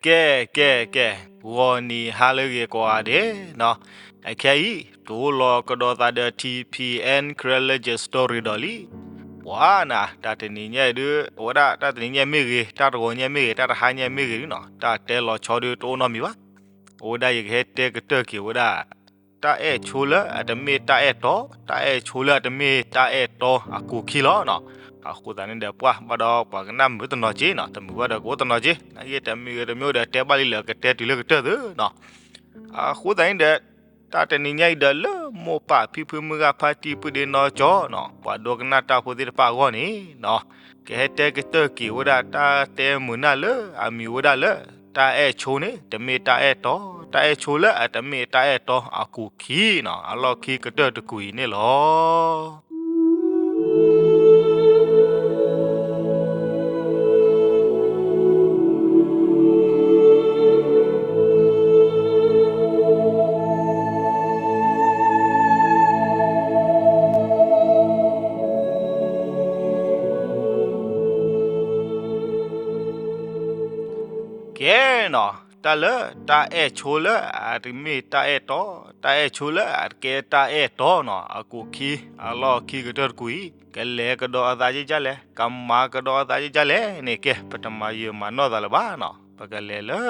ကဲ ကဲ ကဲ, ဂီၤနံၤဟါလၢအဂ့ၤကိးဂၤဒဲးနီၤ, အခဲအံၤ တအိၣ်လီၤကဒီးသးဒီး ထံဖံအဲၣ် Karen Legend Story ဒီးလံ. ပှၤနၤ တၢ်တနံၤညါအံၤဒုး အဝဲဒၣ်တၢ်တနံၤညါမ့ၢ်ဂ့ၤ, တၢ်တဂီၤညါမ့ၢ်ဂ့ၤ, တၢ်တဟါညါမ့ၢ်ဂ့ၤဒုးနီၤ, တၢ်တဲလီၤဆီဒုးတအိၣ်နီတမံၤဘၣ်. အဝဲဒၣ်ယကဟဲတဲကတၢၢ်က့ၤဝဲဒၣ် တၢ်အဲၣ်ဆိလၢအတမ့ၢ်တၢ်အဲၣ်တီ, တၢ်အဲၣ်ဆိလၢအတမ့ၢ်တၢ်အဲၣ်တီအကူာ်ခံလီၤနီၤ. အဃိသတးန့ၣ်ဒီး ပှၤဘၣ်ဒီးပှၤကနၣ်မုာ်တနီၤက့နီၤ, တမုာ်ဘၣ်ဒီးကအိၣ်တနီၤက့, နာ်က့တမံၤဂ့ၤတမံၤဒီး တဲဘၣ်လံလၢကတဲတုၤလၢကတၢၢ်သုနီၤ. အဃိသတးန့ၣ်ဒီး တၢ်တနံၤညါအံၤဒီး လၢမိၢ်ပၢ်ဖံဖုမုၢ်ဂၤဖါတံၢ်ပုၢ်ဒ့နီၢ်ကၠီနီၤ, ပှၤဒိကနၣ်တၢ်ဖိသ့ၣ်တဖၣ်အဂီၢ်န့ၣ်နီၤ, ကဟဲတဲကတၢၢ်က့ၤဝဲဒၣ်တၢ်တဲမုာ်နၢ်လၢအမံၤဝဲဒၣ်လၢ တၢ်အဲၣ်ဆိန့ၣ် တမ့ၢ်တၢ်အဲၣ်တီ, တၢ်အဲၣ်ဆိလၢအတမ့ၢ်တၢ်အဲၣ်တီအကူာ်ခံနီၤ, အလီၢ်ခံကတၢၢ်တကူာ်အံၤန့ၣ်လီၤ. ကဲနီၤ, တၢ်လၢတၢ်အဲၣ်ဆိလၢအတမ့ၢ်တၢ်အဲၣ်တီ, တၢ်အဲၣ်ဆိလၢအတကဲတၢ်အဲၣ်တီနီၤ, အကူာ်ခံ အလီၢ်ခံကတၢၢ်တကူာ်အံၤ ကလဲၤကဒီးအသးဒ်လဲၣ်, ကမၤကဒီးအသးဒ်လဲၣ်န့ၣ် ကဲ ပတမၤယၢၤမၤနီၢ်သးလၢၤဘၣ်နီၤ, ပကလဲၤလၢ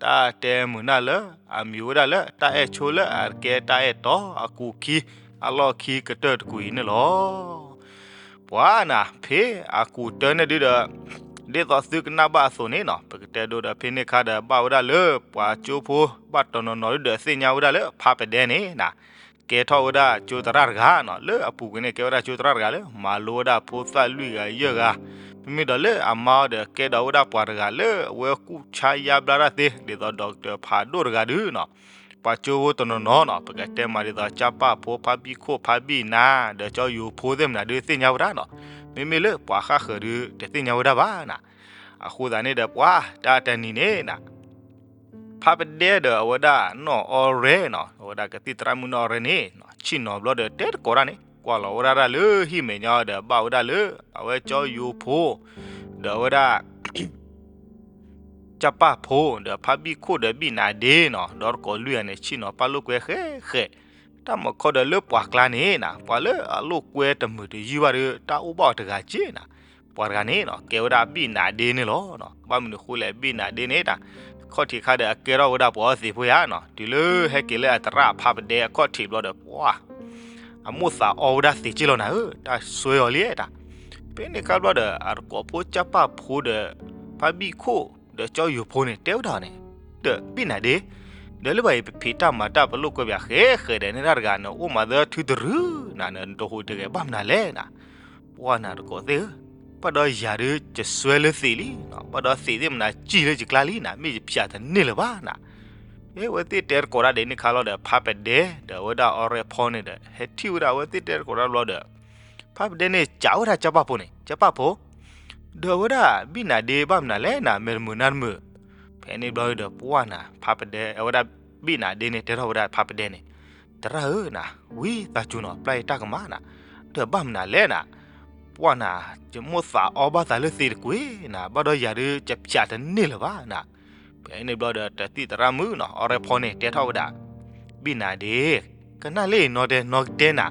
တၢ်တဲမုာ်နၢ်လၢအမံၤဝဲဒၣ်လၢ တၢ်အဲၣ်ဆိလၢအတကဲတၢ်အဲၣ်တီအကူာ်ခံ အလီၢ်ခံကတၢၢ်တကူာ်အံၤန့ၣ်လီၤ. ပှၤနၤ ဖဲအကူာ်တၢန့ၣ်ဒုဒီး ဒ်သိးသုကနၣ်ဘၣ်အသိးန့ၣ်နီၤ, ပကတဲဒိဒီး ဖဲန့ၣ်အခါဒီး ဘၣ်ဝဲဒၣ်လၢပှၤကၠိဖိ ဘၣ်တနီၤနီၤဒုဒီးသ့ၣ်ညါဝဲဒၣ်လၢဖးပဒဲန့ၣ်နၤ, ကဲထီၣ်ဝဲဒၣ်ကၠိသရၣ်တဂၤနီၤ, လၢအပူၤကွံာ်န့ၣ် ကဲဝဲဒၣ်ကၠိသရၣ်တဂၤလၢ မၤလိဝဲဒၣ်ဖိသၣ်လွံၢ်ဂၤယဲၢ်ဂၤ, မ့မ့ၢ်ဒီးလၢအမါအီၤဒီး ကဲဒီးဝဲဒၣ်ပှၤတဂၤလၢအဝဲကူၣ်ဆါယါဘျါတၢ်သ့ ဒ်သိး ဒီကတၢၢ် ဖးဒိၣ်တဂၤဒုနီၤ, ပှၤကၠိဖိတနီၤနီၤနီၤ ပကတဲမးဒ်သိး ကၠၢ်ပၢ်ဖိ ဖါဘံၣ်ခိၣ် ဖါဘံၣ်နါ ဒီးကၠီယိၤဖိသ့ၣ်မနုၤဒုသ့ၣ်ညါဝဲဒၣ်နီၤ, မ့မ့ၢ်လၢပှၤဃၣ်ဃၢၤဒုတသ့ၣ်ညါဝဲဒၣ်ဘၣ်နၤ, အဃိသတးန့ၣ်ဒီး ပှၤတၢ်တနံၤန့ၣ်နၤ ဖးပဒဲဒီးအဝဲဒၣ်နီၢ်အီရဲနီၤ, အဝဲဒၣ်ကသံၣ်သရၣ်မုၣ်နီၢ်အီရဲန့ၣ် ဆ့ၣ်နီၤဘျီဒီး တဲတကိးတၢ်န့ၣ် ကွၢ်လီၤဝဲဒၣ်တၢ်လၢဟံၣ်မဲာ်ညါဒီး ဘၣ်ဝဲဒၣ်လၢ အဝဲကၠီယိၤဖိ ဒီးအဝဲဒၣ် ကၠၢ်ပၢ်ဖိ ဒီးဖးဘံၣ်ခိၣ်ဒီးဘံၣ်နၤဒ့နီၤ, ဒီးတကိးလွံၢ်ဂၤန့ၣ် ဆ့ၣ်နီၤပာ်လိာ်ကွဲဃဲဃဲ, တၢ်မၤခီဒီးလၢပှၤကျါန့ၣ်နၤ ပှၤလၢအလိာ်ကွဲတမုာ်တယုၢ်ဘၣ်ဒီး တၢ်အိၣ်ဘၣ်အီၤတဂၤက့နၤ, ပှၤတဂၤန့ၣ်နီၤ ကဲဝဲဒၣ်ဘံၣ်နၤဒ့န့ၣ်လီၤ. ဘၣ်မနုၤအဃိလဲၣ် ဘံၣ်နၤဒ့န့ၣ်တၢ် ခီၣ်ထံးခါဒီးအကဲထီၣ်ဝဲဒၣ်ပှၤအီသံးဖိယါနီၤ, တုၤလၢဟဲက့ၤလၢအသရၣ်ဖးပဒဲအခီၣ်ထံးဘျီဒီး ပှၤ အမိၢ်သးအီဝဲဒၣ်သံးက့လီၤနၤဧၢ, တၢ်စွဲအီၤလံတၢ်. ဖဲန့ၣ်ခါဘျီဒီး အတကိးဖိကၠၢ်ပၢ်ဖိဒီး ဖးဘံၣ်ခိၣ် ဒီးကၠီယိၤဖိန့ၣ် တဲဝဲဒၣ်န့ၣ်, ဒီးဘံၣ်နၤဒ့, ဒီးလၢဘၣ်အံၤ ပဖံးတၢ်မၤတၢ်ပလိာ်ကွဲပၠးဃဲဃဲဒီး နတၢ်တဂၤန့ၣ် အိၣ်မးသၢထုတရုၤနၤ, နတဟူးတဂဲၤဘၣ်မနုၤလဲၣ်နၤ. ပှၤနၤတကိးသ့ၣ်ဧၢ, ဘၣ်ဒီးယၤဒုး ယစွဲလၢသံးလံ, ဘၣ်ဒီးသံးသ့ၣ်မနုၤစံၣ်လၢယကျါလံနၤ, မ့ၢ်ယဖၠးတန့ၢ်လၢၤဘၣ်နၤ. ဖဲအဝဲသ့ၣ်တဲတကိးတၢ်ဒ်န့ၣ်ခါလီၤဒီး ဖးပဒဲ ဒီးအဝဲဒၣ်အီရဲဖီန့ၣ်ဒီး ဟဲထံၣ်ဝဲဒၣ်အဝဲသ့ၣ်တဲတကိးတၢ်ဘျီဒီး ဖးပဒဲန့ၣ် စံးဝဲဒၣ်ကၠၢ်ပၢ်ဖိန့ၣ်, ကၠၢ်ပၢ်ဖိ, ဒီးအဝဲဒၣ်ဘံၣ်နၤဒ့ဘၣ်မနုၤလဲၣ်နၤ, မဲာ်တမုာ်နါတမုာ်. ဖဲန့ၣ်ဘျီဒီး ပှၤနၤ ဖးပဒဲ အဝဲဒၣ်ဘံၣ်နၤဒ့န့ၣ် တဲထီၣ်ဝဲဒၣ်ဖးပဒဲန့ၣ်, သရၣ်ဧၢနၤ, ဝံသးစူၤနီၤ ပျၢ်ယတၢ်ကမၣ်နၤ, ဒီးဘၣ်မနုၤလဲၣ်နၤ, ပှၤနၤ ယမိၢ်သးအီဘၣ်သးလၢသံးတကွံာ်နၤ, ဘၣ်ဒီးယၤဒုး ယဖၠးတန့ၢ်လၢၤဘၣ်နၤ. ဖဲန့ၣ်ဘျီဒီး တသံၣ်သရၣ်မုၣ်နီၤ အီရဲဖီန့ၣ် တဲထီၣ်ဝဲဒၣ်, ဘံၣ်နၤဒ့, ကနၣ်လၢနီတဲနီကတဲနၤ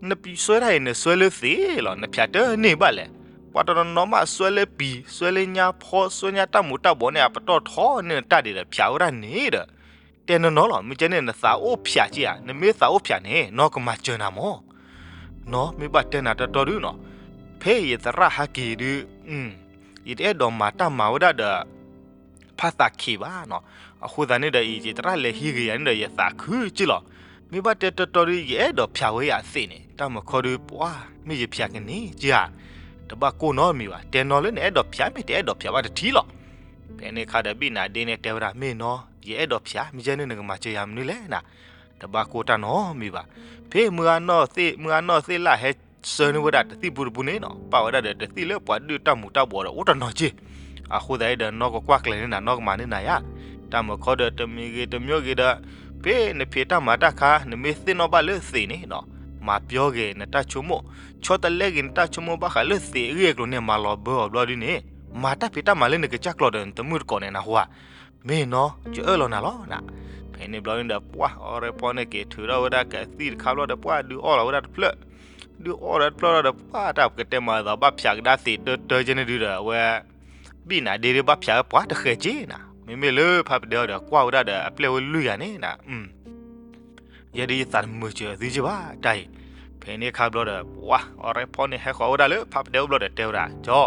နပံၤစွဲတၢ်အံၤ နစွဲလၢသံးလီၤ, နဖၠးတန့ၢ်ဘၣ်လဲၣ်. ပှၤတနီၤနီၤမးစွဲလၢပံၤ, စွဲလၢညါဖီ, စွဲညါတၢ်မူၤတၢ်ဘှီးန့ၣ် အပတီၢ်ထီန့ၢ်နတၢ်ဒံးဒီး ဖၠးဝဲဒၣ်န့ၣ်ဒီး တဲနီၢ်နီၢ်လီၤ. မ့ၢ်ကဲန့ၣ် နသးအိၣ်ဖၠးက့ဧါ, နမ့ၢ်သးအိၣ်ဖၠးန့ၣ် နီၢ်ကမၤစၢၤနၤမၢ်. နီၢ်မ့ၢ်ဘၣ်တဲနၤတီတီဒုနီၤ, ဖဲယသရၣ်ဟဲက့ၤဒုး ယတအဲၣ်ဒိးမၤတၢ်မၤဝဲဒၣ်ဒီး ဖးသးခံးဘၣ်နီၤ. အဃိသတးန့ၣ်ဒီးအံၤ ယသရၣ်လဲၤဟံးဂ့ၤယၤန့ၣ်ဒီး ယသးခုက့လီၤ. မ့ၢ်ဘၣ်တဲတီတီဒုး ယအဲၣ်ဒိးဖၠးဝဲယၤသ့ၣ်န့ၣ် တၢ်မုၢ်ခီဒုး ပှၤ မ့ၢ်ယဖၠးကန့ၢ်က့ဧါ. တဘၣ်ကိၢ်နီတမံၤဘၣ်. တဲနီၤလၢနအဲၣ်ဒိးဖၠး မ့ၢ်တအဲၣ်ဒိးဖၠးဘၣ်တထံၣ်လီၤ. ဖဲန့ၣ်အခါဒီး ဘံၣ်နၤဒ့န့ၣ် တဲဝဲဒၣ် မ့ၢ်နီၤ ယအဲၣ်ဒိးဖၠး မ့ၢ်ကဲန့ၣ် နကမၤစၢၤယၤမနုၤလဲၣ်နၤ. တဘၣ်ကိၢ်တၢ်နီတမံၤဘၣ်. ဖဲမုၢ်ဂၤနီၢ်သ့ၣ် မုၢ်ဂၤနီၢ်သ့ၣ်လၢဟဲဆှၢန့ၢ်ဝဲဒၣ်တသံၣ်ပူတပူန့ၣ်နီၤ ပာ်ဝဲဒၣ်ဒီးတသံၣ်လၢပှၤဒုၣ်တၢ်မူၤတၢ်ဘှီးဒီးအိၣ်တနီၤက့. အဃိသတးဒီး နီၢ်ကကွၢ်ကျဲၤန့ၢ်နၤ နီၢ်ကမၤန့ၢ်နၤယါ. တၢ်မုၢ်ခီဒီး တမံၤဂ့ၤတမံၤဂ့ၤဒီး ဖဲနဖံးတၢ်မၤတၢ်ခါ နမ့ၢ်သ့ၣ်နီၣ်ဘၣ်လၢသံးန့ၣ်နီၤ မၤပျီဂ့ၤနတၢ်ဆိကမိၣ် ဆီတလဲဂ့ၤနတၢ်ဆိကမိၣ်ဘၣ်ဃးလၢသံးအဂ့ၢ်အကျိၤန့ၣ် မၤလီၤဘၢအီၤဘျီဒုန့ၣ် မၤတၢ်ဖံးတၢ်မၤလၢနကစၢ်ကျိာ်ဒီးနတမုၣ်တကိးန့ၣ်နၢ်ဟူဧါ, မ့ၢ်နီၤ ယအၢၣ်လီၤနၤလီၤနၤ. ဖဲန့ၣ်ဘျီန့ၣ်ဒီး ပှၢ်အီၤရဲဖီန့ၣ်က့ၤထုးထီၣ်ဝဲဒၣ်ကသံၣ်တခါဘျီဒီး ပှၢ်ဒုးအီၣ်လီၤဝဲဒၣ်တဖျၢၣ်, ဒုးအီၣ်ဒီးတဖျၢၣ်လီၤဒီး ပှၢ်တၢ်ပကတဲမၤအသးဘၣ်ဖျးကဒါသ့ၣ်တၢတၢကဲန့ၣ်ဒုဒီး အဝဲ ဘံၣ်နၤဒ့ဒုးဘၣ်ဖျးဝဲပှၤတဃဲးက့နၤ. မ့မ့ၢ်လၢဖါပဒဲအီၤဒီး ကွၢ်ဝဲဒၣ်ဒီး အပျဲၢ်ဝဲလွံၢ်ဂၤန့ၣ်နၤ, ယဲဒုးယသးတမုာ်စၢၤသုက့ဘၣ်တၢ်အံၤ. ဖဲန့ၣ်ခါဘျီဒီး ပှၢ်အီၤရဲဖီန့ၣ်ဟဲဃီၤဝဲဒၣ်လၢဖါပဒဲအိၣ်ဘျီဒီးတဲဝဲဒၣ် ကၠီ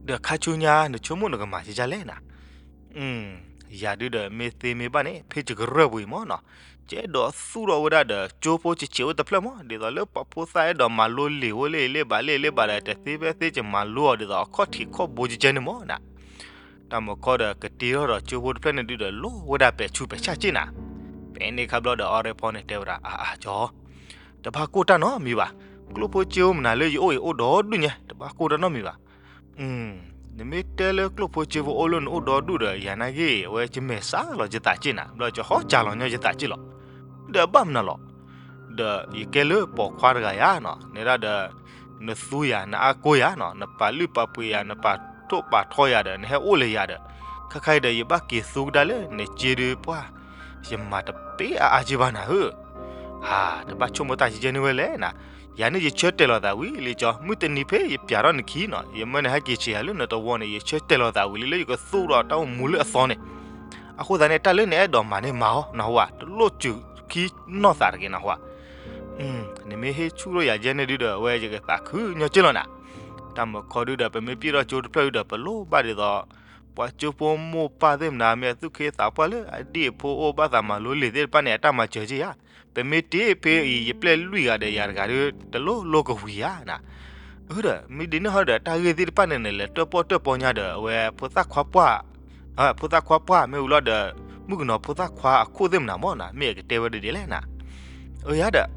ဒီးခါဆူညါနဆိကမိၣ်နကမၤကကလဲၣ်နၤ. ယၤဒုဒီးမ့ၢ်သ့မ့ၢ်ဘၣ်န့ၣ် ဖဲယကရၢၢ်ပူၤအံၤမ့ၢ်နီၤ, ယအဲၣ်ဒိးသူၣ်ထီၣ်ဝဲဒၣ်ဒီးကၠိဖိကဆံးအိၣ်တဖျၢၣ်မး, ဒ်သိးလၢပှၤဖိသၣ်အဲၣ်ဒိးမၤလိလံာ်အိၣ်လၢအလ့ၣ်ဘၣ်လၢအလ့ၣ်ဘၣ်ဒီး တသ့ဖဲသ့ယမၤလိအီၤဒ်သိးအခီၣ်ထံးခီၣ်ဘိကကဲန့ၣ်မးနၤ. တၢ်မုၢ်ခီဒီးကတ့ထီၣ်ဒီးကၠိဖိတဖျၢၣ်န့ၣ်ဒုဒီး လိၣ်ဝဲဒၣ်ပဲာ်ဆူးပဲာ်ဆၣ်က့နၤ. ဖဲန့ၣ်ခါဘျီဒီးအီၤရဲဖီန့ၣ်တဲဝဲဒၣ် အါအါကၠီ တဘၣ်ကိၢ်တၢ်နီတမံၤဘၣ်. ကျိၣ်ဖိစ့ဖိမနုၤလၢယအိၣ်အံၤအိၣ်ဒီဒူၣ်ညါ, တဘၣ်ကိၢ်တၢ်နီတမံၤဘၣ်. နမ့ၢ်တဲလၢကျိၣ်ဖိစ့ဖိအိၣ်လၢနအိၣ်ဒီဒူၣ်ဒီး ယၤနာ်က့ အဝဲယမဲာ်ဆှးလီၤယသးက့နၤ, ဘျီယဟီၣ်ကၠီလီၤညီယသးက့လီၤ. ဒီးဘၣ်မနုၤလီၤ. ဒီးယကဲလၢပိာ်ခွါတဂၤယၤနီၤ, နဲဒၣ်ဒီး နသူယၤ နအါကိယၤနီၤ, နပာ်လုၢ်ပာ်ပှ့ၤယၤ နပာ်ထိၣ်ပာ်ထီယၤဒီး နဟဲအိၣ်လၢယၤဒီး ခါခါအံၤဒီး ယဘၣ်က့ၤသူကဒါလၢနစ့ဒုးပှၢ်, ယမၤတပ့ၢ်အါအါက့ဘၣ်နၤဧၢ. ဟါ, တဘၣ်ဆိကမိၣ်တၢ်ကကဲန့ၣ်ဝဲလဲၣ်နၤ. ယၤန့ၣ်ယဆၢတဲာ်လီၤသးဝံၤလံကၠီ, မုၢ်တနံၤဖဲယပျးထီၣ်နခံနီၤ, ယမၢနဟဲက့ၤဆံးယၤလၢနတဝီန့ၣ် ယဆၢတဲာ်လီၤသးဝံၤလံလၢယကသူဒီးတၢ်အိၣ်မူလၢအသီန့ၣ်. အဃိသတးန့ၣ် တၢ်လၢနအဲၣ်ဒိးမၤန့ၣ်မၤအီၤနၢ်ဟူဧါ, တလိၣ်စူၤခံနီၢ်သးတဂ့ၤနၢ်ဟူဧါ. နမ့ၢ်ဟ့ၣ်ဆူၣ်ထီၣ်ယၤကဲန့ၣ်ဒုဒီး အဝဲယကသးခုညီက့လီၤနၤ. တၢ်မုၢ်ခီဒုဒီး ပမ့ၢ်ပျံၢ်ထီၣ်ကၠိတဖျၢၣ်ဒုဒီး ပလိၣ်ဘၣ်ဒ်သိး ပှၤကၠိဖိမိၢ်ပၢ်သ့ၣ်မနုၤ မ့ၢ်အသူၣ်က့သးပှၢ်လၢအဒံၣ်အဖိအိၣ်ဘၣ်သးမၤလိလံာ်သ့ၣ်တဖၣ်န့ၣ် အတၢ်မၤစၢၤက့ဧါ. ပမ့ၢ်တ့ဖဲအံၤ ယပျဲၢ်လွံၢ်ဂၤဒီးယၤတဂၤဒီး တလိၣ်လိၣ်ကဝံၤဧါနၤ. အၢဒီး မ့ၢ်ဒ်န့ၣ်ဟီဒီး တၢ်ဂ့ၢ်သ့ၣ်တဖၣ်န့ၣ်န့ၣ် လဲၤတၢၣ်ပီၣ်တၢၣ်ပီညါဒီး အဝဲဖိသၣ်ခွါပှၢ် ဖိသၣ်ခွါပှၢ်မ့ၢ်ဝံၤလီၤဒီး မုၣ်ကနီၤဖိသၣ်ခွါအခိၣ်သ့ၣ်မနုၤမ့ၢ်နၤ မ့ၢ်အကတဲဝဲဒ်ဒ်လဲၣ်နၤ. အၢယၤဒီး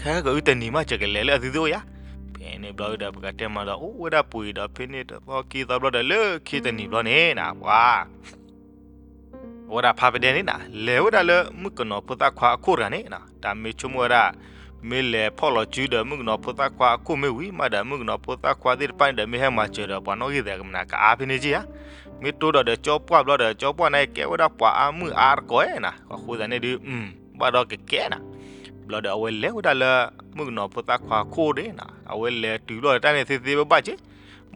ခဲကအုတနံၤမး ယကလဲၤလၢအသုသုအိၣ်ယၤ. ဖဲန့ၣ်ဘျီဒီး ပကတဲမးဒီး အိၣ်ဝဲဒၣ်ပှ့ၤဒီး ဖဲန့ၣ်တသီခံသီဘျီဒီး လၢခံတနံၤဘျီန့ၣ်နၤ ပှၤ အဝဲဒၣ်ဖါပဒဲန့ၣ်နၤ လဲၤဝဲဒၣ်လၢမုၣ်ကနီၤဖိသၣ်ခွါအခိၣ်တဂၤန့ၣ်နၤ, တၢ်မ့ၢ်ဆိကမိၣ်ဝဲဒၣ် မ့ၢ်လဲၤဖီၣ်လီၤစုဒီး မုၣ်ကနီၤဖိသၣ်ခွါအခိၣ်မ့ၢ်ဝံၤမးဒီး မုၣ်ကနီၤဖိသၣ်ခွါသ့ၣ်တဖၣ်န့ၣ်ဒီး မ့ၢ်ဟဲမၤစၢၤဒီး ပှၤနီၣ်ဂံၢ်သဲးကမနၤ ကအါဖဲန့ၣ်က့ဧါ. မ့ၢ်တိၢ်ဒီးဒီးကၠီပှၢ်ဘျီဒီး ကၠီပှၢ်န့ၣ်ကဲဝဲဒၣ်ပှၤအါမုၣ်အါတကိးဧါနၤ, အဃိသတးန့ၣ်ဒုး ဘၣ်ဒီးကကဲနၤ. ဘျီဒီးအဝဲလဲၤဝဲဒၣ်လၢ မုၣ်ကနီၤဖိသၣ်ခွါအခိၣ်န့ၣ်နၤ, အဝဲလဲၤတုၤဘျီဒီး တၢ်န့ၣ်သ့သ့ဘၣ်ဘၣ်က့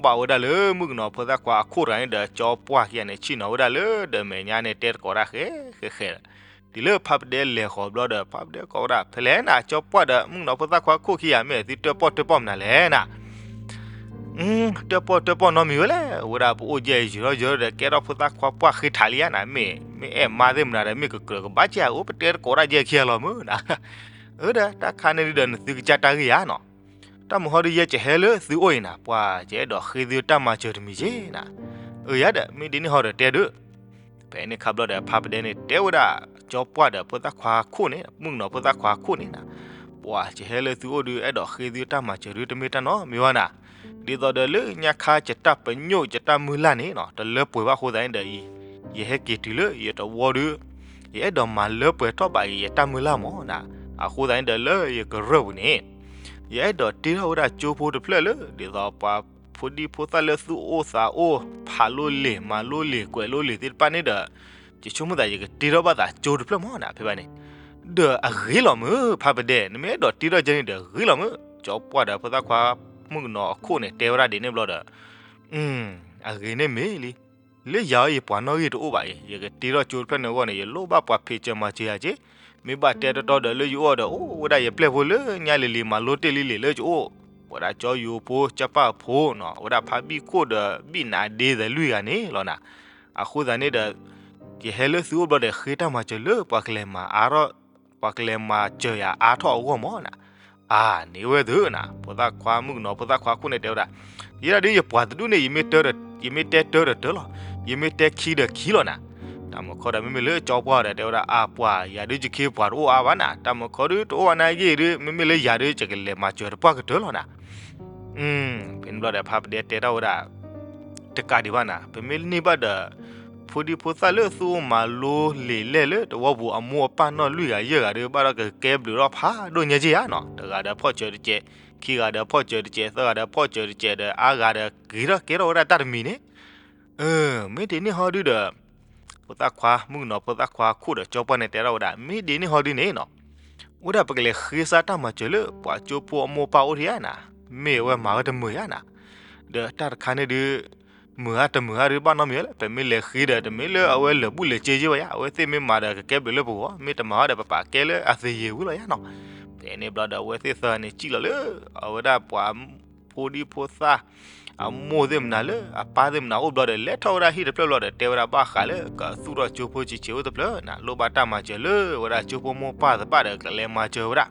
ဘၣ်ဝဲဒၣ်လၢမုၣ်ကနီၤဖိသၣ်ခွါအခိၣ်တဂၤန့ၣ်ဒီး ကၠီပှၢ်ခံဂၤန့ၣ် ဆ့ၣ်နီၤဝဲဒၣ်လၢ ဒီးမဲာ်ညါန့ၣ် တဲတကိးတၢ်ဃဲဃဲဃဲ, တုၤလၢဖါပဒဲလဲၤဃီၤဘျီဒီး ဖါပဒဲကိးဝဲဒၣ် ဖဲလဲၣ်နၤ ကၠီပှၢ်ဒီး မုၣ်ကနီၤဖိသၣ်ခွါအခိၣ်ခံဂၤ မ့ၢ်သုတၢၣ်ပီၣ်တၢၣ်ပီၣ်မနုၤလဲၣ်နၤ. တၢၣ်ပီၣ်တၢၣ်ပီၣ်နီတမံၤဝဲလဲၣ်, အိၣ်ဝဲဒၣ်ပအိၣ်ယဲၢ်ယုာ်ထီၣ်ယၢၤဒီး ကဲထီၣ်ဖိသၣ်ခွါပှၢ်ဃ့ထးလံဧါနၤ, မ့ၢ် မ့ၢ်အဲၣ်မါသ့ၣ်မနုၤဒီး မ့ၢ်ကကြၢးကဘၣ်ကဲဧါ, အိၣ်ပတဲတကိးတၢ်ယဲၢ်ခံဂၤလီၤမုၢ်နၤ. အၢဒီး တၢ်ခါန့ၣ်ဒုဒီး နသုကစၢ်တၢ်ဂ့ၢ်ဧါနၤ. တၢ်မုၢ်ဟီဒုး ယဲယဟဲလၢသုအိၣ်အံၤနၤ, ပှၤ ယအဲၣ်ဒိးဃ့သုတၢ်မၤစၢၤတမံၤက့နၤ. အၢယၤဒီး မ့ၢ်ဒ်န့ၣ်ဟီဒီးတဲဒုး. ဖဲန့ၣ်ခါဘျီဒီး ဖါပဒဲန့ၣ်တဲဝဲဒၣ် ကၠီပှၢ်ဒီးဖိသၣ်ခွါခိၣ်န့ၣ် မုၣ်ကနီၤဖိသၣ်ခွါခိၣ်န့ၣ်နၤ, ပှၤ ယဟဲလၢသုအိၣ်ဒုး အဲၣ်ဒိးဃ့သုတၢ်မၤစၢၤဒုး တမ့ၢ်တၢ်နီတမံၤဘၣ်နၤ. ဒ်သိးဒီးလၢညါခါ ယတၢ်ပညိၣ် ယတၢ်မုၢ်လၢ်န့ၣ်နၤ တလၢပှဲၤဘၣ်အဃိသတးန့ၣ်ဒီး ယဟဲက့ၤတုၤလၢယတဝီဒုး ယအဲၣ်ဒိးမၤလၢပှဲၤထီၣ်ဘၣ်က့ၤ ယတၢ်မုၢ်လၢ်မးနၤ. အဃိသတးန့ၣ်ဒီး လၢယကရၢၢ်ပူၤန့ၣ် ယအဲၣ်ဒိးတ့ထီၣ်ဝဲဒၣ်ကၠိဖိတဖျၢၣ်လၢ ဒ်သိးပှၤဖိဒံဖိသၣ်လၢသူၣ်အိၣ်သးအိၣ် ဖးလိလံာ် မၤလိလံာ် ကွဲးလိလံာ်သ့ၣ်တဖၣ်န့ၣ်ဒီး ယဆိကမိၣ်သး ယကတ့ထီၣ်ဘၣ်သးကၠိတဖျၢၣ်မးနၤ ဖဲဘၣ်န့ၣ်. ဒီးအဂ့ၤလီၤမုၢ် ဖါပဒဲ နမ့ၢ်အဲၣ်ဒိးတ့ထီၣ်ကၠိန့ၣ်ဒီး ဂ့ၤလီၤမုၢ်. ကၠီပှၢ်ဒီးဖိသၣ်ခွါ မုၣ်ကနီၤအခိၣ်န့ၣ် တဲဝဲဒၣ်ဒ်န့ၣ်ဘျီဒီး အဂ့ၤန့ၣ်မ့ၢ်လံ. လၢယၤအံၤ ယပှၤနီၣ်ဂံၢ်တအိၣ်ဘၣ်အံၤ ယကတ့ထီၣ်ကၠိတဖျၢၣ်န့ၣ်အဂီၢ်န့ၣ် ယလိၣ်ဘၣ်ပှၤဖံးစၢၤမၤစၢၤယၤက့. မ့ၢ်ဘၣ်တဲတီတီဒီး လၢယအိၣ်ဒီး အိၣ်ဝဲဒၣ်ယပျဲၢ်ဖိလၢညါလံၤလံၤ မၤလိတ့ၢ်လံလံၤလၢယအိၣ်, ဝဲဒၣ်ကၠီယိၤဖိ ကၠီပၢ်ဖိနီၤ ဝဲဒၣ်ဖါဘံၣ်ခိၣ်ဒီး ဘံၣ်နးဒ့သဲးလွံၢ်ဂၤန့ၣ်လီၤနၤ. အဃိသတးန့ၣ်ဒီး ယဟဲလၢသုအိၣ်ဘျီဒီး ဃ့တၢ်မၤစၢၤလၢပှၤကလဲၤမၤအါထီၣ် ပှၤကလဲၤမၤစၢၤယၤအါထီၣ်အဂီၢ်မးနၤ. အါန့ၢ်ဝဲသုနၤ ဖိသၣ်ခွါမုၣ်ကနီၤ ဖိသၣ်ခွါခိၣ်န့ၣ်တဲဝဲဒၣ်, ယဲဒၣ်ဒ်ယပှၤတဒူၣ်န့ၣ် ယမ့ၢ်တဲတၢၢ်ဒီးတၢၢ်လီၤ, ယမ့ၢ်တဲတၢၢ်ဒီးတၢၢ်လီၤနၤ. တၢ်မုၢ်ခီဒီး မ့မ့ၢ်လၢကၠီပှၢ်ဒီး တဲဝဲဒၣ် အါပှၤ ယၤဒုးယခ့ပှၤတအိၣ်အါဘၣ်နၤ. တၢ်မုၢ်ခီဒုး တအိၣ်ဘၣ်နၤဂ့ၢ်ဒုး မ့မ့ၢ်လၢယၤဒုး ယကလဲၤမၤစၢၤတပှၢ်ကတၢၢ်လီၤနၤ. ဖဲန့ၣ်ဘျီဒီး ဖါပဒဲတဲထီၣ်ဝဲဒၣ် တကးဒံးဘၣ်နၤ, ပမ့ၢ်န့ၢ်ဘၣ်ဒီး ဖိဒံဖိသၣ်လၢသူၣ်အိၣ်မၤလိလံာ်လဲၢ်လၢတဝီပူၤ အမိၢ်အပၢ်နီၢ်လွံၢ်ဂၤယဲၢ်ဂၤဒီး ဘၣ်ဒီးကကဲဘျုးထီၣ်ဖးဒိၣ်ညါက့ဧါနီၤ, တဂၤဒီးဖီၣ်စၢၤတကဲး, ခံဂၤဒီးဖီၣ်စၢၤတစဲး, သၢဂၤဒီးဖီၣ်စၢၤတစဲးဒီး အါဂၤဒီးက့ၤထီၣ်ကဲထီၣ်ဝဲဒၣ်တၢ်တမံၤန့ၣ်, အၢ မ့ၢ်ဒ်န့ၣ်ဟီဒုဒီး ဖိသၣ်ခွါ မုၣ်ကနီၤဖိသၣ်ခွါခိၣ်ဒီးကၠီပှၢ်န့ၣ်တဲထီၣ်ဝဲဒၣ်, မ့ၢ်ဒ်န့ၣ်ဟီဒုန့ၣ်နီၤ, အိၣ်ဝဲဒၣ်ပကလဲၤဃ့စၢ်တၢ်မၤစၢၤလၢပှၤကၠိဖိအမိၢ်ပၢ်အိၣ်ထံးဧါနၤ, မ့ၢ်အဝဲမၤဝဲတမုာ်ဧါနၤ, ဒီးတၢ်တခါန့ၣ်ဒုး မုာ်ဧါတမုာ်ဧါဒုးဘၣ်နီတမံၤဝဲလဲၣ်, ပမ့ၢ်လဲၤဃ့ဒီး တမ့ၢ်လၢအဝဲလၢာ်ဘူၣ်လၢာ်စ့ယ့ၢ်ဝဲယါ, အဝဲသ့ၣ်မ့ၢ်မၤဒီးကကဲဘျုးလၢပဂီၢ်, မ့ၢ်တမၤဟီဒီးပပာ်ကဲလၢအသယံၤဝံၤလီၤယါနီၤ. ဖဲန့ၣ်ဘျီဒီး အဝဲသ့ၣ်သၢဂၤန့ၣ်စံၣ်လီၤလၢ အဝဲဒၣ်ပှၤဖိဒံဖိသၣ် အမိၢ်သ့ၣ်မနုၤလၢအပၢ်သ့ၣ်မနုၤအိၣ်ဘျီဒီး လဲၤထီၣ်ဝဲဒၣ်ဟံၣ်တဖျၢၣ်ဘျီဒီး တဲဝဲဒၣ်ဘၣ်ဃးလၢကသူၣ်ထီၣ်ကၠိဖိဆံးဆံးအိၣ်တဖျၢၣ်နၤ, လိၣ်ဘၣ်တၢ်မၤစၢၤလၢဝဲဒၣ်ကၠိဖိမိၢ်ပၢ်သပှၢ်ဒီး ကလဲၤမၤစၢၤဝဲဒၣ်.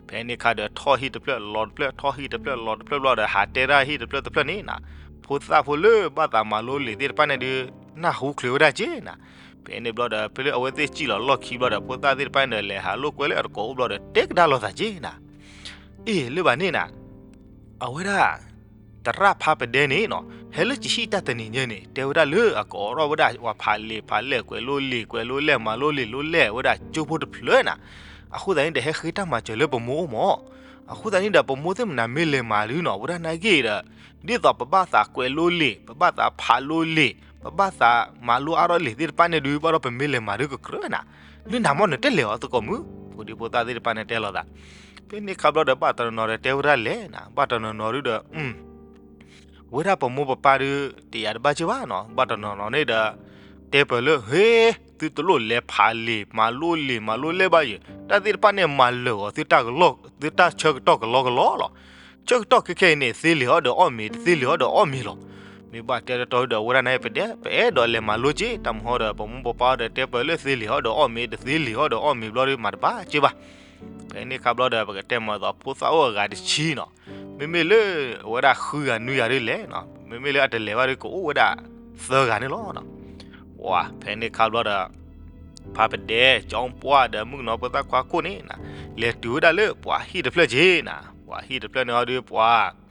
ဖဲန့ၣ်ခါဒီး ထီၣ်ဟံၣ်တဖျၢၣ်လီၤတဖျၢၣ် ထီၣ်ဟံၣ်တဖျၢၣ်လီၤတဖျၢၣ်ဘျီဒီး ဟးတဲဒၣ်ဟံၣ်တဖျၢၣ်တဖျၢၣ်န့ၣ်နၤ, ဖိသၣ်ဖိလၢဘၣ်သးမၤလိလံာ်သ့ၣ်တဖၣ်န့ၣ်ဒုး နၢ်ဟူချုးဝဲဒၣ်က့နၤ. ဖဲန့ၣ်ဘျီဒီး ဖဲလၢအဝဲသ့ၣ်စံၣ်လီၤလီၢ်ခံဘျီဒီး ဖိသၣ်သ့ၣ်တဖၣ်န့ၣ်ဒီး လဲၤဟးလိာ်ကွဲလၢအတကိးအိၣ်ဘျီဒီး တဲကဒါလိာ်သးက့နၤ, အ့ၣ် လၢဘၣ်န့ၣ်နၤ အဝဲဒၣ် သရၣ်ဖးပဒဲန့ၣ်နီၤ ဟဲလၢကဟံၣ်တၢ်တနံၤညါန့ၣ် တဲဝဲဒၣ်လၢအကအိးထီၣ်ဝဲဒၣ် ပှၤဖးလံာ်ဖးလဲၢ် ကွဲးလိလံာ် ကွဲးလိလဲၢ် မၤလိလံာ်လိလဲၢ် ဝဲဒၣ်ကၠိဖိတဖျၢၣ်နၤ. အဃိသတးန့ၣ်ဒီး ဟဲဃ့တၢ်မၤစၢၤလၢပမိၢ်အိၣ်မး. အဃိသတးန့ၣ်ဒီး ပမိၢ်သ့ၣ်မနုၤမ့ၢ်လဲၤမၤဒုးနီၤ ဝဲဒၣ်နာ်က့ဒီး ဒ်သိးပဘၣ်သးကွဲးလိလံာ် ပဘၣ်သးဖးလိလံာ် ပဘၣ်သးမၤလိအါထီၣ်လံာ်သ့ၣ်တဖၣ်န့ၣ်ဒုး ဘၣ်ဒီးပမ့ၢ်လဲၤမၤဒုးကကြၢးနၤ. လၢနၤမ့ၢ်နတလဲၤအီၤသကိးမုၢ် ဖိဒံဖိသၣ်သ့ၣ်တဖၣ်န့ၣ်တဲလိာ်သး. ဖဲန့ၣ်ခါဘျီဒီး ဘၣ်တနီၤနီၤဒီးတဲဝဲဒၣ်လဲၣ်နၤ ဘၣ်တနီၤနီၤဒုးဒီး ဝဲဒၣ်ပမိၢ်ပပၢ်ဒုး တယာ်တဘၣ်က့ဘၣ်နီၤ ဘၣ်တနီၤနီၤန့ၣ်ဒီး တဲပၢၤလၢ ဟ့ သုတလိၣ်လဲၤဖးလံာ် မၤလိလံာ် မၤလိလဲၢ်ဘၣ်ယဲၤ တၢ်သ့ၣ်တဖၣ်န့ၣ် မၤလၢာ်အီၤသုတၢ်ကလီၢ် သုတၢ်ဆၢကတီၢ်ကလီကလီလီၤ. ဆၢကတီၢ်ခဲခဲအံၤန့ၣ် သ့လံာ်အီၣ်ဒီးအီၣ်မ့ၤ တသ့လံာ်အီၣ်ဒီးအီၣ်မ့ၤလီၤ. မ့ၢ်ဘၣ်တဲတတီၤဒီး ဝဲဒၣ်နပဒဲ ပအဲၣ်ဒိးလဲၤမၤလိက့ တၢ်မဟီဒီး ပမိၢ်ပပၢ်ဒီးတဲပၢၤလၢသ့လံာ်အီၣ်ဒီးအီၣ်မ့ၤ တသ့လံာ်အီၣ်ဒီးအီၣ်မ့ၤဘျီဒီး မၤတဘၣ်က့ဘၣ်. ဖဲန့ၣ်ခါဘျီဒီး ပကတဲမၤသိး ဖိသၣ်အိၣ်အဂၤတဆံနီၤ မ့မ့ၢ်လၢ အဝဲဒၣ်ဃုဂၤနွံဂၤဒ်လဲၣ်နီၤ မ့မ့ၢ်လၢအတလဲၤဘၣ်ဒ်ကအိၣ်ဝဲဒၣ်သၢဂၤန့ၣ်လီၤ. ဝါ ဖဲန့ၣ်ခါဘျီဒီး ဖးပဒဲ ကၠီပှၢ်ဒီးမုၣ်ကနီၤဖိသၣ်ခွါခိၣ်န့ၣ်နၤ လဲၤတုၤဝဲဒၣ်လၢပှၤဟံၣ်တဖျၢၣ်က့နၤ ပှၤဟံၣ်တဖျၢၣ်န့ၣ်အီၤဒုး ပှၤ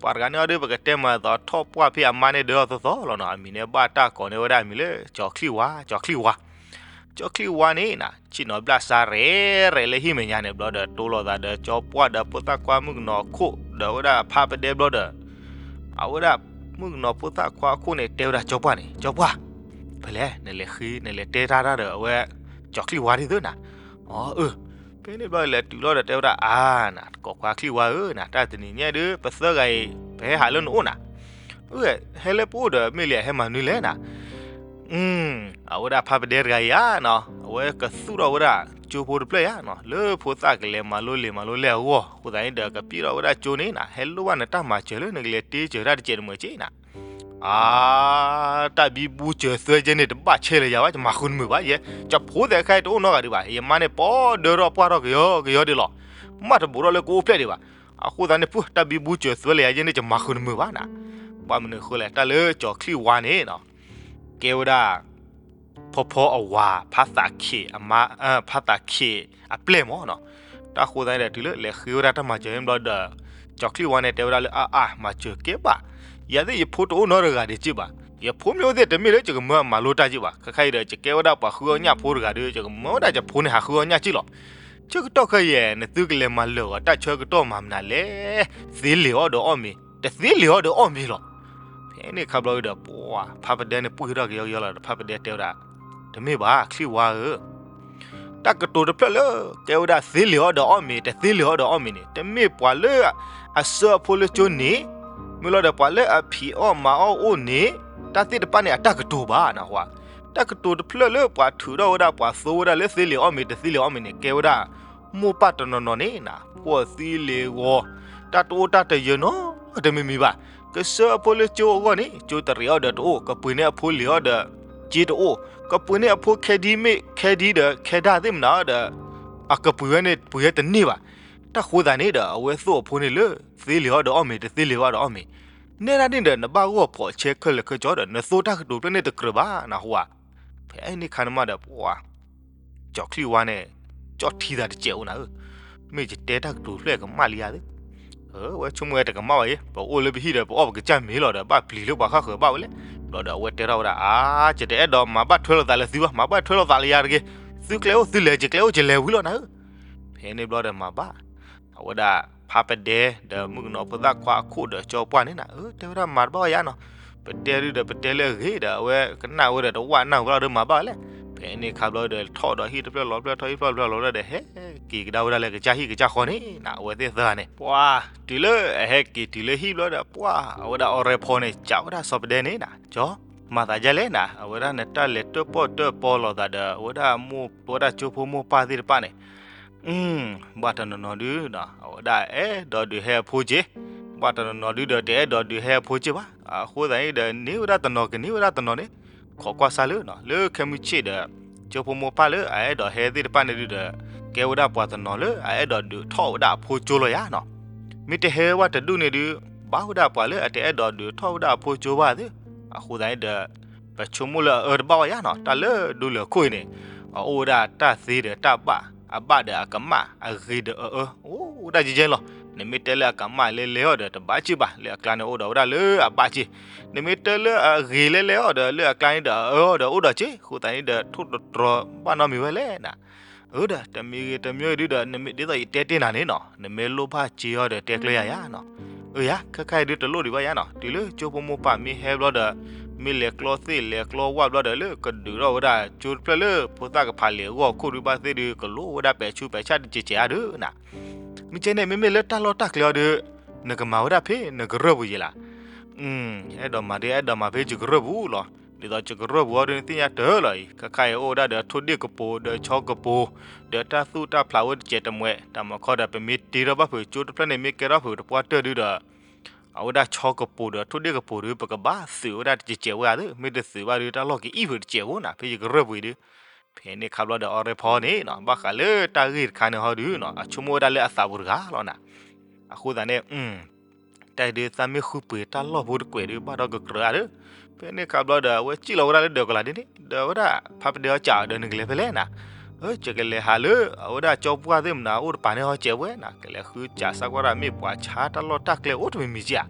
ပှၤတဂၤန့ၣ်အီၤဒုး ပကတဲမၤသိးထီၣ်ပှၢ်ဖဲအမါန့ၣ် ဒၢအီၤသီသီလီၤနီၤ အမံၤန့ၣ်ဘၣ်တၢ်ကိးန့ၢ်ဝဲဒၣ်အမံၤလၢ ကၠီချံၣ်ဝါ ကၠီချံၣ်ဝါ ကၠီချံၣ်ဝါန့ၣ်နၤ ဆ့ၣ်နီၤဘျၣ်စါရဲၣ်ရဲၣ်လၢဟံၣ်မဲာ်ညါန့ၣ်ဘျီဒီး တိလိာ်သးဒီးကၠီပှၢ်ဒီးဖိသၣ်ခွါမုၣ်ကနီၤခိၣ် ဒီးဝဲဒၣ်ဖးပဒဲဘျီဒီး အဝဲဒၣ်မုၣ်ကနီၤဖိသၣ်ခွါခိၣ်န့ၣ် တဲဝဲဒၣ်ကၠီပှၢ်န့ၣ် ကၠီပှၢ် ဖဲလဲၣ် နလဲၤဃ့ နလဲၤတဲတၢ်တၢ်ဒီးအဝဲ ကၠီချံၣ်ဝါဒ်သိးနၤ အၢ ဖဲန့ၣ်ဘျီလဲၤတုၤလီၤဒီးတဲဝဲဒၣ် အါ နၤ ကိးခွါချံၣ်ဝါဧၢ နၤ တၢ်တနံၤညါဒုး ပသၢဂၤအံၤ ပဟဲဟးလၢနအိၣ်နၤ အၢ ဟဲလၢပအိၣ်ဒီးမ့ၢ်လံ ဟဲမၤနုၤလဲၣ်နၤ အဝဲဒၣ်ဖးပဒဲတဂၤအံၤဧါနီၤ အဝဲကသူၣ်ထီၣ်ဝဲဒၣ်ကၠိဖိတဖျၢၣ်ဧါနီၤ လၢဖိသၣ်ကလဲၤမၤလိလံာ်မၤလိလဲၢ်အဂီၢ် အဃိသတးန့ၣ်ဒီး ကပျဲထီၣ်ဝဲဒၣ်ကၠိန့ၣ်နၤ ဟဲလိၣ်ဘၣ်နတၢ်မၤစၢၤလၢနကလဲၤတ့စၢၤတၢ်တစဲးတမုာ်က့နၤ အါ တၢ်ဘံဘူစၢၤသွဲကဲန့ၣ် တဘၣ်ဆဲးလၢၤယၤဘၣ် ယမၤဃုတမုာ်ဘၣ်ယဲ ယဖိသဲးခဲအံၤတအိၣ်နီတဂၤဒံးဘၣ် ယမါန့ၣ် ပီဒၢထီၣ်ပှၢ်ထီၣ်ကယီကယီဒံးလီၤ မ့ၢ်တဘူးထီၣ်လၢကအိၣ်ဖျဲၣ်ဒံးဘၣ် အဃိသတးန့ၣ် ပှၢ် တၢ်ဘံဘူစၢၤသွဲလၢယၤယဲန့ၣ် ယမၤဃုတမုာ်ဘၣ်နၤ ဘၣ်မနုၤအဃိလဲၣ် တၢ်လၢကၠီချံၣ်ဝါန့ၣ်နီၤ ကဲဝဲဒၣ် ဖီဖီအဝၤ ဖးသးခ့ၣ်အမါ ဖးသးခ့ၣ်အပျဲၢ်မးနီၤ တၢ်ဃိသတးန့ၣ်ဒီး တုၤလၢလဲၤဃ့ဝဲဒၣ်တၢ်မၤစၢၤန့ၣ်ဘျီဒီး ကၠီချံၣ်ဝါန့ၣ် တဲဝဲဒၣ်လၢ အါအါ မၤစၢၤကဲဘၣ် ယၤသ့ၣ်ယဖိတအိၣ်နီတဂၤဒံးက့ဘၣ် ယဖိမ့ၢ်အိၣ်သ့ၣ် တမ့ၢ်လၢယကမၢအမၤလိတၢ်က့ဘၣ် ခဲခါအံၤဒီး ယကဲဝဲဒၣ်ပှၤဃုအီၣ်ညၣ်ဖိတဂၤဒီး ယကမၢဝဲဒၣ်ယဖိန့ၣ် ဟးဃုအီၣ်ညၣ်က့လီၤ ဆၢကတီၢ်ခဲအံၤ နသုကလဲၤမၤလၢာ်အီၤ တၢ်ဆၢကတီၢ်မၤမနုၤလဲၣ် သ့လံာ်အီၣ်ဒီးအီၣ်မ့ၤ တသ့လံာ်အီၣ်ဒီးအီၣ်မ့ၤလီၤ ဖဲန့ၣ်ခါဘျီဒီး ပှၢ် ဖးပဒဲန့ၣ် ပှံၢ်ထီၣ်ကယီကယီလီၤဒီး ဖးပဒဲတဲဝဲဒၣ် တမ့ၢ်ဘၣ် ချံၣ်ဝါဧၢ တၢ်ကတိၤတဖျၢၣ်လၢ ကဲဝဲဒၣ်သ့လံာ်အီၣ်ဒီးအီၣ်မ့ၤ တသ့လံာ်အီၣ်ဒီးအီၣ်မ့ၤန့ၣ် တမ့ၢ်ပှၤလၢ အဆှၢအဖိလၢကၠိန့ၣ် မ့ၢ်လီၤဒီးပှၤလၢအဖံးအီၣ်မၤအီၣ်အိၣ်န့ၣ် တၢ်သ့ၣ်တဖၣ်န့ၣ် အတၢ်ကတိၤဘၣ်နဟါ တၢ်ကတိၤတဖျၢၣ်လၢပှၤထုးထီၣ်ဝဲဒၣ် ပှၤသိဝဲဒၣ်လၢသ့လံာ်အီၣ်မ့ၤ တသ့လံာ်အီၣ်မ့ၤန့ၣ် ကဲဝဲဒၣ် မိၢ်ပၢ်တနီၤနီၤန့ၣ်နၤ ဖှီၣ်သံလ့ၤဂီၤ တၢ်တအိၣ်တၢ်တယၢၤနီတမံၤမံၤဘၣ်. ကဆှၢအဖိလၢကၠိအဂီၢ်န့ၣ် ကၠိတရံးအီၤဒီးတအိၣ်, ကပှ့ၤန့ၢ်အဖိလံာ်အီၤဒီး စ့တအိၣ်, ကပှ့ၤန့ၢ်အဖိခဲဒံမ့ၢ်ခဲဒံဒီး ခဲဒၣ်သ့ၣ်မနုၤအီၤဒီး အကပှ့ၤဝဲန့ၣ် ပှ့ၤဝဲတန့ၢ်ဘၣ်. တၢ်ဃိသးန့ၣ်ဒီး အဝဲသိၣ်အဖိန့ၣ်လၢ သ့လံာ်အီၤဒီးအီၣ်မ့ၤ တသ့လံာ်အီၤဒီးအီၣ်မ့ၤ, နဲဒၣ်န့ၣ်ဒီး နဘၣ်ဂီၢ်ဖိးဆဲးခဲလၢာ်ခဲဆ့ဒီး နသိတၢ်ကတိၤဖျၢၣ်န့ၣ်တကြၢးဘၣ်နဟါ. ဖဲန့ၣ်ခါန့ၣ်မးဒီး ပှၤ ကၠီၤချံၣ်ဝါန့ၣ် ကၠီၣ်ထံသးတစဲးအိၣ်နၤဧၢ, မ့ၢ်ယတဲတၢ်ကတိၤဖျၢၣ်ကမၣ်လံဧါသ့ၣ်, ဝဲဆိကမိၣ်ဝဲတကမၣ်ဘၣ်အံၤ, ပအိၣ်လၢပဟံၣ်ဒီး ပအီၣ်ပကစၢ်မ့ၤလီၤဒီး ဘၣ်ပျံၤလၢပှၤဃၣ်ဃၢၤဘၣ်ဝဲလဲၣ်. ဘျီဒီးအဝဲတဲထီၣ်ဝဲဒၣ် အါ ယတအဲၣ်ဒိးမၤဘၣ်ထွဲလိာ်သးလၢသုဘၣ်, မၤဘၣ်ထွဲလိာ်သးလၢယၤတဂ့ၤ, သုကျဲအိၣ်သုလဲၤ, ယကျဲအိၣ်ယလဲၤဝံၤလီၤနၤဧၢ. ဖဲန့ၣ်ဘျီဒီးမၤဘၣ်, အဝဲဒၣ် ဖးပဒဲဒီးမုၣ်ကနီၤဖိသၣ်ခွါအခိၣ်ဒီးကၠီပှၢ်န့ၣ်နီၤ, အၢ တဲဝဲဒၣ်မၤတဘၣ်ဝဲယါနီၤ, ပတဲဒုဒီးပတဲလၢအဂ့ၤဒီး အဝဲကနၣ်ဝဲဒီးတဝၣ်နၢ်ဝဲလီၤဒီးမၤဘၣ်ဝဲလဲၣ်. ဖဲန့ၣ်ခါဘျီဒီး ထီၣ်ဒီးဟံၣ်တဖျၢၣ်လီၤတဖျၢၣ် ထီၣ်ဟံၣ်တဖျၢၣ်လီၤတဖျၢၣ်လီၤဒီး ဟဲက့ၤကဒါဝဲဒၣ်လၢကစၢ်ဟံၣ်ကစၢ်ဃီန့ၣ်နီၤ, အဝဲသ့ၣ်သၢဂၤန့ၣ် ပှၤ တုၤလၢအဟဲက့ၤတုၤလၢဟံၣ်ဘျီဒီး ပှၤ အဝဲဒၣ်အီၤရဲဖီန့ၣ် စံးဝဲဒၣ်စီၤပဒဲန့ၣ်နီၤ, ကၠီ မၤသးဒ်လဲၣ်နီၤ, အဝဲဒၣ်နတၢ်လဲၤတၢၣ်ပီၣ်တၢၣ်ပီလိာ်သးဒီး အဝဲဒၣ်မိၢ် အဝဲဒၣ်ကၠိဖိမိၢ်ပၢ်သ့ၣ်တဖၣ်န့ၣ် ဘၣ်တနီၤနီၤဒုဒီး အဝဲဒၣ်အဲၣ်ဒိးဒုးဟဲအဖိက့ၤ, ဘၣ်တနီၤနီၤဒုဒီး တအဲၣ်ဒိးဒုးဟဲအဖိက့ၤဘၣ်. အဃိသတးန့ၣ်ဒီး န့ၢ်ဝဲဒၣ်တနီၤကန့ၢ်ဝဲဒၣ်တနီၤန့ၣ်, ခိးကွၢ်စၢ်လၢ လၢခဲမုၢ်ဆ့ၣ်ဒီး ကၠိဖိမိၢ်ပၢ်လၢအအဲၣ်ဒိးဟဲသ့ၣ်တဖၣ်န့ၣ်ဒုဒီး ကဲဝဲဒၣ်ပှၤတနီၤလၢအအဲၣ်ဒိးဒုးထီၣ်ဝဲဒၣ်အဖိကၠိလီၤယါနီၤ. မ့ၢ်တဟဲဝဲတဒူၣ်န့ၣ်ဒု ဘၣ်ဝဲဒၣ်ပှၤလၢအတအဲၣ်ဒိးဒုးထီၣ်ဝဲဒၣ်အဖိကၠိဘၣ်သ့ၣ်. အဃိသတးန့ၣ်ဒီး ပဆိကမိၣ်လၢအအၢတဘၣ်ဝဲယါနီၤ, တၢ်လၢဒူလၢာ်ခိၣ်အံၤန့ၣ် အအိၣ်ဝဲဒၣ်တၢ်သ့ဒီးတၢ်ဘၣ်, အဘၣ်ဒီးအကမၣ်, အဂ့ၤဒီးအအၢ, အိၣ်ဝဲဒၣ်ကဲကဲလီၤ. နမ့ၢ်တဲလၢအကမၣ်လဲၤလဲၤအီၤဒီး တဘၣ်က့ၤဘၣ်, လၢအကျါန့ၣ်အိၣ်ဒီးဝဲဒၣ်လၢအဘၣ်က့ၤ. နမ့ၢ်တဲလၢအဂ့ၤလဲၤလဲၤအီၤဒီး လၢအကျါန့ၣ်ဒီးအအၢအီၤဒီးအိၣ်ဒီးက့ၤ. အဃိသတးန့ၣ်ဒီး ထိၣ်တတြီၤဘၣ်နီတမံၤဝဲလဲၣ်နီၤ. အၢဒီး တမံၤဂ့ၤတမံၤဒုဒီး နမ့ၢ်ဒ်သိးယတဲတ့ၢ်နၤန့ၣ်နီၤ, နမ့ၢ်လိၣ်ဘၣ်စ့အီၤဒီးတဲကျဲယၤယါနီၤ. အၢယါ, ခဲခါအံၤဒုတလိၣ်ဒံးဘၣ်ယါနီၤ, တုၤလၢကၠိဖိမိၢ်ပၢ်မ့ၢ်ဟဲဘျီဒီး မ့ၢ်လဲၤကျီသ့ၣ်လဲၤကျီဝၣ်ဘျီဒီး လၢကဒုးထီၣ်ဝဲဒၣ်ကၠိတဖျၢၣ်လၢဖိသၣ်ကဖးလံာ်အဂီၢ်အခိၣ်ဒုဘၣ်သ့ၣ်ဒု ကလိၣ်ဝဲဒၣ်ပဲာ်ဆူးပဲာ်ဆၣ်တစဲးစဲးဧါဒုနီၤ. မ့ၢ်ကဲန့ၣ် မ့မ့ၢ်လၢတၢ်လီၢ်တၢ်ကျဲအီၤဒု နကမၤဝဲဒၣ်ဖဲနကရၢၢ်ပူၤယဲလီၤ. အဲၣ်ဒိးမၤဒု အဲၣ်ဒိးမၤဖဲယကရၢၢ်ပူၤလီၤ. ဒ်သိးယကရၢၢ်ပူၤအီၤဒု နသ့ၣ်ညါတၢၢ်လီၤအံၤ, ခဲခါအံၤအိၣ်ဝဲဒၣ်ဒီးထိၣ်ဒ့ၣ်ကပိာ်ဒီးဆီကပိာ် ဒီးတၢ်သူၣ်တၢ်ဖျးဝဲတစဲးတမှဲး, တၢ်မၤခီဒီး ပမ့ၢ်တ့ထီၣ်ဘၣ်ဖုးကၠိတဖျၢၣ်န့ၣ် မ့ၢ်ကဲထီၣ်ဖုးတပှၢ်တၢၢ်ဒုဒီး အဝဲဒၣ်ဆီကပိာ်ဒီးထိၣ်ဒ့ၣ်ကပိာ်ဒု ပကဘၣ်သုးဝဲဒၣ်တစဲးစဲးဝဲဧါသ့ၣ်, မ့ၢ်တသုးဘၣ်ဒု တၢ်လီၢ်ကအံၣ်ဖုးတစဲးဖိနီၤ, ဖဲယကရၢၢ်ပူၤအံၤဒု. ဖဲန့ၣ်ခါဘျီဒီး အီၤရဲဖီန့ၣ်နီၤ, ဘၣ်ဃးလၢတၢ်ဂ့ၢ်တခါန့ၣ်ဟီဒုနီၤ, အဆိကမိၣ်ဝဲဒၣ်လၢအသးပူၤတဂၤလီၤနီၤ. အဃိသတးန့ၣ် တၢ်အံၤဒု သးမ့ၢ်ဃုပှ့ၤတၢ်လီၢ်ဖိတကွဲးဒု ဘၣ်ဒီးကကြၢးဧါဒု. ဖဲန့ၣ်ခါဘျီဒီး အဝဲစံၣ်လီၤဝဲဒၣ်လၢဒၢးကလးဒ်န့ၣ်, ဒီးဝဲဒၣ်ဖးပဒဲအီၤစံးဒီး နကလဲၤဖဲလဲၣ်နီၤ. ယကလဲၤဟးလၢအဝဲဒၣ်ကၠီပှၢ်သ့ၣ်မနုၤအိၣ်တပၤန့ၣ်ဟီစဲးဝဲနီၤ, ကလဲၤဃုစးစၢ်ကွၢ်ဒၣ်မ့ၢ်ပှၤဆါတၢ်လီၢ်တၢ်ကျဲအိၣ်တမံၤမံၤက့ဧါ.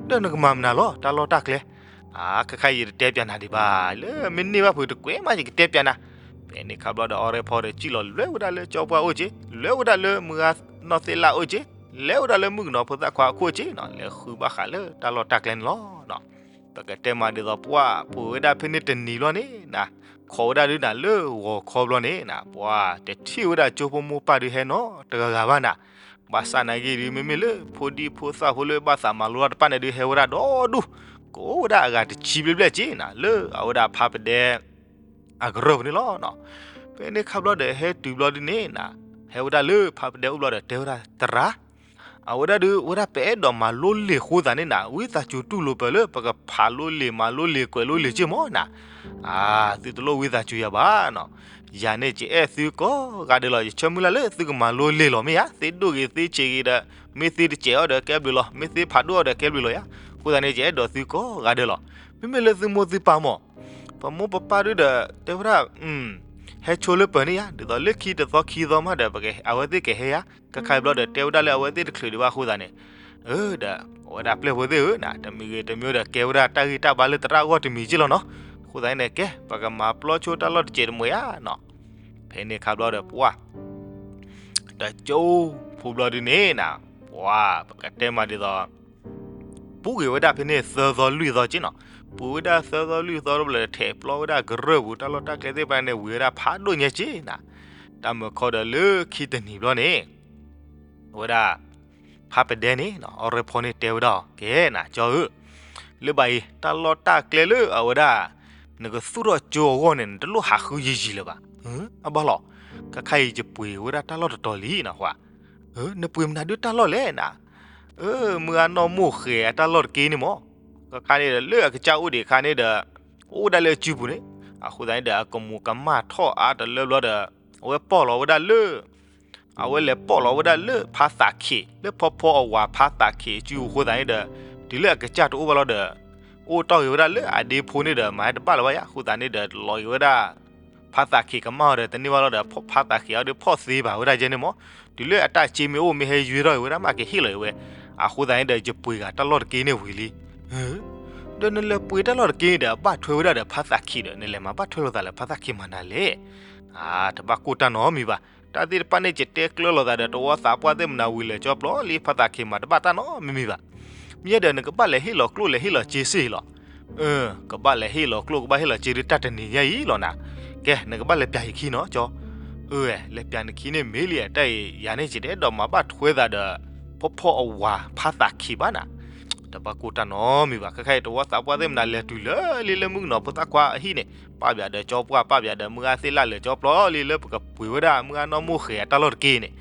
ဒီးနကမၤမနုၤလီၤ တၢ်လီၢ်တၢ်ကျဲ. အါ ခဲခါအံၤယတတဲပၠးနၤဒံးဘၣ်, လၢမ့ၢ်န့ၢ်ဘၣ်ဖုးတကွဲးမး ယကတဲပၠးနၤ. ဖဲန့ၣ်ခါဘျီဒီး အီၤရဲဖီဒီးစံၣ်လီၤလွဲဝဲဒၣ်လၢကၠီပှၢ်အိၣ်က့, လွဲဝဲဒၣ်လၢမုၢ်ဂၤနီၢ်သ့ၣ်လၢ်အိၣ်က့, လဲၤဝဲဒၣ်လၢမုၣ်ကနီၤဖိသၣ်ခွါအခိၣ်က့နီၤ, လဲၤဃုဘၣ်ဃးလၢတၢ်လီၢ်တၢ်ကျဲန့ၣ်လီၤ. ပကတဲမးဒ်သိးပှၢ်ပှ့ၤဝဲဒၣ်ဖဲန့ၣ်တနံၤဘျီန့ၣ်နီၤ, ခိးဝဲဒၣ်ဒုနၤလၢဂီၤခီဘျီန့ၣ်နီၤ, ပှၤတထံၣ်ဝဲဒၣ်ကၠိဖိမိၢ်ပၢ်ဒုဟဲနီတဂၤဂၤဘၣ်နီၤ. ဘၣ်ဆၣ်နာ်က့ဒု မ့မ့ၢ်လၢဖိဒံဖိသၣ်ဖိလၢဘၣ်သးမၤလိတၢ်တဖၣ်န့ၣ်ဒု ဟဲဝဲဒၣ်ဒီဒူၣ်, ကအိၣ်ဝဲဒၣ်အဂၤတဆံဘျဲၣ်ဘျဲၣ်က့နီၤ, လၢအဝဲဒၣ်ဖးပဒဲ အကရၢၢ်ပူၤန့ၣ်လီၤ. ဖဲန့ၣ်ခါဘျီဒီး ဟဲတုၤဘျီဒုန့ၣ်နီၤ, ဟဲဝဲဒၣ်လၢဖးပဒဲအိၣ်ဘျီဒီး တဲဝဲဒၣ် သရၣ်, အဝဲဒၣ်ဒု ဝဲဒၣ်ပအဲၣ်ဒိးမၤလိလံာ်အဃိသတးန့ၣ်နီၤ, ဝံသးစူၤတူၢ်လိာ်ပၢၢ်လၢပကဖးလိလံာ်မၤလိလံာ်ကွဲးလိလံာ်က့မၢ်နီၤ. အါ သုတလိၣ်ဝံသးစူၤယၤဘၣ်နီၤ, ယၤန့ၣ် ယအဲၣ်သုကိးဂၤဒဲးလီၤ, ယဆၢမုၢ်လၢ်လၢသုကမၤလိလံာ်လီၤ မ့ၢ်ဧါ, သ့ဒိၣ်ဂ့ၤသ့ဆံးဂ့ၤဒီး မ့ၢ်သ့တစဲးအီၤဒီးကဲဘျုးလီၤ, မ့ၢ်သ့ဖးဒိၣ်အီၤဒီးကဲဘျုးလီၤယါ. အဃိသတးန့ၣ် ယအဲၣ်ဒိးသုကိးဂၤဒဲးလီၤ. မ့မ့ၢ်လၢသုမိၢ်သုပၢ်မၢ်, ပမိၢ်ပပၢ်ဒုဒီး တဲဝဲဒၣ် ဟဲဆိလၢပၢၤန့ၣ်ယါ, ဒ်သိးလၢခံတသီခံသီမးဒီး ပက အဝဲသ့ၣ်ကဟဲယါ, ခဲခါအံၤဘျီဒီး တဲဝဲဒၣ်လၢအဝဲသ့ၣ်တချုးဒံးဘၣ်အဃိသတးန့ၣ်, အၢ ဒီး အဝဲဒၣ်ပျဲၢ်ဖိသ့ၣ်ဧၢနီၤ, တမံၤဂ့ၤတမံၤဒီး ကဲဝဲဒၣ်တၢ်ဂ့ၢ်တၢ်ဘါလၢသရၣ်အဂီၢ်တမံၤက့လီၤနီၤ. အဃိသတးန့ၣ် ကဲ ပကမၤပျီဆိတၢ်လီၢ်တစဲးတမှဲၤဧါနီၤ. ဖဲန့ၣ်ခါဘျီဒီး ပှၤ တကၠိဖိဘျီဒုန့ၣ်နီၤ, ပှၤ ပကတဲမးဒ်သိး ပူၤကွံာ်ဝဲဒၣ်ဖဲန့ၣ်သၢသီလွံၢ်သီက့နီၤ, ပူၤဝဲဒၣ်သၢသီလွံၢ်သီတဘျီဒီး ထဲးပျီဝဲဒၣ်ကရၢၢ်ပူၤ တၢ်လီၢ်တၢ်ကျဲသ့ၣ်တဖၣ်န့ၣ် ဝံၤဝဲဒၣ်ဖးဒိၣ်ညါက့နီၤ. တၢ်မၢခီဒီးလၢခံတနံၤဘျီန့ၣ် အဝဲဒၣ် ဖးပဒဲန့ၣ် အီၤရၢဖီန့ၣ်တဲဝဲဒၣ်အီၤ ကဲနၤ ကၠီဧၢ, လၢဘၣ်အံၤ တၢ်လီၢ်တၢ်ကျဲလၢအဝဲဒၣ် နကသူၣ်ထီၣ်ကၠိအဂီၢ်န့ၣ် နတလိၣ်ဟးဃုယံာ်ယံာ်လၢၤဘၣ်. အဘၣ်လီၤ, ခဲခါအံၤယပှ့ၤဝဲဒၣ်တၢ်လီၢ်တတီၤလံနီၤ ပှၤ, နပှ့ၤမနုၤဒုတၢ်လီၢ်လဲၣ်နၤ. မုၢ်ဂၤနီၢ်မိၢ်ဃဲၤအတၢ်လီၢ်တက့န့ၣ်မၢ်, ခဲခါန့ၣ်ဒီး လၢအကစၢ်အိၣ်ဒံးအခါန့ၣ်ဒီး အိၣ်ဝဲဒၣ်လၢအစုပူၤန့ၣ်, အဃိသတးန့ၣ်ဒီး အကမူၤကမၣ်ထီၣ်အါတလၢဘျီဒီး အဝဲပီၢ်လီၤဝဲဒၣ်လၢ အဝဲလဲၤပီၢ်လီၤဝဲဒၣ်လၢဖါသးခ့ၣ် လၢဖီဖီအဝၤဖါသးခ့ၣ်အစုပူၤအဃိသတးန့ၣ်ဒီး တုၤလၢအကစၢ်တအိၣ်ဘၣ်လီၤဒီး အိၣ်တီၢ်ဂ့ၤဝဲဒၣ်လၢအဒ့ဖိန့ၣ်ဒီး မၤဟဲတဘၣ်လၢၤဘၣ်ယါ အဃိသတးန့ၣ်ဒီး လီၤဂ့ၤဝဲဒၣ် ဖါသးခ့ၣ်ကမၣ်အီၤဒီး တန့ၢ်ဘၣ်လီၤဒီး ဖါသးခ့ၣ်အီၤဒီး ဖီၣ်သ့ဘၣ်ဝဲဒၣ်ယဲန့ၣ်မၢ်, တုၤလၢအတၢ်စ့မ့ၢ်အိၣ်မ့ၢ်ဟဲယွ့ထီၣ်ဂ့ၤဝဲဒၣ်မး ကဟ့ၣ်လီၤဂ့ၤဝဲ, အဃိသတးန့ၣ်ဒီး ယပှ့ၤဂၤတၢ်လီၢ်တက့န့ၣ်ဝံၤလံ. ဒီးနလဲၤပှ့ၤတၢ်လီၢ်တက့န့ၣ်ဒီး အဘၣ်ထွဲဝဲဒၣ်ဒီးဖါသးခ့ၣ်ဒီး နလဲၤမၤဘၣ်ထွဲလိာ်သးလၢဖါသးခ့ၣ်မနုၤလဲၣ်. တဘၣ်ကိၢ်တၢ်နီတမံၤဘၣ်, တ တၢ်သ့ၣ်တဖၣ်န့ၣ် ယတဲကျၢၤလိာ်သးဒီး တဝီသးပှၢ်သ့ၣ်မနၤဝံၤလၢာ်ကၠီပျီလံ ဖါသးခ့မၤတဘၣ်တၢ်နီတမံၤဘၣ်. မ့ၢ်ဒီးနကဘၣ်လဲၤဟ့ၣ်လီၤကျိၣ်လဲၤဟ့ၣ်လီၤစ့စ့လီၤ. အၢ, ကဘၣ်လဲၤဟ့ၣ်လီၤကျိၣ် ကဘၣ်ဟ့ၣ်လီၤစ့ဒုး တၢ်တနံၤညါအံၤလီၤနၤ. ကဲ နကဘၣ်လဲၤပျးယခံနီၤကၠီ. အၢ, လဲၤပျးနခံန့ၣ်မ့ၢ်လံ တၢ်အံၤ ယၤန့ၣ် ယတအဲၣ်ဒိးမၤဘၣ်ထွဲသးဒီး ဖီဖီအဝၤဖါသးခ့ဘၣ်နၤ. တဘၣ်ကိၢ်တၢ်နီတမံၤဘၣ်. ခဲခါအံၤ တဝီသးပှၢ်သ့ၣ်မနၤလဲၤတုၤလၢလံလၢမုၣ်ကနီၤဖိသၣ်ခွါအဟံၣ်န့ၣ် ပာ်ပျးဒီးကၠီပှၢ် ပာ်ပျးဒီးမုၢ်ဂၤသ့ၣ်လၢာ်ကၠီပျီလံ လၢပကပှ့ၤဝဲဒၣ်မုၢ်ဂၤနီၢ်မိၢ်ဃဲၤအတၢ်လီၢ်တက့ၢ်န့ၣ်.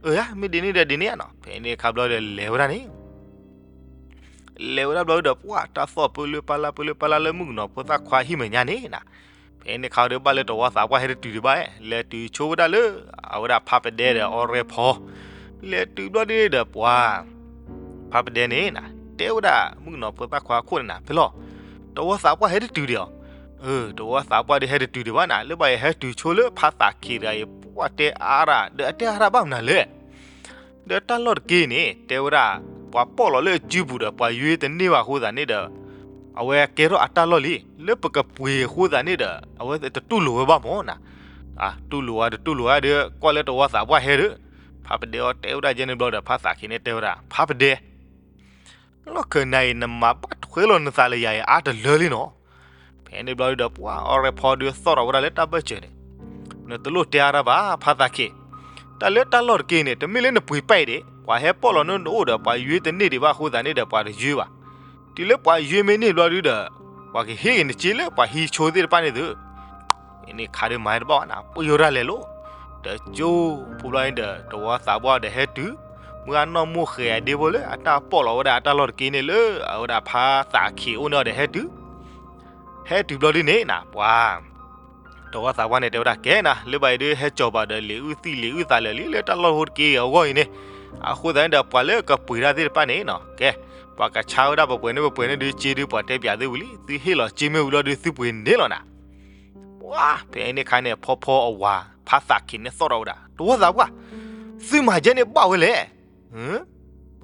အၢ, မ့ၢ်ဒ်န့ၣ်ဒီးဒ်န့ၣ်ဧါနီၤ. ဖဲန့ၣ်အခါဘျီဒီးလဲၤဝဲဒၣ်န့ၣ် လဲၤဝဲဒၣ်ဘျီဒီး ပှၢ်တၢ်သီၣ်ပၢလၢပၢ်လၢ် ပၢလၢပၢ်လၢ်လၢမုၣ်ကနီၤဖိသၣ်ခွါဟံၣ်မဲာ်ညါန့ၣ်နၤ. ဖဲန့ၣ်အခါဒီးဘၣ်လၢတဝီသးပှၢ်ဟဲတတုၤဒံးဘၣ်, လဲၤတုၤဆိဝဲဒၣ်လၢ အဝဲဒၣ်ဖါပဒဲဒီးအီရဲဖီ, လဲၤတုၤဘျီဒ်န့ၣ်ဒီးပှၤ ဖါပဒဲန့ၣ်နၤ တဲဝဲဒၣ်မုၣ်ကနီၤဖိသၣ်ခွါအခိၣ်န့ၣ်နၤ ဖဲလီၤ, တဝီသးပှၢ်ဟဲတတုၤဒံးအီၤ. အၢ, တဝီသးပှၢ်ဒီးဟဲတတုၤဒံးဘၣ်နၤ, လၢဘၣ်ယဟဲတုၤဆိလၢဖါသးခ့တဂၤအံၤ ပှၢ်တဲအါရၣ် ဒီးအတဲအါရၣ်ဘၣ်မနုၤလဲၣ်. ဒီးတၢ်လီၢ်တက့ၢ်န့ၣ် တဲဝဲဒၣ် ပှၤပီၣ်လီၤလၢအစုပူၤဒီး ပှၤယွ့တန့ၢ်ဘၣ်အဃိသတးန့ၣ်ဒီး အဝဲကဲထီၣ်အတၢ်လီၢ်လံ, လၢပကပှ့ၤအဃိသတးန့ၣ်ဒီး အဝဲတတူၢ်လိာ်ဝဲဘၣ်မၢ်နၤ. တူၢ်လိာ်ဝဲတတူၢ်လိာ်ဝဲဒီး ကွၢ်လၢတဝီသးပှၢ်ဟဲဒီး ဖါပဒဲအီၤတဲဝဲဒၣ်ယဲန့ၣ်ဘျီဒီး ဖါသးခ့န့ၣ်တဲဝဲဒၣ် ဖါပဒဲ လီၢ်ခၢၣ်နၤအံၤ နမၤဘၣ်ထွဲလီၤနသးလၢယၤအံၤအါတလၢလံနီၤ. ဖဲန့ၣ်ဘျီဒီး ပှၤအီရဲဖီဒီးသီၣ်ထီၣ်ဝဲဒၣ်လၢတၢ်ဘၢၣ်စၢၤန့ၣ်, နတလိၣ်တဲအါတၢ်ဘၣ် ဖါသးခ့, တၢ်လၢတၢ်လီၢ်တက့ၢ်န့ၣ် တမ့ၢ်လၢနပှ့ၤပဲၢ်ဒံး ပှၤဟဲပီၣ်လီၤနအိၣ်ဒီး ပှၤယွ့တန့ၢ်ဒံးဘၣ်အဃိသတးန့ၣ်ဒီး ပှၤတယွ့ဘၣ်. တုၤလၢပှၤယွ့မ့ၢ်န့ၢ်ဘျီဒုဒီး ပှၤကဟ့ၣ်ဂ့ၤနစ့လၢပှၤဟံးဆိသ့ၣ်တဖၣ်န့ၣ်သု ဖဲန့ၣ်ခါဒီးမၤတဘၣ်ဘၣ်နၤ ပှ့ၤဝဲဒၣ်လဲၤလိၤ, တကၠိဖိဘျီန့ၣ်ဒီး တဝီသးပှၢ်ဒီးဟဲတုၤ, မုၢ်ဂၤနီၢ်မိၢ်ဃဲၤအဒ့ဖိလၢအတၢ်ပီၣ်လီၤဝဲဒၣ်အတၢ်လီၢ်တက့ၢ်န့ၣ်လၢ အဝဲဒၣ်ဖါသးခ့အအိၣ်န့ၣ်အီၤဒီးဟဲတုၤ, ဟဲတုၤဘျီဒ်န့ၣ်နၤ ပှၤ တဝီသးပှၢ်န့ၣ်တဲဝဲဒၣ် ကဲနၤ လၢဘၣ်အံၤဒုး ဟဲကၠီၤပာ်ဒီးလံာ်အုၣ်သံၣ်လံာ်အုၣ်သးလၢာ်လံ လၢတၢ်လီၢ်ဖိတက့ၢ်အဂီၢ်အံၤန့ၣ်, အဃိသတးန့ၣ်ဒီး ပှၤလၢကပှ့ၤတၢ်သ့ၣ်တဖၣ်န့ၣ်နၤ ကဲ, ပှၤကဆါဝဲဒၣ်ပပှဲၤန့ၣ်ပပှဲၤန့ၣ်ဒုး စ့ဒုးပှၤတဲပၠးသုဝံၤလံ သုဟ့ၣ်လီၤစ့မ့ၢ်ဝံၤလီၤဒုး သုပှ့ၤန့ၢ်လီၤနၤ. ပှၤ ဖဲန့ၣ်အခါန့ၣ် ဖီဖီအဝၤ ဖါသးခ့န့ၣ်သီၣ်ထီၣ်ဝဲဒၣ် တဝီသးပှၢ်, သုမၤယဲန့ၣ်ဘၣ်ဝဲလဲၣ်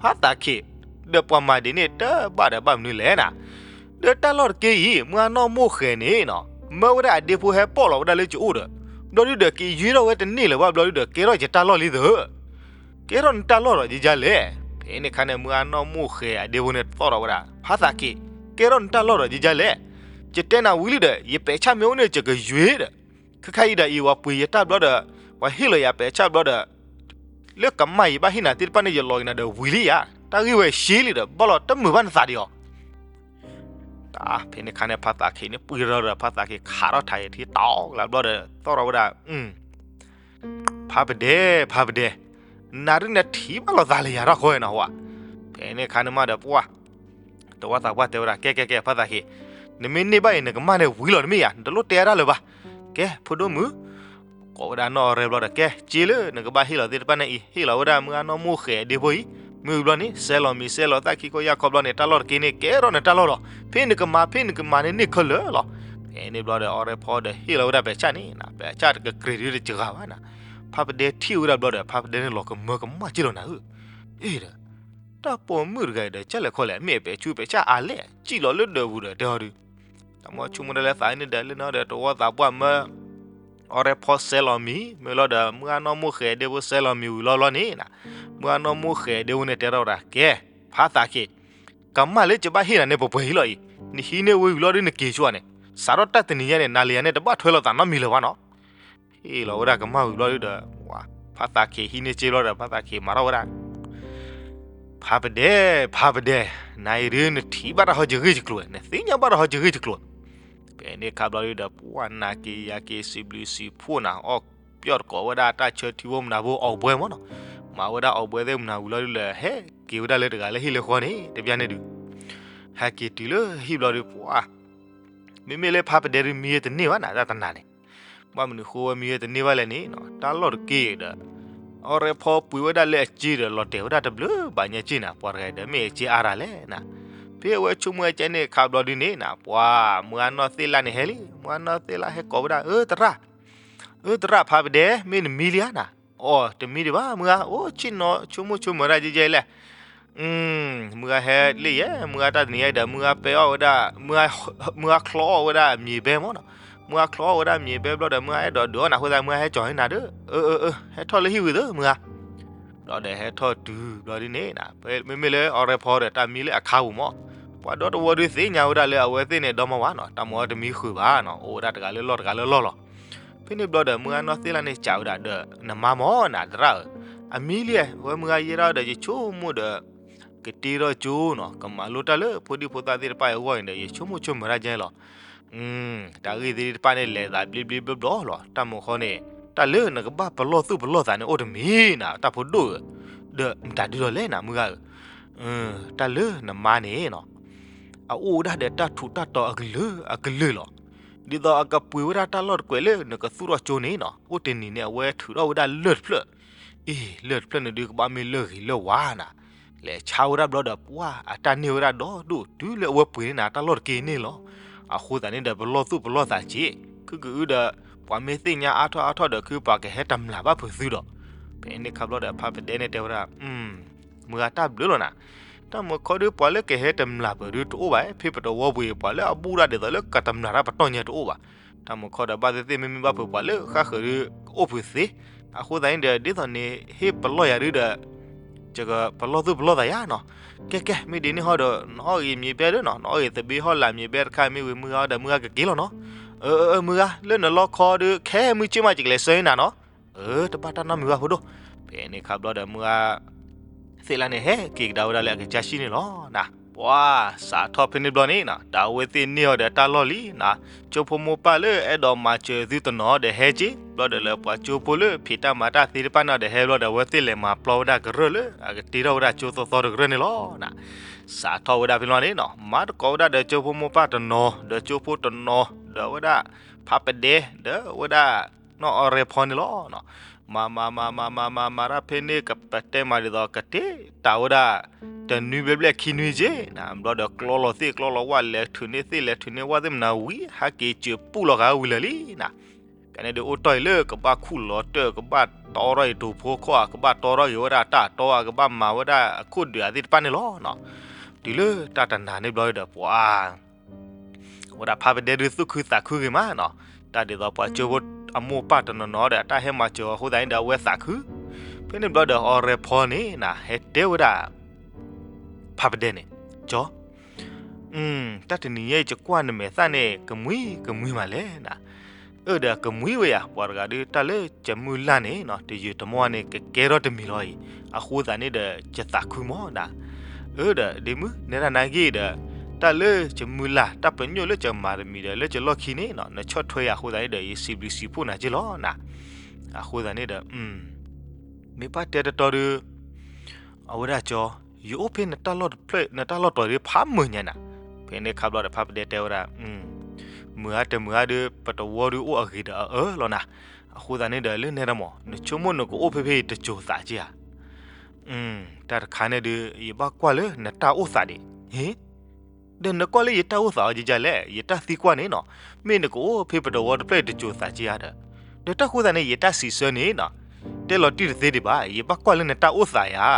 ဖါသးခ့, ဒီးပှၤမၤဒ်န့ၣ်တဘၣ်ဒီးဘၣ်မနုၤလဲၣ်နၤ, ဒီးတၢ်လီၢ်တက့ၢ်အံၤ မုၢ်ဂၤနီၢ်မိၢ်ဃဲၤန့ၣ်နၤ မၢဝဲဒၣ်အဒ့ဖိဟဲပီၣ်လီၤဝဲဒၣ်လၢယအိၣ်ဒီး, ဘျီဒုဒီးက့ၤယွ့ထီၣ်ဝဲတန့ၢ်လၢၤဘၣ်ဘျီဒုဒီး ကဲထီၣ်ယတၢ်လီၢ်လံသၢ ကဲထီၣ်နတၢ်လီၢ်ဒီးယကလဲၣ်. ဖဲန့ၣ်အခါန့ၣ် မုၢ်ဂၤနီၢ်မိၢ်ဃဲၤအဒ့ဖိန့ၣ်သီၣ်ထီၣ်ဝဲဒၣ် ဖါသးခ့, ကဲထီၣ်နတၢ်လီၢ်ဒီးယကလဲၣ်. ယတဲနၤဝံၤလံဒီး ယပဲာ်ဆၣ်မ့ၢ်အိၣ်န့ၣ် ယကယွ့ဒီး, ခဲခါအံၤဒီးအံၤ ပှၤပှ့ၤယတၢ်ဘျီဒီး ပှၤဟ့ၣ်လီၤယၤပဲာ်ဆၣ်ဘျီဒီး လၢကမၢ်ယဘၣ်ဟ့ၣ်နၤသ့ၣ်တဖၣ်န့ၣ် ယလီၤက့ၤနၤဒီးဝံၤလံယၤ, တၢ်ဂ့ၢ်ဝဲယရှဲလံဒီး ဘၣ်လီၤတမုာ်ဘၣ်နသးဒံးအီၤ. တၢ်ဖဲန့ၣ်ခါန့ၣ် ဖါသးခ့န့ၣ် ပှ့ၤထီၣ်ဒီး ဖါသးခ့ခးထီၣ်ထးယထံတကလးဘျီဒီး သီၣ်ထီၣ်ဝဲဒၣ် ဖါပဒဲ ဖါပဒဲ, နၤဒုးနထံၣ်ဘၣ်လိာ်သးလၢယၤထီၣ်ဃီနီၤဝဲ. ဖဲန့ၣ်ခါန့ၣ်မးဒီးပှၤ တဝီသးပှၢ်တဲဝဲဒၣ် ကဲ ကဲ ကဲ ဖါသးခ့, နမ့ၢ်န့ၢ်ဘၣ်အံၤ နကမၢ်န့ၣ်ဝံၤလီၤတမ့ၢ်ဧါ, နတလိၣ်တဲတၢ်လၢၤဘၣ်. ကဲ ဖိဒိၣ်မုၣ်, ကိးဝဲဒၣ်နီၢ်အီရဲဘျီဒီး ကဲ စ့လၢနကဘၣ်ဟ့ၣ်လီၤသ့ၣ်တဖၣ်န့ၣ်အံၤ ဟ့ၣ်လီၤဝဲဒၣ်မုၢ်ဂၤနီၢ်မိၢ်ဃဲၤအဒ့ဖိအံၤ, မ့ၢ်ဝံၤဘျီန့ၣ် စဲးလီၤမံၤ စဲးလီၤသၣ်ခံခီယၢ်ခီဘျီန့ၣ် တၢ်လီၢ်တက့ၢ်န့ၣ် ကဲထီၣ်နတၢ်လီၢ်လီၤ. ဖဲနကမၤ ဖဲနကမၤန့ၣ်န့ၢ်ခဲလၢာ်လီၤ. ဖဲန့ၣ်ဘျီဒီး အီရဲဖီဒီးဟ့ၣ်လီၤဝဲဒၣ်ပဲာ်ဆၣ်န့ၣ် ပဲာ်ဆၣ်တကကြ့ၢ်ဒုတစှၤဘၣ်နၤ. ဖါပဒဲထံၣ်ဝဲဒၣ်ဘျီဒီး ဖါပဒဲန့ၣ်လီၤကမၢကမၣ်က့ၢ်လီၤနၤဧၢ. အ့ဒီး တၢ်ပိာ်မုၣ်တဂၤအံၤဒီး ကၢ်လဲၣ်ခီလဲၣ် မ့ၢ်အပဲာ်ဆူးပဲာ်ဆၣ်အါလဲၣ် စံၣ်လီၤလၢဒၢးပူၤဒီးတဲအီၤဒုး, တၢ်မ့ၢ်ဆိကမိၣ်ဒၣ်လဲာ်သးန့ၣ်ဒီး လၢနီၤဒီး တဝီသးပှၢ်မၢ အီရဲဖီစဲးလီၤမံၤ မ့ၢ်လီၤဒီး မုၢ်ဂၤနီၢ်မိၢ်ဃဲၤဒ့ဖိစဲးလီၤမံၤဝံၤလီၤလီၤန့ၣ်နၤ, မုၢ်ဂၤနီၢ်မိၢ်ဃဲၤဒ့ဖိန့ၣ်တဲထီၣ်ဝဲဒၣ် ကဲ ဖါသးခ့, ကမၢ်လၢယဘၣ်ဟ့ၣ်နၤန့ၣ် ပှဲၤပှဲၤအံၤလီၤအံၤ, နဟံးန့ၢ်ဝဲဝံၤလီၤဒုးနက့ၤဆိန့ၣ်, စးထီၣ်တၢ်တနံၤညါန့ၣ် နၤလၢယၤန့ၣ် တဘၣ်ထွဲလိာ်သးနီတမံၤလၢၤဘၣ်နီၤ. ဟ့ၣ်လီၤဝဲဒၣ်ကမၢ်ဝံၤဘျီဒုဒီး ဖါသးခ့ဟံးန့ၢ်စ့ဘျီဒီး ဖါသးခ့မၤထီၣ်ဝဲဒၣ်, ဖါပဒဲ, ဖါပဒဲ, နၤအံၤဒုးနထံၣ်ဘၣ်တၢ်ဟီယဂ့ၢ်ယကျိၤ, နသ့ၣ်ညါဘၣ်တၢ်ဟီယဂ့ၢ်ယကျိၤ. ဖဲန့ၣ်ခါဘျီဒုဒီး ပှၤနၤက့ၤယၤက့ၤစံးဘျုးစံးဖှိၣ်နၤ အီၣ်ပျီၢ်တကိးဝဲဒၣ်တၢ်ဆၢထံဖိမနၤဖိအီၣ်ဘှဲမၢ်နီၤ, မၤဝဲဒၣ်အီၣ်ဘှဲသ့ၣ်မနၤဝံၤလီၤဒုလၢ ဟဲက့ၤဝဲဒၣ်လၢတဂၤလၢဟံၣ်လၢဃီန့ၣ် တပျၢ်န့ၣ်ဒုး, ဟဲက့ၤတုၤလၢဟံၣ်ဘျီဒု ပှၤ မ့မ့ၢ်လၢဖါပဒဲဒုးမံဝဲတန့ၢ်ဘၣ်နၤ တၢ်တနၤန့ၣ်, ဘၣ်မနုၤဃိဝဲမံဝဲတန့ၢ်ဘၣ်လဲၣ်န့ၣ် တၢ်လီၢ်တက့ၢ်ဒီး အီရဲဖီပှ့ၤဝဲဒၣ်လၢအစ့ဒီး လီၤတဲာ်ဝဲဒၣ်တဘျုးဘၣ်ညါစ့နၤ ပှၤတဂၤဒီးမ့ၢ်အစ့အါတၢ်လဲၣ်နၤ, ဖဲအဝဲဆိကမိၣ်ဝဲကဲန့ၣ်အခါဘျီဒုန့ၣ်နၤ ပှၤမုၢ်ဂၤနီၢ်သ့ၣ်လၢ်န့ၣ်ဟဲလံ မုၢ်ဂၤနီၢ်သ့ၣ်လၢ်ဟဲကိးဝဲဒၣ် အၢသရၣ်, အၢသရၣ်ဖါပဒဲ မ့ၢ်နမံလံဧါနၤ, အိ တမံဒံးဘၣ် မုၢ်ဂၤ အိ ဆ့ၣ်နီၤဆိကမိၣ်ဆိကမးဒၣ်ယဲယဲလဲၣ် မုၢ်ဂၤဟဲလံယဲ မုၢ်ဂၤတၢ်တနံၤညါဒီး မုၢ်ဂၤပဲအီၣ်ဝဲဒၣ်, မုၢ်ဂၤချီအီၣ်ဝဲဒၣ်မံၤဘဲမၢ်နီၤ, မုၢ်ဂၤချီအီၣ်ဝဲဒၣ်မံၤဘဲဘျီဒီး မုၢ်ဂၤအဲၣ်ဒိးဒုးအီၣ်နၤအဃိသတး မုၢ်ဂၤဟဲကၠီၤန့ၢ်နၤဒီး အၢ အၢ အၢ ဟဲထီၣ်လၢဟံၣ်ဝံၤသ့ မုၢ်ဂၤ ဘျီဒီးဟဲထီၣ်တုၤဘျီဒ်န့ၣ် မ့မ့ၢ်လၢ Orange Paul ဒီးတၢ်မံလၢအခါပူၤမး, ပှၤဒီတဝီဒုးသ့ၣ်ညါဝဲဒၣ်လၢအဝဲသ့ၣ်န့ၣ် ဒီမါဝၤနီၤ, တၢ်မၤအီၤတမံဃုာ်ဘၣ်နီၤ, အိၣ်ဝဲဒၣ်တဂၤလၢလီၢ်တဂၤလၢလီၢ်လီၤ. ဖဲန့ၣ်ဘျီဒီး မုၢ်ဂၤနီၢ်သ့ၣ်လၢန့ၣ် စံးဝဲဒၣ်ဒီး နမါမၢ်နၤသရၣ်ဧၢ, အမံလံ, ဝဲမုၢ်ဂၤယဲဒၣ်ဒီး ယဆိကမိၣ်ဒီး ကတ့ထီၣ်ကၠိနီၤ, ကမၤလိတၢ်လၢဖိဒံဖိသၣ်သ့ၣ်တဖၣ်အဂီၢ်န့ၣ်ဒီး ယဆိကမိၣ်ဆိကမိၣ်ဒ်လဲၣ်လီၤ. တၢ်ဂ့ၢ်သ့ၣ်တဖၣ်န့ၣ် လဲၤသးဘျ့ဘျ့ဘျီဘျီလီၤ. တၢ်မုၢ်ဃီန့ၣ် တၢ်လၢနကဘၣ်ပလီၢ်သူၣ်ပလီၢ်သးန့ၣ် အိၣ်တမံၤနၤ တၢ်ဖိဒိၣ်ဧၢ, ဒီးမတၤဒုးဒီးလဲၣ်နၤ မုၢ်ဂၤဧၢ, တၢ်လၢနမါန့ၣ်နီၤ အအိၣ်ဝဲဒၣ်ဒီးတၢ်ထူးတၢ်တီၤအကလုာ်အကလုာ်လီၤ. ဒ်သိးအကပှ့ၤဝဲဒၣ်တၢ်လီၢ်တကွဲးလၢနကသူၣ်ထီၣ်ကၠိန့ၣ်နီၤ, အိၣ်တနံၤန့ၣ် အဝဲထုးထီၣ်ဝဲဒၣ်လၢၢ်တဖျၢၣ်, အ့ၣ် လၢၢ်တဖျၢၣ်န့ၣ်ဒုး ကဘၣ်မ့ၢ်လၢၢ်ဂ့ၤလၢၢ်ဝါနၤ, လဲၤဆါဝဲဒၣ်ဘျီဒီး ပှၢ်အတၢ်န့ၢ်ဝဲဒၣ်ဒီဒိၣ်တုၤလၢအဝဲပှ့ၤန့ၢ်နၤတၢ်လီၢ်တက့ၢ်န့ၣ်လီၤ. အဃိသတးန့ၣ်ဒီး ပလီၢ်သူၣ်ပလီၢ်သးက့ၢ်, ခုကအုဒီး ပှၤမ့ၢ်သ့ၣ်ညါအါထီၣ်အါထီၣ်ဒီး ခုပှၤကဟဲတမျၢ်ဘၣ်ဖုးသုဒီး, ဖဲန့ၣ်ခါဘျီဒီး ဖါပဒဲန့ၣ်တဲဝဲဒၣ် မုၢ်ဂၤတၢ်ဘျုးလီၤနၤ, တၢ်မုၢ်ခီဒုး ပှၤလၢကဟဲတမျၢ်ပၢၢ်ဒုးတအိၣ်ဘၣ်, ဖဲပတဝီပူၤအံၤ ပှၤလၢအဘူးဒၣ်ဒ်သိးလၢကတမျၢ်တၢ်ပတီၢ်ညါတအိၣ်ဘၣ်. တၢ်မုၢ်ခီဒီး ဘၣ်သ့ၣ်သ့ၣ်မ့မ့ၢ်ဘၣ်ဖုး ပှၤလၢဃၣ်ဃုာ်ဒုး အိၣ်ဖုးသ့. အဃိသတးန့ၣ်ဒီး ဒ်သိးန့ၣ် ဟ့ၣ်ပလီၢ်ယၤဒုးဒီး ယကပလီၢ်သူၣ်ပလီၢ်သးယၤနီၤ. ကဲကဲ မ့ၢ်ဒ်န့ၣ်ဟီဒီး နအီၣ်ဂ့ၤမံၤဘဲဒီးနီၤ, နအီၣ်ဂ့ၤသဘ့ဟီၣ်လာ်မံၤဘဲတခါ မ့ၢ်ဝံၤမုၢ်ဂၤဒီး မုၢ်ဂၤကက့ၤလီၤနီၤ. အၢ အၢ မုၢ်ဂၤ လၢနလီခီဒုး ခဲမုၢ်ဆ့ၣ်မး ယကလဲၤဆှၢန့ၢ်နၤနီၤ. အၢ တဘၣ်တၢ်နီတမံၤဘၣ်ဖိဒိၣ်. ဖဲန့ၣ်ခါဘျီဒီး မုၢ်ဂၤသ့ၣ်လၢန့ၣ် ဟဲက့ၤကဒါဝဲဒၣ်လၢအကစၢ်ဆံၣ်န့ၣ်လီၤ. ပှၤစးထီၣ်ဖဲန့ၣ်ဘျီန့ၣ်နီၤ, တၢ်အဝဲသ့ၣ်န့ၢ်အီၤဒီးတၢ်လီၢ်လံနီၤ, ကၠိဖိမိၢ်ပၢ်လၢအဲၣ်ဒိးမၤစၢၤသုတနီၤဒီးဟဲက့ၤ, ဘျီဒီးလၢပှၤကၠိဖိလၢဖံးတၢ်မၤတၢ်သ့ၣ်တဖၣ်န့ၣ်ဒီး ဟဲဘျီဒီး အဝဲသ့ၣ်လဲၤမၤပျီဝဲဒၣ်ကရၢၢ်လၢအကတ့ထီၣ်ဝဲဒၣ်ကၠိသီသီတကရၢၢ်န့ၣ်လီၤ. စးထီၣ်ဝဲဒၣ်ဖဲန့ၣ်ဘျီန့ၣ်နီၤ, မၤသကိးဝဲဒၣ်ဒီးကၠိဖိမိၢ်ပၢ်တနီၤ ဒီးကၠိဖိတနီၤ ဒီးဝဲဒၣ်ဖါပဒဲ ဒီးဝဲဒၣ်နီၢ်အီရဲဖီန့ၣ်လီၤ. မၤမၤမၤမၤမၤမၤမၤတၢ်ဖဲန့ၣ် ကပတဲမၤဒ်သိး ကတ့တၢ်ဝဲဒၣ် တနွံဘျဲၣ်ဘျဲၣ်ခံနွံက့နီၤ, ဘျီဒီးကျီလီၤသ့ၣ်ကျီလီၤဝၣ် လဲၤထုးန့ၢ်သ့ၣ်လဲၤထုးန့ၢ်ဝၣ်သ့ၣ်မနၤဝံၤ ဟဲက့ၤစၢၤပူၣ်လီၤဃာ်ဝံၤလၢာ်လံနီၤ. ကန့ၣ်ဒုးအိၣ်တီၢ်အံၤလၢကဘၣ်ခူၣ်လီၤတၢၢ် ကဘၣ်တီထီၣ်အံၤတိာ်ဖိခိၣ်ဧါ, ကဘၣ်တီထီၣ်က့ၤဝဲဒၣ်တၢ်တီဧါ, ကဘၣ်မၤဝဲဒၣ်အခိၣ်ဒုးဧါသ့ၣ်တဖၣ်န့ၣ်လီၤ. တုၤလၢတၢ်တနၤန့ၣ်ဘျီဒီး ပှၤ ဝဲဒၣ်ဖါပဒဲဒုးသူၣ်ခုသးခုဂ့ၤမးနီၤ, တၢ်ဒ်သိးပှၤကၠိဖိအမိၢ်ပၢ်တနီၤနီၤဒီး အတၢ်ဟဲမၤစၢၤအဃိသတးန့ၣ်ဒီး အဝဲသးခု. ဖဲန့ၣ်ဘျီဒီး အီရဲဖီန့ၣ်နီၤ ဟဲတဲဝဲဒၣ် ဖါပဒဲန့ၣ်, ကၠီ တၢ်တနံၤညါအံၤ ယကွၢ်နမဲာ်သၣ်န့ၣ် ကမှံကမှံမးလဲၣ်နီၤ. အၢ ဒီးကမှံဝဲယၤ ပှၤတဂၤဒုး တၢ်လၢယမုၢ်လၢ်န့ၣ်နီၤ တယုၢ်တမီၢ်န့ၣ် ကကဲထီၣ်တမံၤလီၤအံၤ, အဃိသတးန့ၣ်ဒီး ယသးခုမးနီၤ. အၢ ဒီးဒ့မုၣ် နဲဒၣ်နၤဂ့ၢ်ဒီး တၢ်လၢယမုၢ်လၢ် တၢ်ပညိၣ်လၢယမၤတမံၤဒီး လၢယလီၢ်ခံန့ၣ်နီၤ နဆီၣ်ထွဲယၤအဃိသတးန့ၣ်ဒီး ယစံးဘျုးစံးဖှိၣ်နၤက့လီၤနီၤ. အဃိသတးန့ၣ်ဒီး မ့ၢ်ဘၣ်တဲတတီဒုး အဝဲဒၣ်ကၠီ ယအိၣ်ဖဲနတၢ်လီၢ်တဖျၢၣ် နတၢ်လီၢ်တီၤဒုး ဖးမုာ်ညါနၤ. ဖဲန့ၣ်ခါဘျီဒီး ဖါပဒဲတဲဝဲဒၣ် မုာ်ဧါတမုာ်ဧါဒုး ပတဝီဒုးအိၣ်အဂ့ၤဒီးအအၢလီၤနၤ. အဃိသတးန့ၣ်ဒီး လၢနဲတမီၢ် နဆိကမိၣ်နကအိၣ်ဖဲဖဲအံၤတစိၤသးက့ဧါ. တၢ်တခါန့ၣ်ဒုး ယဘၣ်ကွၢ်လၢနတၢ်အိၣ်သးဒံး. ဟ့ ဒီးနကွၢ်လၢယတၢ်အိၣ်သးအီၤကကလဲၣ်, ယတၢ်သံကွၢ်န့ၣ်နီၤ, မ့ၢ်နကအိၣ်ဖဲပတဝီတဖျၢၣ်တစိၤသးက့ဧါဒီး, ဒီးတၢ်ဃိသးန့ၣ် ယတၢ်စံးဆၢန့ၣ်နီၤ, တဲလီၤတံၢ်တသ့ဒံးဘၣ်, ယဘၣ်ကွၢ်လၢနတၢ်အိၣ်သးယၤ,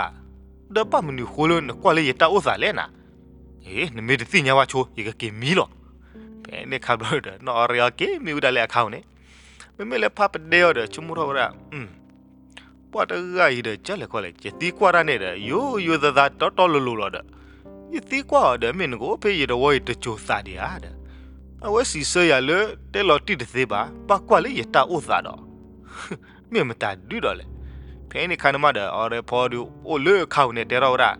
ဒီးဘၣ်မနုၤဃိလၢနကွၢ်လၢယတၢ်အိၣ်သးလဲၣ်နၤ. နမ့ၢ်တသ့ၣ်ညါဝဲဆိ ယကက့ၤမံလီၤ. ဖဲန့ၣ်ခါဘျီဒီး နီၢ်အီရဲအီၤက့ၤမံဝဲဒၣ်လၢအခါအံၤန့ၣ်, မ့မ့ၢ်လၢဖါပဒဲအီၤဒီး ဆိကမိၣ်ထီၣ်ဝဲဒၣ် ပှၤတဂၤအံၤဒီး ကလဲၤခီလဲၣ်, ယသံကွၢ်တၢ်န့ၣ်ဒီး ယိယိသးသးတီတီလိၤလိၤလီၤဒီး, ယသံကွၢ်အီၤဒီး မ့ၢ်နကအိၣ်ဖဲယတဝီအံၤတစိၤသးဒံးဧါဒီး, အဝဲစံးဆၢယၤလၢ တဲလီၤတံၢ်တသ့ဘၣ်, ဘၣ်ကွၢ်လၢယတၢ်အိၣ်သးဒီး, မ့ၢ်မတၤဒုဒီးလဲၣ်. ဖဲန့ၣ်ခါန့ၣ်မးဒီး အီရဲဖီဒုးအိၣ်လၢအခါအံၤန့ၣ် တဲထီၣ်ဝဲဒၣ်,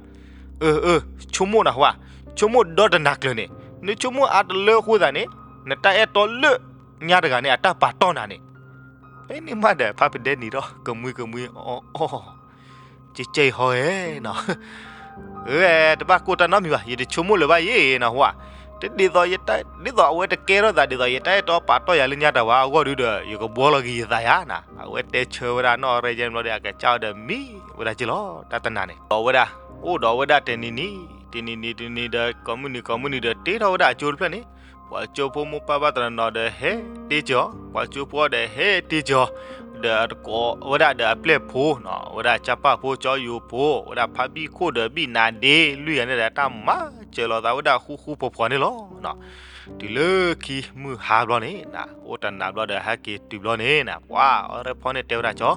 အၢ အၢ ဆိကမိၣ်နၢ်ဟူဧါ, ဆိကမိၣ်ဒီတနၤကျၢၤန့ၣ်, နဆိကမိၣ်အါတလၢအဃိသတးန့ၣ်, နတၢ်အဲၣ်တီလၢညါတဂၤန့ၣ် အတၢ်ပာ်တီၢ်နၤန့ၣ်. ဖဲန့ၣ်မးဒီး ဖါပဒဲနံၤထီၣ် ကမှံကမှံ အီအီ ကကဲအံၤဟီဧဲနီၤ, အၢ တဘၣ်ကိၢ်တၢ်နီတမံၤဘၣ်, ယတဆိကမိၣ်လၢၤဘၣ်ယဲနီၤ, ဟူဧါ, တဒ်သိးယတၢ်, ဒ်သိးအဝဲတကဲထီၣ်သး ဒ်သိးယတၢ်အဲၣ်တီပာ်တီၢ်ယၤလၢညါတၢ်ဝဲအဂီၢ်ဒုဒီး ယကဘှီလီၤက့ၤယသးယၤနီၤ. အဝဲတဲဆၢဝဲဒၣ်နီၢ်အီရဲယဲန့ၣ်ဘျီဒီး အကစၢ်ဝဲဒီးမံဝဲဒၣ်က့ၤလီၤ တၢ်တနၤန့ၣ်, ဒီးဝဲဒၣ်, အိၣ်ဒီးဝဲဒၣ်တနံၤနံၤ, တနံၤနံၤတနံၤဒီး ကိးမုၢ်နံၤကိးမုၢ်နံၤဒီး တ့ထီၣ်ဝဲဒၣ်အကၠိတဖျၢၣ်န့ၣ်, ပှၤကၠိဖိမိၢ်ပၢ်ဘၣ်တနီၤနီၤဒီးဟဲတ့က့ၤအီၤ, ပှၤကၠိဖိဒီးဟဲတ့က့ၤအီၤ, ဒီးအတကိးဝဲဒၣ်ဒီးအပျဲၢ်ဖိနီၤ, ဝဲဒၣ်ကၠၢ်ပၢ်ဖိ ကၠီယိၤဖိ, ဝဲဒၣ်ဖါဘံၣ်ခိၣ်ဒီးဘံၣ်နၤဒ့ လွံၢ်ဂၤန့ၣ်ဒီး တၢ်မၤစၢၤလိာ်သးဝဲဒၣ်ဃူဃူဖိးဖိးန့ၣ်လီၤနီၤ. တုၤလၢခံမုၢ်ဟါဘျီန့ၣ်နၤ, အိၣ်တနၤဘျီဒီး ဟဲက့ၤတုၤဘျီန့ၣ်နၤ, ပှၤအီၣ်ရဲၣ်ဖီန့ၣ်တဲဝဲဒၣ်ကၠီ,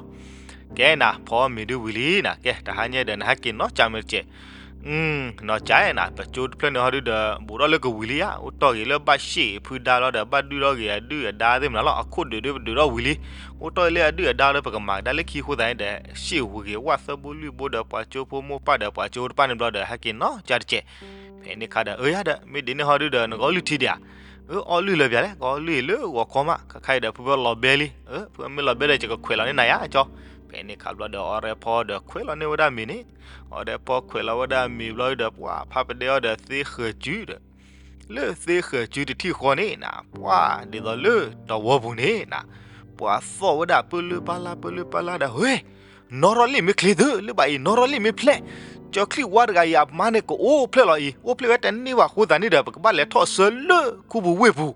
ကဲနၤ, ဖီမ့ၤဒုဝံၤလံနၤ, ကဲ တဟါညါဒီး နဟဲက့ၤနီၢ်ကၠးမ့ၢ်တကဲး, နီၢ်ကၠးနၤ, ပကၠိတဖျၢၣ်န့ၣ်ဟီဒုဒီး ဘူးထီၣ်လၢကဝံၤလံဧါ, အိၣ်တ့ၢ်ဂ့ၤလၢဘၣ်ရှ့ၣ်ဖုဒါလီၤဒီး ဘၣ်ဒုၣ်ထီၣ်ဂ့ၤအဒုၣ်အဒါသ့ၣ်မနုၤလီၤ, အခိၣ်ဒုးဒုးပဒုးထီၣ်ဝံၤလံ, အိၣ်တ့ၢ်လၢအဒုၣ်အဒါလၢပကမၤကဒါလၢခံအဃိသတးန့ၣ်ဒီး ရှ့ၣ်ဝံၤဂ့ၤဝၣ်သၢဘိလွံၢ်ဘိဒီး ပှၤကၠိဖိမိၢ်ပၢ်ဒီး ပှၤကၠိတဖၣ်န့ၣ်ဘျီဒီး ဟဲက့ၤနီၢ်ကၠးတကဲး, ဖဲန့ၣ်ခါဒီး အၢယၤဒီး မ့ၢ်ဒ်န့ၣ်ဟီဒုဒီး နကအီၣ်လုၢ်ထံဒံးဧါ, အၢ အီၣ်လုၢ်လၢၤပၠးလဲၣ်, ကအီၣ်လုၢ်အံၤလၢဂီၤခီမး, ခါခါအံၤဒီး ဖုဖဲလီၤဘဲလံ, အၢ ဖုဖဲမ့ၢ်လီၤဘဲဒီး ယကခွဲးလီၤန့ၢ်နၤယၤကၠီ, ဖဲန့ၣ်ခါဘျီဒီး အီၣ်ရဲၣ်ဖီဒီးခွဲးလီၤန့ၢ်ဝဲဒၣ်မ့ၤန့ၣ်, အီၣ်ရဲၣ်ဖီခွဲးလီၤဝဲဒၣ်မ့ၤဘျီဒီး ပှၤဖးပဒဲအီၤဒီးသ့ဃၢၤစုဒီး လၢသ့ဃၢၤစုတထံၣ်ဃီန့ၣ်နၤ, ပှၤဒ်သိးလၢတဝီပူၤန့ၣ်နၤ, ပှၤသီၣ်ဝဲဒၣ်ပၢၢ်လၢပၢ်လၢ် ပၢၢ်လၢပၢ်လၢ်ဒီး ဝဲ နီၢ်ရီၣ်လံၣ်မ့ၢ်ချ့သုလၢၤဘၣ်အံၤ, နီၢ်ရီၣ်လံၣ်မ့ၢ်ဖျဲး, ကၠီချံၣ်ဝါတဂၤအံၤအမါန့ၣ် ကအိၣ်ဖျဲၣ်လီၤအံၤ, အိၣ်ဖျဲၣ်ဝဲတန့ၢ်ဘၣ်အဃိသတးန့ၣ်ဒီး ပကဘၣ်လဲၤထီၣ်ဆၢလၢခူပူၤဝ့ၢ်ပူၤ,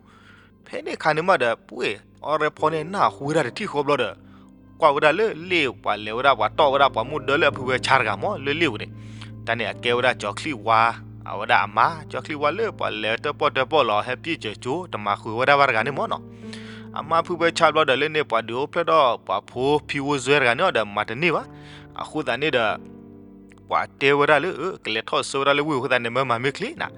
ဖဲန့ၣ်အခါန့ၣ်မးဒီး ပှၤအီၣ်ရဲၣ်ဖီန့ၣ် နၢ်ဟူဝဲဒၣ်တထံၣ်ဃီဘျီဒီး ကွၢ်ဝဲဒၣ်လၢလ့ၣ်ပှၤလဲၤဝဲဒၣ် ပှၤတီၣ်ဝဲဒၣ်ပှၤမူဒါလၢအဖုဝဲဆါတဂၤမး လၢလ့ၣ်ပူၤန့ၣ်, တၢ်န့ၣ်အကဲဝဲဒၣ်ကၠီချံၣ်ဝါ အဝဲဒၣ်အမါ, ကၠီချံၣ်ဝါလၢပှၤလဲၤတၢၣ်ပီၣ်တၢၣ်ပီၣ်လီၤ ဟဲပံၣ်စၢၤကၠိ တမၤဃုာ်ဝဲဒၣ်ဘၣ်တဂၤန့ၣ်မးနီၤ. အမါဖုဝဲဆါဘျီဒီး လၢန့ၣ်ပှၤဒုးအိၣ်ဖျဲၣ်ထီၣ်ပှၤဖိဖံဖိစွဲတဂၤန့ၣ်ဒီး မၤတန့ၢ်ဘၣ်. အဃိသတးန့ၣ်ဒီး ပှၤတဲဝဲဒၣ်လၢ ကလဲၤထီၣ်ဆၢဝဲဒၣ်လၢဝ့ၢ်အဃိသတးန့ၣ် မ့ၢ်မၤမ့ၢ်ချ့နၤ.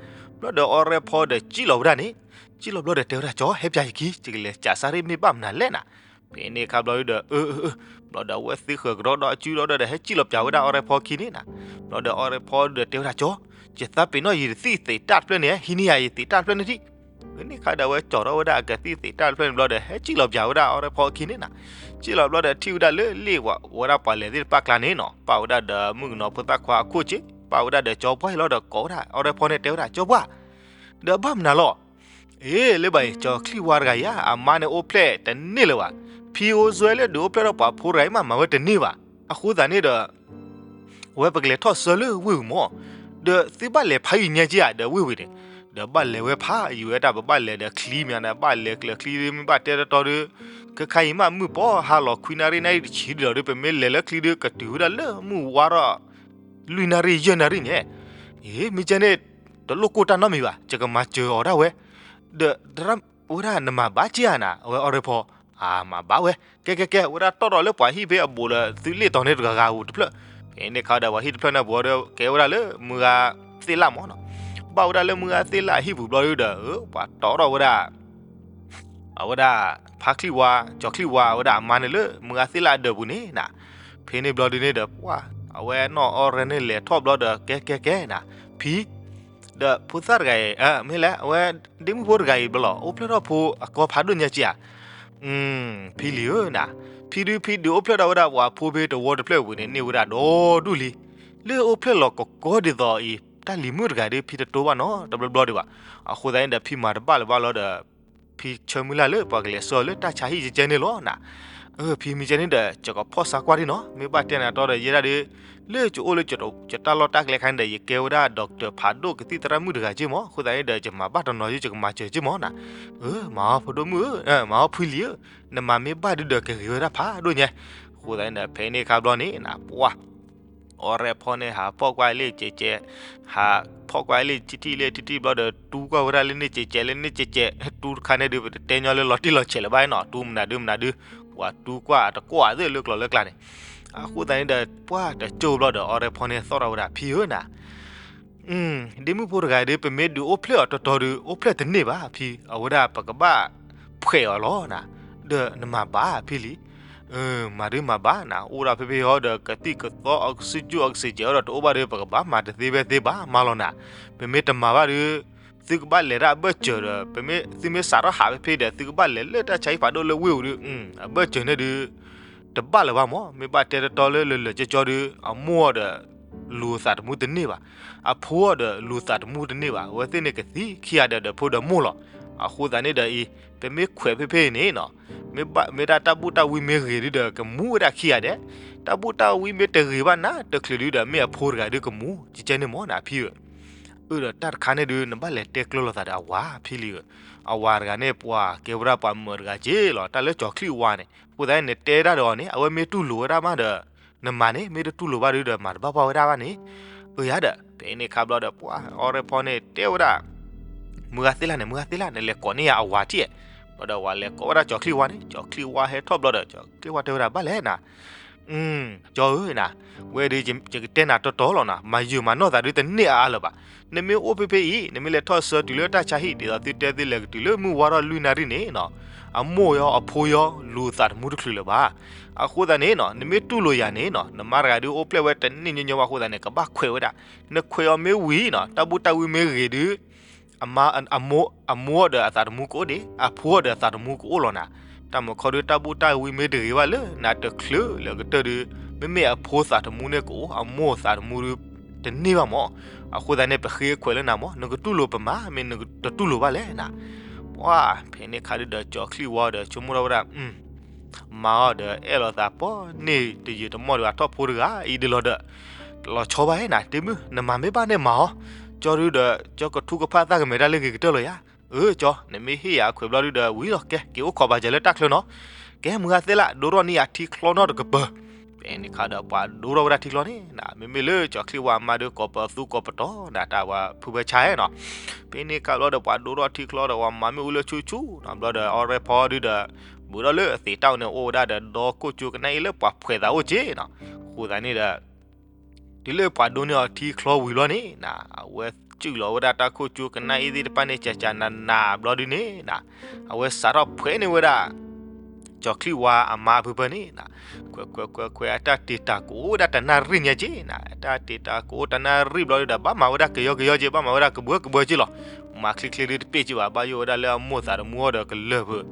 ဘျီဒီးအီၣ်ရဲၣ်ဖီဒီးစံၣ်လီၤဝဲဒၣ်န့ၣ်, စံၣ်လီၤဘျီဒီးတဲဝဲဒၣ် ကၠီ ဟဲပၠးယခံ ယကလဲၤစးစၢ်ရ့ၣ်မ့ၢ်ဘၣ်မနုၤလဲၣ်နၤ. ဖဲန့ၣ်အခါဘျီဒီး အၢ အၢ အၢ ဘျီဒီးအဝဲသ့ဃၢၤကဒီးဒီးအစုဒီးဒီး ဟဲစံၣ်လီၤပၠးဝဲဒၣ်အီၣ်ရဲၣ်ဖီခံန့ၣ်နၤ. ဘျီဒီးအီၣ်ရဲၣ်ဖီဒီးတဲဝဲဒၣ် ကၠီ ယသးပ့ၤနီၣ်ယတသံၣ်သ့းတၢ်တဖျၢၣ်န့ၣ် ဟံးန့ၢ်ယၤယသ့းတၢ်တဖျၢၣ်န့ၣ်ဒံး. ဖဲန့ၣ်အခါဒီးအဝဲကၠီထီၣ်ဝဲဒၣ်အကသံၣ်သ့းတၢ်တဖျၢၣ်န့ၣ်ဘျီဒီး ဟဲစံၣ်လီၤပၠးဝဲဒၣ်အီၣ်ရဲၣ်ဖီခံန့ၣ်နၤ. စံၣ်လီၤဘျီဒီးထံၣ်ဝဲဒၣ်လၢလ့ၣ်ဝဲဒၣ်ပှၤလဲၤသ့ၣ်တဖၣ်ကျါန့ၣ်နီၤ, ပၣ်ဝဲဒၣ်ဒီးမုၣ်ကနီၤဖိသၣ်ခွါအခိၣ်က့, ပၣ်ဝဲဒၣ်ဒီးကၠီပှၢ်အံၤလီၤဒီးကိးဝဲဒၣ်အီၣ်ရဲၣ်ဖီန့ၣ်တဲဝဲဒၣ် ကၠီပှၢ် ဒီးဘၣ်မနုၤလီၤ. အ့ လၢဘၣ်အံၤ ကၠီချံၣ်ဝါတဂၤအံၤဧါ အမါန့ၣ်အိၣ်ဖျဲၣ်တန့ၢ်လၢၤဘၣ်. ဖံအိၣ်စွဲလၢဒုးအိၣ်ဖျဲၣ်ထီၣ်ပှၤဖိတဂၤအံၤမး မၤဝဲတန့ၢ်ဘၣ်. အဃိသတးန့ၣ်ဒီး ဝဲပကလဲၤထီၣ်ဆၢလၢဝ့ၢ်ပူၤမး, ဒီးသုဘၣ်လဲၤဖးယံာ်ညါက့ဧါ ဒီးဝ့ၢ်ဝံၤန့ၣ်, ဒီးဘၣ်လဲၤဝဲဖးယံာ်ဝဲတၢ် ပဘၣ်လဲၤဒီးချံမ့ၢ်န့ၣ် ဘၣ်လဲၤကျၢၤချံမ့ၢ်ဘၣ်တဲတတီဒီး ခဲခါအံၤမးမုၢ်ပှၢ်ဟါလီၤခွံနၣ်ရံၣ်နၣ်ရံၣ်တဆံဒီး ပမ့ၢ်လဲၤလၢချံဒီး ကတုၤဝဲဒၣ်လၢမုၢ်ဝါထီၣ် လွံၢ်နၣ်ရံၣ်ယဲၢ်နၣ်ရံၣ်န့ၣ်, အ့ မ့ၢ်ကဲန့ၣ် တလိၣ်ကိၢ်တၢ်နီတမံၤဘၣ် ယကမၤစၢၤအီၤဒၣ်ဝဲ. ဒီး ဝဲဒၣ်နမၤဘၣ်က့ဧါနၤ အဝဲအီၣ်ရဲၣ်ဖီ, အမၤဘၣ်ဝဲ, ကဲကဲကဲ ဝဲဒၣ်တီၣ်ထီၣ်လၢပှၤဟံၣ်ဖဲအဘူးဒီး သုလ့ၣ်တီၤန့ၢ်တဂၤဂၤဧိၤတဖျၢၣ်. ဖဲန့ၣ်ခါဒီး ပှၤဟံၣ်တဖျၢၣ်န့ၣ်ဘူးဒီး ကဲဝဲဒၣ်လၢမုၢ်ဂၤသ့ၣ်လၣ်မးနီၤ, ဘၣ်ဝဲဒၣ်လၢမုၢ်ဂၤသ့ၣ်လၣ်အဟံၣ်ပူၤဘျီဒီး ပှၤတီၣ်ထီၣ်ဝဲဒၣ် အဝဲဒၣ် ဖါချံၣ်ဝါ ကၠီချံၣ်ဝါ အဝဲဒၣ်အမါန့ၣ်လၢမုၢ်ဂၤသ့ၣ်လၣ်အဒၢးပူၤန့ၣ်နၤ. ဖဲန့ၣ်ဘျီဒုန့ၣ်ဒီး ပှၤ အဝဲနီၢ်အီၣ်ရဲၣ်န့ၣ်လဲၤထီၣ်ဘျီဒီး ကဲကဲကဲနၤ, ဖံ ဒီးဖိသၣ်တဂၤအံၤ မ့ၢ်လဲၣ် အဝဲ ဒ့မုၣ်ဖိတဂၤအံၤဘျီလီၤ အိၣ်ဖျဲၣ်ထီၣ်ဖိအကီဖးဒိၣ်ညါက့ဧါ. ဖံလံၤဧၢနၤ, ဖံဒုဖံဒုးအိၣ်ဖျဲၣ်ထီၣ်ဝဲဒၣ်ပှၤဖိဖဲတဝီတဖျၢၣ်ပူၤန့ၣ် န့ၢ်ဝဲဒၣ်ဒီဒူၣ်လံ. လၢအိၣ်ဖျဲၣ်လီၤကကီဒ်သိးအံၤ တၢ်လံၤမုၣ်တဂၤဒီး ဖံတတိဘၣ်နီတဘျီဘျီဒံးဘၣ်. အဃိသတးန့ၣ်ဒီး ဖံမၤတဘၣ်လၢၤဘၣ်လီၤဒီး ဖံဆၢမုၢ်လၢ်လၢပှၤကလဲၤဆှၢအီၤလၢတၢ်ဆါဟံၣ်ကဲကဲန့ၣ်လီၤနၤ. အၢ ဖံမ့ၢ်ကဲန့ၣ်ဒီး ယကဖီၣ်ဆါကွၢ်ဒံးနီၤ မ့ၢ်ဘၣ်တဲနၤတီဒီး ယဲဒၣ်ဒီး လၢယအိၣ်လၢယတၢ်လီၢ်တၢ်ကျဲခါန့ၣ်ဒီး ယကဲဝဲဒၣ် doctor ဖးဒိၣ်ကသံၣ်သရၣ်မုၣ်တဂၤက့မး အဃိသတးန့ၣ်ဒီး ယမၤဘၣ်တနီၤ ယကမၤစၢၤက့မးနၤ. အၢ မၤအီၤဖိဒိၣ်မုၣ်ဧၢ မၤအီၤဖံလံၤဧၢ, နမၤမ့ၢ်ဘၣ်ဒုဒီး ကဂ့ၤဝဲဒၣ်ဖးဒိၣ်ညါ. အဃိသတးန့ၣ်ဒီး ဖဲန့ၣ်အခါဘျီန့ၣ်နၤ ပှၤ အီၣ်ရဲၣ်ဖီန့ၣ် ဟးဖီၣ်ကွၢ်လ့ၣ်ကဲကဲ, ဟးဖီၣ်ကွၢ်လ့ၣ်ထံထံၣ်လ့ၣ်ထံထံၣ်ဘျီဒီး တူၢ်ကွၢ်ဝဲဒၣ်လၢန့ၣ်ကဲကဲ လၢန့ၣ်ကဲကဲ, တူၢ်တခါန့ၣ်ဒုး ပတတဲညီလၢလီၤတံၢ်လီၤဆဲးလၢၤဘၣ်နီၤ တူၢ်မနုၤဒုမနုၤဒု, ပှၤတူၢ်ကွၢ်တကွၢ်သ့ၣ်လၢကျိၤလၢကျါန့ၣ်. အဃိသတးန့ၣ်ဒီး ပှၤတကၠိဘျီဒီး အီၣ်ရဲၣ်ဖီန့ၣ်သီၣ်ထီၣ်ဝဲဒၣ် ဖံဧၢနၤ ဒ့မုၣ်ဖိတဂၤဒီး ပမ့ၢ်ဒုးအိၣ်ဖျဲၣ်အီၤတီတီဒီး အိၣ်ဖျဲၣ်တန့ၢ်ဘၣ်ဖံ, အဝဲဒၣ်ပကဘၣ်ဖှဲးအီၤလီၤနၤ, ဒီးနမၤဘၣ်ဖံလံၤ, မၤဒုမၤဘၣ်နၤ, အိၣ်ဒၣ်ဖဲဖဲဟီဒီး ကသံၣ်ကသီအစုကၠူၣ်အကစံးကဲးအီၤဒီး တအိၣ်ဘၣ်ဒီး ပကဘၣ်မၤတသ့ဖဲသ့ဘၣ်မးလီၤနၤ, ပမ့ၢ်တမၤဘၣ်ဒီး သုကဘၣ်လဲၤဒၣ်အဘၢၣ်စၢၤဒီး ပမ့ၢ်သုမ့ၢ်စးထီၣ်ဟးဖဲဖဲဒီး သုကဘၣ်လဲၤလၢတၢ်ဆါဟံၣ်ဖးဒိၣ်လၢဝ့ၢ်ဧိၤဒီး အဘၢၣ်စၢၤန့ၣ်ဒုး တဘၣ်လၢၤဘၣ်မး, မ့ၢ်ဘၣ်တဲတတီလၢလၢာ်လၢာ်ကၠီကၠီဒီး အမိၢ်အီၤဒီး လူၤသးတမူတန့ၢ်ဘၣ်, အဖိအီၤဒီးလူၤသးတမူတန့ၢ်ဘၣ်, အဝဲသ့ၣ်န့ၣ်ကသံၣ်ခံဂၤဒီး ဒီးဖိဒီးမိၢ်လီၤ. အဃိသတးန့ၣ်ဒီးအံၤ ပမ့ၢ်ခွဲးဖဲဖဲအံၤန့ၣ်နီၤ, မ့ၢ်ဘၣ်မ့ၢ်ဒၣ်တၢ်ဘူၣ်တၢ်ဝံမ့ၢ်ဂ့ၤဒုဒီး ကမူဝဲဒၣ်ခံဂၤဒဲး, တၢ်ဘူၣ်တၢ်ဝံမ့ၢ်တဂ့ၤဘၣ်နၤတချုးဒုဒီး မ့ၢ်အဖိတဂၤဒုကမူ, ကကဲန့ၣ်မးနၤဖံဧၢ, အၢဒီးတၢ်တခါန့ၣ်ဒု နဘၣ်လဲၤတဲကျၢၤလိာ်သးဒီးအဝၤဖံလံၤဧၢ, အဝၤတဂၤန့ၣ် ပှၤကဲဝဲဒၣ်ပှၤမၢၤတဂၤက့လီၤ, တၢ်လၢကၠီၤချံၣ်ဝါန့ၣ်, အဃိသတးန့ၣ် နတဲဒၣ်ဒီးအီၤန့ၣ် အဝဲမ့ၢ်တူၢ်လိာ်ဝဲဒၣ်မးဒီး နမၤန့ၣ် မ့ၢ်တတူၢ်လိာ်ဘၣ်ဒုဒီး မၤတဘၣ်ပှၢ်ဝဲဒၣ်ဘၣ်န့ၣ်, အၢယၤဒီး ဖဲန့ၣ်ခါဘျီဒီး ပှၤအီၣ်ရဲၣ်ဖီန့ၣ်တဲဝဲဒၣ် မုၢ်ဂၤသ့လၢ်န့ၣ် မုၢ်ဂၤသ့လၢ် နလဲၤကိးန့ၢ်ယၤအဝၤထံၣ်. ဘျီဒီးဝၤလဲၤကိးဝဲဒၣ်ကၠီၤချံဝါန့ၣ် ကၠီၤချံဝါဟဲထီၣ်ဘျီဒီး ကၠီၤချံဝါတဲဝဲဒၣ် ဘၣ်လဲၣ်နၤ, ကၠီဧၢနၤ, ဝဲဒုး ယကတဲနၤတီတီလီၤနၤ, မၤယုာ်မၤနီၢ်သးဒုးတန့ၢ်အါအါလၢၤဘၣ်. နမ့ၢ်အိၣ်ဖဲဖဲအံၤ နမ့ၢ်လဲၤထီၣ်ဆၢတုၤလၢတၢ်ဆါဟံၣ် ဒ်သိးသုတဲသုလဲၤကတုၤလၢမုၢ်ဝါထီၣ်လွံၢ်နၣ်ရံၣ်န့ၣ်နီၤ, အမိၢ်ယီၤအဖိယီၤ လူၤသးတမူတချုးလၢၤဘၣ်. အဃိသတးန့ၣ်နီၤ နမ့ၢ်တူၢ်လိာ်ယၤန့ၣ်နီၤ နမါတဂၤဒုးအိၣ်ဖျဲၣ်ဝဲတန့ၢ်ညီညီဘၣ်အဃိသတးန့ၣ် ကဘၣ်ခွဲးဝဲဒၣ်, နခွဲးအီၤမ့ၢ်ဝံၤနီၤ တၢ်ဘူၣ်တၢ်ဝံမ့ၢ်ဂ့ၤဒုး အမါ, အမိၢ်, အမိၢ်ဒီးအသးတမူကအိၣ်ဒံး, အဖိဒီးအသးတမူကအိၣ်လီၤနၤ. တၢ်မုၢ်ခီဒုး တၢ်ဘူၣ်တၢ်ဝံမ့ၢ်တဂ့ၤဘၣ်လၢနၤတချုးလၢကတၢၢ်ဒုး, မ့မ့ၢ်အဖိသးတမူန့ၣ်ကအိၣ်, အမိၢ်သးတမူဒုး တန့ၢ်ဘၣ်မး. အဃိသတးန့ၣ် ပဃ့ခွဲးလၢနၤမး, နကတူၢ်လိာ်ပမါ မ့ၢ်နတတူၢ်လိာ်ဘၣ်လဲၣ်နၤ. ပှၤဖဲန့ၣ်ခါဒုးဒီး ကၠီၤချံဝါဒီး ဆိကမိၣ်ထီၣ်ဝဲဒၣ် မၤအီၤဒီး အဲၣ်လိာ်သးပိာ်န့ၢ်တယုာ်တမီၢ်ဒီး အထီၣ်ဖိတဂၤအံၤဒ်လီၤဒီး, တလီၤဆီဘၣ်ဧါနၤ, တမုၢ် နမၤမ့ၢ်ဘၣ်န့ၣ်မၤအီၤ, ကၠီဒုးဒီး ကၠီကထူကဖၣ်သၣ်ကမဲာ်တၢ်လၢဂ့ၤကတၢၢ်လီၤယၤ. အၢ ကၠီ နမ့ၢ်ဟ့ၣ်ယၤအခွဲးဘျီဒုးဒီး ဝံၤလီၤ ကဲ က့ၤအိၣ်ခိးပာ်စၢၤလၢတၢ်ချၢနီၤ. ကဲ မုၢ်ဂၤသ့လၢ် ဒိထီၣ်န့ၢ်ယၤထံချီနီတကပၤ. ဖဲန့ၣ်ခါဒီး ပှၤဒိထီၣ်ဝဲဒၣ်ထံချီန့ၣ်, မ့မ့ၢ်လၢကၠီၤချံဝါအမါဒုး ကိးပသူကိးပတီၤနၤ တၢ်ဝဲဖုဖၢဆါနီၤ. ဖဲန့ၣ်ခါဘျီဒီး ပှၤဒိထီၣ်ထံချီဒီး ပှၤမၤမ့ၣ်အူလၢဆူၣ်ဆူၣ်နီၤ, ဘျီဒီး အီၣ်ရဲၣ်ဖီဒုးဒီး ဘူးထီၣ်လၢအသံးတၢ်အိၣ်န့ၣ် အိၣ်ဝဲဒၣ်ဒီး ဒီခိၣ်ကၠိကနၣ်အ့ၣ်လၢပှၤဖှဲးသးအိၣ်က့နီၤ. အဃိသတးန့ၣ်ဒီး တုၤလၢပှၤဒိန့ၢ်အီၤထံချီဝံၤဘျီန့ၣ်နၤ, အဝဲစုၣ်လီၤဝဲဒၣ်တၢ်ခိၣ်ကၠိကနၣ်အ့ၣ်သ့ၣ်တဖၣ်န့ၣ် ကကနးနးဘျီဒုးန့ၣ်နၤ, အဝဲစးထီၣ်ဖှဲးန့ၢ်ဝဲဒၣ် ကၠီၤချံဝါအမါဖုဖၢန့ၣ်နၤ, ခွဲးခွဲးခွဲးခွဲး အတၢ်တ့ၢ်တၢ်ကအိၣ်ဝဲဒၣ်တနၣ်ရံၣ်ညါက့နၤ, အတၢ်တ့ၢ်တၢ်ကအိၣ်တနၣ်ရံၣ်ဘျီဒုးဒီး ဘၣ်မၤဝဲဒၣ်ကယီကယီက့, ဘၣ်မၤဝဲဒၣ်ကဘှၢကဘှၢက့လီၤ. မၤချ့ချ့ဒုးတပ့ၢ်က့ဘၣ်, ဘၣ်ယိၣ်ဝဲဒၣ်လၢအမိၢ်သးတမူအီၤဒီးကလၢၢ်ဖုး,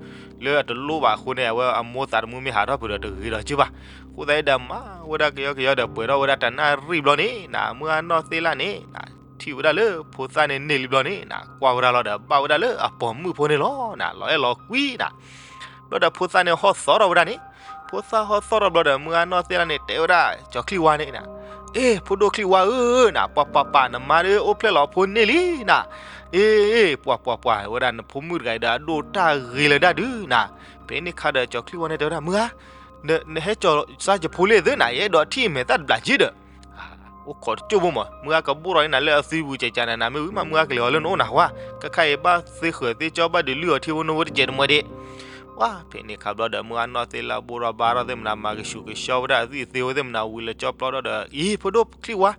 လၢအတလိၣ်ဘၣ်အဃိန့ၣ် အဝဲအမိၢ်သးတမူမ့ၢ်ဟးထီၣ်ဖုးဒီးတဂ့ၤဒီးက့ဘၣ်. အဃိသတးဒီး မၤဝဲဒၣ်ကယီကယီဒီး ပှဲၤထီၣ်ဝဲဒၣ်တနၣ်ရံၣ်ဘျီန့ၣ်နၤ, မုၢ်ဂၤနီၢ်သ့လၢ်န့ၣ်နၤ, ထံၣ်ဝဲဒၣ်လၢဖိသၣ်န့ၣ်န့ၢ်လံဘျီန့ၣ်နၤ, ကွၢ်ဝဲဒၣ်လီၤဒီး ဘၣ်ဝဲဒၣ်လၢအပိာ်မုၣ်ဖိန့ၣ်လီၤနၤ, လီၤအဲၣ်လီၤကွံနၤ. ဘျီဒီးဖိသၣ်န့ၣ်ဟီၣ်သီထီၣ်ဝဲဒၣ်န့ၣ်, ဖိသၣ်ဟီၣ်သီထီၣ်ဘျီဒီး မုၢ်ဂၤနီၢ်သ့လၢ်န့ၣ် တဲဝဲဒၣ်ကၠီၤချံဝါန့ၣ်နၤ, အ့ ဖိဒိၣ်ချံဝါဧၢနၤ, ပှၤပှၤပှၤ နမါဒုးအိၣ်ဖျဲၣ်လီၤအဖိန့ၢ်လံနၤ, အ့ ပှၤပှၤပှၤ ဝဲဒၣ်နဖိမုၣ်တဂၤအံၤဒီး အဒိၣ်တၢ်ဂ့ၤလၢၤဒၣ်ဒုးနၤ. ဖဲန့ၣ်ခါဒီးကၠီၤချံဝါန့ၣ်တဲဝဲဒၣ် မုၢ်ဂၤ, နဟဲကၠီၤစၢ်ယဖိလံသုနၤ, ယအဲၣ်ဒိးထံၣ်အမဲာ်သၣ်တဘျးက့ဒီး အိၣ်ခိးတကၠိၢ်ဖိမး, မုၢ်ဂၤကဘိၣ်ထီၣ်န့ၢ်နၤလၢအသွံပူၤကကနးနး, မ့ၢ်ဝံၤမး မုၢ်ဂၤကလဲၤအီၤလၢနအိၣ်နၤဝါ, ခဲခါအံၤဘၣ်သ့ဃၢၤသ့ကၠီ ဘၣ်ဒုးလုၢ်အီၤထံဖိနိဖိတစဲးတမှဲၤဒံး. ဝါ ဖဲန့ၣ်ခါဘျီဒီး မုၢ်ဂၤနီၢ်သ့လၢ်ဘိၣ်ထီၣ်ဘါထီၣ်သ့ၣ်မနၤ, မၤကဆူးကဆှီဝဲဒၣ်အသွံၣ်အသ့ဝဲသ့ၣ်မနၤ ဝံၤလၢကၠီပျီထီၣ်ဒီး အံၤ ဖိဒိၣ်ချံဝါ.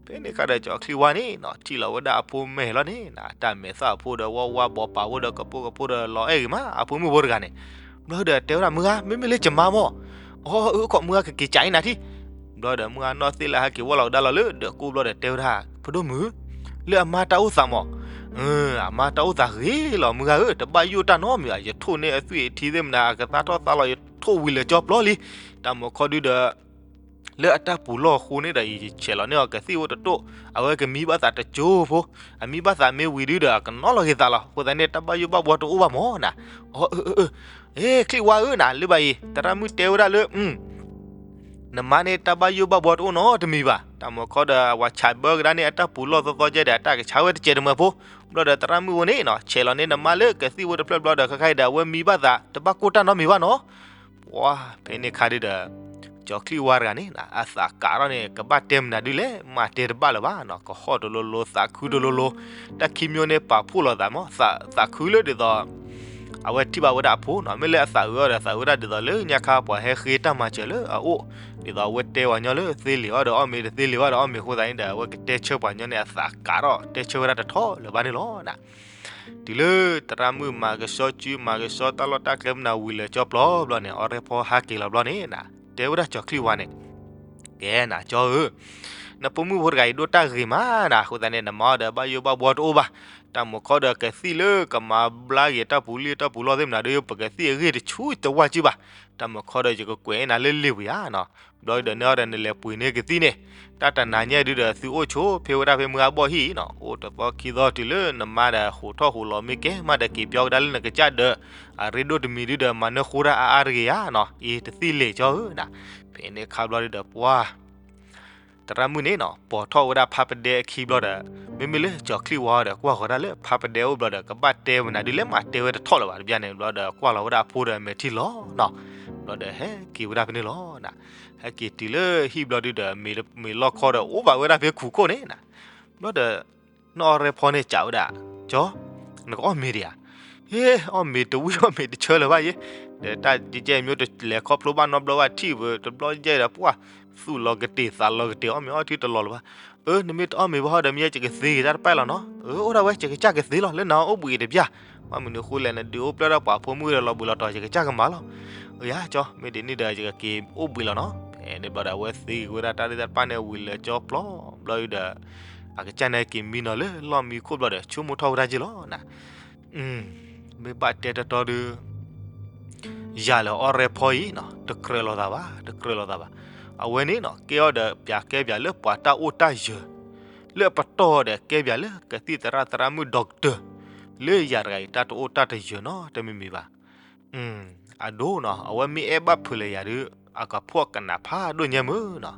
ဖဲန့ၣ်ခါဒီးကၠီၤချံဝါန့ၣ်နၤ ထံၣ်လီၤဝဲဒၣ်အဖိမဲာ်လီၤန့ၣ်နၤ, တၢ်မဲာ်သၣ်အဖိဒီး ဝါဝါဘီးပာ်ဖိဒီး ကပိာ်ကဖိဒီး လီၤအဲၣ်ဂ့ၤမး အဖိမုၣ်ဖိတဂၤန့ၣ်. ဘျီဒီးတဲဝဲဒၣ် မုၢ်ဂၤ မ့မ့ၢ်လၢယမါမး, အီ အၢ ခီ မုၢ်ဂၤကက့ၤကးအံၤနၤထံၣ်. ဘျီဒီး မုၢ်ဂၤနီၢ်သ့လၢ်ဟဲက့ၤဝဲလီၤကဒါလီၤလၢဒၢးကိၢ်ဘျီဒီး တဲဝဲဒၣ် ဖိဒိၣ်မုၣ်, လၢအမါတၢ်အိၣ်သးမး, အမါတၢ်အိၣ်သးဂ့ၤလီၤ မုၢ်ဂၤဧၢ, တဘၣ်ယိၣ်တၢ်နီတမံၤဘၣ်, ယထိၣ်န့ၢ်အသွံၣ်အထံသ့ၣ်မနၤ အကသါထီၣ်သါလီၤ ယထိၣ်ဝံၤလၢကၠီပျီလံ. တၢ်မုၢ်ခီဒုဒီး လၢအတၢ်ပူၤလီၢ်အဃိန့ၣ်ဒီး ယဆဲးလီၤန့ၢ်အီၤကသံၣ်အိၣ်တတိၢ်, အဝဲကမံဘၣ်သးတကၠိဖိ, အမံဘၣ်သးမ့ၢ်ဝံၤဒုဒီး အကနီၣ်လီၤက့ၤသးလီၤ. အဃိသတးန့ၣ် တၢ်ဘၣ်ယိၣ်ဘၣ်ဘှီတအိၣ်ဘၣ်မးနၤ. အီ အၢ အၢ အၢ အ့ ချံဝါဧၢ နၤလၢဘၣ်အံၤ သရၣ်မုၣ်တဲဝဲဒၣ်လၢ နမါန့ၣ် တၢ်ဘၣ်ယိၣ်ဘၣ်ဘှီတအိၣ်နီတမံၤဘၣ်. တၢ်မုၢ်ခီဒီး အဝၤဆးဘၢကဒါန့ၣ် အတၢ်ပူၤလီၢ်သီသီကဲဒီး အတၢ်ကဆါဝဲတစဲးတမှဲၤဖိ. ဘျီဒီးသရၣ်မုၣ်ဖိန့ၣ်နၤ ဆဲးလီၤန့ၢ်နမါလၢကသံၣ်ဖိတဖျၢၣ်ဘျီဒီး ခဲခါအံၤဒီး အဝဲမံဘၣ်သး တဘၣ်ကိၢ်တၢ်နီတမံၤဘၣ်နီၤ. ပှၤ ဖဲန့ၣ်ခါဒုဒီး ကၠီၤချံဝါတဂၤန့ၣ် အသးကးထီၣ်န့ၣ် ကဘၣ်တဲမနုၤဒုလဲၣ် မၤတဲတဘၣ်လၢၤဘၣ်နီၤ, ကဟီၣ်တလိၤလိၤ သးခုတလိၤလိၤ, တၢ်ခံမျိုးန့ၣ် ပာ်ဖှိၣ်လိာ်သးမး, သးခုလၢဒ်သိး အဝဲထံၣ်ဘၣ်ဝဲဒၣ်အဖိနီၤ, မ့ၢ်လၢအသးအုးအီၤဒီး သးအုးဝဲဒၣ်ဒ်သိးလၢညါခါပှၤဟဲဃ့တၢ်မၤစၢၤလၢအအိၣ်, ဒ်သိးအဝဲတဲပှၤညီလၢသ့လံာ်အီၤဒီး အီၣ်မ့ၤတသ့လံာ်ဘၣ်ဒီး အီၣ်မ့ၤအဃိသတးန့ၣ်ဒီး အဝဲကတဲဆၢပှၤညီန့ၣ် အသးကးထီၣ်တဲဆၢဝဲဒၣ်တထီၣ်လၢၤဘၣ်န့ၣ်လီၤ. တုၤလၢသရၣ်မုၣ်မၤကဆှီစု မၤကဆှီတၢ်လီၢ်တၢ်ကျဲမနၤဝံၤလၢကၠီပျီဘျီန့ၣ် အီၣ်ရဲၣ်ဖီဟးက့ၤလီၤဘျီန့ၣ်နၤ, တဲဝဲဒၣ်ကၠီၤချံဝါန့ၣ်, ကဲနၤကၠီဧၢ, နဖိမုၣ်ဖိတဂၤအံၤဒိၣ်တၢ်ဂ့ၤမးနၤ, အဃိသတးန့ၣ် နမါအီၤဒီးဘၣ်ယိၣ်ဘၣ်ဘှီတအိၣ်ဘၣ်. တၢ်မုၢ်ခီဒီးကသံၣ်လၢကမၤဘျါက့ၤတၢ်ပူၤလံၢ်တၢ်ပူၤလီၢ်သ့ၣ်မနၤဒီး ပကသံၣ်အဂ့ၢ်တဆူတဝၢ်စုဘၣ်. တၢ်မုၢ်ခီဒီးယကကွဲးနၤလၢလံာ်ပူၤယါနီၤ. ဘျီဒီးန့ၣ်အီၤဒီးနလဲၤပှ့ၤန့ၢ်ကသံၣ်န့ၣ်, တၢ်တနၤညါဒုဒီးသုအိၣ်ဆိဖဲဝဲဒၣ်ဖဲမုၢ်ဂၤဘီၣ်ဟံၣ်နီၤ, အိၣ်တသီခံသီတုၤလၢနမါဒီးဟိးထီၣ်ဟိးလီၤမ့ၢ်ကဲမးဒီးက့ၤပၠီကဒါလၢနကစၢ်ဒီး, အရ့ဒိၣ်တမံၤဒုဒီးမၤနၢဃိတၢ်အါအါတဂ့ၤယါနီၤ, အ့ တသံၣ်လံာ်ကၠီဧၢနၤ. ဖဲန့ၣ်ခါဘျီဒုဒီးပှၤ သရၣ်မုၣ်န့ၣ်နီၤ ပိာ်ထီၣ်ဝဲဒၣ်ဖးပဒဲအခံဘျီဒီး, မ့မ့ၢ်လၢကၠီၤချံဝါဒီးကွၢ်ဃီၤတၢ်လၢဖးပဒဲအိၣ်ဘျီဒီး ကဘၣ်တဲမနုၤဒုလဲၣ်မးတဲဝဲတထီၣ်လၢၤဘၣ်. တဘျီန့ၣ်ဘျီဒီး ကွၢ်လီၤဝဲဒၣ်အဖိဒီးအမဲာ်ထံလီၤနီၤ. ဘျီဒီးဟဲက့ၤဝဲဒၣ်ဖဲန့ၣ်လီၤနၤ. ဟဲက့ၤတုၤလၢဟံၣ်ဘျီဒုဒီး မ့ၤလီၢ်ခီဒီးအိၣ်ဘၣ်ဝဲဒၣ်ဖဲခူၣ်ခိၣ်န့ၣ်နၤ. ဘျီဒီး နီၢ်အီၣ်ရဲၣ်ဖီန့ၣ်စံးဝဲဒၣ်, ကၠီ နကအီၣ်မ့ၤဒံးဧါ. ဟ့ အီၣ်မ့ၤတဝံၣ်အီၣ်မ့ၤတဆၢလၢၤဘၣ်ယဲ, ဒီးတၢ်ကဲကဲမ့ၢ်တလဲၤခီဖျိဘၣ်နီတဘျီဘၣ် ထံၣ်ဝဲတဘျီယဲဒီး ပှၢ်သူၣ်လီၤကတ့ၢ်သးလီၤကတ့ၢ် အီၣ်မ့ၤအီထံတလီၤလၢၤဘၣ်. အၢ နမ့ၢ်တအီၣ်မ့ၤဘၣ်ဟီဒီး မ့ၢ်ယဲယကသ့ဂ့ၤတၢ်တပာ်လီၤနီၤ. အၢ အိၣ်ဒၣ်ဝဲ ယကစၢ်ကသ့လီၤ လၢနအိၣ်ဘှံးအံၤတဘျီ. ဘၣ်မနုၤအဃိလဲၣ် နဒုးအိၣ်ဖျဲၣ်ထီၣ်ပှၤဖိမုၣ်ဒီးလီၤဘှံးလီၤတီၤ ယကစၢ်ကမၤလီၤ. အၢ ယၤကၠီ မ့ၢ်ဒ်န့ၣ်ဒီး ယကက့ၤအိၣ်ဘှံးလီၤနီၤ. ဖဲန့ၣ်ဘျီဒီး အဝဲသ့ဂ့ၤဝဲဒၣ်တၢ်သ့ၣ်တဖၣ်န့ၣ် ဝံၤလၢကၠီဖျီဘျီဒီး အကစၢ်န့ၣ်က့ၤမံနီၤလၢလီၢ်မံခိၣ်ဘျီဒီး ဆိကမိၣ်ထီၣ်ဝဲဒၣ်က့ၤလီၤနၤ. မ့ၢ်ဘၣ်တဲတီတီဒီး ယၤလၢအီၣ်ရဲဖီအံၤနီၤ တကြၢးလိာ်သးဘၣ် တကြၢးလိာ်သးဘၣ်. အဝဲန့ၣ်နီၤ ကဲအီၤဒီးပၠးကဲပၠးလၢပှၤတၢ်အိၣ်တၢ်ယၢၤ လၢပတီၢ်ဒီးကဲပၠးလၢကသံၣ်သရၣ်သရၣ်မုၣ် doctor လၢယၤတဂၤအံၤ တၢ်တအိၣ်တၢ်တယၢၤနီတမံၤမံၤဘၣ်. အဒိနီၤ အဝဲမ့ၢ်အဲၣ်ဘၣ်ဖုးလၢယၤဒီး အကဖှီၣ်ကနၣ်ဖးဒိၣ်ညါမုၢ်နီၤ.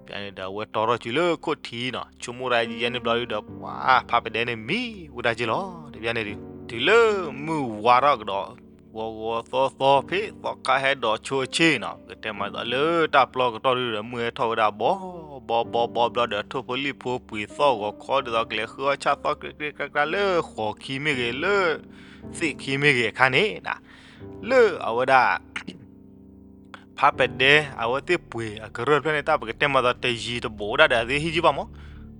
ဖဲန့ၣ်ဒီး အဝဲတီထီၣ်စုလၢခိၣ်ထံးနီၤ ဆိကမိၣ်ဒၣ်ယဲန့ၣ်ဘျီဒီး ပှၤဖးပဒဲန့ၣ်မံဝဲဒၣ်က့ၤလီၤ တဘျီန့ၣ်ဒီး တုၤလၢမုၢ်ဝါထီၣ်ကဒီး ဂီၤဂီၤသီသီ ဖဲသီခါဟဲဒိးဆိအဆ့ၣ်နီၤ ပကတဲမၤသးလၢတၢ်ပျီကတီၢ်ဒုဒီး မုၢ်ဟဲထီၣ်ဝဲဒၣ်ဘီ ဘီဘီဘီဘျီဒီး ထိၣ်ဖိလံၣ်ဖိပှ့ၤသီၣ်ဂီၤခီ ဒ်သိးကလဲၤဃုအီၣ်ဆၣ်သီၣ် ကြ့ကြ့ကြ့ကြ့ လၢဃီၤခံမ့ၢ်ဂ့ၤ လၢသ့ၣ်ခံမ့ၢ်ဂ့ၤအခါန့ၣ်နီၤ လၢအဝဲဒၣ် ဖးပဒဲ အဝဲသ့ၣ်ပှ့ၤအကရၢၢ်တဖျၢၣ်န့ၣ် တၢ်ပကတဲမၤသးတယံၤတဘူးဝဲဒၣ်ဒီး အသ့ဟံၣ်ကံဘၣ်မး.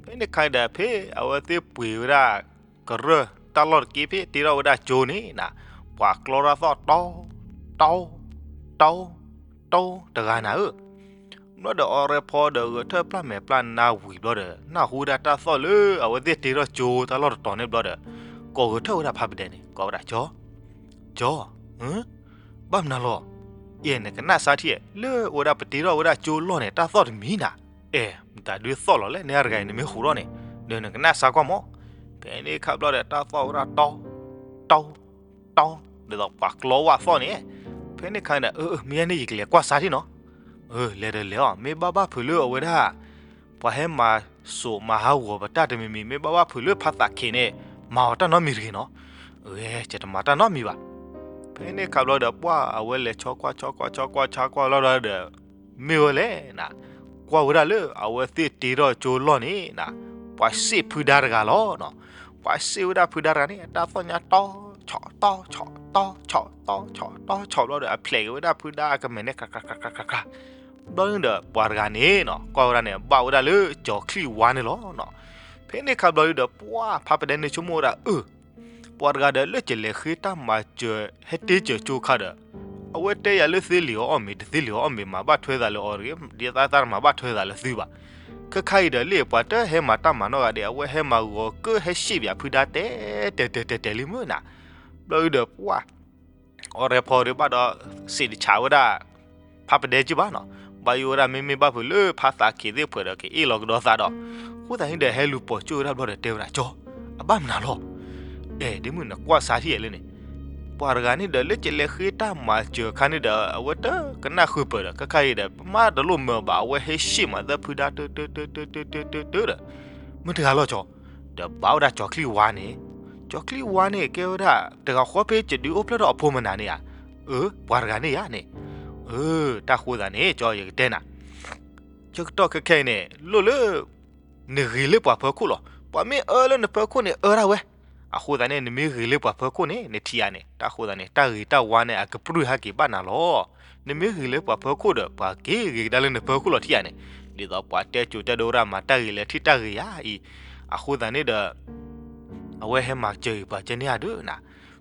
ဖဲန့ၣ်ခါန့ၣ်ဒီး ဖဲအဝဲသ့ၣ်ပှ့ၤဝဲဒၣ်ကရၢၢ် တၢ်လီၢ်တက့ၢ် ဖဲတ့ထီၣ်ဝဲဒၣ်ကၠိန့ၣ်နီၤ ပှၤကျီထီၣ်သီၣ် တီ တီ တီ တဂၤနၤဧၢ. ဘျီဒီးအီၣ်ရဲဖီဒီး ဂဲၤထၢၣ်ပျၢ်မဲာ်ပျၢ်နါဝံၤဘျီဒီး နၢ်ဟူဝဲဒၣ်တၢ်သီၣ်လၢအဝဲသ့ၣ်တ့ထီၣ်ကၠိတၢ်လီၢ်တတီၤန့ၣ်ဘျီဒီး ကိးဂဲၤထၢၣ်ဝဲဒၣ်ဖးပဒဲန့ၣ် ကိးဝဲဒၣ် ကၠီ ကၠီ ဘၣ်မနုၤလီၤ. အဲ နကနၣ်စါထံၣ် လၢအိၣ်ဝဲဒၣ်ပတ့ထီၣ်ဝဲဒၣ်ကၠိလီၢ်န့ၣ် တၢ်သီၣ်တမံၤနၤ. အဲ မတၤဒုးသီၣ်လီၤလဲၣ် နတဂၤအံၤ နမ့ၢ်ဟူးထီၣ်န့ၣ် ဒီးနကနၣ်စါကွၢ်မး. ဖဲန့ၣ်ခါဘျီဒီး တၢ်သီၣ်ဝဲဒၣ်တီ တီ တီ ဒ်သိးပှၤကျီဝဲသီၣ်န့ၣ်. ဖဲန့ၣ်ခါန့ၣ်ဒီး အၢ မ့ၢ်ယဲန့ၣ် ယကလဲၤကွၢ်စါထံၣ်နီၤ. အၢ လဲၤဒီးလဲၤအီၤ မ့ၢ်ဘၣ်ဘၣ်ဖုးလၢအဝဲဒၣ် ပှၤဟဲမၤစိးမၤဟးဂီၤပတၢ်တမံၤမံၤ မ့ၢ်ဘၣ်ဘၣ်ဖုးလၢဖးသးခ့န့ၣ် မၤအီၤတၢ်နီတမံၤတဂ့ၤနီၤ. အၢ ယတမၤတၢ်နီတမံၤဘၣ်. ဖဲန့ၣ်ခါဘျီဒီး ပှၢ်အဝဲလဲၤဆီကွၢ် ဆီကွၢ် ဆီကွၢ် ဆီကွၢ်လီၤဒီး မ့ၢ်ဝဲလဲၣ်နၤ, ကွၢ်ဝဲဒၣ်လၢအဝဲသ့ၣ်တ့ထီၣ်ကၠိလီၢ်န့ၣ်နၤ, ပှၤစ့ၣ်ဖုဒါတဂၤလီၤ. ပှၤစ့ၣ်ဝဲဒၣ်ဖုဒါတဂၤန့ၣ် အတၢ်သီၣ်ညါတီ ဆီၣ် တီ ဆီၣ် တီ ဆီၣ် တီ ဆီၣ် တီ ဆီၣ်ဘျီဒီး အဖျဲးက့ၤဝဲဒၣ်ဖုဒါအကမဲာ်န့ၣ် ခးခးခးခးခးခး. ဘျီန့ၣ်ဒီး ပှၤတဂၤန့ၣ်နၤ ကွၢ်ဝဲဒၣ်န့ၣ် ဘၣ်ဝဲဒၣ်လၢကၠီၤချံၣ်ဝါန့ၣ်လီၤ. ဖဲန့ၣ်ခါဘျီဒီး ပှၢ်ဖးပဒဲန့ၣ်ဆိကမိၣ်ဝဲဒၣ် အၢ ပှၤတဂၤဒီး လၢကလဲၤဃ့တၢ်မၤစၢၤ ဟဲတ့စၢၤကၠိခါဒီး အဝဲတဲယၤလၢသ့လံာ်အီၤအီၣ်မ့ၤ တသ့လံာ်အီၤအီၣ်မ့ၤ မၤဘၣ်ထွဲသးလၢအီၤတဂ့ၤ, ဒ်သးတၢ်မၤဘၣ်ထွဲသးလၢသုဘၣ်. ခဲခါအံၤဒီး လၢပှၤတဟဲမၤတၢ်မၤနီတဂၤဒီး အဝဲဟဲမၤဂီၤကၢၢ် ဟဲစ့ၣ်ပၠးဖုဒါတဲ တဲာ်တဲာ်တဲာ်တဲာ်လံမုၢ်နၤ. ဘျီဒီး ပှၢ် အီၣ်ရဲဖီဒီး ဘၣ်ဒီးစံးတဆးဝဲဒၣ် ဖးပဒဲက့ၤဘၣ်နၤ. ဘၣ်ယိၣ်ဝဲဒၣ် မ့မ့ၢ်ဘၣ်ဖုးလၢဖးသးခ့သ့ၣ်ဖှဲးဒီး ကအ့ၣ်လီၤကဒီးသးဒီး, အဃိသတးန့ၣ်ဒီး ဟဲလူၤပိာ်ကၠိဝဲဒၣ်ဘျီဒီး တဲဝဲဒၣ် ကၠီ, အဘၣ်မနုၤလီၤ. အဲ ဒ့မုၣ် နကွၢ်စါထံၣ်ယဲလၢန့ၣ်, ပှၤတဂၤန့ၣ်ဒီး လၢကလဲၤဃ့တၢ်မၤစၢၤခါန့ၣ်ဒီး အဝဲတကနၣ်ဃုာ်ပၢၢ်ဒီး ခဲခါအံၤဒီး ပမ့ၢ်တလိၣ်မၢဘၣ် အဝဲဟဲစ့ၣ်မၤသၢဖုဒါ တၢတၢတၢတၢတၢတၢဒီး မ့ၢ်တဂၤလီၤကၠီ. ဒီးဘၣ်ဝဲဒၣ်ကၠီၤချံၣ်ဝါန့ၣ်, ကၠီၤချံၣ်ဝါန့ၣ် ကဲဝဲဒၣ် တဂၤဃီဖဲယဒုးအိၣ်ဖျဲၣ်ထီၣ်အဖိမနုၤန့ၣ်ဧါ. အၢ ပှၤတဂၤန့ၣ်ယါန့ၣ်. အၢ တၢ်ဃိသးန့ၣ် ကၠီ ယကတဲနၤ, ဆၢကတီၢ်ခဲခဲအံၤန့ၣ် လိၣ်လၢ နဂ့ၤလၢပှၤဖၢခိၣ်လီၤ. ပှၤမ့ၢ်အၢလၢနဖၢခိၣ်န့ၣ် အၢဒၣ်ဝဲ. အဃိသတးန့ၣ် နမ့ၢ်ဂ့ၤလၢပှၤဖၢခိၣ်န့ၣ် နထံၣ်ဧါန့ၣ် တၢ်ဃိသးန့ၣ် တၢ်ဂ့ၤတၢ်ဝါန့ၣ် အကပြုၢ်ဟဲက့ၤဘၣ်နၤလီၤ. နမ့ၢ်ဂ့ၤလၢပှၤဖၢခိၣ်ဒီး ပှၤက့ၤဂ့ၤကဒါလၢနဖၢခိၣ်လီၤထံၣ်ဧါန့ၣ်, ဒ်သိးပှၤတဲစိၤတဲဒိဝဲဒၣ် မၤတၢ်ဂ့ၤလၢထံၣ်တၢ်ဂ့ၤယါအံၤ, အဃိသတးန့ၣ်ဒီး အဝဲဟဲမၤစၢၤပှၤကဲန့ၣ်ဧါဒုးနၤ.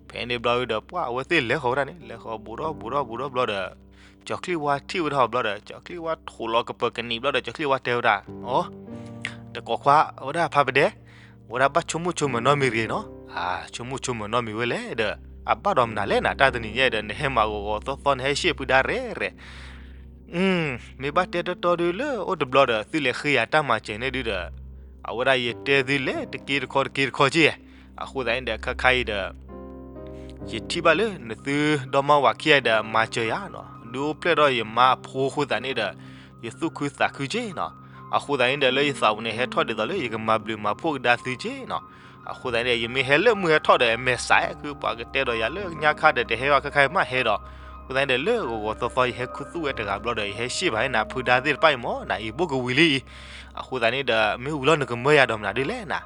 ဖဲန့ၣ်ဘျီဒီး ပှၢ်အဝဲသ့ၣ်လဲၤဃီၤဝဲဒၣ်န့ၣ် လဲၤဃီၤဘူးဒီးဘူးဒီးဘူးဒီးဘျီဒီး ကၠီၤချံၣ်ဝါထံၣ်ဝဲဒၣ်အီၤဘျီဒီး ကၠီၤချံၣ်ဝါထိၣ်လီၤကပၢၤကနံၤဘျီဒီး ကၠီၤချံၣ်ဝါတဲဝဲဒၣ်, အိ, တကိးခွါ အဝဲဒၣ်ဖးပဒဲ, အဝဲဒၣ်ဘၣ်ဆိကမိၣ်ဆိကမၢၤနီတမံၤတဂ့ၤနီၤ. အါ ဆိကမိၣ်ဆိကမၢၤနီတမံၤဝဲလဲၣ်ဒီး အဘၣ်ဒီးမနုၤလဲၣ်နၤ တၢ်တနံၤညါဒီး နဟဲမၤဂီၤဂီၤသီသီ နဟဲစ့ၣ်ဖုဒါရဲၣ်ရဲၣ် မ့ၢ်ဘၣ်တဲတီတီဒုးလၢအိၣ်တဘျီဒီး သုလဲၤဃ့ယၤတၢ်မၤစၢၤန့ၣ်ဒုးဒီး အဝဲဒၣ်ယတဲသုလဲၤတက့တခီတက့တခီက့, အဃိသတးန့ၣ်ဒီး ခဲခါအံၤဒီး ယထံၣ်ဘၣ်လၢနသုဒီမါဝၤခံဂၤဒီး မၤစၢၤယၤနီၤ, ဒုးအိၣ်ဖျဲၣ်ထီၣ်ယမါအဖိအဃိသတးန့ၣ်ဒီး ယသူၣ်ခုသးခုက့နီၤ. အဃိသတးန့ၣ်ဒီး လၢယသးပူၤန့ၣ် ဟဲထီၣ်ဒ်သိးလၢယကမၤဘျုးမၤဖှိၣ်ကဒါသုက့နီၤ. အဃိသတးန့ၣ်ဒီး ယမ့ၢ်ဟဲလၢမုၢ်ဟဲထီၣ်ဒီး အမဲာ်ဆှးခု ပှၤကတဲဒီးယၤလၢညါခါဒီး တဟဲဘၣ် ခဲခါအံၤမးဟဲဒီး, အဃိသတးန့ၣ်ဒီး လၢဂီၤဂီၤသီသီ ယဟဲခူသူၣ်ဝဲတဂၤဘျီဒီး ယဟဲစ့ၣ်ဘၣ်နၤ ဖုဒါသ့ၣ်တဖၣ်အံၤမး နအံၤဘိၣ်ကဝံၤလံအံၤ, အဃိသတးန့ၣ်ဒီး မ့ၢ်ဝံၤလီၤနကမၢယၤဒီးမနုၤဒ်လဲၣ်နၤ.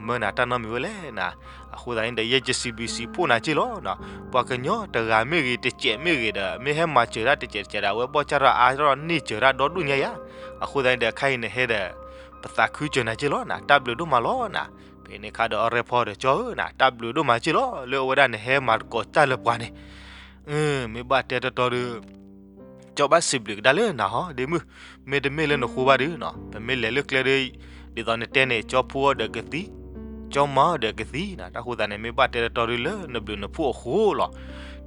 မၢနၤတၢ်နီတမံၤဝဲလဲၣ်နၤ. အဃိသတးန့ၣ်ဒီး ယဲယစံးဘျုးစံးဖှိၣ်နၤက့ၢ်လီၤနၤ. ပှၤကညီတဂၤမ့ၢ်ဂ့ၤ တစဲးမ့ၢ်ဂ့ၤဒီး မ့ၢ်ဟဲမၤစၢၤတၢ်တစဲးတစဲးဒီး အဝဲဘီၣ်စၢ်ထီၣ်အါထီၣ်န့ၢ်စၢၤတၢ်ဒီဒူၣ်ညါယၤ. အဃိသတးန့ၣ်ဒီး ခဲအံၤနဟဲဒီး ပသးခုစၢၤနၤက့ၢ်လီၤနၤ. တၢ်ဘျုးဒိၣ်မးလီၤနၤ. ဖဲန့ၣ်အခါဒီး အီၤရဲဖီဒီးကၠီဧၢနၤ, တၢ်ဘျုးဒိၣ်မးက့ၢ်လီၤ လၢအဝဲဒၣ်နဟဲမၤသကိးတၢ်လၢပှၤန့ၣ်. မ့ၢ်ဘၣ်တဲတီတီဒီး ကၠီဘၣ်စံးဘျုးကဒါလၢနၤဟီ ဒ့မုၣ်, မ့တမ့ၢ်လၢနဃိဘၣ်ဒီးနီၤ ပမ့ၢ်လဲၤလၢကျဲဒီး ဒ်သိးနတဲန့ၣ် ကၠီဖိအီၤဒီးကသံ, ကၠီမါအီၤဒီးကသံနၤ. တၢ်ဃိသတးန့ၣ် မ့ၢ်ဘၣ်တဲတီတီဒီးလၢနဘျုးနဖှိၣ်အဃိလီၤ.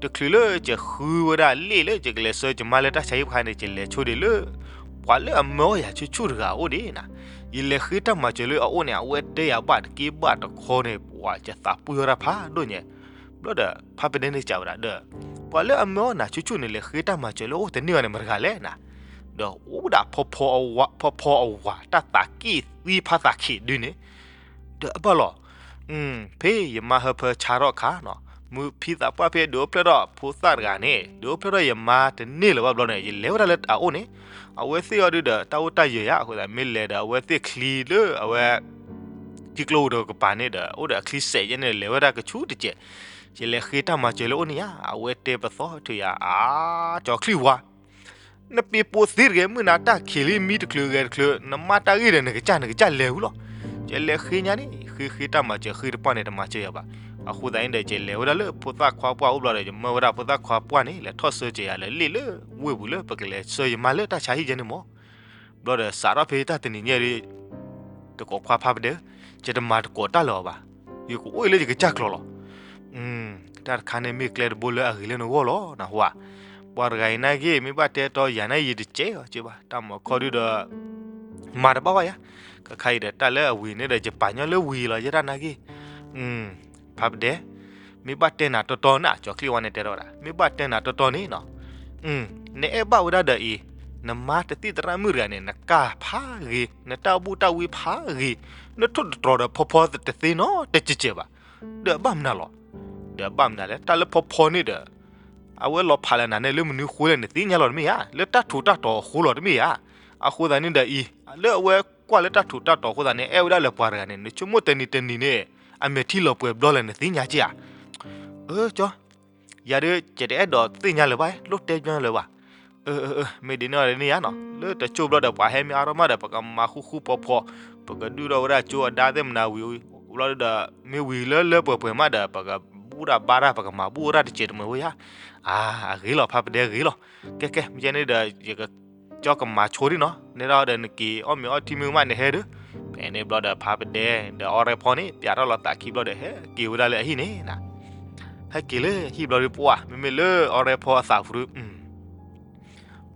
တချုးလၢယဃုဝဲဒၣ်လ့ၣ်လၢယကလဲၤဆှၢယမါလၢတၢ်ဆါဟံၣ်အခါန့ၣ် ယလဲၤဆိဒံးလၢ ပှၤလၢအမၢအီၣ်ယၤဆူၣ်ဆူၣ်တဂၤအအိၣ်ဒံးနၤ. ယလဲၤဃ့တၢ်မၤစၢၤလၢအအိၣ်န့ၣ် အဝဲတဲယၤဘၣ်တက့ၢ်ဘၣ်တခီန့ၣ် ပှၤယသးပှံၢ်အီၣ်တၢ်ဖးဒိၣ်ညါ ဘျီဒီး ဖါပဒဲန့ၣ်စံးဝဲဒၣ်ဒီး ပှၤလၢအမၢအီၣ်နၤဆူၣ်ဆူၣ်န့ၣ် လဲၤဃ့တၢ်မၤစၢၤလၢအအိၣ်တန့ၢ်အီၤန့ၣ် မတဂၤလဲၣ်နၤ. ဒီးအိၣ်ဒၣ်ဖီဖီအဝၤ ဖီဖီအဝၤ တၢ်သးက့ၣ်သံဖါသးခံးဒုန့ၣ် ဒီးအဘၣ်လီၤ. ဖဲယမါဟၢဖၢဆါထီၣ်အခါနီၤ မုၢ်ဖံသးပှၢ်ဖဲဒုးအိၣ်ဖျဲၣ်ထီၣ်ဖိသၣ်တဂၤန့ၣ် ဒုးအိၣ်ဖျဲၣ်ထီၣ်ယမါတန့ၢ်လၢၤဘၣ်ဘျီန့ၣ် ယလဲၤဝဲဒၣ်လၢအအိၣ်န့ၣ် အဝဲသ့ၣ်အီၤဒုဒီး တၢ်အိၣ်တၢ်ယၢၤယၤ အဃိသတးမ့ၢ်လဲၤဒီး အဝဲသ့ၣ်ချံလၢအဝဲ ထံကျိပူၤတကပၤန့ၣ်ဒီး အိၣ်ဒီးအချံစဲးယဲန့ၣ် လဲၤဝဲဒၣ်ကဆူၣ်တစဲး, ယလဲၤဃ့တၢ်မၤစၢၤလၢအိၣ်န့ၣ်ဧါ, အဝဲတဲပသီထုးယၤ အါ ကၠီချံဝါ, နပ့ၤပိာ်သ့တဂ့ၤ မုၢ်နၤတၢ်ခံးလံမံတချုးဂဲၤတချုး နမါတၢ်ဂ့ၢ်ဒီးနကစၢ်နကစၢ်လဲၤဝံၤလီၤ, ယလဲၤဃ့ညါန့ၣ် ဃ့ဃ့တၢ်မၤစၢၤ ဃ့တပှၢ်န့ၣ် တမၤစၢၤယၤဘၣ်. အဃိသတးန့ၣ်ဒီး ယလဲၤဝဲဒၣ်လၢဖိသၣ်ခွါပှၢ်အိၣ်ဘျီဒီး ယမၢဝဲဒၣ်ဖိသၣ်ခွါပှၢ်န့ၣ် လဲၤထီၣ်ဆှၢက့ၤယၤလၢလ့ၣ်လၢဝ့ၢ်ပူၤလၢ ပကလဲၤဆှၢယမါလၢတၢ်ဆါဟံၣ်ယဲန့ၣ်မၢ် ဘျီဒီးစးထီၣ်ဖဲတၢ်တနံၤညါဒီး တကိးခွါဖါပဒဲဧၢ, ယတမၤတကိးတၢ်လၢၤအီၤဘၣ်, ယကအိၣ်အံၤလၢယကစၢ်ကျိၤလီၤ. တၢ်တခါန့ၣ်မ့ၢ်ကျဲတဘိလၢအဂ့ၤလၢနဂီၢ်လီၤ နဟူဧါ. ပှၤတဂၤအံၤနာ်က့ မ့ၢ်ဘၣ်တဲတီယၤန့ၣ် ယတစဲးအီၤက့ဘၣ်, တၢ်မၤခီဒုဒီး မၤတဘၣ်ဘၣ်ယၤ, ခဲခါအံၤဒီးတၢ်လၢအဝံၤန့ၣ်ဒီး ယပာ်ညီလၢဝံၤလီၤ ယဲဒၣ်နာ်က့ ဖါပဒဲ, မ့ၢ်ဘၣ်တဲနၤတီတီန့ၣ် ကၠီချံဝါန့ၣ်တဲထီၣ်ဝဲဒၣ်, မ့ၢ်ဘၣ်တဲနၤတီတီန့ၣ်နီၤ, နအဲၣ်ဘၣ်ဝဲဒၣ်ဒီးအံၤ, နမါတသံၣ်သရၣ်မုၣ်တဂၤန့ၣ် နကၢ်ဖးဂ့ၤ, နတၢ်ဘူၣ်တၢ်ဝံဖးဂ့ၤ, နထိၣ်တတြီၤဒီးဖီဖီတသ့နီတစဲးစဲးဘၣ်, ဒီးဘၣ်မနုၤလီၤ. ဒီးဘၣ်မနုၤလဲၣ် တၢ်လၢဖီဖီန့ၣ်ဒီး အဝဲလီၤဖးလၢနၤန့ၣ် လၢမနုၤဃိလဲၣ်နသ့ၣ်ညါလီၤတမ့ၢ်ဧါ, လၢတၢ်ထူးတၢ်တီၤအဃိလီၤတမ့ၢ်ဧါ. အဃိသတးန့ၣ်ဒီးအံၤ, လၢအဝဲကွၢ်လၢတၢ်ထူးတၢ်တီၤအဃိသတးန့ၣ် အဲၣ်ဝဲဒၣ်လၢပှၤတဂၤန့ၣ် နဆိကမိၣ်တနံၤတနံၤန့ၣ် အမဲာ်ထံလီၤပှဲၤဘျီလဲၣ်နသ့ၣ်ညါက့ဧါ. အၢ ကၠီ, ယၤဒုး ယတအဲၣ်ဒိးသ့ၣ်ညါလၢၤဘၣ်, လိၣ်တဲပျီလၢၤဘၣ်. အၢ အၢ အၢ မ့ၢ်ဒ်န့ၣ်ဒ်န့ၣ်ဧါနီၤ, လၢတကၠိဘျီဒီး ပှၤဟဲမ့ၢ်အါထီၣ်မးဒီး ပကမၤဃူဃူဖိးဖိး, ပကဒုၣ်ထီၣ်ဝဲဒၣ်ကၠိအဒါသ့ၣ်မနၤဝံၤ, ဘျီဒီး မ့ၢ်ဝံၤလၢလၢပှဲၤပှဲၤမးဒီး ပကဘူၣ်တၢ်ဘါတၢ် ပကမၤဘူၣ်ဝဲဒၣ်တစဲးတမှဲၤဝဲယါ. အါ အဂ့ၤလီၤ ဖါပဒဲဂ့ၤလီၤ. ကဲကဲ မ့ၢ်ကဲန့ၣ်ဒီး ယက ကၠီကမၤဆိဒ်နီၤ, နဲဒၣ်ဒီးနက့ၤအီၣ်မ့ၤအီထံမ့ၢ်မးနဟဲဒုး. ဖဲန့ၣ်ဘျီဒီး ဖါပဒဲ ဒီးအီရဲဖီန့ၣ် ပၠးထီၣ်လီၤသးခံဘျီဒီး ဟဲက့ၤဝဲဒၣ်လၢအဟံၣ်န့ၣ်နၤ. ဟဲက့ၤလၢဟံၣ်ဘျီဒီး ပှၢ် မ့မ့ၢ်လၢအီရဲဖီအသးပူၤဒီး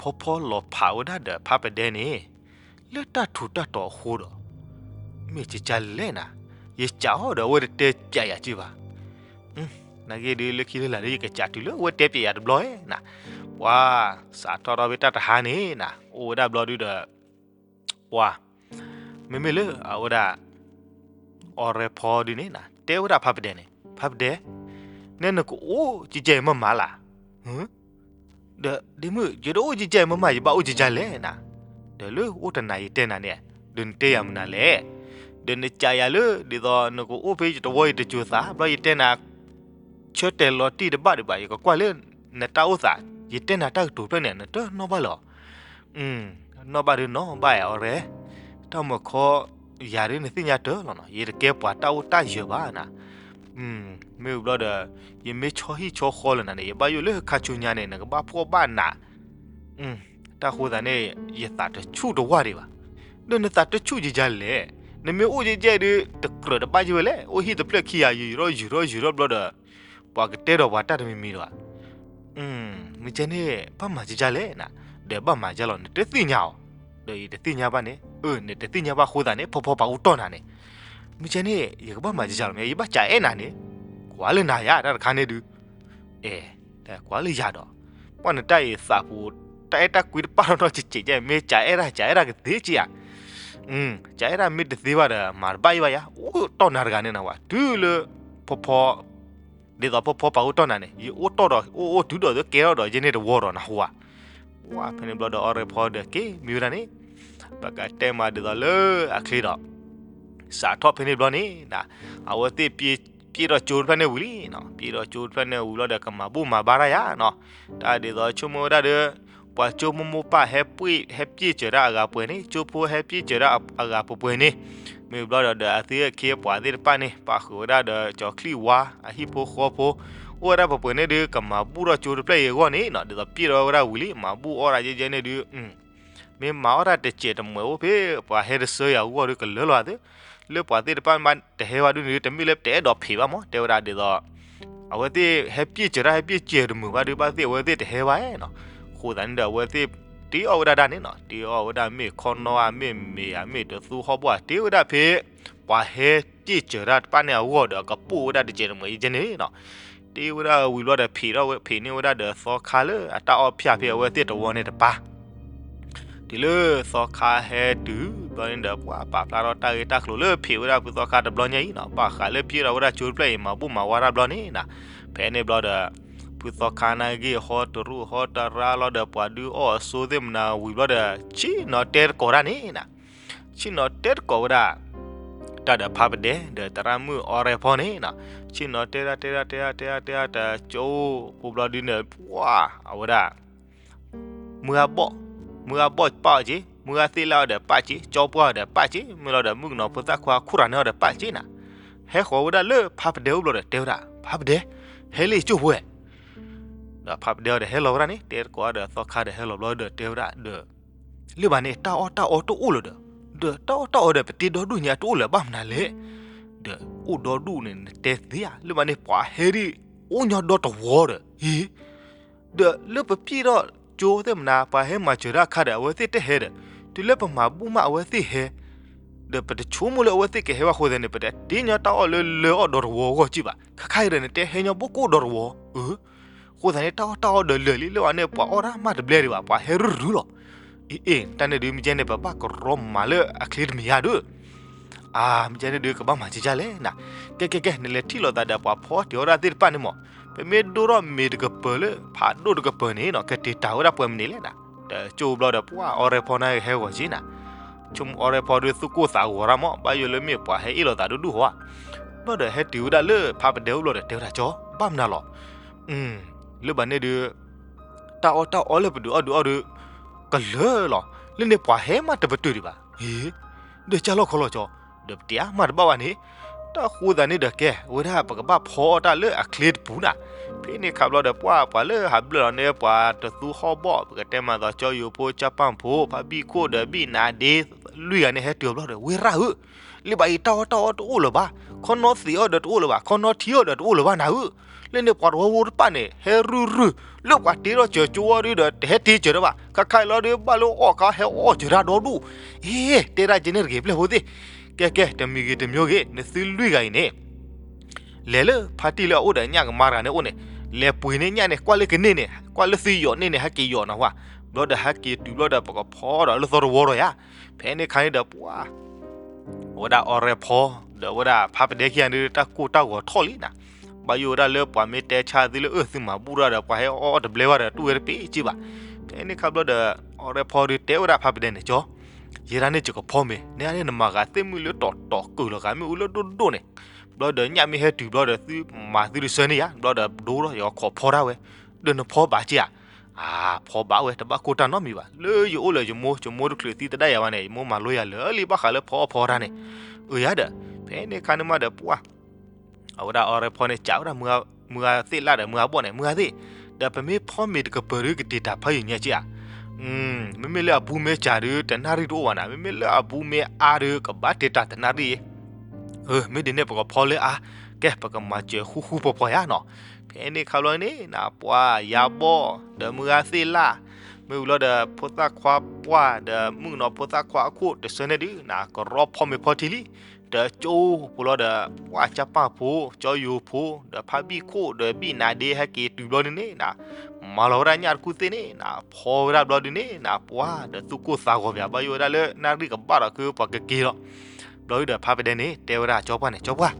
ဖီဖီလီၤဖးဝဲဒၣ်ဒီးဖါပဒဲန့ၣ် လၢတၢ်ထူးတၢ်တီၤအဃိဒီး မ့ၢ်ကကၢ်လဲၣ်နၤ, ယကးအီၤဒီးအဝဲတတဲပၠးယၤက့ဘၣ်. နာ်က့ဒုးလၢခံလၢလာ်ဒီး ယကကးတုၤလၢအဝဲတဲပၠးယၤတဘျီဧါနၤ. ပှၤ စးထီၣ်ထီၣ်ဖဲတၢ်တဟါန့ၣ်နၤ အိၣ်ဝဲဒၣ်ဘျီဒုးဒီး ပှၤ မ့မ့ၢ်လၢအဝဲဒၣ် အီရဲဖီဒုးန့ၣ်နၤ တဲဝဲဒၣ်ဖါပဒဲန့ၣ် ဖါပဒဲ, နဲနကအိၣ်ကကဲမးမးလၢ် ဒီးဒ့မုၣ် ယတအိၣ်ကကဲမးမး ယဘၣ်အိၣ်ကကဲလဲၣ်နၤ. ဒီးလၢအိၣ်တနၤယတဲနၤန့ၣ် ဒီးနတဲယၤမနုၤလဲၣ်. ဒီးနကးယၤလၢ ဒ်သိးနကအိၣ်ဖဲယတဝီယတစိၤသး ဘျီယတဲနၤ ဆၢတဲာ်လီၤတံၢ်တဘၣ်ဒံးဘၣ် ယကကွၢ်လၢ နတၢ်အိၣ်သး ယတဲနၤတၢ်ကတိၤဖျၢၣ်န့ၣ် နတနီၣ်ဘၣ်လၢၤ. နီၣ်ဘၣ်ဒုးနီၣ်ဘၣ်အီၤရဲ တၢ်မုၢ်ခီ ယၤဒုးနသ့ၣ်ညါတၢ်လီၤနီၤ ယတကဲပှၤတၢ်အိၣ်တၢ်ယၢၤဘၣ်နၤ. မ့ၢ်ဘျီဒီး ယမ့ၢ်ဆီဟံၣ်ဆီဃီလၢနၤန့ၣ် ယဘၣ်ယိၣ်လၢခါဆူညါန့ၣ် နကဘၣ်ဖှီၣ်ဘၣ်နး တၢ်ဃိသးန့ၣ် ယသးတဆူၣ်တဝၢ်ဒံးဘၣ်. ဒီးနသးတဆူၣ်ယကလဲၣ်, နမ့ၢ်အိၣ်ယဲၢ်ဒုး တကြၢးတဘၣ်ယိၣ်ဝဲလဲၣ်, အိၣ်ဟံၣ်တဖျၢၣ်ခံဂၤ ယုၤထီၣ်ယုၤထီၣ်ယုၤထီၣ်ဘျီဒီး ပှၤကတဲဒီးပှၤတၢ်တမံၤမံၤဒီး မ့ၢ်ကဲန့ၣ် ဘၣ်မၤကကလဲၣ်နၤ, ဒီးဘၣ်မၤကလီၤ နတသ့ၣ်ညါအီၤ, ဒီးယတသ့ၣ်ညါဘၣ်န့ၣ် အၢ နတသ့ၣ်ညါဘၣ်ဃိသးန့ၣ် ဖီဖီပာ်အူတီၢ်နၤန့ၣ်, မ့ၢ်ကဲန့ၣ် ယကဘၣ်မၤကကလီၤ မ့ၢ်ယဘၣ်ကးအဲၣ်နၤန့ၣ်, ကွၢ်လၢနၤယါ တၢ်တခါန့ၣ်ဒုး အဲ ကွၢ်လၢယၤဒီး ပှၢ်နတၢ်အံၤသးပူၤ တၢ်အဲၣ်တၢ်ကွံတပာ်ထီၣ်နီတစဲးကဲ မ့ၢ်ကးအဲၣ်တၢ် ကးအဲၣ်တၢ်ကသ့က့ဧါ, ကးအဲၣ်တၢ်မ့ၢ်တသ့ဘၣ်ဒီး မၤတဘၣ်ယိၣ်ဘၣ်ယါ အိၣ်တီၢ်နၤတဂၤန့ၣ်နဝဲ တုၤလၢ ဖီဖီ ဒ်သိးဖီဖီပာ်အူတီၢ်နၤန့ၣ် ယအိၣ်တီၢ်ဒီး အိၣ်အိၣ်တုၤဒီးကဲထီၣ်ဒီးယဲန့ၣ်တဝီဒီးနဟူဧါ, ဝဲဖဲန့ၣ်ဘျီဒီးအီရဲဖီဒီးက့ၤမံဝဲဒၣ်န့ၣ်, ပကတဲမးဒ်သိးလၢအချ့ဒီး စးထီၣ်ဖဲန့ၣ်ဘျီန့ၣ် အဝဲသ့ၣ်ပျဲၢ်ထီၣ်ကၠိတဖျၢၣ်န့ၣ်ဝံၤလံနီၤ, ပျဲၢ်ထီၣ်ကၠိတဖျၢၣ်န့ၣ်ဝံၤလီၤဒီး ကမၤဘူၣ်မၤဘါတၢ်ယါနီၤ, တၢ်ဒ်သိးဆိကမိၣ်ဝဲဒၣ်ဒီး ပှၤကၠိမိၢ်မိၢ်ပၢ်ပၢ် ဟဲပျဲၢ်စၢၤတၢ်အဂၤပှဲၤန့ၣ်, ကၠိဖိဟဲပျဲၢ်စၢၤတၢ်အဂၤပှဲၤပှဲၤန့ၣ်, မ့ၢ်ဘျီဒီး ဒီးအဝဲသ့ၣ်အခ့အပှၤသ့ၣ်တဖၣ်န့ၣ် ပၣ်ဃုာ်ဝဲဒၣ်ဒီးကၠီၤချံၣ်ဝါ အဟံၣ်ဖိဃီဖိ, အိၣ်ဝဲဒၣ်ပှဲၤပှဲၤန့ၣ်ဒုး ကမၤဘူၣ်ထီၣ်ကၠိတဖျၢၣ်အံၤအဂီၢ်န့ၣ်နီၤ, ဒ်သိးပျဲၢ်ထီၣ်ဝဲဒၣ်ဝံၤလံ မၤဘူၣ်အီၣ်ဒၣ်ယဲၢ်ယဲၢ်န့ၣ်ဒုး မ့ၢ်မၤအီၣ်တၢ်တစဲးတမှဲးအိၣ်ဖဲ ပှၤဟဲတဆှၢယၤအဂီၢ်ဒီး ကလၢလီၤသ့, လၢပှၤသ့ၣ်တဖၣ်မ့ၢ်တဟဲဘၣ်ဒုးန့ၣ် တမ့ၢ်လၢတအဲၣ်ဒိးဖံးဘၣ်မး, တဲဝဲဒၣ်ဒ်သိး အဝဲသ့ၣ်ဟဲပျဲၢ်စၢၤတၢ် ဟဲပျဲၢ်စၢၤတမှဲးဘၣ်ဒုး ဘၣ်သ့ၣ်အဝဲသ့ၣ်တဟဲဘၣ်နီၤ, အဃိသတးန့ၣ်ဒီး အဝဲသ့ၣ်တ့အီၣ်ဝဲဒၣ်တၢ်န့ၣ်နီၤ, တ့အီၣ်ဝဲဒၣ်မ့ၢ်ခီနီၣ်ဧါ မ့ၢ်မ့ၤဧါ မ့ၢ်တသူဟီၣ်ဘီၣ်ဧါ တ့ဝဲဒၣ်ဖဲ ပှၤဟဲပျဲၢ်စၢၤတၢ်တဖၣ်န့ၣ်အဂီၢ်ဒီး အကပိၣ်ဝဲဒၣ်တစဲးတမှဲးယဲၢ်ယဲၢ်န့ၣ်နီၤ, တ့ဝဲဒၣ်ဝံၤဘျီဒီး ဖံးထီၣ်ဝဲ ဖံးန့ၢ်ဝဲဒၣ်ဒီးသီခါလၢအတၢ်အီၣ်ဖၠၣ်ဖဲအဝဲသ့ၣ်တဝီန့ၣ်တပၤ တုၤလၢသီခါဟဲတုၤဘျီန့ၣ်ဒီး ပှၤပာ်ဖျါထီၣ်တၢ်ဂ့ၢ်တၢ်ကျိၤလၢဖံးဝဲဒၣ်ဖုသီခါတဘျီညါအံၤနီၤ, ဘၣ်ဃးလၢပျဲၢ်ထီၣ်ဝဲဒၣ်ကၠိတဖျၢၣ်အံၤ မၤဘူၣ်မၤဝါတၢ်ဘျီန့ၣ်နီၤ, ဖဲန့ၣ်ဘျီဒီး ဖုသီခါန့ၣ်ဂ့ၢ်ဟီတရူးဟီတရါလီၤဒီး ပှၤဒုးအီၣ်အစိသ့ၣ်မနၤဝံၤဘျီဒီး ဆ့ၣ်နီၤတဲသကိးတၢ်န့ၣ်နီၤ, ဆ့ၣ်နီၤတဲသကိးဝဲဒၣ် တၢ်ဒီးဖးပဒဲ ဒီးသရၣ်မုၣ်အီရဲဖီန့ၣ်နီၤ, ဆ့ၣ်နီၤတဲဒၣ်တဲဒၣ်တဲဒၣ်တဲဒၣ် တဲဒၣ်တကၠိဖိဘျီဒုးန့ၣ် ပှၤအဝဲဒၣ် မုၢ်ဂၤဘီၣ်, မုၢ်ဂၤဘီၣ်ပာ်အီၤက့ၤ, မုၢ်ဂၤသ့ၣ်လၣ်အီၤဒီးပာ်က့ၤ, ကၠီပှၢ်အီၤဒီးပာ်က့ၤ, မ့ၢ်လီၤဒီးမုၣ်ကနီၤဖိသၣ်ခွါခိၣ်ရၤန့ၢ်အီၤဒီးပာ်က့ၤနီၤ, ဟဲဃီၤဝဲဒၣ်လၢဖးပဒဲအိၣ်ဘျီဒီးတဲဝဲဒၣ် ဖးပဒဲ, ဟဲလၢယကၠိဖိဝဲ ဒီးဖးပဒဲအီၤဒီးဟဲလီၤဝဲဒၣ်န့ၣ် တဲသကိးဒီးသီခါဒီးဟဲလီၤဘျီဒီးတဲဝဲဒၣ်ဒီး လၢဘၣ်န့ၣ် တၢ်အီၣ်တၢ်အီတအိၣ်လၢၤဒီး, ဒီးတၢ်အီၣ်တၢ်အီဒီးပတ့ဒီဒူၣ်ညါတအိၣ်လၢၤဘၣ်မနုၤလဲၣ်, ဒီးအိၣ်ဒီဒူၣ်န့ၣ်နတဲသ့ဧါ, လၢဘၣ်န့ၣ်ပှၤဟဲဒ် အိၣ်ညီဒီတဝီဒီး အ့ ဒီးလၢပပျဲၢ်ထီၣ်ကၠိသ့ၣ်မနၤ ပှၤဟဲမၤစၢၤတၢ်အခါဒီး အဝဲသ့ၣ်တဟဲဒီး, တုၤလၢပမၤဘူၣ်မးအဝဲသ့ၣ်ဟဲ, ဒီးပတဆိကမိၣ်လၢအဝဲသ့ၣ်ကဟဲဘၣ်အဃိသတးန့ၣ် ပတဒ့ညီတၢ်အီၣ်လၢလၢအီၣ်ဒီတဝီအဂီၢ်က့ၢ်ဘၣ်, ခါခါအံၤဒီးနတဲဟဲညီဘိကိၣ်ဒီတဝီ, အဃိသတးန့ၣ် တၢ်အီၣ်တၢ်အီဒီးလၢာ်လံ လၢဘၣ်န့ၣ် ပှၤအီၣ်တၢ်မးတဘျဲၣ်ဒံးဘၣ် ပှၤဟဲရုၢ်ရုၢ်လီၤ, အ့ အ့ တၢ်န့ၣ်ဒုး မ့ၢ်ကဲန့ၣ် ပဘၣ်ကရီမၤလၢအချ့တမံၤဧါဒီး အါ မ့ၢ်ကဲန့ၣ်ဒုး ကဘၣ်မၤကကလဲၣ်နၤ, ကဲကဲကဲ နလဲၤထံၣ်လိာ်သးဒီးပှၤဖီတ့ၤအီၣ်တၢ်သ့ၣ်တဖၣ်န့ၣ်မး, ပမ့ၢ်ဒိၣ်ထီၣ်မ့ၤတကပၤလၢဖးဒိၣ်တကပၤန့ၣ်နီၤ ကတ့ၤတၢ်ဝဲဒၣ်ပှဲၤမနုၤလဲၣ်နၤ, ဒီးကၠိဘျီဒီး ပှၤအီရဲဖီန့ၣ်ဟဲဂီၤက့ၤနၤ, ဆိကမိၣ်အီရဲဖီဒုးသူၣ်ကိၢ်သးဂီၤတၢ်မး ဘၣ်ယိၣ်လၢမ့ၢ်ပှၤဟဲအ့ၣ်လိာ်သးဒိၣ်ဒိၣ်ဟီဧါ, ဘျီဒီးဟဲတုၤဝဲဒၣ်လၢဖးပဒဲအိၣ်ဘျီဒီးတဲဝဲဒၣ် ကၠီ ဘၣ်မနုၤလီၤ လၢဘၣ်န့ၣ်ဒုး တၢ်အီၣ်တၢ်အီလၢပဒုးအီၣ်ဒုးအီၣ်ဒုး ကလၢာ်လီၤ, လၢန့ၣ်ပှၤဟဲမးတပတုာ်ဒံးဘၣ်, အ့ ဒီးကၢ်လီၢ်ခီလီၤကၠီ, ဒီးပတဲအါမးတဘၣ်ဘၣ်န့ၣ်, တၢ်ဃိသတးန့ၣ်ဒီးကဲ အဝဲဒၣ်ပကဘၣ်ဖီအီၣ်တၢ်လၢအချ့တပူၤနၤ, ဖဲန့ၣ်ခါဘျီဒီး ပှၤပှၤလၢဟးဘျၢၣ်လီၤန့ၣ် ပှၤတသူဟီၣ်ဘီၣ် ပကတဲမၤသီကၠီယိၤဖိ ကၠၢ်ပၢၣ်ဖိ ဖါဘံၣ်ခိၣ်ဒီးဘံၣ်နးဒ့ လွံၢ်ဂၤန့ၣ် ဟဲတုၤအဘျီဒီး ဝ့ၢ်ရၣ်ဧၢ လၢဘၣ်အံၤ တၢ်အီၣ်တၢ်အီတအိၣ်လၢၤဘၣ်, ခီနီၣ်သံးအီၣ်ဒီးတအိၣ်လၢၤဘၣ်, ခီနီၣ်ထံအီၣ်ဒီးတအိၣ်လၢၤဘၣ်နၤဧၢ, လၢန့ၣ်ပှၤတဝီဖိတဖၣ်န့ၣ် ဟဲရုၢ်ရုၢ်, လၢပှၤတ့ထီၣ်စၢၤကၠိအီၤဒုးဒီး တဟဲတ့စၢၤတဘၣ်, ခါခါအံၤလီၤဒုး ဘၣ်လၢအီၣ်ခါ ဟဲအီၣ်စၢၤတၢ်ဒီဒူၣ်, အ့ တဲဒၣ်ကဲန့ၣ်တဂ့ၤ ပျဲၢ်ဖိသ့ၣ်, ကဲကဲ တမံၤဂ့ၤတမံၤဂ့ၤ နသုလွံၢ်ဂၤအံၤန့ၣ် လဲၤလၢဖါတံၢ်လၢအအိၣ်ဒီး ညၣ်ကမါတဂၤန့ၣ်အိၣ်န့ၣ်, လဲၤပှ့ၤန့ၢ်ညၣ်န့ၣ် ကွၢ်လၢကန့ၢ်န့ၣ် ကွၢ်လၢသုယိးန့ၢ်န့ၣ် ဟဲက့ၤယိးနၤဝဲ, ဘျီဒီးဟဲက့ၤတုၤဘျီဒီး ပကဖီဒီးလၢသီတဝီဒီးယါ, ဖဲန့ၣ်ခါန့ၣ်ဒီး ပှၤ အဝဲဒၣ်အီရဲဖီ ဒီးအဝဲဒၣ်ဖးပဒဲခံဂၤန့ၣ် တၢ်ကိၢ်တၢ်ဂီၤထီၣ်လံနၤ, ဘၣ်ယိၣ်ဝဲဒၣ်လၢပှၤမ့ၢ်တဲဆါသုလၢအၢ သုမၤဘူၣ်တၢ်ဒီး ပှၤဟဲအီၣ်အီၣ်တဘျဲဘၣ်ဒီး တူၢ်ဝဲတပ့ၤက့ဘၣ်, ဖဲန့ၣ်ခါဘျီဒီး အီရဲဖီဒီးတဲဝဲဒၣ်ဖးပဒဲန့ၣ် ကၠီ ယဲဒၣ်န့ၣ် ယကဖီမ့ၤ နဒၣ်န့ၣ် နမၤဂၤသ့ၣ်မုၢ်လၢတီၤတီၤကုာ်လီၤဂၤမ့ၣ်အူလၢဒိၣ်ဒိၣ်န့ၣ်, ဘျီဒီးညၣ်မ့ၢ်ဟဲတုၤဘျီဒီး သုမၤသုတဆၢန့ၢ်ယါ ဘျီဒီးဒိလီၤ ယခိးဖီတၢ်ဝဲ, ဒီးနဖီဘၣ်က့ဧါ, အါ ဖီဘၣ်ဝဲ တဘၣ်ကိၢ်တၢ်နီတမံၤဘၣ်, လၢယအိၣ်လၢယမိၢ် ယမိၢ်တချုးသံသဒၣ်ယၤဘၣ်န့ၣ် ယမိၢ်မၤလိယၤလၢာ်လံ ဘၣ်ဃးလၢဖီအီၣ်ဖီတၢ်န့ၣ်, အၢယါဒီး, ဖဲန့ၣ်ခါန့ၣ်မးဒီးပှၤ အဝဲဒၣ်အီရဲဖီန့ၣ် စံးဝဲဒၣ် မုၢ်ဂၤသ့ၣ်လၢဒီး မုၢ်ဂၤဘီၣ်န့ၣ် မုၢ်ဂၤသ့ၣ်, ဒီးပမ့ၢ်ဖီမ့ၤတကပၤဒီး ကတ့ၤတၢ်ဖးယံာ်ညါက့ဧါ, မ့မ့ၢ်လၢအဘူးမ့ၢ်စှၤဒီး တနၣ်ရံၣ်တအိၣ်ဘၣ်နၤ, မ့မ့ၢ်လၢအဘူးမ့ၢ်အါဒီး ကဘၣ်တ့ၤတၢ်တနၣ်ရံၣ်, အၢ မ့ၢ်ဒ်န့ၣ် ပကဖီလၢအါ, ကဲ ပကမၤစၢၤဃူဃူဖိးဖိးယါနီၤ, ဖဲန့ၣ်ခါဘျီန့ၣ် နပှၤယၤဘီၣ် ဒီးမုၢ်ဂၤသ့ၣ်လၢ မ့ၢ်ဝံၤလီၤဒီး ဖိသၣ်ခွါပှၢ် ဒီးမုၣ်ကနီၤဖိသၣ်ခွါအခိၣ်တဆၢန့ၣ်ဒုး နကရီဖီမ့ၤဖီထံလံ, ဒီးကၠိဖိလီၤဒီး ပှၤကၢ်ပၢ်ဖိ ကၠီယိၤဖိ ဒီးဖါဘံၣ်ခိၣ် ဒီးဘံၣ်နးဒ့ ဟဲက့ၤတုၤဘျီဒုးန့ၣ် နမၤလီၤဝဲဒၣ်ညၣ်တခူၣ်သ့ၣ်န့ၣ် နဖီဝဲဒၣ်ဘျီဒုးန့ၣ် နပှၤဒီးသူၣ်ကိၢ်သးဂီၤပၠး ဘၣ်ယိၣ်ဝဲဒၣ်လၢနၣ်ရံၣ်ကဘၣ်ဒီး ကပှၤကက့ၤလီၤ, ဘျီဒုးဒီးဖါပဒဲန့ၣ် တဲဝဲဒၣ်ကၠီပှၢ်န့ၣ် ကၠီပှၢ်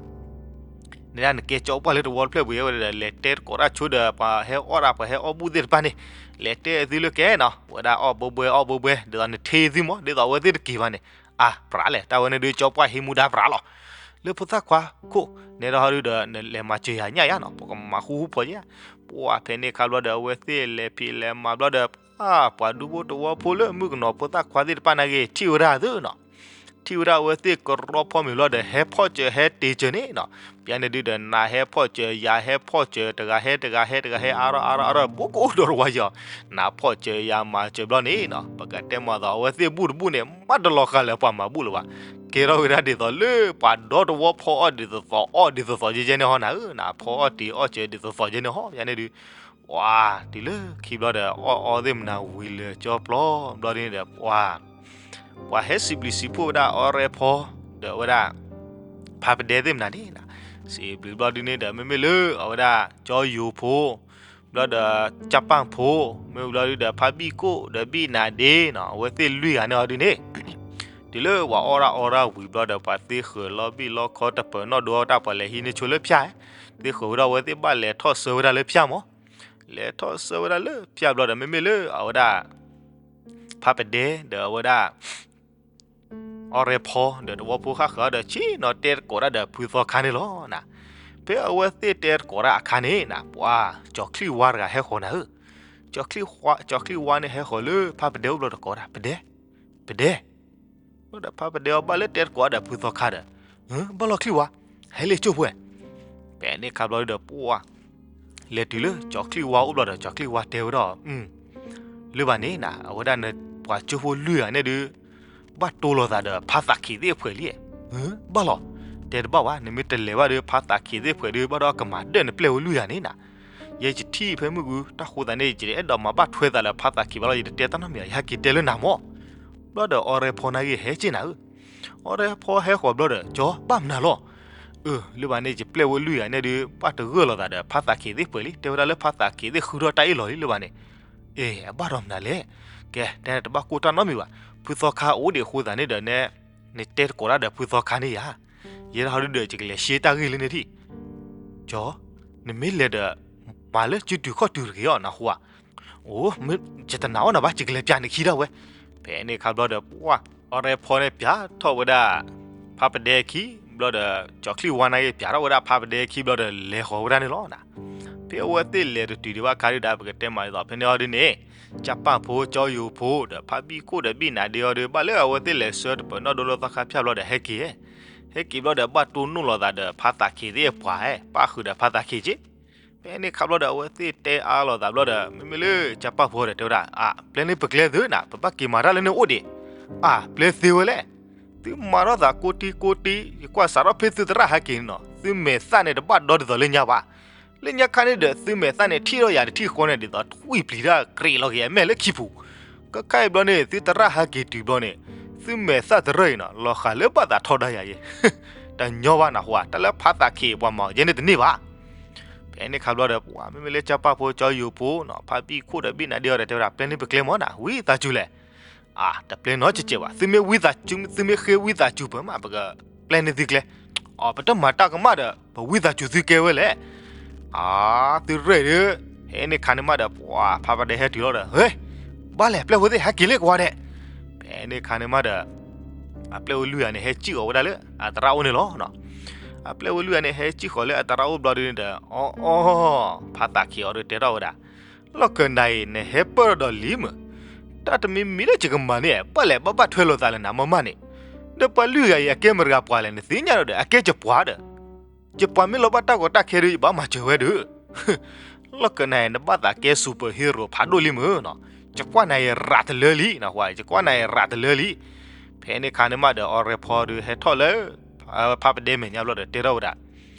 နဒၣ်နကဲကၠီပှၢ်လၢတဝီတဖျၢၣ်ပူၤဝဲဒီး လဲၤတဲသကိးတၢ်ဆိဒီး ပှၤဟဲအီၣ်ဒၣ် ပှၤဟဲအီၣ်ဘူၣ်သ့ၣ်တဖၣ်န့ၣ်, လဲၤတဲသုလၢကဲနီၤ ဝဲဒၣ်အီၣ်ဘှဲဘှဲ အီၣ်ဘှဲဘှဲ ဒ်သိးနထံသုမး ဒ်သိးအဝဲသ့ၣ်တက့ၤဘၣ်န့ၣ်, အါပြးလဲၣ်, တၢ်ဝဲန့ၣ်ဒုး ကၠီပှၢ်ဟံးမူဒါပြးလီၤ. လၢဖိသၣ်ခွါခိၣ် နဲထီၣ်ဟီဒုဒီး နလဲၤမၤစၢၤယၤညၣ်ယါနီၤ, ပကမၤဃူဃူဖိယါ. ပှၢ်ဖဲန့ၣ်ခါဘျီဒီး အဝဲသ့ၣ်လဲၤဖံးလဲၤမၤဘျီဒီး ပှၤဒူဖိတဝီဖိလၢမုၣ်ကနီၤဖိသၣ်ခွါသ့ၣ်တဖၣ်နာ်က့ ထံၣ်ဝဲဒၣ်သုနီၤ. ထံၣ်ဝဲဒၣ်အဝဲသ့ၣ်ကရီဖီမ့ၤဘျီဒီး ဟဲဖီၣ်စၢၤဟဲတ့ၢ်စၢၤန့ၣ်နီၤ. ပျဲန့ၣ်ဒုဒီး နၤဟဲဖီၣ်စၢၤ ယၤဟဲဖီၣ်စၢၤ တဂၤဟဲတဂၤဟဲတဂၤဟဲ အါထီၣ်အါထီၣ်အါထီၣ် ဘူးကအိၣ်ဒီးတဝီယီၤ. နၤဖီၣ်စၢၤယၤမၤစၢၤဘျီန့ၣ်နီၤ ပကတဲမၤသး အဝဲသ့ၣ်ဘူၣ်တဘူၣ်န့ၣ် မးတလီၤဃာ်လၢပှၤမၤဘူၣ်လၢၤဘၣ်. ကဲထီၣ်ဝဲဒၣ်ဒ်သိးလၢပှၤဒီတဝီဖီအီၣ်ဒ်သိးသိး အီၣ်ဒ်သိးသိးယဲယဲန့ၣ်ဟီနၤဧၢ, နၤဖီအီၣ်တ့ၤအီၣ်စၢၤဒ်သိးသိးယဲန့ၣ်ဟီ ယါန့ၣ်ဒုး ပှၤတုၤလၢခံဘျီဒီး အီၣ်အီသ့ၣ်မနၤဝံၤလၢာ်ကၠီပျီဘျီဒ်န့ၣ်ဒီး ပှၤ ပှၤဟဲစံးဘျုးစံးဖှိၣ်ဝဲဒၣ်အီရဲဖီ ဒီးဝဲဒၣ် ဖးပဒဲသ့ၣ်မနၤန့ၣ်နီၤ. စံးဘျုးဘျီဒ်န့ၣ်ဒီး မ့မ့ၢ်လၢအဝဲဒၣ် ကၠီယိၤဖိ ဘျီဒီး ကၢ်ပၢ်ဖိ မ့ၢ်ဘျီဒုဒီး ဖးဘံၣ်ကိၣ်ဒီးဘံၣ်နၤဒ့နီၤ အဝဲသ့ၣ်လွံၢ်ဂၤန့ၣ်အီၤဒုန့ၣ် တုၤလၢပှၤအီၣ်ဒၣ်အီဒၣ်ဝံၤဘျီဒီး ပှၤသ့ဃၢၤလီၤဘံၣ်လီခီတပၢၤနီၣ်ဒိအီၣ်တၢ် ပှၤလဲၤဟံးန့ၢ်ဆိလၢဖၠၣ်, သ့ဃၢၤဝဲဒၣ် အဝဲသ့ၣ်ဘၣ်လဲၤထီၣ်ဆၢဝဲဒၣ်လၢဖၠၣ်မး, လဲၤထီၣ်ဆၢဝဲဒၣ်လၢဖၠၣ်ဘျီဒီး မ့မ့ၢ်လၢအဝဲဒၣ် ဖးပဒဲဒီးအဝဲဒၣ် အီရဲဖီဒီးတဝီဖိဃၣ်ဃၢၤဒီး ဆ့ၣ်နီၤတဲသကိးတၢ်ဒီးဖုသီခါန့ၣ်လီၤနၤ. ဖဲအဝဲသ့ၣ်တဲသကိးတၢ်အခါန့ၣ်နၤ ပှၤ ကၠီၤချံၣ်ဝါတဂၤဟဲဃီၤနၤဧၢ, ကၠီၤချံၣ်ဝါန့ၣ်ဟဲဃီၤလၢဖးပဒဲအိၣ်ဘျီဒီးကိးဒၣ် ပဒဲ, ပဒဲ ဘျီဒီးဖးပဒဲအီၤဘၣ်လၢတဲသကိးဒီးဖုသီခါဒီး, ဘၣ်လီၤချံၣ်ဝါ, ဟဲလ့ၣ်ကၠိၢ်ဖှဲ, ဖဲန့ၣ်ခါဘျီဒီးပှၤ လဲၤတုၤလၢကၠီၤချံၣ်ဝါအိၣ်ဘျီဒီး ကၠီၤချံၣ်ဝါတဲဝဲဒၣ်, လၢဘၣ်န့ၣ်နၤ အဝဲဒၣ်နပှၤကၠိဖိလွံၢ်ဂၤန့ၣ်ဒုး ဘၣ်တိၢ်လိာ်သးဒီးဖးသးခ့သ့ၣ်အဖှဲးလံ, ဘၣ်လီၤ, တဲတဘၣ်ဘၣ် နမ့ၢ်တလဲၤဘၣ်ဒီး ဖးသးခ့သ့ၣ်အဖှဲးဒုး ဘၣ်ဒီးကမၤဒၢၣ်နပျဲၢ်ဝဲလွံၢ်ဂၤန့ၣ်နၤ. ယဲယထံၣ်ဖဲမုၢ်ဂူၤ တၢ်ဃိသးန့ၣ် ယတအဲၣ်ဒိးမၤဘၣ်ထွဲသးလၢဖးသးခ့ဘၣ်လီၤ ယတတဲတၢ်နီတမံၤ ယဟဲက့ၤတဲလၢနၤမး. ဘျီဒီးအီရဲဖီနာ်က့ဟဲက့ၤနၤဧၢ, အီရဲဖီဟဲဃီၤဘျီဒီး ကၠီၤဘၣ်မနုၤလီၤ. အၢ လၢဘၣ်န့ၣ် ယပျဲၢ်ဝဲလွံၢ်ဂၤန့ၣ်ဒုး ဘၣ်တဂၢၢ်လိာ်သးဒီးဖးသးခ့သ့ၣ်ဖှဲးလံ တဲဝဲဒၣ်လၢဖးသးခ့သ့ၣ်ဃုထီၣ်တၢ်အ့ၣ်လိာ်လံလၢဘၣ်န့ၣ်, အ့ အဘၣ်ဒီးမနုၤလဲၣ်, ကဲ တဲနတဘၣ်ကိၢ်တၢ်နီတမံၤဘၣ်, ဖုသီခါအိၣ်ဒံးအဃိသးန့ၣ်ဒီးနဲ နတဲသကိးတၢ်ဒီးဖုသီခါန့ၣ်ယါ, ယဲဒၣ်ဟီဒုဒီး ယကလဲၤရှဲတၢ်ဂ့ၢ်လၢန့ၣ်ထံၣ်, ကၠီၤ, နမ့ၢ်လဲၤဒီး မၤလၢစုတုၤခီၣ်တုၤတဂ့ၤအီၤနဃိဧါ. အိ ယတနာ်အီၤနၤဘၣ် ယကလဲၤပျးနခံဒၣ်ဝဲ. ဖဲန့ၣ်ခါဘျီဒီး ပှၤ အီရဲဖီန့ၣ်ပျးထီၣ်ဝဲဒၣ် ဖးပဒဲခံ ဘျီဒီး ကၠီၤချံၣ်ဝါနာ်က့ပျးထီၣ်ဝဲဒၣ်ဖးပဒဲခံဘျီဒီး လဲၤဃီၤဝဲဒၣ်န့ၣ်လီၤနၤ. ဖဲအဝဲသ့ၣ်လဲၤတတုၤဒံးဘၣ်ခါဒုဒီး ပကတဲမးဒ်သိးဖဲန့ၣ်အီၤဒုန့ၣ်, ကၢ်ပၢ်ဖိ ကၠီယိၤဖိ ဒီးဖးဘံၣ်ခိၣ်ဒီးဘံၣ်နၤဒ့အီၤဒု ဘၣ်လၢအဝဲသ့ၣ်လဲၤဆှၢတပၢၤနီၣ်ဒိလၢသီခါဖၠၣ်ဘျီဒီးဟဲက့ၤ ဟဲက့ၤဘျီဒီး ဘၣ်တိၢ်နီၣ်လိာ်သးဒီးဖးသးခ့သ့ၣ်အပှၤဧၢ, ပၣ်ဃုာ်ဒီးဖးသးခ့က့, ဖဲန့ၣ်ခါဘျီဒီး အဝဲသ့ၣ်တဲအါလိာ်သးဘျီဒီး မ့မ့ၢ်လၢကၢ်ပၢ်ဖိဒီးတဲဝဲဒၣ် အါ ပျဲန့ၣ်ပကျဲသုနၤ ပဘၣ်က့ၤမၤတၢ်လၢန့ၣ်အိၣ်ဒံး, အါ ပျဲသ့ဝဲလဲၣ်, သုမၤထီၣ်သးကိးတံကိးတံ ယကွၢ်စးထီၣ်ဖဲသုသရၣ်ဟဲက့ၤန့ၣ်နီၤ သုမဲာ်သၣ်န့ၣ်တဘၣ်ဒီဒ်သိးလၢညါဘၣ် လၢညါခါန့ၣ်ဒီး သုမဲာ်သၣ်န့ၣ်ထံၣ်ထီၣ်ယၤတထံၣ်ဃီန့ၣ် ဒ်သိးထွံၣ်ပျံၤတၢ်ကြ့းလီၤက့ၤအမဲာ်လၢခံပူၤ, ကခါအံၤဘျီန့ၣ် သုသရၣ်ဟဲက့ၤတုၤဘျီန့ၣ် သုမဲာ်သၣ်တရၢၢ်အံၤနီၤ လီၤဃာ်လၢဘၣ်သးထီဒါယၤယဲ, တညီဘၣ်နဃိဧါ တၢ်လၢဖးသးခ့အပှၤမၤအီၤယဲန့ၣ်တန့ၢ်ဘၣ်. ဖဲန့ၣ်ခါဘျီဒီး ပှၤမ့မ့ၢ်လၢကၢ်ပၢ်ဖိ ကၠီယိၤဖိနီၤ ဖးဘံၣ်ခိၣ်ဒီးဘံၣ်နၤဒ့အီၤဒီးတဲဝဲဒၣ် ပျဲန့ၣ်ပကျဲမၢ်နၤ ဝံသးစူၤလဲၣ် အါ တပျဲနီတစဲးဘၣ် သုမ့ၢ်ဝံသးစူၤ သုမ့ၢ်ဃ့ဝံသးစူၤပၢၤမး ပကပျဲန့ၢ်သုကျဲ, အီ ပတမၤတၢ်ကမၣ်ဒီး ပဝံသးစူၤသုကဲဝဲလဲၣ်, အါ သုရဲၣ်ဒုး, ဖဲန့ၣ်ခါန့ၣ်မးဒီး ပှၤဖးပဒဲဟဲတုၤလီၤဒီး ဟ့, ဘၣ်လဲၣ် ပျဲၢ်ဖိသ့ၣ်ဟဲက့ၤလၢကဝါဒဲး, ဖဲန့ၣ်ခါန့ၣ်မးဒီး အပျဲၢ်ဝဲလွံၢ်ဂၤန့ၣ် ဟဲစံၣ်ဃီၤဝဲဒၣ်လၢအသရၣ်အိၣ်န့ၣ်လီၤ. အပျဲၢ်ဝဲလွံၢ်ဂၤန့ၣ် ဟဲစံၣ်ဃီၤလၢအသရၣ်အိၣ်ဘျီဒုန့ၣ်ဒီး အီ အီ ဖးသးခ့အီၤဒီးတဲထီၣ်ဝဲဒၣ် လီၢ်ခၢၣ်နၤအံၤ နဟဲပၢၢ်ထီၣ်ဒီးလံမ့ၢ်, တၢ်တမံၤမံၤလၢယကမၤန့ၣ် ဘၣ်လဲၣ်ဘၣ်ဘၣ်ထွဲလိာ်သးလၢနမၤမၢ်န့ၣ်, ဒီးပှၤလွံၢ်ဂၤအံၤ အကဲမတၤတဂၤပှၤလဲၣ် နသ့ၣ်ညါဒီး အကဲယပှၤဒီး, ယပှၤမ့ၢ်လီၤဘၣ်တၢ်ကီတၢ်ခဲဒီး ယဘၣ်မၤစၢၤဝဲဒီး လီၢ်ခၢၣ်နၤအံၤ နဘၣ်သးကဲ superhero ဖးဒိၣ်လံမ့ၢ်နီၤ, ယကွၢ်နၤအံၤရးတလၢလံ, ယကွၢ်နၤအံၤရးတလၢလံ. ဖဲန့ၣ်ခါန့ၣ်မးဒီး အီရဲဖီဒီးဟဲထီၣ်လၢ ဖးပဒဲမဲာ်ညါဘျီဒီးတဲထီၣ်ဝဲဒၣ်,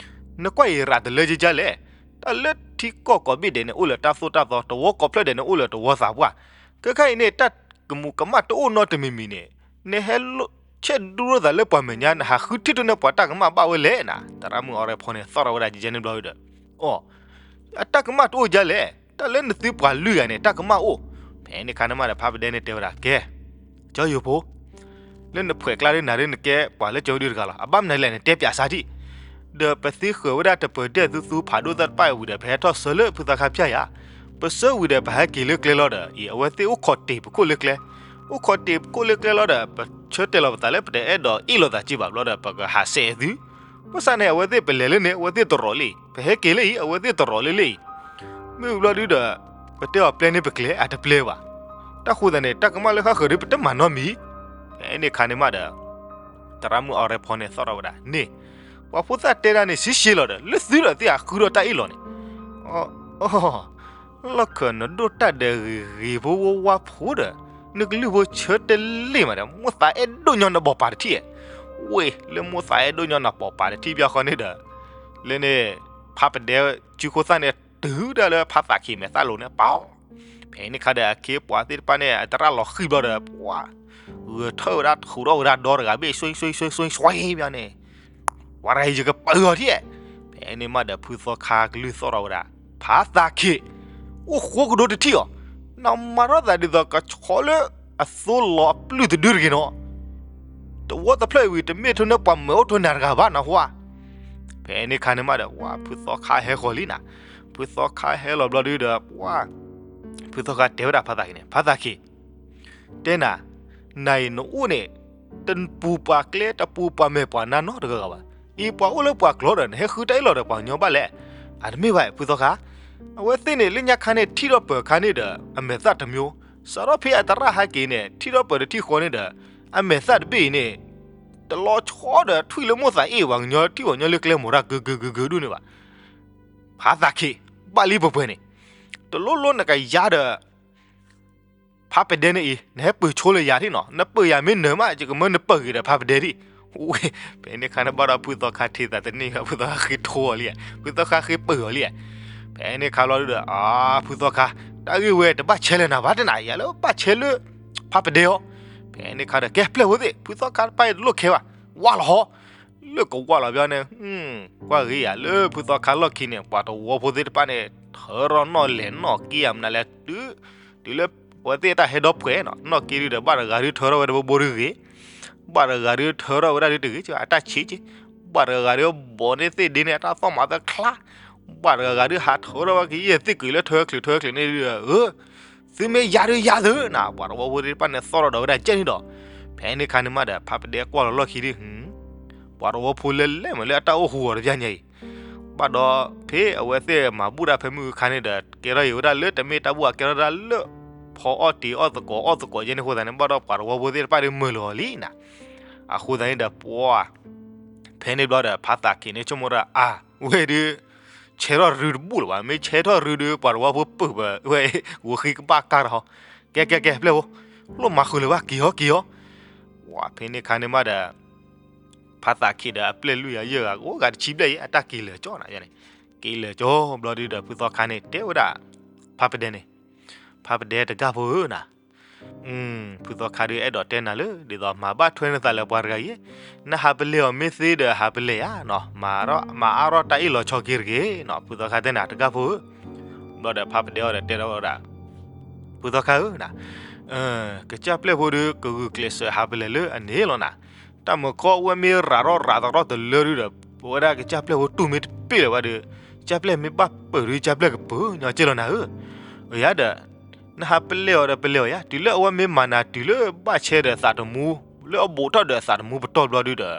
နကွၢ်အံၤရးတလၢကကလဲၣ်, တၢ်လၢထံကီၢ်ကိးဘ့ၣ်ဒဲးန့ၣ် အိၣ်လၢတၢ်သိၣ်တၢ်သီ, တဝီကိးဖျၢၣ်ဒဲးန့ၣ် အိၣ်လၢတဝီသးပှၢ်, ခဲခါအံၤန့ၣ် တၢ်ကမူးကမၣ်တအိၣ်နီတမံၤမံၤန့ၣ် နဟဲဆဲးဒိၣ်လိာ်သးလၢပှၤမဲာ်ညါ နဟးဃုထံၣ်ထီၣ်န့ၢ်ပှၤတၢ်ကမၣ်ဘၣ်ဝဲလဲၣ်နၤ. သရၣ်မုၣ်အီရဲဖီန့ၣ် သီၣ်ထီၣ်ဝဲဒၣ်ကကဲန့ၣ်ဘျီဒီး အီ အတၢ်ကမၣ်တအိၣ်ကလဲၣ်, တၢ်လၢနသုပှၤလွံၢ်ဂၤန့ၣ် တၢ်ကမၣ်အိၣ်. ဖဲန့ၣ်ခါန့ၣ်မးဒီး ဖးပဒဲန့ၣ်တဲဝဲဒၣ် ကဲ, ကၠီယိၤဖိ, လၢနဖှဲးကျါဒ်နၤဒ်နကဲပှၤလၢကၠီဒုတဂၤလီၤ. အဘၣ်မနုၤလဲၣ် နတဲပၠးစၢ်ထံၣ်, ဒီးပသ့ဃၢၤဝဲဒၣ်တပၢၤဒဲးသူသူဖးဒိၣ်သၣ်တဖၣ်အံၤဝံၤဒီး ပဟဲထီၣ်ဆၢလၢဖုသီခါဖၠၣ်ယၤ, ပဆၢဝံၤဒီး ပဟဲက့ၤလၢကျဲလီၤဒီး အံၤ အဝဲသ့ၣ်အိၣ်ခိးတ့ၢ်ပခိၣ်လၢကျဲ, အိၣ်ခိးတ့ၢ်ပခိၣ်လၢကျဲလီၤဒီး ပ ပဆၢတဲာ်လီၤပသးလၢပတအဲၣ်ဒိးအ့ၣ်လိာ်သးက့ဘၣ်ဘျီဒီး ပကဟးစဲးသု, ဘၣ်ဆၣ်န့ၣ် အဝဲသ့ၣ်ပလဲၤလၢန့ၣ် အဝဲသ့ၣ်တရီးလံ, ပဟဲက့ၤလၢအံၤ အဝဲသ့ၣ်တရီးလၢလၢအံၤ, မ့ၢ်ဘျီဒုဒီး ပတဲအီၤပျဲန့ၢ်ပကျဲ အတပျဲဘၣ်, တၢ်ဃိသတးန့ၣ် တၢ်ကမၣ်လၢဃၣ်ဃၢၤဒုပတမၤနီတမံၤ, ဖဲန့ၣ်အခါန့ၣ်မးဒီး သရၣ်မုၣ်အီၤရဲဖီန့ၣ်သီၣ်ထီၣ်ဝဲဒၣ်န့ၣ်, ပှၤဖိသၣ်တဲဒၣ်န့ၣ် ဆံးဆံးလီၤဒီး လၢသုဒီးသ့ၣ်အဃုထီၣ်တၢ်အ့ၣ်လိာ်န့ၣ်, အီ အီ လီၢ်ခၢၣ်နဒိၣ်တၢ်ဒီးဂ့ၤဂ့ၤဖိဝါဝါဖိဒီး နကလုၢ်ဖိဆၢတဲလ့ၣ်မးဒီး မိၢ်သးအဲၣ်ဒိၣ်ညီနဘီၣ်ပာ်တထံၣ်, ဝ့ၢ် လၢမိၢ်သးအဲၣ်ဒိၣ်ညီနဘီၣ်ပာ်တထံၣ်ဘၣ်ဃီန့ၣ်ဒီး လၢန့ၣ် ဖးပဒဲစုခိၣ်သၣ်န့ၣ် တုၤဒၣ်လၢဖးသးခံးမဲာ်သၣ်လိၤန့ၣ်ပီ, ဖဲန့ၣ်အခါဒီး အခ့အပှၤသ့ၣ်တဖၣ်န့ၣ် အသရၣ်လီၤဃံၤဘျီဒီး ပှၤ ဂဲၤထၢၣ်ဝဲဒၣ် ထူးထီၣ်ဝဲဒၣ်ဒီတဂၤဘ့ၣ် စွံစွံစွံစွံစွံဘၣ်န့ၣ်, ပှၤတဂၤအံၤယကပၢၤအီၤထံၣ်, ဖဲန့ၣ်မးဒီး ဖုသီခါကလုၢ်သီၣ်ထီၣ်ဝဲဒၣ် ဖးသးခံး, အိၣ်ဃိကဒိတထံၣ်အီၤ, နမၤထီၣ်သးဒ်သိးကဆီလၢအသိလီၤအပျုၢ်တဒုတဂ့ၤနီၤ, တဝီတဖျၢၣ်အံၤဝံၤ တမ့ၢ်ထိၣ်န့ၢ်ပှၤမၢအိၣ်ထိၣ်နၤတဂၤဘၣ်နဟူဧါ, ဖဲန့ၣ်အခါန့ၣ်မးဒီး ပှၤဖုသီခါဟဲဃီၤလံနၤ, ဖုသီခါဟဲလီၤဘျီဒုဒီး ပှၤ ဖုသီခါတဲဝဲဒၣ်ဖးသးခံးန့ၣ် ဖးသးခံး တဲနၤ, နၤအံၤနအိၣ်န့ၣ် တပူၤပှၤကျဲ တပူၤပှၤမဲာ်ပှၤနါနီတဂၤဂၤဘၣ်. အံၤပှၤအိၣ်လၢပှၤကျီဒီး နဟဲဃုတၢ်အ့ၣ်လိာ်ဒီးပှၤကညီဘၣ်လဲၣ်. အတမ့ၢ်ဘၣ် ဖုသီခါ, အဝဲသ့ၣ်န့ၣ် လၢညါခါန့ၣ် ထံၣ်ထီၣ်ပၢၤခါန့ၣ်ဒီး အမဲာ်သၣ်တမံၤ, စးထီၣ်ဖဲအသရၣ်ဟဲက့ၤန့ၣ် ထံၣ်ထီၣ်ပၢၤတထံၣ်ဃီန့ၣ်ဒီး အမဲာ်သၣ်တဘ့ၣ်အံၤန့ၣ် တလီၤဆီဒီးထွံၣ်လၢမိၢ်သးအ့ၣ်ပှၤကညီထံၣ်ပှၤကညီလၢကျဲမိၢ်တၢ် ကုာ်ကုာ်ကုာ်ကုာ်ဒိၣ်န့ၣ်ဘၣ်. ဖးသးခံး, ဘၣ်လံပှဲၤပှဲၤန့ၣ်, တလိၣ်လိၣ်နကယါဒီး ဖးပဒဲန့ၣ်အံၤ နဟဲပၢၢ်ဆိလၢယၤထံၣ်နီၤ, နပၢၢ်ယၤမ့ၢ်နၢၤမး ယကမၢနပၢၢ်ဂ့ၤဒီးဖးပဒဲဒံး. ဝ့ၢ် ဖဲန့ၣ်အခါန့ၣ်ဘၣ်ဒီးဖုသီခါထံၣ်သးတန့ၢ်ဘၣ် ဖုသီခါဃ့ထိအီၤလံ, ဖုသီခါဃ့ပၢၢ်အီၤလံ. ဖဲန့ၣ်အခါဘျီဒုဒီး အါ ဖုသီခါ, တၢ်ဂ့ၢ်ဝဲတဘၣ်ဆဲးလၢၤနၤဘၣ်တနၤ ယၤလၢဘၣ်ဆဲးလၢ ဖးပဒဲအီၤ. ဖဲန့ၣ်အခါဒီး ကဲပျဲၢ်ဖိသ့ၣ် ဖုသီခါတပၢ်အံၤတလိၣ်ခဲဘၣ်, ဝၢ်လီၤဟီ လၢကဝၢ်လီၤဘျီန့ၣ်, ကွၢ်ဂ့ၤယၤလၢဖုသီခါလီၢ်ခံန့ၣ် ပှၤတဝီဖိသ့ၣ်တဖၣ်န့ၣ် ထၢထီၣ်နီၣ်လဲၤနီၣ်က့အမနုၤလဲၣ်, တုၤလၢအဝဲသ့ၣ်တၢ်ဟဲဒီဖှဲးနီၤ, နီၣ်က့ဒုဒီး ဘၣ်တဂၤဒုထၢထီၣ်ဝဲတဘိဘိဒုဂ့ၤ, ဘၣ်တဂၤဒုထၢထီၣ်ဝဲဒၣ်ဒုတဂ့ၤ အတၢ်ဆံးက့, ဘၣ်တဂၤဒုဘီန့ၢ်သ့ၣ်ဒ့န့ၣ် အတၢ်သီၣ်မၤသၢချါ, ဘၣ်တဂၤဒုဟးထၢထီၣ်ဝဲကယဲၢ်သ့ၣ်ကုာ်လၢထၢချ့ထၢချ့န့ၣ်ဒုဒီး အၢ သုမ့ၢ်ယါဒုယါသုနၤ, ပှၤတဝီဖိသ့ၣ်တဖၣ်န့ၣ် သီၣ်ထီၣ်ဒီးဝဲဒၣ်ကဲန့ၣ်ဒီး, ဖဲန့ၣ်အခါန့ၣ်မးဒီး ဖးပဒဲကွၢ်လီၤလီၢ်ခံဒု, ပှၤတဝီဖိလၢလဲၤမးလၢအတၢ်အိၣ်ဟူအီၤတဖၣ်ညါအံၤ, ဘၣ်ဒီးဖဲအဝဲသ့ၣ်မၤဘူၣ်တၢ်ဖဲမုၢ်အခါန့ၣ်ဒီး ကဲထီၣ်အံၤဝဲဒၣ်လၢတမ့ၢ်တၢ်ဘူၣ်အကဲထီၣ်ဒၣ်လၢ ဖီအီၣ်တ့ၤအီၣ်သကိးအီၣ်သကိးယဲန့ၣ်အဃိသတးန့ၣ် ဘၣ်ဒီးပှၤတဝီဖိသ့ၣ်တဖၣ်ဒုမုာ်လီၤအီၤလံနၤ, အဃိသတးန့ၣ်ဒီးပှၤ ဖဲန့ၣ်ဘျီဒီး ဖးသးခံးန့ၣ်ဆိကမိၣ်ဒၣ် အါ ဝဲဒု ဆဲးထီၣ်ရုတဘူၣ်လၢၤဘၣ်, မ့ၢ်ဆဲးထီၣ်ရုဒု ပှၤတဝီဖိပၢၢ်ပဝဲ ဂီၤဃံကဘၣ်ကါထီၣ်, ကဲကဲကဲ ပျဲၢ်ဖိ, လိၣ်မၤဃုာ်လၢၤဘၣ် က့ၤအီၤက့ၤအီၤ, ဝဲဖဲန့ၣ်အခါန့ၣ်မးဒီး ဖးသးခံးဒီးအပျဲၢ်လွံၢ်ဂၤယဲၢ်ဂၤ ကအိၣ်ဂၤတဆံဘျဲၣ်အံၤ အတၢ်က့ၤလၢာ်ကၠီနၤန့ၣ်, က့ၤလၢာ်ကၠီဘျီဒုဒီး ဖုသီခါန့ၣ် တဲဝဲဒၣ် ဖးပဒဲန့ၣ်, ဖးပဒဲတဂၤဖိဧၢနၤ ဖုသီခါဒုအဲၣ်ဒိးတဲနၤလၢ ဒ်သိးမၤဘၣ်ထွဲနသးလၢပှၤတဂၤအံၤ, နဟးပလဲၤအီၤမ့ၢ်သ့ဒီးဟးပလဲၤယါနီၤ, မၤအါထီၣ်တၢ်အ့ၣ်လိာ်ဆိးက့တဂ့ၤနီၤ, ဖုသီခါတဲနၤတဂၤဖိဧၢ, ဘျီဒီးဖးပဒဲအီၤဒီးတဲထီၣ်ဝဲဒၣ်, ဖုသီခါဧၢနၤ, ကစၢ်ပျဲၢ်ဖိဒု ကဂုာ်ကျဲးစၢးဟးပလဲၤလၢအန့ၣ်လီၤနၤ, တၢ်မုၢ်ခီအဝဲမ့ၢ်ရၤထီၣ်ရၤသရီၣ်တလၢဒုဒီး ပဝဲဒၣ်ကစၢ်ပျဲၢ်ဖိတူၢ်မ့ၢ်တပ့ၢ်လၢၤဘၣ်ဒီး ကစၢ်ပျဲၢ်မ့ၢ်ဘၣ်ပၢၢ်ဒု ကစၢ်ပျဲၢ်ကပၢၤညီက့လီၤနၤဧၢ, အယါဒီး နဟးပလဲၤအီၤဒီးပလဲၤအီၤယါ တုၤလၢအဝဲမ့ၢ်မၤနၤတုၤလၢဘၣ်ဆဲးဒီးသးတမူ လၢအဘူးထီၣ်ဒီးသးတမူပတီၢ်ဘျီဒုဒီး, တၢ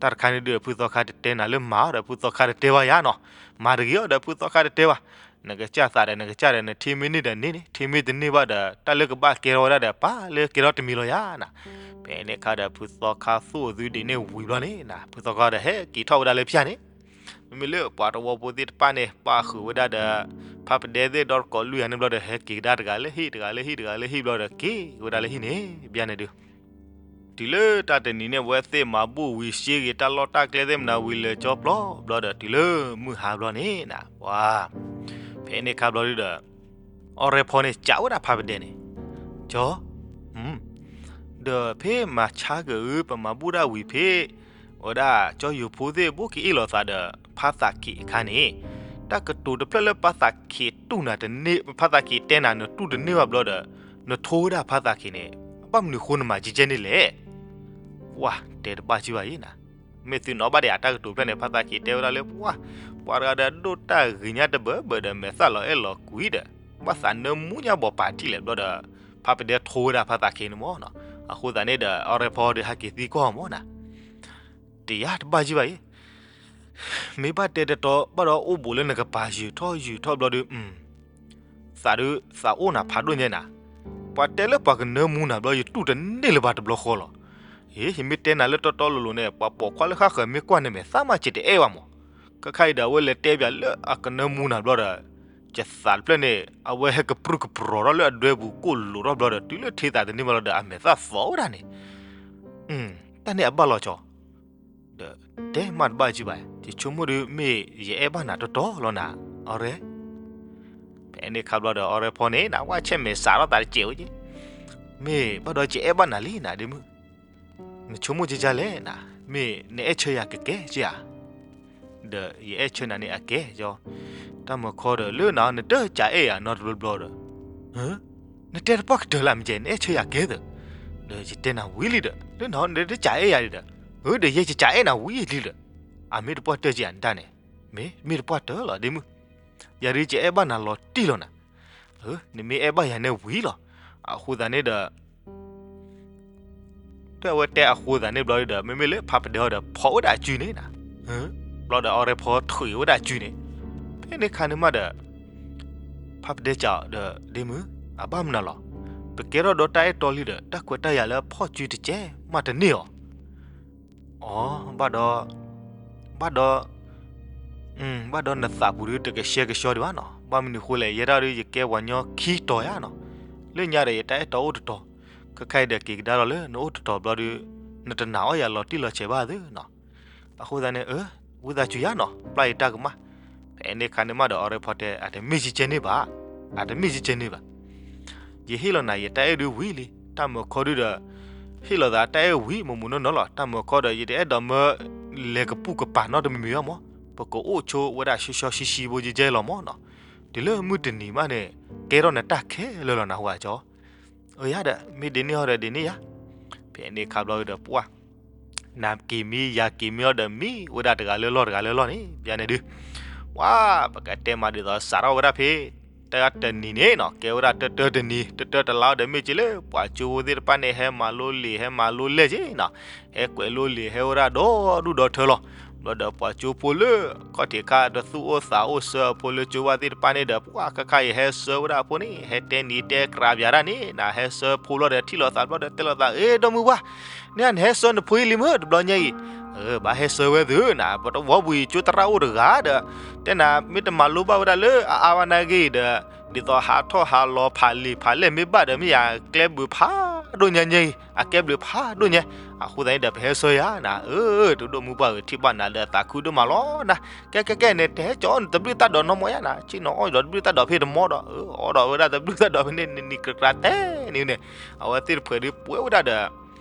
်တခါန့ၣ်ဒုး ဖုသီခါတတဲနၤလၢမၤအီၤဒီး ဖုသီခါတတဲဘၣ်ယါနီၤ, မၤတဂ့ၤအီၤဒီး ဖုသီခါတတဲဘၣ်, နကစၢ်သးဒီးနကစၢ်ဒီး နထံၣ်မ့ၢ်န့ၢ်ဒီးန့ၢ်န့ၣ် ထံၣ်မ့ၢ်တန့ၢ်ဘၣ်ဒီး တၢ်လၢကဘၣ်ကဲထီၣ်ဝဲဒၣ်ဒီး ပာ်လၢကဲထီၣ်တမံၤလီၤယါနၤ, ဖဲန့ၣ်အခါဒီး ဖုသီခါသူၣ်အသုဒံးန့ၢ်ဝံၤဘျီန့ၣ်နၤ ဖုသီခါဒီးဟဲက့ၤထီၣ်ဝဲဒၣ်လၢဖၠၣ်န့ၣ် မ့မ့ၢ်လၢပှၤတဝီဖိသ့ၣ်တဖၣ်န့ၣ် ပာ်ဃုာ်ဝဲဒၣ်ဒီး ဖးပဒဲသ့ၣ်ဒီတကိးလွံၢ်ဂၤန့ၣ်ဘျီဒီး ဟဲက့ၤကဒါတဂၤလၢဟံၣ် တဂၤလၢဟံၣ် တဂၤလၢဟံၣ်ဘျီဒီး က့ၤဝဲဒၣ်လၢဟံၣ်န့ၣ် ဘၣ်န့ၣ်ဒုး တုၤလၢတၢ်တနံၤန့ၣ် အဝဲသ့ၣ်မၤဘူၣ်ဝံၤ စ့ဂ့ၤတၢ်လီၢ်တၢ်ကျဲသ့ၣ်မနုၤဝံၤ လၢာ်ကၠီပျီဘျီဒီး တုၤလၢမုၢ်ဟါဘျီန့ၣ်နၤ ပှၤ ဖဲန့ၣ်အခါဘျီဒုးဒီး အီၣ်ရဲၣ်ဖီန့ၣ် စံးဝဲဒၣ်ဖးပဒဲန့ၣ်, ကၠီ ဒီးဖဲမၤဆါက့ၤဧၢ ပမၤဘူၣ်ဒၣ်ဝံၤဖဲ ဝဲဒၣ်ကၠီယိၤဖိသ့ၣ် ဘိၣ်က့ၤအ့ၣ်လိာ်သးဒီး ဖးသးခံးအခါန့ၣ်, တၢ်ကတိၤတဖျၢၣ်လၢဖးသးခံးတူၢ်နၤတန့ၢ် ဖးသးခံးတဲနၤ နတူၢ်တန့ၢ်ဘၣ်ဘျီဒီး နထိဝဲဒၣ်ဖးသးခံးန့ၣ် ဘၣ်မနုၤအဃိနမၤကဲကဲန့ၣ်လဲၣ်. ပှၤတဲတဘၣ်ကံဘၣ်အံၤနၤ, မ့ၢ်သုနီၣ်ဘၣ်ဒံးအတၢ်ကတိၤဖျၢၣ်န့ၣ် ဖးသးခံးတဲဝဲဒၣ်လၢ ပှၤ ပှၤတဂၤဒီးဒိၣ်တၢ်ဂ့ၤညါတဘၢဘၢဒီး မဲာ်သၣ်လီၤအဲၣ်လီၤကွံဒီး ဘၣ်သးနၢမူညါဘီးပာ်ထံၣ်လဲၣ်ဘျီဒီး ဖးပဒဲထိဝဲဒၣ်ဖးသးခံးန့ၣ်မ့ၢ်နီၤ, အဃိသတးန့ၣ်ဒီး အီရဲဖီဒီးဟဲက့ၤသံကွၢ်အီၤမၢ်နၤ, တယၤတဘၣ်ကံဘၣ်အံၤ, မ့ၢ်ဘၣ်တဲတတီဘၣ်ဒီးအိၣ်ဘူးလၢနကပၤယုာ်ထီၣ်ယုာ်ထီၣ်ဘျီဒီး, သးဒုးသးအိၣ်နၤဖးဒိၣ်ညါနၤ, ပှၤတဲလၢပှၤကနၢမူနၤဘျီ ယတူၢ်တန့ၢ်လၢၤဘၣ်တဘျီဃီလီၤ. ယမ့ၢ်တဲနၤလၢတီတီလိၤလိၤန့ၣ် ပှၤပိာ်ခွါလၢဃါဃၢၤမ့ၢ်ကွၢ်န့ၣ်မဲာ်သၣ်မး ကတအဲၣ်ဘၣ်မၢ်. ခဲခါအံၤဒီးအဝဲလဲၤတဲပၠးလၢအကနၢမူနၤဘျီဒီး, ယသးတဖျၢၣ်န့ၣ် အဝဲဟဲကပြုၢ်ကပြီၤထီၣ်လၢအဒွဲပူၤကိၣ်လိာ်ထီၣ်ဘျီဒီး တုၤလၢထံသးတန့ၢ်ဘၣ်လီၤဒီး အမဲာ်သၣ်သီဝဲဒၣ်န့ၣ်, တၢ်န့ၣ်အဘၣ်လီၤကီး, ဒီးတဲမးတဘၣ်ကံဘၣ်, ယဆိကမိၣ်ဒီးမ့ၢ်ယအဲၣ်ဘၣ်နၤတီတီလီၤနၤ, အီရဲ, ဖဲန့ၣ်ခါဘျီဒီး အီရဲဖီန့ၣ် နဝဲဆဲးမဲာ်စးထီၣ်သးတစဲးဝဲက့, မ့ၢ်ဘၣ်ဒီးယအဲၣ်ဘၣ်နၤလံနၤ ဒ့မုၣ်, နဆိကမိၣ်ကကလဲၣ်နၤ, မ့ၢ်နအဲၣ်ဆၢယၤကကဲကဧါ, ဒီးယအဲၣ်ဆၢနၤန့ၣ်အကဲကီ, တၢ်မုၢ်ခီဒီး လၢနၤနတကးအဲၣ်ယၤနီတဘျီဘျီဒီး, နတဲတပှၢ်ကတၢၢ်လၢအမ့ၢ်ကဲ နအဲၣ်ဆၢယၤကဲသၢ, ဒီးယတဲနၤဝံၤလံဒီး လၢနၤနတကးအဲၣ်ယၤဒံးဒီး, ဒီးယဲယကးအဲၣ်နၤဝံၤလံဒီး, အမ့ၢ်တပှၢ်တၢၢ်ကဧါ နတၢ်န့ၣ်, မ့ၢ်မ့ၢ်တပှၢ်တၢၢ်လီၤ ဒ့မုၣ်, ယၤဒုးယအဲၣ်ဘၣ်နၤလီၤတံၢ်လီၤနၤ, နမ့ၢ်အဲၣ်ဘၣ်ယၤန့ၣ်ဝံၤလီၤ, အဃိသတးန့ၣ်ဒီး တၢ်အဝဲတဲအဃိသတးန့ၣ်ဘျီဒီး မ့မ့ၢ်လၢဖးပဒဲအီၤဒီး ဖီၣ်ဝဲဒၣ်အစုန့ၣ်နၤ, ဘျီဒီးအီရဲဖီထွံးဝဲဒၣ်အစုန့ၣ်, ဖဲန့ၣ်ခါန့ၣ်မးဒီး ဖးပဒဲကးဒီး ဒ့မုၣ်, အဘၣ်မနုၤလီၤ, ပကဲထီၣ်ဒီးတၢ်အဲၣ်တီလံဒီး တၢ်ခွဲးတၢ်ယာ်လၢဖီၣ်စုတကဲမးတန့ၢ်အီၤ အီ, ဘၣ်ဒီး, ဘၣ်ဒီး, ဘၣ်ဒီးနသးပူၤဒုးတကဆှဲကဆှီဒံးဘၣ်နီၤ, ဘၣ်မနုၤဃိလဲၣ် ယဲဒၣ်ဒုးယကဲပှၤညီခံတီၤယါနီၤ, လၢညါဒီးယတၢ်အဲၣ်တီအိၣ်တတီၤ, ခဲခါအံၤဒီးက့ၤကဒါလီၤလၢနအိၣ်တတီၤဘျီဒုး, နတနာ်အီၣ်ယၤလီၤတံၢ်လီၤဆဲးဘၣ်သ့နီၤ, အဃိသတးန့ၣ် ဝံသးစူၤယါနီၤ ပျၢ်ယတၢ်ကမၣ်, ဖဲန့ၣ်ခါန့ၣ်မးဒီးအီရဲဖီတဲ အတမ့ၢ်ယကဲန့ၣ်ဘၣ်, အတမ့ၢ်ယကဲန့ၣ်ဘၣ် ယဟ့ၣ်လီၤနၤ ယတၢ်အဲၣ်ဒုးဝံၤလံ တၢ်မုၢ်ခီဒုဒီး, ဟ့ၣ်လီၤသးတၢ်အဲၣ်ဝံၤ မိၢ်မိၢ်နီၢ်နီၢ်လီၤ တၢ်မုၢ်ခီဒီး ယတအဲၣ်ဒိးမၢလဲၤကပူၤကပၤနီတမံၤမံၤဘၣ်မၢ်, ပကအိၣ်ဆိဝဲဒၣ်ဆှီဆှီဆှံဆှံဖိယဲယဲလီၤမၢ်နီၤ, တုၤလၢမုၢ်တနံၤမးန့ၣ်, ကဲထီၣ်နတၢ်ခဲလၢာ်လီၤနဟူအကၠီ, အၢယါဒီး မ့ၢ်ဒ်န့ၣ်ဟီဒီးဒ်န့ၣ်ယါ, ဖဲန့ၣ်ခါဘျီဒီးပှၢ် နက့ၤမံယၤက့ၤမံအီၤဒီး မံဝဲဒၣ်တဂၤလၢလီၢ်တဂၤလၢလီၢ်န့ၣ် ပန့ၣ်ဒုး, ဝါ, ပကတဲမးဒ်သိးစးထီၣ်ဝဲဒၣ်ဖဲ တၢ်တနံၤန့ၣ်နီၤ ကဲဝဲဒၣ်တၢတၢတနံၤ တၢတၢတလါဒီး မ့ၢ်က့ၤလၢပှၤကၠိဖိသ့ၣ်တဖၣ်န့ၣ် ဟဲမၤလိလံာ် ဟဲမၤလိလဲၢ်က့ၤနီၤ, ဟဲကွဲးလိလံာ် ဟဲဝဲဒၣ်ဒီဒူၣ်ဒီထၢလီၤ, ဘျီဒီးပှၤကၠိဖိလၢ ခီၣ်ထံးခါတသူၣ်အိၣ်သးအိၣ်ဆၢအဖိလၢကၠိဘၣ်သ့ၣ်တဖၣ်န့ၣ်ဒီး ပှၢ်ခါခါအံၤဟဲဆှၢဝဲဒၣ်အဖိန့ၣ် ဟဲတဲနံၤတဲကြၤပၠးတၢ်န့ၣ်နၤ ဟဲဆှၢဖိဘျီဒီး ထံၣ်လိာ်သးဘျီဒီး တဲလိာ်သး အ့ ဒီမုၢ်ပှၢ်, န့ၣ်နဟဲဆှၢနဖိအံၤလံမ့ၢ်တဘျီညါအံၤ, ဘၣ်ဟဲဆှၢဝဲသုနၤ ပတဝီပူၤအံၤ ကၠိသရၣ်အိၣ်တဂၤဒီး, တဲနၤ မ့ၢ်တမၤလိဘၣ်ဝဲဒၣ်လၢအအါဘၣ်နာ်က့ၤဒီး, ဒ်သိးဟးထီၣ်ဟးလီၤဖးလံာ်ဖးလဲၢ်မ့ၢ်ဘၣ်ဒီး မ့ၢ်ယၤကျဲဘျုးဖးဒိၣ်ညါညါအံၤ အကဲဘျုးဖးဒိၣ်ညါ, အဃိသတးန့ၣ်ဒီး ပဟဲဆှၢယၤနၤ, အၢ တဒိၣ်မုၢ်ပှၢ်ဧၢ ထံၣ်ဘၣ်နၤဒီးသးခုဒိၣ်မးလီၤနၤ, ကဲကဲကဲန့ၣ် တဟဲကၠီနတဘျုးတၢ်ဒီးနီတမံၤယါနၤ, ဆ့ၣ်နီၤအီၣ်ဒီးတဘျုးတၢ်ဒီးဖဲတမီဒီး, အီၣ်ဒီးဝဲဒၣ်တဘျုးတၢ်ဒီးဖဲန့ၣ် နံၤနံၤကြၢးကြၢးတဲန့ၣ်န့ၣ်, အဝဲသ့ၣ်တဖှဲးဒုးပှဲၤဝဲဒၣ်ဒီး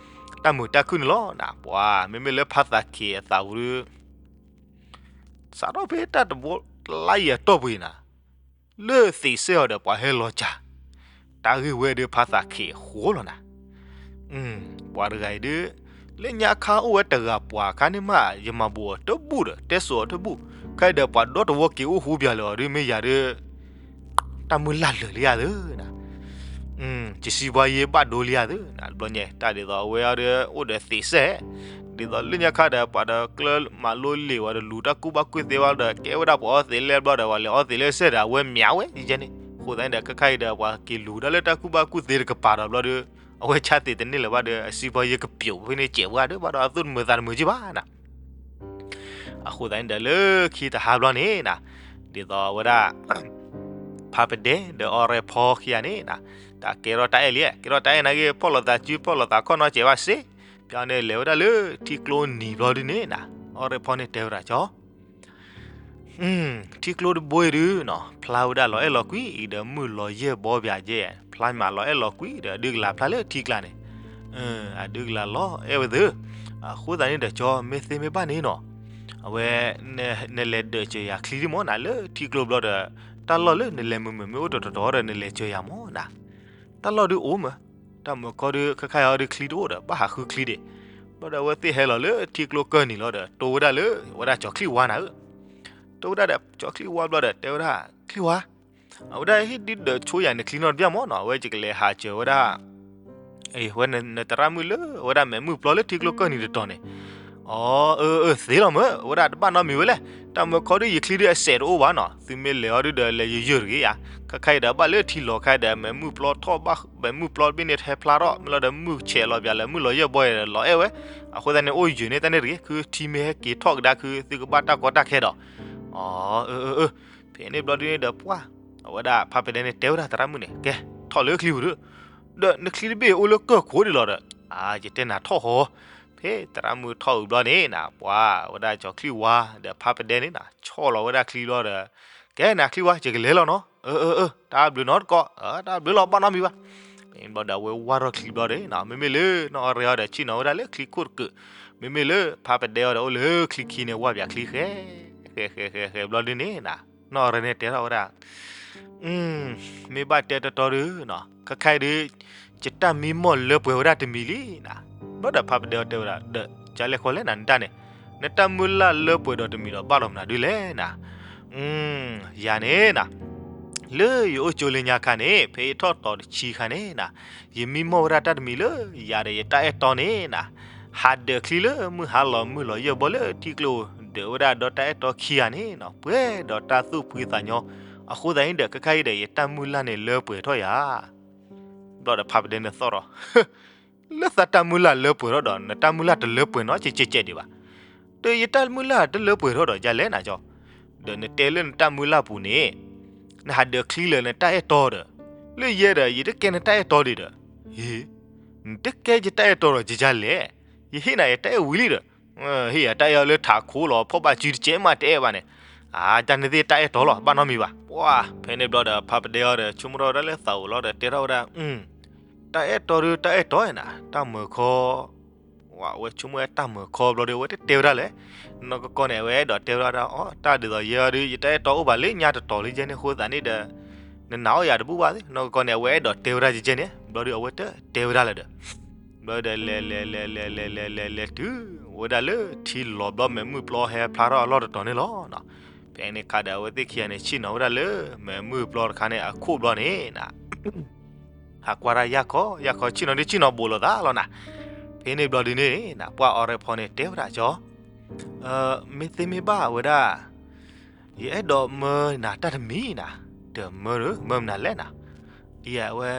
တၢ်မုာ်တၢ်ခုၣ်န့ၣ်လီၤနၤ, ပှၤ မ့မ့ၢ်လၢဖါသးခ့အသးပူၤဒုး စးထီၣ်ဖဲတၢ်တဘိလါယံၤအတီၢ်ပူၤအံၤနၤ, လၢသ့းစဲအီၤဒီးပှၤဟဲလီၤစၢ်, တၢ်ဂ့ၢ်ဝဲဒုးဖါသးခ့အဃိလီၤနၤ, ပှၤတဂၤအံၤဒုး, လၢညါခါအိၣ်ဝဲတဂၤပှၤခါန့ၣ်မး ယမၤဘူၣ်အီၤတဘူၣ်ဒီး တဲစိာ်အီၤတဘူၣ်, ခဲအံၤဒီးပှၤဒီတဝီက့ၤအိၣ်ဃူပၠးလၢအီၤဒုး မ့ၢ်ယၤဒုး တၢ်မုၢ်လၢ်လၢာ်လံဧါသၢနၤ, ယစံးပှၤယဘၣ်ဒိလံဧါသၢနၤ, တဘျီညါ တၢ်ဒ်သိးအဝဲအီၤဒုး အိၣ်ဒီးသ့းစဲ, ဒ်သိးလၢညါခါဒီး ပှၤဒီးကျၢမၤလိလံာ်ဝဲဒီးလူၤတၢ်ကူၣ်ဘၣ်ကူၣ်သ့ဘၣ်ဒီး ကဲဝဲဒၣ်ပှၤအီသံးလဲၢ်ဘျီဒီး ပှၤလဲၤအီသံးလဲၢ်စဲဒီး အဝဲမၠးဝဲယဲန့ၣ်, အဃိသတးန့ၣ်ဒီး ခဲခါအံၤဒီး ပှၤက့ၤလူၤဒၣ်လၢတၢ်ကူၣ်ဘၣ်ကူၣ်သ့တကပၤဒီးဘျီဒီး, အဝဲဆါသ့ၣ်တန့ၢ်လၢၤဘၣ်ဒီး အစံးပှၤယကပျိာ်ဖဲန့ၣ်စဲးဝဲဒုး ဘၣ်ဒီးအသူၣ်တမုာ်သးတမုာ်ကံဘၣ်နၤ အဃိသတးန့ၣ်ဒီး လၢခံတဟါဘျီန့ၣ်နၤ, ဒ်သိးဝဲဒၣ် ဖါပဒဲဒီးအီရဲဖီခံဂၤန့ၣ်နၤ, တၢ်ကဲထီၣ်တၢ်အဲၣ်လံ, ကဲထီၣ်တၢ်အဲၣ်နာ်က့ ဖီၣ်လိာ်သးစု ဖီၣ်လိာ်သးခီၣ်နီၤစဲးဘၣ်စ့, ဖဲန့ၣ်လဲၤဝဲဒၣ်လၢထံကျိနံၤဘျီဒုန့ၣ်နၤ, အီရဲဖီန့ၣ်တဲဝဲဒၣ်ကၠီ ထံကျိတဘိအံၤဒုနီၤ ဖျါဝဲဒၣ်လီၤအဲၣ်လီၤကွံအံၤဒီး မုၢ်လီၤယဲၢ်ဘီဘၣ်ယဲၢ်, ဖျါမးလီၤအဲၣ်လီၤကွံဒီး အဒုကလၤဖျါလၢထံကျါန့ၣ်, အဒုကလၤလီၤအဲၣ်ဝဲသ့, အဃိသတးန့ၣ်ဒီးကၠီ မ့ၢ်သ့မ့ၢ်ဘၣ်န့ၣ်နီၤ, အဝဲ နလဲၤဒၢးစၢၤယၤချံဒ်မၢ်နၤ လၢထံကျိဘျီဒီး တၢ်လီၢ်လၢနလဲၤမုာ်မုာ်မ့ၢ်အိၣ်တတီၤတီၤဒီး နလဲၤစၢၤယၤမၢ်နၤ, တၢ်လီၢ်ဒုအိၣ်မး, တၢ်မုၢ်ခီဒု ခဲခါအံၤဒုချံတအိၣ်ဒီး ဘၣ်ဟးဃုချံဒံး, ဘျီဒီးအဝဲသ့ၣ်ဟဲလီၤလၢထံကျိကၢၢ်နံၤလီၤဒီး တိဝဲဒၣ်လၢ ဝဲဒၣ်ကၠီၤချံဝါနၤဧၢ, တိဝဲဒၣ်ဒီးကၠီၤချံဝါဘျီဒီး တဲဝဲဒၣ် ချံဝါ, အဝဲဒၣ်ဟ့ၣ်ဒုးဒၢးဆိယၤန့ၣ်ချံနီတဘျီမၢ်နီၤ, အဝဲယကလဲၤဟးစၢၤဝဲဒၣ် ဝဲနသရၣ်မုၣ်လၢအဝဲဒၣ်မဲာ်မုၢ်ပျီလၢထံကျိကၢၢ်နံၤတတီၤန့ၣ်, အီ အၢ အၢ သ့လီၤမၢ်, အဝဲဒၣ်တဘၣ်နီတမံၤဝဲလဲၣ်, တၢ်မၢခီဒုးယချံဒုးအစဲးတအိၣ်ဘၣ်နီၤ, သုမ့ၢ်လဲၤအီၤဒုးဒီးလဲၤယုၢ်ယုၢ်တဂ့ၤယၤ, ခဲခါအံၤဒီးဘၣ်လၢထံလီၤခါဒီး မဲာ်မုၢ်ပျီထီၣ်ဘၣ် မဲာ်မုၢ်ပျီတဘ့ၣ်န့ၣ်ဟဲဖျါထီၣ် မ့ၢ်လီၤဒီးမုၢ်ဆဲးလီၤပၠးလၢမုၢ်လီၤယဲၢ်ဘီဒီးလီၤအဲၣ်ဝဲ, အဃိသတးန့ၣ်အိၣ်ယုၢ်န့ၢ်တၢ်န့ၣ်တဂ့ၤ, ခုထံမ့ၢ်ဟဲက့ၤထီၣ်ကဒါခုသုကဘၣ်တၢ်ကီတၢ်ခဲဒီး, အီ အၢ အၢ အၢ, ဖဲန့ၣ်ဘျီဒုးန့ၣ်ဒီးပှၢ်, အဝဲဒၣ်ဖါပဒဲန့ၣ်တဲဝဲဒၣ်သရၣ်မုၣ်န့ၣ် ကဲ, ထီၣ်လၢချံပူၤဒုး, ဒီးနချံတဘ့ၣ်အိၣ်လၢကၢၢ်ခိၣ်ဒံးလီၤဒီး, အါ ယတဲနၤထီၣ်ဟီ, ဖဲသရၣ်မုၣ်ထီၣ်ဝံၤဘျီန့ၣ်နၤ ပှၢ်ဝဲဒၣ်ကၠီၤချံဝါ ဒီးဖါပဒဲန့ၣ်နၤ ဆီၣ်လီၤဝဲဒၣ်ချံဘျီဒီး, ကဲနၤချံဝါ ယကလဲၤလီၤနီၤ, အၢ အၢ အၢ တၢ်ဘျုးနီတကိး, တၢ်ဘျုးလီၤဘၣ်နီတမံၤဘၣ် ဖဲန့ၣ်ဘျီဒီးအဝဲဝါထီၣ်ချံဘျီဒီးနၤ မ့မ့ၢ်လၢနီၢ်အီၣ်ရ့အီၤဒီးဆ့ၣ်နီၤဝဲဒၣ်လၢချံခိၣ်တကုာ်, မ့မ့ၢ်လၢဖါပဒဲအီၤဒီးအိၣ်လၢချံခံန့ၣ် ဝါပၠးချံဃဲ, ဃဲ ဃဲ ဃဲ ဃဲဘျီဒုးန့ၣ်နၤ, နီၢ်အီၣ်ရ့န့ၣ်တဲထီၣ်ဝဲဒၣ်, မ့ၢ်ဘၣ်တဲတီတီဒုးနၤ ခဲခါအံၤဒုး, ယတၢ်မံမီၢ်လၢပှဲၤဝဲဒၣ်တမံၤလံနၤ, ဘျီဒီးဖါပဒဲအီၤတဲဝဲဒၣ် ဒီးကလဲၤဃီလဲၣ်နၤ နတၢ်န့ၣ်, နတၢ်မုၢ်လၢ်လၢပှဲၤဒီးတမံၤဒီးဘၣ်လီၤမနုၤဒုးလဲၣ်နၤ ယၤန့ၣ်နၤ, လၢယအိၣ်ကၠိလၢညါခါန့ၣ် ဖဲယထီၣ်တီၤတဆံခါန့ၣ်နၤ, ယမံမီၢ်ဝဲဒၣ်တၢ်တမံၤလၢယၤဒီးယတၢ်အဲၣ်တီန့ၣ်နၤ, ဟးဒၢးချံလၢမုၢ်ဟါလီၤမုၢ်လီၤယဲၢ်ဘီလၢထံကျိ ဒၢးဝဲဒၣ်ဒီးတၢ်အဲၣ်တီခံဂၤန့ၣ်နၤ ပှဲၤဒီးတၢ်သူၣ်ဖှံသးညီ, အဃိသတးန့ၣ်ဒီး ခဲခါအံၤဒီးယတၢ်မုၢ်လၢ်န့ၣ်လၢပှဲၤထီၣ်ယၤ ဘျီဒီးဖါပဒဲန့ၣ်သီၣ်ထီၣ်, လၢသးတၢ်မုၢ်လၢ်လၢပှဲၤထီၣ်ဒီး နတၢ်မုၢ်လၢ်တလၢပှဲၤနီတစဲးစဲးဒံးဘၣ်, ဒီးယတၢ်မုၢ်လၢ်တလၢပှဲၤထီၣ်ဒီး ယလဲၣ်နၤကၠီ, ဒီးနတဲလၢနတၢ်မုၢ်လၢ်ပူၤန့ၣ်, နဟးဒၢးချံလၢနတၢ်အဲၣ်တီဒီး, လၢယဲဒီး ယတကဲနတၢ်အဲၣ်တီဒံးဒီး, ဟ့, နတကဲယတၢ်အဲၣ်တီဒီး ယကလဲၣ်, ယဟ့ၣ်နၤယတၢ်အဲၣ်ဝံၤလံဒီး ဟ့ၣ်ယၤတၢ်အဲၣ်အီၤလၢထးခိၣ်လီၤ ဖီၣ်ဘၣ်စုတကဲးမးတအဲၣ်ဘၣ်န့ၣ်, အါ တၢ်န့ၣ်သ့ၣ်တၢ်အဲၣ်တီလီၤ ဘၣ်နီတမံၤဘၣ်, ပှၢ် ဖဲန့ၣ်ဘျီဒီး ဖါပဒဲအီၤဒီး ဆိကမိၣ်ထီၣ်ဝဲဒၣ်လၢသးအိၣ်လီၤဒီးတဲထီၣ်ဝဲဒၣ်, တၢ်အဲၣ်တီဒုး တၢ်အဲၣ်တီနၤ တၢ်မၢခီ ဝဲဆိကမိၣ်ဝဲတၢ်မၢခီဘျီဒီး အဝဲတတဲဝဲဒၣ်လဲၣ်, နီၢ်ကီၢ်ကီၢ်န့ၣ် အဝဲအဲၣ်ဒိးတဲဝဲဒၣ်အီၤ တၢ်ဒ်သိးယဲအီၤဒုး ယတၢ်အဲၣ်တီအိၣ်ဘၣ်လၢညါတတီၤလံယဲန့ၣ် အဃိသတးန့ၣ်ဒီး နနာ်အီၤယၤတဘူၣ်ဘၣ်သ့ၣ် နီၢ်ကီၢ်ကီၢ်န့ၣ် အဝဲအဲၣ်ဒိးတဲဝဲဒၣ်ယဲန့ၣ် ဘျီဒီး အဝဲတတဲဝဲဒၣ်လၢၤဒီး ဘျီဒီး လဲၤလဲၤလဲၤလဲၤလဲၤလဲၤလဲၤလဲၤလဲၤတုၤ ဝဲဒၣ်လၢထံလီၤဘျီ မဲာ်မုၢ်ပျီဟဲဖျါထီၣ်အလီၢ်တတီၤန့ၣ်လီၤ. ဖဲန့ၣ်ခါဒီး အဝဲသ့ၣ်ခံဂၤန့ၣ် ဆ့ၣ်နီၤဝဲဒၣ်လၢ မဲာ်မုၢ်ပျီတခါန့ၣ် အခိၣ်ဘျီန့ၣ် ဟးကွၢ်တၢ်ယၢ်ခီ ယၢ်ခီဆ့ၣ်နီၤဒ်ဆ့ၣ်နီၤဘူးလိာ်သးလီၤနၤ. ဖဲန့ၣ်ဘျီဒုးန့ၣ် ပှၢ်အီၤရ့ဖီန့ၣ် တဲဝဲဒၣ်ကၠီ မ့ၢ်သ့မ့ၢ်ဘၣ်ဝဲဒၣ် ယအဲၣ်ဒိးမၢနၤတၢ်တမံၤနၤ, ဒီးမၢ မၢမနုၤလဲၣ်နၤ, အဝဲ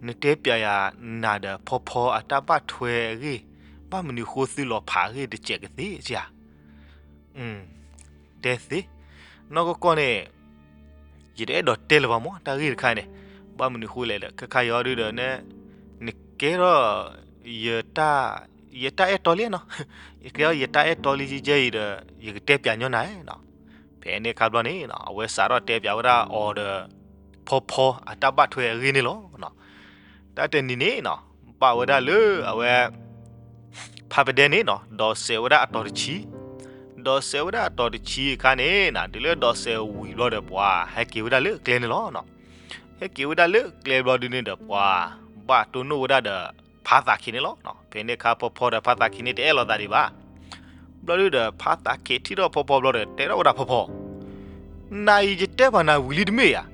နတဲပျးယၤနၤဒီးဖီဖီအတၢ်ဘၣ်ထွဲအဂ့ၢ်, ဘၣ်မနုၤဃိသုလီၤဖးအဂ့ၢ်တစဲးကသ့ဧါ. တဲသ့, နီၢ်ကီၢ်ကီၢ်န့ၣ် ယတအဲၣ်ဒိးတဲလၢၤဘၣ်မး တၢ်ဂ့ၢ်တခါန့ၣ်, ဘၣ်မနုၤဃိလဲၣ်ဒီး ခဲခါယီၤဒုဒီး နကဲထီၣ် ယတၢ်အဲၣ်တီလံနီၤ, ယကဲထီၣ်ယတၢ်အဲၣ်တီလံကဲအံၤဒီး ယကတဲပျးညီနၤနီၤ. ဖဲန့ၣ်ခါဘျီန့ၣ် အဝဲစးထီၣ်တဲပျးဝဲဒၣ်အီၤဒီး ဖီဖီအတၢ်ဘၣ်ထွဲအဂ့ၢ်န့ၣ်လီၤ. တၢ်တနံၤန့ၣ်နီၤ ဘၣ်ဝဲဒၣ်လၢအဝဲ ဖးပဒဲန့ၣ်နီၤ ဒိးစဲးဝဲဒၣ်အတီၤတဆံ, ဒိးစဲးဝဲဒၣ်အတီၤတဆံအခါန့ၣ်နီၤ တုၤလၢဒိးစဲးဝံၤဘျီဒီးပှၤ ဟဲက့ၤဝဲဒၣ်လၢကျဲန့ၣ်လီၤ. ဟဲက့ၤဝဲဒၣ်လၢကျဲဘျီဒုန့ၣ်ဒီးပှၤ ဘၣ်တိၢ်နီၣ်ဝဲဒၣ်ဒီး ဖါသးခ့န့ၣ်လီၤ. ဖဲန့ၣ်အခါဖီဖီဒီးဖါသးခ့န့ၣ်တအဲၣ်လိာ်သးဒံးဘၣ်. ဘျီဒုဒီးဖါသးခ့ထံၣ်ထီၣ်ဖီဖီဘျီဒီး တဲထီၣ်ဝဲဒၣ်ဖီဖီ နၤအံၤယတဲပှၤနၤဝံၤလံတမ့ၢ်ဧါ.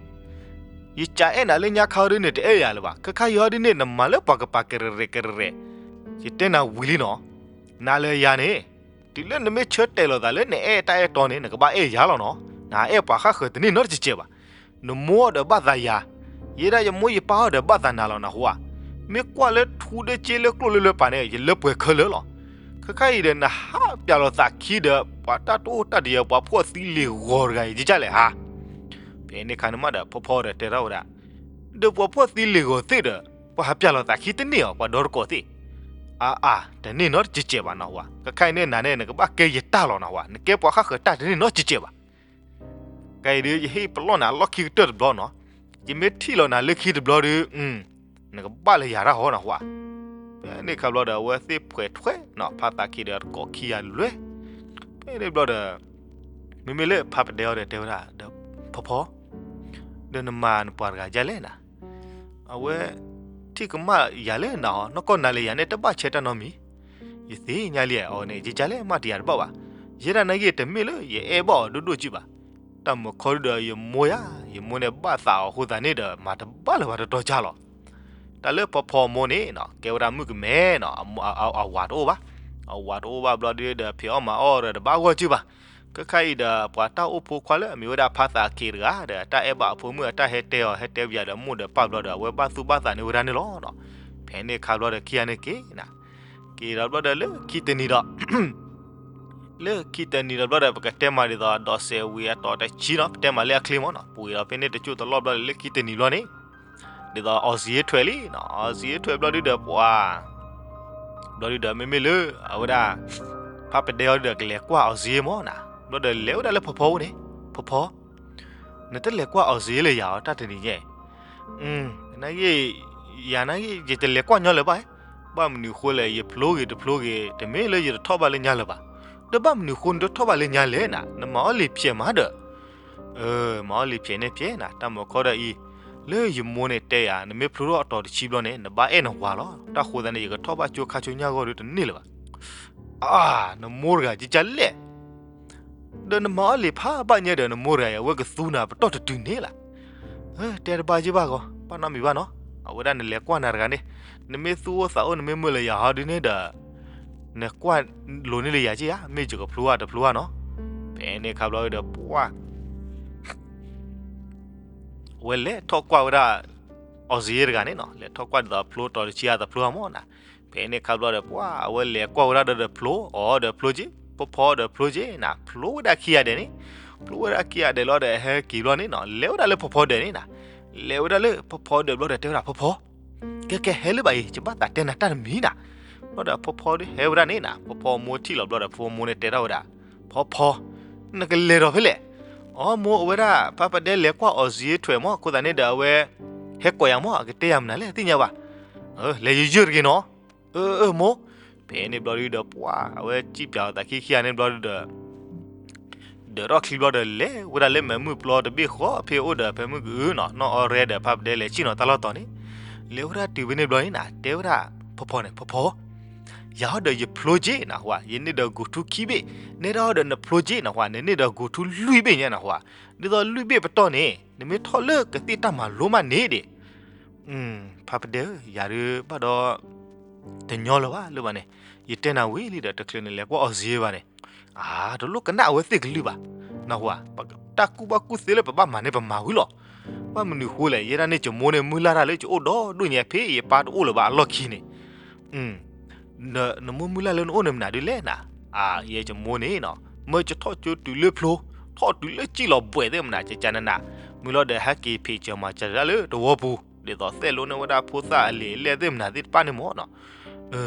ယကအဲၣ်နၤလၢညါခါဒုန့ၣ် တအဲၣ်ယၤလၢၤဘၣ်. ခဲခါယီၤဒုန့ၣ် နမၤလၢပှၤကပၤကရၢကရၢကရၢ, ယတဲနၤဝံၤလံနီၤ. နၤလၢယၤန့ၣ် တုၤလၢနမ့ၢ်ဆၢတဲာ်လိာ်သးလၢနအဲၣ်တၢ်အဲၣ်တီန့ၣ် နကဘၣ်အဲၣ်ယၤလီၤနီၤ. နအဲၣ်ပှၤဃၣ်ဃၢၤတန့ၢ်နီတစဲးဘၣ်. နမိၢ်အီၤဒီးဘၣ်သးယၤ, ယဲဒၣ်ယမိၢ်ယပၢ်အီၤဒီးဘၣ်သးနၤလီၤနဟူဧါ. မ့ၢ်ကွၢ်လၢထူဒၢက့လၢကျိၣ်လၢလၢပာ်န့ၣ် ယလၢပှဲၤခဲလၢာ်လီၤ. ခဲခါအံၤဒီးနဟးပျးလိာ်သးခံဒီး ပှၤတၢ်တအိၣ်တၢ်တယၢၤ ပှၤဖှီၣ်သံလ့ၤဂီၤတဂၤအံၤ ယကလဲၣ်ဟါ. ဖဲန့ၣ်ခါန့ၣ်မးဒီးဖီဖီဒီးတဲထီၣ်ဝဲဒၣ်, ဒီးပှၤဖှီၣ်သံလ့ၤဂီၤသ့ၣ်ဒီး ပှၤဟးပျးလိာ်သးခံတန့ၢ်အီၤ ပှၤဒီတကိးသ့ၣ်. အါအါ တန့ၢ်နီတစဲးဘၣ်နီၤဟူဧါ. ခဲခါအံၤန့ၣ်နၤန့ၣ် နကဘၣ်ကဲယတၢ်လီၤနဟူဧါ. နကဲပှၤဃၣ်ဃၢၤတၢ်တန့ၢ်နီတစဲးဘၣ်. ကဲအံၤဒုး ယဟ့ၣ်ပလီၢ်နၤလီၢ်ခံကတၢၢ်တဘျီနီၤ. ယမ့ၢ်ထံၣ်လီၤနၤလၢခံတဘျီဒုး နကဘၣ်လၢယၤတၢ်ဟီနီၤဟူဧါ. ဖဲန့ၣ်ခါဘျီဒီး အဝဲသ့ၣ်ဖှဲးထွဲနီၤ ဖါသးခ့ဒီးတကိးခံဂၤလွဲၢ်. ဖဲန့ၣ်ဘျီဒီး မ့မ့ၢ်လၢဖါပဒဲအီၤဒီးတဲဝဲဒၣ်ဒီး ဖီဖီ ဒီးနမၤနပှၤတဂၤဒ်လဲၣ်နၤ. အဝဲ ထံၣ်ကမၣ်ယၤလၢနၤဟီ နီၢ်ကီၢ်နၤလၢယၤန့ၣ် တဘၣ်ဆဲးတၢ်နီတမံၤ. ယသ့ၣ်ညါလံ အဝဲန့ၣ် ယကလဲၣ်မးတယၤတဘၣ်ဘၣ်. ယဲဒၣ်နာ်က့ တမ့ၢ်လၢယအဲၣ်ဘၣ်အီၤဒိၣ်ဒိၣ်ကံဘၣ်. တၢ်မၢခီဒုဒီးယမိၢ်ယၤ, ယမိၢ်န့ၣ်ဘၣ်သးအီၤအဃိသတးန့ၣ်ဒီး မၤတဘၣ်လၢၤဘၣ်တတီၤကၢ်လီၤ. တၢ်လၢဖီဖီအမိၢ်န့ၣ်နီၤ ကဲဝဲဒၣ်မုၣ်ကမဲနီၤ, အဝၤတအိၣ်ဘၣ်, အဝၤတအိၣ်ဘၣ်ဘျီဒုဒီး ဖံးအီၣ်မၤအီၣ်ဒီးတဘၣ်ဂီၢ်က့ဘၣ်. ခဲခါအံၤဒီး ပှၤတၢ်အိၣ်ဖိခွါလၢအမ့ၢ်ဝဲဒၣ်ဖါသးက့ၤတဂၤဒီး တၢ်အဲၣ်ဘၣ်အဖိမုၣ်အတၢ်ဟဲတဲအီၤ ဟဲတဲပယၤဒီးမိၢ်ဒီးပၢ်ဘျီဒီး အဝဲဘၣ်သူၣ်ဘၣ်သးန့ၢ်ဝဲဒၣ်န့ၣ်လီၤနီၤ. ဖဲန့ၣ်ခါဘျီဒီးခံဂၤန့ၣ်က့ၤနၤ က့ၤဒီးဘျီဒီးလၢခံတနံၤဒီး လၢခံတနံၤဒီးဘျီဒီး ပကတဲမးဒ်သိး ဒီးစဲးဝံၤအတီၤတဆံနီၤ ပတဲမးလၢအချ့မးနီၤ, ပှ့ၤဒီးဖဲန့ၣ်တကၠိၢ်တလီၢ်ဘျီဒီး လၢခံတနံၤဘျီန့ၣ် ဒ်သိး အီၣ်စံၣ်ထွဲးလံနီၤ, အီၣ်စံၣ်ထွဲးဘျီဒုဒီးပှၤ ဘျီဒုဒီး မ့မ့ၢ်လၢ အဝဲဒၣ် ဖါပဒဲအီၤဒုဒီး ကလဲၤကွၢ်အီၣ်စံၣ်မးနီၤ, ဘျီဒီးလဲၤဝဲဒၣ်လၢဖီဖီအအိၣ်န့ၣ်, ဖီဖီ နတလဲၤကွၢ်အီၣ်စံၣ်လၢယၤအီၤတၢ်တနံၤညါ, နဂ့ၢ် ယၤနဂ့ၢ် ယတလဲၤကွၢ်ညီလၢၤဘၣ်, ဘၣ်မနုၤဃိလဲၣ် ယဖျိဂ့ၤတဖျိဂ့ၤ တမ့ၢ်လၢယတထီၣ်ဘၣ်လၢညါလၢၤဘၣ်, ဒီးဘၣ်မနုၤဃိနတထီၣ်ဘၣ်လၢညါလဲၣ်နၤ, နမၤအီၣ်လံၤဖျဲးမးဒီး မၤအီၣ်လံၤဖျဲးန့ၣ်ဖျဲးနၤ, တၢ်မၤခီဒီးအံၤ လၢယမိၢ်န့ၣ်တဲယၤ နမ့ၢ်ဖျိထီၣ်အတီၤတဆံဘျီန့ၣ် နဘၣ်အဲၣ်နဝၤလီၤ, တၢ်ဃိသတးန့ၣ် ယကထီၣ်ဘၣ်ကၠိခါဆိညါဂီၢ်ဒုတန့ၢ်လၢၤဘၣ်. အါ, နမိၢ်တဂၤကကလဲၣ် ဒီးနမၤအီၣ်လံၤဖးဘၣ်ညါဒီး နမိၢ်တဂၤအံၤ အဝဲကသူနၤပတီၢ်တတုၤန့ၣ်လီၤ. တဲတဘၣ်ယ့ၢ်ဘၣ်ဂီၤ ဘၣ်နီတမံၤဘၣ်နီၤ, အဝဲဒၣ်နလဲၤကွၢ်နၤတဂၤန့ၣ်, နမ့ၢ်သူၣ်အိၣ်သးအိၣ် နမ့ၢ်မုာ်လၢယၤဟီဒုန့ၣ်ဒီး နကွၢ်လိၤန့ၢ်လၢယၤက့ဧါ, မ့ၢ်ယကဖျိဧါတဖျိဧါနီၤ. ဖဲန့ၣ်ခါဘျီဒီး ပှၤ အဝဲလဲၤထီၣ်ကွၢ်ဝဲဒၣ် အီၣ်စ့တဂၤန့ၣ်နီၤ, လဲၤထီၣ်ကွၢ်ဒ်သိးဖျိတီၤတဆံဧါတဖျိဧါမးနီၤ. ဖဲန့ၣ်ခါဘျီဒီး ပှၤအဝဲလဲၤကွၢ်ဝဲဒၣ်ဒီး ဖျိအီၤဒီးဖျိက့, ဖီဖီဒီးဖျိက့နၤ, ဖျိဝဲဒၣ်ခံဂၤဒဲးန့ၣ်, ဖျိဝဲဒၣ်ခံဂၤဒဲးလီၤဒီး ဟဲက့ၤဘျီန့ၣ်နီၤ, လဲၤဝဲဒၣ်လၢဖီဖီဒဲးန့ၣ်နၤ, လဲၤဝဲဒၣ်လၢဖီဖီဒဲးဘျီဒီး တဲဝဲဒၣ် ဖီဖီ ကဲကဲ ဟဲလၢဘၣ်အံၤ ယဘၣ်သးတဲနၤတၢ်တမံၤနၤ. ဘျီဒီးဖီဖီဒီးဟဲဝဲဒၣ်န့ၣ်နၤ, ဖီဖီမိၢ်ထံၣ်လီၤဘျီဒီး ဖီဖီမိၢ်န့ၣ်တဲထီၣ်ဝဲဒၣ်, ဖီဖီ နကလဲၤဒီးဖဲလဲၣ်. အီ မိၢ် အဝဲဒၣ် ဖးပဒဲလဲၤကွၢ်အီၣ်စ့ထွဲးမး, အဃိသတးန့ၣ်ဒီးအဝဲ ဟဲကိးယၤမး, အကတဲယၤမနုၤလဲၣ် သ့ၣ်ညါဘၣ်. လဲၤယယုၢ်တဂ့ၤနီၤ. အၢ အၢ မိၢ်. ဖဲန့ၣ်ဘျီဒုဒီး ပှၤ အဝဲစံၣ်ပၠးအသးခံခံဂၤန့ၣ်ဘျီဒုဒီး ဒၢးထီၣ်ချံဘျီဒီး လဲၤဝဲဒၣ်လၢမဲးမုၢ်ပျီတဘ့ၣ်ဃီဖဲအိၣ်ဒီး ဖဲမုၢ်ကအုနီၤ, နီၢ်အီရဲဒီးဖးပဒဲလဲၤဆ့ၣ်နီၤတၢ်လီၢ်တီၤန့ၣ်, လဲၤဝဲဒၣ်တုၤဖဲန့ၣ်ဘျီန့ၣ်နၤ, တဲဝဲဒၣ်ဖီဖီန့ၣ်, ဖီဖီ ယၤဟီဒီးယဖျိက့နၤဟူဧါ, ယန့ၢ်ဒီးဂီၤထူခံဘ့ၣ်, နဲဒၣ်ဟီဒီးနဖျိက့နၤဟူဧါ, နန့ၢ်ဒီးဂီၤထူလွံၢ်ဘ့ၣ်ညါနၤဟူဧါ, ဒ်သိးလွံၢ်ဘ့ၣ်ပတီၢ်န့ၣ် နမ့ၢ်ထီၣ်လၢကသ့ၣ်တၢ်မၤလိမးန့ၣ်ဒံး ဖးပဒဲဧၢ, ယၤဒုးဘၣ်ဒီး တညီလၢၤဘၣ်လၢၤဘၣ်န့ၣ်, ယတဲနၤဝံၤလံဒီး တချုးနလဲၤကွၢ်အီၣ်စ့ဘၣ်န့ၣ်, အါ တလိၣ်ကနၣ်အဝဲသ့ၣ်ကလုၢ်ဘၣ်, နၢ်ဟူဧါ, တၢ်ကူၣ်ဘၣ်ကူၣ်သ့လၢပဘၣ်မၤန့ၣ် ပမၤဝံၤလီၤ. ဘၣ်မနုၤဃိလဲၣ်, ယဲဒၣ်န့ၣ် ယမိၢ်န့ၣ် မုၢ်လၢ်တၢ်လၢယအိၣ်ဒီဒိၣ်ညါ ဖဲယပၢ်တအိၣ်လၢၤဘၣ်အလီၢ်ခံန့ၣ် နမိၢ်မုၢ်လၢ်လၢနအိၣ်န့ၣ်မနုၤဒုးလဲၣ်နၤ, အါ ယဲယမိၢ်န့ၣ်နီၤ, မၢယထီၣ်ကၠိတုၤလၢဖျိ, ထီၣ်တုၤလၢစံၣ်လီၤဘှဲးသ့ၣ်မနုၤ ကကနနၤ, မုၢ်လီၤဒီးဟဲက့ၤဖံးစၢၤမၤစၢၤတၢ်လၢတဝီပူၤ, ဒ်သိးသဲၣ်လိန့ၢ်ဝဲဒၣ်ဖိသၣ်အလံာ်အလဲၢ်သ့ၣ်မနုၤသ့ၣ်တဖၣ်န့ၣ်မးနီၤ.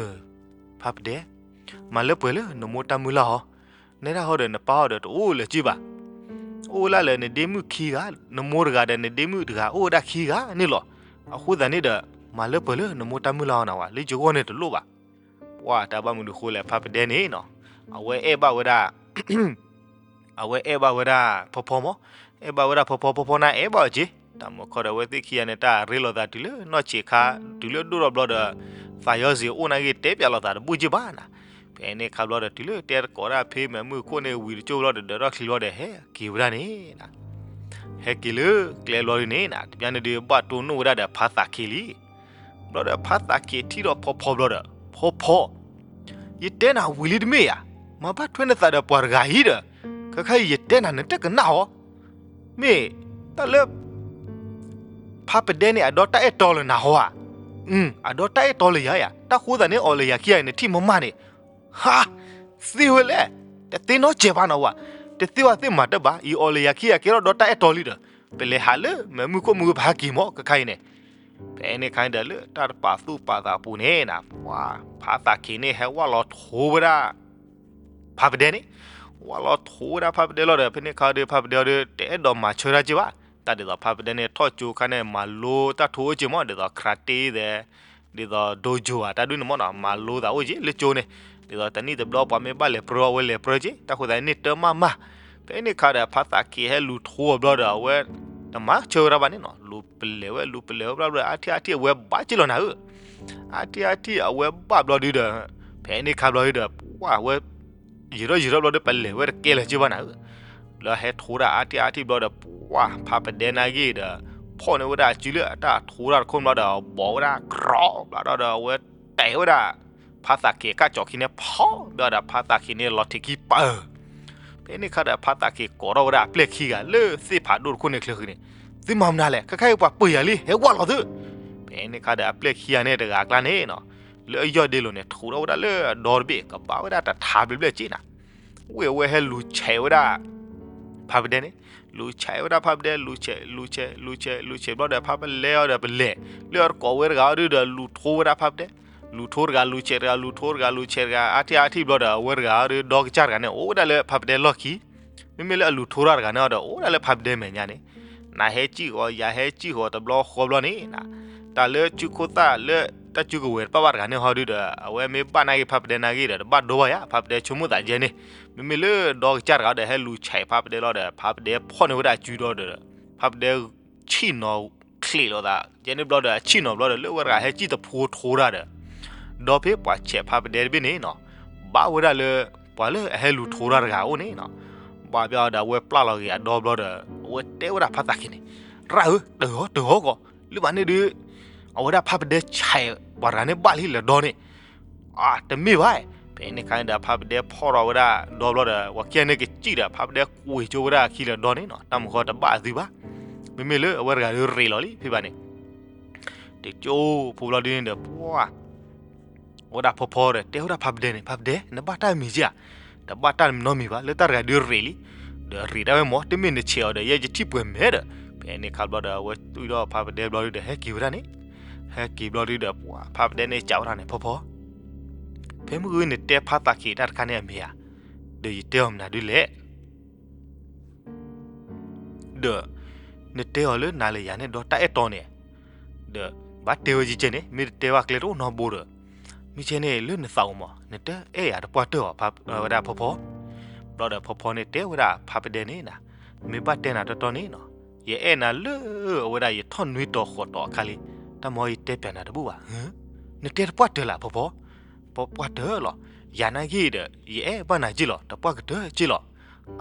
ဖးပဒဲ, မၤလၢပှဲၤလၢနမိၢ်တၢ်မုၢ်လၢ်ဟီ, နဲဒၣ်ဟီဒီးနပၢ်ဟီဒီးတအိၣ်လၢၤက့ဘၣ်, အိၣ်ဝဲဒၣ်လၢနဒ့မုၣ်ခံဂၤ, နမိၢ်တဂၤဒီးနဒ့မုၣ်တဂၤ အိၣ်ဝဲဒၣ်ခံဂၤန့ၣ်လီၤ. အဃိသတးန့ၣ်ဒီး မၤလၢပှဲၤလၢနမိၢ်တၢ်မုၢ်လၢ်ဟီနၤဝဲ, လၢယဂီၢ်န့ၣ်တလိၣ်ဘၣ်. ပှၤတၢ်ဘၣ်မနုၤဃိလဲၣ် ဖးပဒဲန့ၣ်နီၤ, အဝဲအဲၣ်ဘၣ်ဝဲဒၣ် အဝဲအဲၣ်ဘၣ်ဝဲဒၣ်ဖီဖီမး, အဲၣ်ဘၣ်ဝဲဒၣ်ဖီဖီ ဖီဖီန့ၣ်အဲၣ်ဘၣ်အီၤက့, တၢ်မၤခီဒီးအဝဲသ့ၣ်ခံဂၤန့ၣ် တၢ်ရ့လိာ်သးတုၤလၢနီၢ်ဆံးခါ, တုၤလၢဒိၣ်ထီၣ်ဘျီဒီး သးယီၤစ့ၤအိၣ်နာ်က့ တဲပၠးလိာ်သးတဘူၣ်က့ဘၣ်နၤ. ဖဲန့ၣ်ခါဘျီဒီး တုၤလၢတဲတကိးဒၣ်ဖဲမဲးမုၢ်ခိၣ်န့ၣ် ဝံၤတကၠိၢ်ဘျီဒီး ဒၢးထီၣ်ချံဘျီဒီး ဟဲက့ၤဝဲဒၣ်န့ၣ် ဟဲက့ၤလၢကျဲဘျီဒုန့ၣ်နၤ, တဘျီန့ၣ်ဒုး ဘၣ်တိၢ်နီၣ်ဝဲဒၣ်ဒီးဖါသးခ့လံ. ဘျီဒီးဖါသးခ့ထံၣ်ဒီးဖီဖီဘျီဒီး ဖီဖီ, ယတဲနၤဝံၤလံတမ့ၢ်ဧါ, မၤဘၣ်ထွဲနသးဒီးပှၤတဂၤအံၤဒီး, ခဲခါအံၤယတဲနၤနတကနၣ်အီၤ, မ့ၢ်တၢ်လၢ ဖးပဒဲန့ၣ် အဒီတၢ်အဲၣ်တီလၢနၤဟီဧါ, အဒီတၢ်အဲၣ်တီလၢယၤဧါ, တၢ်ဃိသးန့ၣ်အီၤလၢယၤခံဂၤအံၤ နထံၣ်မးမးန့ၣ် ဟါ, သ့ဝဲလဲၣ်, တသ့နီတစဲးဘၣ်နဝဲ, တသ့ဝဲသ့ၣ်မၤတၢ်ဘၣ်, အံၤအီၤလၢယၤခံဂၤ ကဲထီၣ်ဒီတၢ်အဲၣ်တီလံဒီး, ပလဲၤဟးလၢမဲးမုၢ်ခိၣ်မုၢ်ပဟဲက့ၤမး ခဲခါအံၤန့ၣ်. ဖဲန့ၣ်ခါဒီးလၢတၢ်တပာ်သူၣ်ပာ်သးအပူၤန့ၣ်နၤ, ပှၤဖးသးခ့န့ၣ် ဟဲဝၣ်လီၤထိဝဲဒၣ် ဖးပဒဲန့ၣ်, ဝၣ်လီၤထိဝဲဒၣ်ဖးပဒဲလီၤဒီး ဖဲန့ၣ်ခါဒီး ဖးပဒဲအီၤဒီး တအဲၣ်ဒိးမၤဆၢတၢ်က့ဘၣ်, တၢ်ဒ်သိးဖးပဒဲန့ၣ် ထီၣ်ကၠိခါန့ၣ် မၤလိတၢ်ထိအိၣ်က့မး ဒ်သိး ခရၤတ့သဲး ဒ်သိး ဒိယိၤ ဧါ တၢ်ဒ်န့ၣ်မးနီၤ မၤလိသးအိၣ်က့လၢကၠိန့ၣ်, ဒ်သိးတနံၣ်တဘျီပှၤမ့ၢ်ဘၣ်လဲၤပြၢအဝဲလဲၤပြၢက့, တၢ်ဃိသးန့ၣ်တၢ်မးမး. ဖဲန့ၣ်ခါဒီး ဖးသးခ့ဟဲလူၤထိအီၤဘျီဒီး အဝဲ တမၤဆၢဝဲဒၣ်ဘၣ်န့ၣ်နီၤ, လူၤပလဲၤဝဲ လူၤပလဲၤဝဲဘျီဘျီ အါထံၣ်အါထံၣ်အဝဲဘၣ်က့လီၤနၤဧၢ, အါထံၣ်အါထံၣ်အဝဲဘၣ်ဘျီဒုဒီး ဖဲန့ၣ်ခါဘျီဒုဒီး ပှၤဝဲ ယံာ်ထီၣ်ယံာ်ထီၣ်ဘျီဒီး ပလဲၤဝဲတကဲလၢၤက့ဘၣ်နၤဧၢ, လၢဟဲထိဒၣ်အါထံၣ်အါထံၣ်ဘျီဒီး ပှၤဖးပဒဲနာ်ဂ့ၢ်ဒီး ဖီၣ်န့ၢ်ဝဲဒၣ်အစုလၢအတၢ်ထိးတၢ်တခိၣ်ဘျီဒီး ဘီၣ်ဝဲဒၣ်ကြီဘျီဒီး အဝဲတဲာ်ဝဲဒၣ် ဖါသးခ့ၤအကၢ်ကၠီခံန့ၣ် ဖီၣ်ဘျီဒီး ဖါသးခ့ၤန့ၣ်လီၤထံးခံပၢၢ်. ဖဲန့ၣ်ခါဒီး ဖါသးခ့ၤကိးထီၣ်ဝဲဒၣ်အပျဲၢ်ခံဂၤလၢသ့ၣ်ဖးဒိၣ်တခိၣ်န့ၣ်ချၢဃုာ်န့ၣ်, သုမၤမနုၤလဲၣ်, ခဲခါအံၤပှၤပၢၢ်ယၤလံ ဟဲဝဲလီၤသု. ဖဲန့ၣ်ခါဒီးအပျဲၢ်ခံဂၤန့ၣ်တဂၤအကျါန့ၣ်နီၤ, လၢအယီၢ်ဒ့လိၤန့ၣ် ထိးထီၣ်ဝဲဒၣ်လၢအဒီတဘ့ၣ် ကဘၣ်ဝဲဒၣ်တထးဘျဲၣ်ဘျဲၣ်က့နၤ. ဝံၤအဝဲဟဲလူၤဆဲးဝဲဒၣ် ဖါပဒဲန့ၣ်, လူၤဆဲးဝဲဒၣ်ဖါပဒဲ လူၤဆဲး လူၤဆဲး လူၤဆဲး လူၤဆဲးဘျီဒီး ဖါပလဲအီၤဒီးပလဲၤ လၢအတကိးဝဲတဂၤအီၤဒုဒီး လူၤထိးဝဲဒၣ်ဖါပဒဲ, လူၤထိးတဂၤ လူၤဆဲးတဂၤ လူၤထိးတဂၤ လူၤဆဲးတဂၤ အါထံၣ်အါထံၣ်ဘျီဒီး အဝဲတဂၤအီၤဒု ဒီကစၢ်တဂၤန့ၣ် အိၣ်ဝဲဒၣ်လၢဖါပဒဲလီၢ်ခံ, မ့မ့ၢ်လၢအလူၤထိးတၢ်တဂၤန့ၣ်အီၤဒီး အိၣ်ဝဲဒၣ်လၢဖါပဒဲမဲာ်ညါန့ၣ်, နဟဲစံၣ်ဃီၤ ယၤဟဲစံၣ်ဃီၤ တဘျီဃီဘျီန့ၣ်နၤ, တၢ်လၢစုခိၣ်သၣ်လၢတၢ်စုကဝဲၤတပာ်ဘၣ်တဂၤန့ၣ်ဟီဒုဒီး အဝဲမ့ၢ်ဘၣ်နာ်က့ဖါပဒဲနာ်က့ဒီး တဘၣ်ဒိဘၣ်ယၤ ဖါပဒဲဆိကမိၣ်သးယဲန့ၣ်, မ့မ့ၢ်လၢဒီကစၢ်တဂၤဒီး ဟဲလူၤဆဲးဖါပဒဲလီၤဒီး ဖါပဒဲဖီၣ်န့ၢ်ဝဲဒၣ်အစုဒီး ဖါပဒဲဆံၣ်နီၤချံးလိာ်သး ယဲန့ၣ်ဘျီဒီး အဆံၣ်နီၤဘျီဒီး လၢအဝဲတဂၤဟဲစံၣ်တဖိထိးတၢ်ဒီး ဒီဖဲပှၤဆဲးဖါပဒဲတဘ့ၣ်န့ၣ်နီၤ, ဘၣ်ဝဲဒၣ်လၢ ပှၤလၢအဟဲလူၤထိးတၢ်တဂၤအအိၣ်န့ၣ်နီၤ, ဘၣ်ပျီဒီး အဝဲပျၢ်လီၤက့ၤအဒီဘျီဒီး အဝဲတဲဝဲဒၣ်ဖါသးခ့ၤန့ၣ်, ရၣ်ဧၢ တၢၢ်ဟီတၢၢ်ဟီကီး လၢမၤန့ၣ်ဒုး အဝဲဒၣ်ဖါပဒဲဆဲးပှၤတဂၤန့ၣ် ဘၣ်လံလၢဒီန့ၣ်, အတမ့ၢ်ဘၣ်, ဖဲန့ၣ်ခါန့ၣ်ဒီး ဖါပဒဲဖီၣ်ထီၣ်ဝဲဒၣ်ဒီဘျီဒီး ပှၤခံဂၤန့ၣ်ကစံၣ်ဒီး ဖါပဒဲကွံာ်ကၠိဝဲဒၣ်အခံလၢဒီန့ၣ်နီၤ, တၢ်မုၢ်ဃီတဘၣ်အသုဘၣ်, မ့မ့ၢ်လၢအဝဲတဂၤဒုးရ့းလီၤလံဖဲဘၣ်န့ၣ်, တကၠိဖိဘျီဒုန့ၣ်ဒီး ပှၤ ဝဲဒၣ်ဖီဖီဒီး တဲဝဲဒၣ်ဖါပဒဲန့ၣ်, ဖါပဒဲ နဘၣ်တၢ်မံၤက့ဧါ, တဘၣ်တၢ်နီတမံၤဘၣ် လၢတၢ်တဂၤဒုးရ့းလံ, ဒီးရ့းဒၣ်ဝဲမ့ၢ် တမ့ၢ်နဆဲးအီၤဒီး ယဲယထံၣ်ပှဲၤမဲာ်ဒီး, ဖဲန့ၣ်ခါဘျီဒီး အဝဲတွံၢ်ထီၣ်ဖါပဒဲဘျီဒုဒီး ဟဲက့ၤဝဲဒၣ်န့ၣ်, ဟဲက့ၤဘျီဒုဒီး ပှၤဖါပဒဲန့ၣ်စံးဝဲဒၣ်န့ၣ် ဖီဖီ, ဖဲမုၢ်ဂီၤနတဲဖါသးခ့ၤတၢ်တခါန့ၣ်အမ့ၢ်ဧါ, ဒီးယတဲအီၤမနုၤဒုလဲၣ် ဒီး နတဲအီၤလၢနၤလၢယၤန့ၣ်ဒီးတၢ်အဲၣ်တီန့ၣ်, ဒီး ဘၣ်တဲဝဲကဲကဲန့ၣ် မ့ၢ်တတဲဘၣ်ကျဲတအိၣ်နီတဘိဒီး, မ့ၢ်ကဲန့ၣ်လၢနသးအိၣ်မး နတအဲၣ်ယၤတပှၢ်တၢၢ်ဘၣ် ဝဲဒၣ်ဖီဖီ, ဘျီဒီးဖီဖီန့ၣ်တဲဝဲဒၣ်ဖါပဒဲန့ၣ်နၤ, မ့ၢ်ဘၣ်တဲနၤတီတီန့ၣ်နီၤ, ယအဲၣ်နၤလၢအဝဲဒၣ်ယထီၣ်နွံတီၤဃိးတီၤအခါလံ, တၢ်မၤယတဲပျးနၤတဘူၣ်ဘၣ်, နတဲတပှၢ်တၢၢ်လၢဖီဖီ, ပပှၢ်တၢၢ်လီၤ, ယၤနာ်က့ဒီး ယအဲၣ်ဘၣ်နၤက့လီၤ တပှၢ်ကတၢၢ်က့လီၤ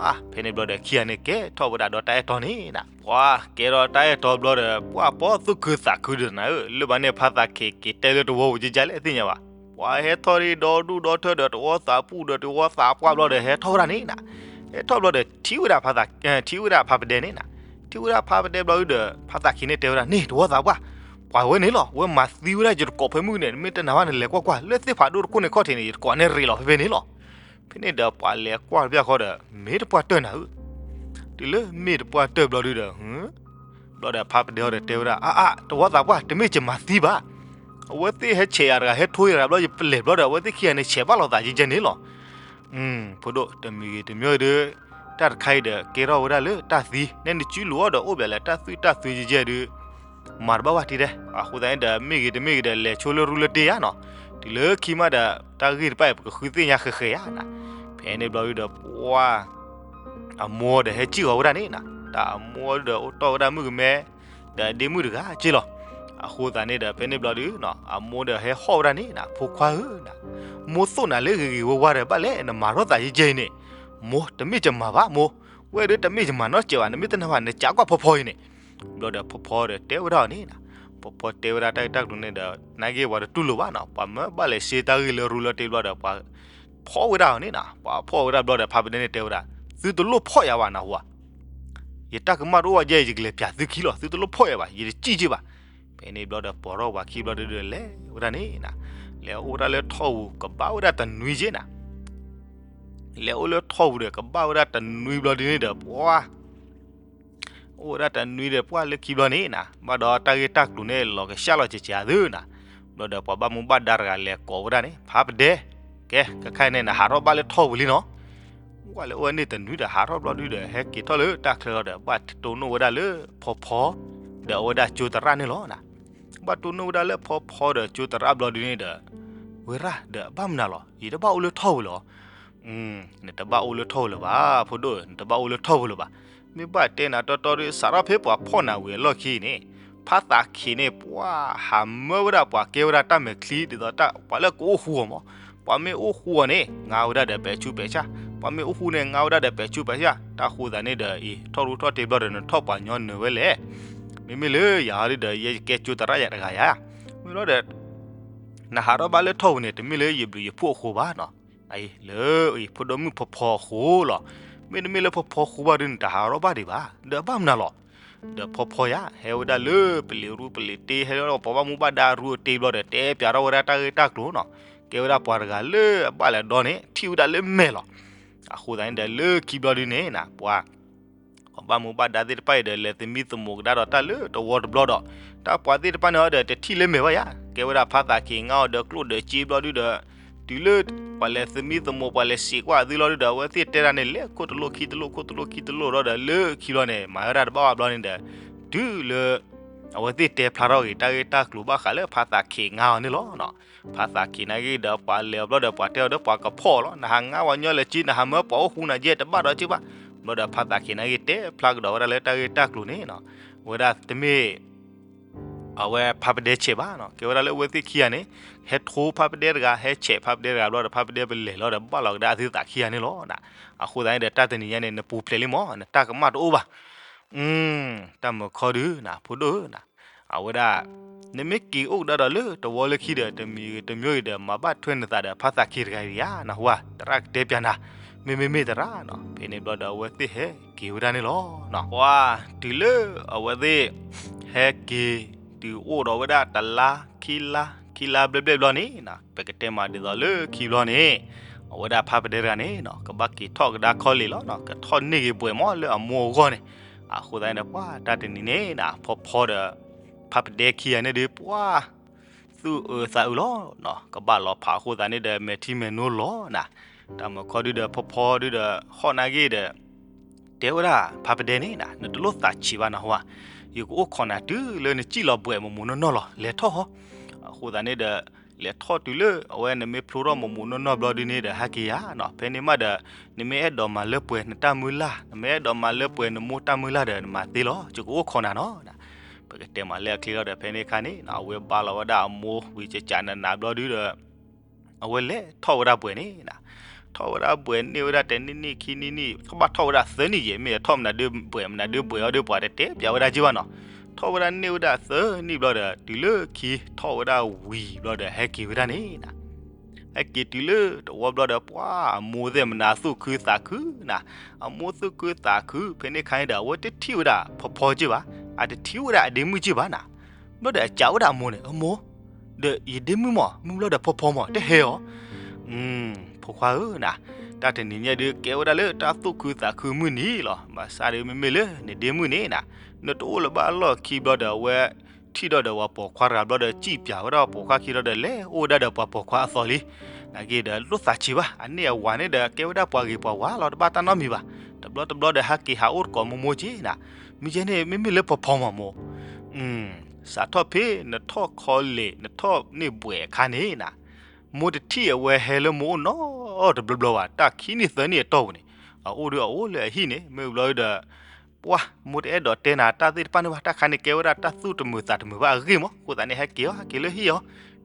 အါ ဖဲန့ၣ်ဘျီဒီးခံဂၤန့ၣ်ကဲထီၣ်ဝဲဒၣ်ဒီးတၢ်အဲၣ်တီန့ၣ်နၤ, ပှၤကဲထီၣ်တၢ်အဲၣ်တီဘျီဒီး ပှၤပိာ်သူၣ်ခုသးခုဒီးနၤဧၢ, လၢဘၣ်န့ၣ်ဖါသးခ့ၤက့ၤတဲလၢတဝီပူၤကဲကဲလၢသ့ၣ်ညါဘၣ်, ပှၤဟဲထီၣ်ဒီးဒူၣ်ဒီထၢဒီးတဝီသးပူၤဒီးတဝီသးပှၢ်ဘျီဒီး ဟဲထီၣ်ဝဲဒၣ်န့ၣ်နၤ, ဟဲထီၣ်ဘျီဒီး ထံၣ်ဝဲဒၣ်ဖါသး ထံၣ်ဝဲဒၣ်ဖါပဒဲန့ၣ်နၤ, ထံၣ်ဝဲဒၣ်ဖါပဒဲဘျီဒီး ဖါသးခ့ၤန့ၣ်တဲဝဲဒၣ်န့ၣ် တဝီသးပှၢ်, ပှၤဝဲန့ၣ်လီၤ ဝဲမၤသံဝဲဒၣ်ယတကိးဖဲမုၢ်န့ၣ် မ့ၢ်တနာ်ဘၣ်န့ၣ် လဲၤကွၢ်ကွၢ် လၢသ့ၣ်ဖးဒိၣ်တခိၣ်န့ၣ်ခီၣ်ထံးန့ၣ် ယတကိးန့ၣ်ရ့းလီၤဖဲဖဲန့ၣ်လီၤ, ဖဲန့ၣ်ဒီးပှၤလဲၤကွၢ်တဘျီဃီဒီး မ့ၢ်တပှၢ်တၢၢ်နၤဧၢ, တုၤလၢမ့ၢ်တပှၢ်တၢၢ်ဘျီဒုဒီး ဘျီဒီးဖါပဒဲအီၤဒီးတဲဝဲဒၣ် အါအါ တဝီသးပှၢ် တမ့ၢ်ယမၤသံဘၣ်, အဝဲသ့ၣ်ဟဲဆဲးယၤတဂၤ ဟဲထိးယၤတဂၤဘျီ ယပလဲၤဘျီဒီး အဝဲသ့ၣ်ခံဂၤန့ၣ်ဆဲးဘၣ်လိာ်သးယဲကဲန့ၣ်လီၤ, ဖိဒိၣ် တမံၤဂ့ၤတမံၤဂ့ၤဒီး တၢ်တခါအံၤဒီး ကဲထီၣ်ဝဲဒၣ်လၢတၢ်သံ နဲနစုလိၤအီၤဒီးအိၣ်ဘၣ်လဲၣ် တၢ်သွံၣ်တၢ်သွံယဲကဲဒုး မၤတဘၣ်ဘၣ်တံၢ်ဒဲး, အဃိသတးန့ၣ်ဒီး မ့ၢ်ဂ့ၤတမ့ၢ်ဂ့ၤဒီး လဲၤဆိလၢရူလၢတ့ၢ်ဧါနီၤ, တုၤလၢခံမးဒီး တၢ်ဂ့ၢ်တဖၣ်အံၤ ပကဃုသ့ၣ်ညါဃဲးဃဲးဧါနၤ, ဖဲန့ၣ်ဘျီဒုဒီး ပှၤ အမိၢ်ဒီးဟဲစံၣ်ဃီၤဝဲဒၣ်န့ၣ်နၤ, တၢ်အမိၢ်ဒီးအိၣ်တီၢ်ဝဲဒၣ်မုၣ်ကမဲ ဒီးဒ့မုၣ်တဂၤက့လီၤ, အဃိသတးန့ၣ်ဒီး ဖဲန့ၣ်ဘျီဒု အမိၢ်ဒီးဟဲဟီၣ်ဝဲဒၣ်န့ၣ်နၤ ဖိခွါဧၢနၤ, မိၢ်သိၣ်နၤလၢဂ့ၤဂ့ၤဝါဝါဒီး ဘၣ်လဲၣ်နမၤထီၣ်သးယဲကဲအံၤန့ၣ်, မိၢ်တမ့ၢ်ယမၤဘၣ်မိၢ်, ဝဲဒုတမ့ၢ်ယမၤနီတစဲးဘၣ် နမ့ၢ်တနာ်ဘၣ် နကးကွၢ်ဖီဖီအံၤန့ၣ်, ဘျီဒီးဖီဖီဒီးတဲဝဲဒၣ်အီၤန့ၣ်နၤ, ဖီဖီတဲဝဲဒၣ်တၢ်ဂ့ၢ်တၢ်ကျိၤန့ၣ်ဒီး နာ်က့ပှၤတတူၢ်လိာ်ဘၣ်နီၤ, ပှၤမၢဘၣ်လဲၤစ့တၢ်ဂ့ၢ်လၢရူလၢတ့ၢ်ဘျီဒီး ပှၤဖီၣ်ဝဲဒၣ်အီၤန့ၣ်နၤ, ပှၤဖီၣ်ဝဲဒၣ်ဘျီဒီး ဖါပဒဲန့ၣ်တဲဝဲဒၣ်, သုတလိၣ်ဖီၣ်ယၤဘၣ်နၢ်ဟူဧါ, ယတၢ်ကမၣ်တအိၣ်ဘၣ်ယဲ ယကလဲၤပျးသုခံလီၤ သုတလိၣ်ဖီၣ်ယၤဘၣ် ယတစံၣ်က့ဘၣ်, ဖဲန့ၣ်ဘျီဒီးပိာ်ထီၣ်ပှၤခံဘျီဒုဒီးလဲၤဝဲဒၣ်န့ၣ်နၤ, လဲၤအိၣ်ဝဲဒၣ်လၢထီၣ်ပူၤကဘၣ်ဝဲဒၣ်တနွံက့နၤ လဲၤအိၣ်လၢထီၣ်ပူၤဒီးကဘၣ်ဝဲဒၣ်တနွံဘျီဒုန့ၣ်ဒီး ပှၤ အိၣ်ဝဲဒၣ်တနွံဒီးပှၢ်လၢခံဘျီန့ၣ်နၤ, ဘၣ်ဒီးတၢ်ဂ့ၢ်တၢ်ကျိၤန့ၣ် လီၤကဆှၣ်လီၤစဲးစဲးသုနၤ, ဘျီဒီးပှၤဘၣ်မူဘၣ်ဒါတဂၤလဲၤကိးဝဲဒၣ်န့ၣ် ဖါပဒဲ, ကဲ ခဲခါန့ၣ် နဟးထီၣ်ဘၣ်လၢထီၣ်ပူၤလံနီၤ, ဝဲလဲၤအိၣ်ဝဲန့ၣ်တနွံဒီးဟးထီၣ်ဘျီဒုဒီး ဟဲက့ၤထီၣ်လၢတၢ်ချၢလီၤဒီး ဘၣ်တိၢ်နီၣ်ဝဲဒၣ်လၢဖီဖီ ဒီးအဝဲဒၣ်ကၠိသရၣ်န့ၣ်လီၤနၤ, ဘၣ်တိၢ်နီၣ်ဝဲဒၣ်လၢဖီဖီဒီးကၠိသရၣ်ဘျီဒုန့ၣ်ဒီး ဝဲရၣ်ဒီးဘၣ်မနုၤလီၤ ယတဘၣ်အိၣ်လၢထီၣ်ပူၤလီၤ နတဘၣ်အိၣ်လၢထီၣ်ပူၤလၢၤဘၣ် ဖိဒိၣ် နတဘၣ်အိၣ်လၢထီၣ်ပူၤလၢၤဘၣ်, မ့ၢ်ဘၣ်တဲနၤတီတီဒီး စးထီၣ်ဖဲပှၤဖီၣ်နၤဝံၤအလီၢ်ခံန့ၣ်, ဖါသးခ့ၤန့ၣ် ပှၤဟးမၢဝဲဒၣ်ပှၤကဲဝဲဒၣ်တၢ်မဲာ်ချံ ဒ်သိးပှၤလၢကအိၣ်ဃူအီၤမး, ပှၤမ့ၢ်အိၣ်ဃူအီၤန့ၣ် ငါဝဲဒၣ်ဒီးပဲာ်ဆူးပဲာ်ဆၣ်, ပှၤမ့ၢ်အိၣ်ဃူန့ၣ် ငါဝဲဒၣ်ဒီးပဲာ်ဆူးပဲာ်ဆၣ်, တၢ်ဃိသးန့ၣ်ဒီးအံၤ ထီၣ်ရူၢ်ထီၣ်တ့ၢ်ဘျီဒီး နထီၣ်ပှၤညီနုၢ်ဝဲလဲၣ် မ့မ့ၢ်လၢယၤဒုဒီး ယဲယကဲကၠိသရၣ်ယၤတဂၤယၤ, မ့ၢ်လီၤဒီး နဟးထီၣ်ဘၣ်လၢထီၣ်ပူၤန့ၣ် တမ့ၢ်လၢယဘျုးယဖှိၣ်အဃိဘၣ်နီၤ, လၢယဖိဒိၣ်မုၣ်ဖီဖီအဃိလီၤ. မ့တမ့ၢ်လၢဖီဖီအဃိဘၣ်ဒုန့ၣ် တဟးထီၣ်ဘၣ်ဒံးဘၣ်, ဒီးအဘၣ်မနုၤလီၤ. ဒီးဖီဖီယၤ ဟဲဝဲဒၣ်လၢပလံၤရူပလံၤတ့ ဟဲလၢပှၤဘၣ်မူဘၣ်ဒါရူအတ့ဘျီဒီး တဲပၠးထီၣ်ဝဲဒၣ်တၢ်ဂ့ၢ်တၢ်ကျိၤနီၤ, ကဲဝဲဒၣ်ပှၤတဂၤလၢအဘၣ်လဲၤဒီန့ၣ် ထံၣ်ဝဲဒၣ်လၢမဲာ်လီၤ. အဃိသတးန့ၣ်ဒီး လၢခံဘျီဒုန့ၣ်နၤ ပှၤ ပှၤဘၣ်မူဘၣ်ဒါသ့ၣ်တဖၣ်အံၤဒီး လဲၤသမံသမိးကဒါဒီးတၢ်လၢတဝီတဘျီဒီး တၢ်ပှၤသ့ၣ်တဖၣ်န့ၣ်ဒီး တထံၣ်လၢမဲာ်ဘၣ်ယၤ, ကဲဝဲဒၣ်ဖါသးခ့ငါအီၤဒီးကျိၣ်ဒီးစ့ဘျီဒုဒီး တုၤလၢ ပှၤလဲၤသမံသမိး ပှၤလဲၤစံးကွၢ်သုလီၤဒုဒီး အဝဲသ့ၣ်တဲဒၣ်န့ၣ် လဲၤခိၣ်တလိၣ်ခံတလိၣ် ခိၣ်တလိၣ်ခံတလိၣ်ဒီး လၢခံဘျီန့ၣ် မၤဝဲဒၣ်တဘၣ်ဘၣ်ဘျီန့ၣ်ဒီး တုၤလၢ အဝဲသ့ၣ်တဲဖျါထီၣ်က့ၤတၢ်ဂ့ၢ်တၢ်ကျိၤဘၣ်ဃးလၢဖါသးခ့ငါအီၤန့ၣ်လီၤ. ဖါသးခ့နာ်က့ဒီး ပှၤလဲၤအီၤဘျီဒီး ပှၤတဲအီၤဒီး ပှၤကဖီၣ်အီၤလီၤ, နဟးငါပှၤညီလဲၤက့ နဟးမၢပှၤအိၣ်ဃူနၤယဲၢ်တဘၣ်ဒီးက့ဘၣ်. ဘျီဒီးဖါသးခ့နာ်က့တဲဖျါကဒီးဝဲဒၣ်လၢတၢ်ဂ့ၢ်တၢ်ကျိၤန့ၣ်နီၤ, ဝဲဒၣ်တမ့ၢ် အဝဲဖါပဒဲဆဲးဘၣ်နီၤ, ကဲဝဲဒၣ်လၢအဝဲသ့ၣ်ခံဂၤန့ၣ် ဟဲထိဖါပဒဲတဂၤ ဟဲဆဲးဖါပဒဲတဂၤဘျီဒီး ဖါပဒဲပလဲၤလီၤဒီး ဘၣ်လီၤကဒါအသုသးခံဂၤန့ၣ်လီၤ. အဃိသတးန့ၣ်ဒီး တၢ်တနံၤညါန့ၣ် နပူၤဖျဲးလံမး နတၢ်ကမၣ်တအိၣ်ဘၣ်. တၢ်မုာ်ခီဒုနၤ ဖိဒိၣ်ဧၢနၤ, အဝဲဒၣ် နမ့ၢ်က့ၤအိၣ်ကဒါဒီးလၢတဝီလၢခံဒီး တမံၤဂ့ၤတမံၤဂ့ၤဒီး မၤဘၣ်ထွဲနသးဒီး ဖါသးခ့တဂၤအံၤဧါ နဟူဧါ, သရၣ်ကတဲပၠးနၤ, မ့မ့ၢ်မ့ၢ်သရၣ်နီၤ. ဖဲန့ၣ်ဘျီဒီး အဝဲသ့ၣ်ဟဲက့ၤဝဲဒၣ်န့ၣ်လီၤ. ပှၤတုၤလၢအဝဲသ့ၣ် ဟဲက့ၤ တုၤအိၣ်ဒီးဝဲဒၣ်တလါ ခံလါ ခံလါဘျဲၣ်ဘျဲၣ်ဘျီန့ၣ် ပကတဲမးဒ်သိးလၢခံဘျီန့ၣ် အဝဲဒၣ်ဖါပဒဲတဂၤန့ၣ်နီၤ ကဘၣ်က့ၤထီၣ်ကဒါခီလ့ၣ်လီၤနီၤ, ကထီၣ်န့ၢ်ဂ့ၤဘှဲးမးလၢအမိၢ်အဂီၢ်န့ၣ်. အဃိသတးန့ၣ်ဒီး ပှၤတၢ်တနံၤန့ၣ်နၤ ဖီဖီဒီး ဖါပဒဲခံဂၤန့ၣ်ဒီး ပှၤ သူၣ်အုးသးအုးလီၤ. ကဘၣ်လီၤဖးအဃိသတးန့ၣ်ဒီး မဲာ်ထံမဲာ်နိလီၤနၤ. တၢ်မုာ်ခီဒုဒီး ဖီဖီဒုဒီး ဟီၣ်နာ်က့ဒီး တဲဝဲဒၣ်ဖါပဒဲန့ၣ်နၤ, နတလိၣ်သးဆံးဘၣ်နဟူဧါ, ယကအိၣ်ခိးနၤတုၤလၢနစံၣ်လီၤဘှဲးမိၢ်မိၢ်နီၢ်နီၢ်လီၤ, လဲၤထီၣ်ဟီ. အဃိသတးန့ၣ်ဒီး လဲၤထီၣ်တုၤလၢအဝဲနမ့ၢ်ဖျိထီၣ်မိၢ်မိၢ်နီၢ်နီၢ်ဘျီဒုန့ၣ်ဒီး ဟဲက့ၤယၤနီၤ, ဖဲန့ၣ်မးဒီး နမ့ၢ်အဲၣ်ဒိးမၤလၢပှဲၤနတၢ်မုၢ်လၢ်, နမ့ၢ်အဲၣ်ဒိးမၤလၢပှဲၤနမိၢ်တၢ်မုၢ်လၢ်ဒီး နမၤသ့လီၤ, ယကအိၣ်ခိးနၤနီၤ. ပကတဲမးလၢအချ့လီၤဒီး ဖဲန့ၣ်အခါန့ၣ် အဝဲဘါလီၤဝဲဒၣ်အမိၢ်ဝံၤကကးနးနးဘျီဒုဒီး အဝဲလဲၤထီၣ်ဝဲဒၣ်ဘှဲးန့ၣ်နၤ, ထီၣ်ဝဲဒၣ်ဘှဲးန့ၢ်ဝဲဒၣ်တနံၣ်နံၣ်ခံနံၣ်နံၣ် ကဘၣ်ထီၣ်ဝဲဒၣ်သၢနံၣ်ယဲၢ်, မ့ၢ်အထီၣ်မနုၤဒုဘှဲး မနုၤဒုဘှဲးအီၤဒု ပှၤတတဲပၠးဝဲဒၣ်က့ဘၣ်နီၤ. ထီၣ်ဝဲဒၣ်န့ၢ်ဝဲဒၣ်သၢနံၣ်ဘျီဒီး တုၤလၢခံထီၣ်ဝဲဒၣ်ဝံၤဘျီဒီး ဟဲက့ၤဝဲဒၣ်န့ၣ်နၤ. ဟဲက့ၤတုၤလၢတဝီဘျီဒီး ပှၤအမိၢ်သ့ၣ်မနုၤသူၣ်ခုသးခုနၤ, အမိၢ်သူၣ်ခုသးခု ဖဲန့ၣ်အခါန့ၣ်ဒီး အဝဲတထံၣ်ဝဲဒၣ်ဖီဖီက့ဘၣ်, အတထံၣ်ဝဲဒၣ်အဒ့မုၣ်က့ဘၣ်နၤ. ဘျီဒီးအစံးဝဲဒၣ်အမိၢ်န့ၣ်, အမိၢ်, ဒီးယဒ့မုၣ်မး မ့ၢ်ဘျီဒီးဖီဖီမး တဟဲအီၤ. ဖိခွါဧၢနၤ, တၢ်တနံၤညါဒုးကဲဝဲဒၣ်လၢတၢ်သူၣ်ခုသးခုမုၢ်နံၤလီၤ. ဘၣ်ဆၣ်ဒုးမ့မ့ၢ်လၢနဒ့မုၣ်န့ၣ်နၤ, နတအိၣ်လၢၤဘၣ်လီၢ်ခံဘျီဒီး အဝဲထံၣ်ဒီးဒီးပှၤပိာ်ခွါတဂၤဘျီဒီး စံၣ်ပၠးဝဲဒၣ်ပှၤပိာ်ခွါခံဘျီဒီး လဲၤအိၣ်ဝဲဒၣ်ဒီးပှၤပိာ်ခွါအသိးလံ. နာ်က့ဒီးတလိၣ်သးဆံးဘၣ်, အန့ၣ်အဝၤန့ၣ်ဒီး ကဲဝဲဒၣ်ပှၤဂ့ၤပှၤဝါလီၤ, တဘၣ်တၢ်နီတမံၤဘၣ်. တဘျီတဘျီဒီး ဟဲက့ၤဟးအိၣ်တကိးမိၢ်မိၢ်က့နၤ. မ့ၢ်ကဲန့ၣ် မ့မ့ၢ်လၢဖီဖီမးမိၢ် စးထီၣ်ဖဲနထီၣ်ခီလ့ၣ် နထီၣ်န့ၢ်ဘှဲးအခါန့ၣ်နၤ, မိၢ်တထံၣ်အဝဲဟဲလၢမိၢ်အိၣ်နီတဘျီဘျီဘၣ်, တၢ်ခံနံၣ်သၢနံၣ်အတီၢ်ပူၤန့ၣ်, အအိၣ်ဒီးအအိၣ်လၢအဟံၣ်န့ၣ်, မ့ၢ်ဘျီဒီး ပှၤ မိၢ်တအဲၣ်ဒိးတဲနၤတၢ်သ့ၣ်တဖၣ်န့ၣ်ဘၣ်, တၢ်ခါန့ၣ်ကဲဝဲဒၣ်တၢ်သူၣ်တမုာ်သးတမုာ်ဘၣ်အဂ့ၢ်မး, အဃိသတးန့ၣ် ဟဲက့ၤအီၤ ဟဲက့ၤလၢဟံၣ်အီၤ.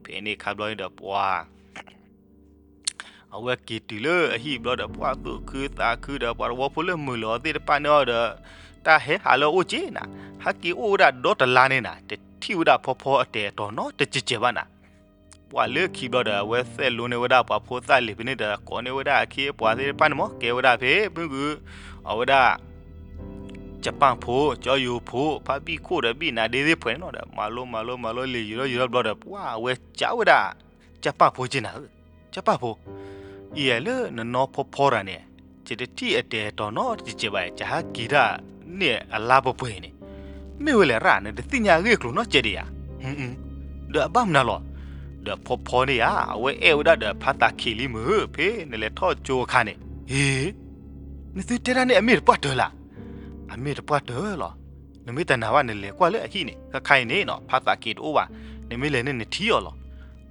ဖဲန့ၣ်အခါဘျီန့ၣ်ဒီးပှၤ အဝဲက့ၤတုၤလၢအဟံၣ်ဘျီဒီး ပှၤသူၣ်ခုသးခုဒီး ပှၤသဝီဖိလၢမုာ်လီၤသ့ၣ်တဖၣ်န့ၣ်အီၤဒီး တၢ်ဟဲဟးလၢအအိၣ်က့နၤ, ဟဲက့ၤအိၣ်ဝဲဒၣ်ဒီတလါန့ၣ်နၤ, တထံၣ်ဝဲဒၣ်ဖီဖီအတဲာ်အတီၤနီတစဲးစဲးဘၣ်နၤ. ပှၤလၢခံဘျီဒီး အဝဲသဲးလိန့ၢ်ဝဲဒၣ်ပှၤဖိသၣ်လံၤဖဲန့ၣ်ဒီး ကိးန့ၢ်ဝဲဒၣ်အခ့အပှၤသ့ၣ်တဖၣ်န့ၣ်မး, ကဲဝဲဒၣ်ဖဲမုၢ်ဂုၤ အဝဲဒၣ် ကၠၢ်ပၢ်ဖိ ကၠီယိၤဖိ ဖါဘံၣ်ခိၣ်ဒီးဘံၣ်နၤဒ့သ့ၣ်ဖှဲးန့ၣ်လီၤဒီး မၤလိမၤလိမၤလိလံာ်ယံာ်ထီၣ်ယံာ်ထီၣ်ဘျီဒီး ပှၤအဝဲစံးဝဲဒၣ် ကၠၢ်ပၢ်ဖိက့နၤဧၢ, ကၠၢ်ပၢ်ဖိ အံၤလၢနနီၢ်ဖီဖီတဂၤန့ၣ် ယတထံၣ်အတဲာ်အတီၤနီတစဲးဘၣ်, ယဟဲက့ၤတၢ်န့ၣ်အလါပှဲၤပှဲၤန့ၣ်, မ့ၢ်ဝဲလဲၣ်ရၣ် နတသ့ၣ်ညါအဂ့ၢ်အကျိၤနီတစဲးဒံးဧါ. ဒီးအဘၣ်မနုၤလီၤ. ဒီးဖီဖီန့ၣ်ဧါ အဝဲအဲၣ်ဝဲဒၣ်ဒီးဖါသးခ့လံမုၢ်ဧၢ, ဖဲနလဲၤထီၣ်ကၠိအခါန့ၣ်, ဟ့ နသုတဲဒၣ်န့ၣ်အမ့ၢ်တပှၢ်တၢၢ်လၢ်. အမ့ၢ်တပှၢ်တၢၢ်လီၤ. နမ့ၢ်တနာ်ဘၣ် နလဲၤကွၢ်လၢအဟံၣ်န့ၣ်, ခဲခါအံၤန့ၣ်နီၤ ဖါသးခ့တအိၣ်ဘၣ်, နမ့ၢ်လဲၤန့ၣ်နထံၣ်အီၤလီၤ.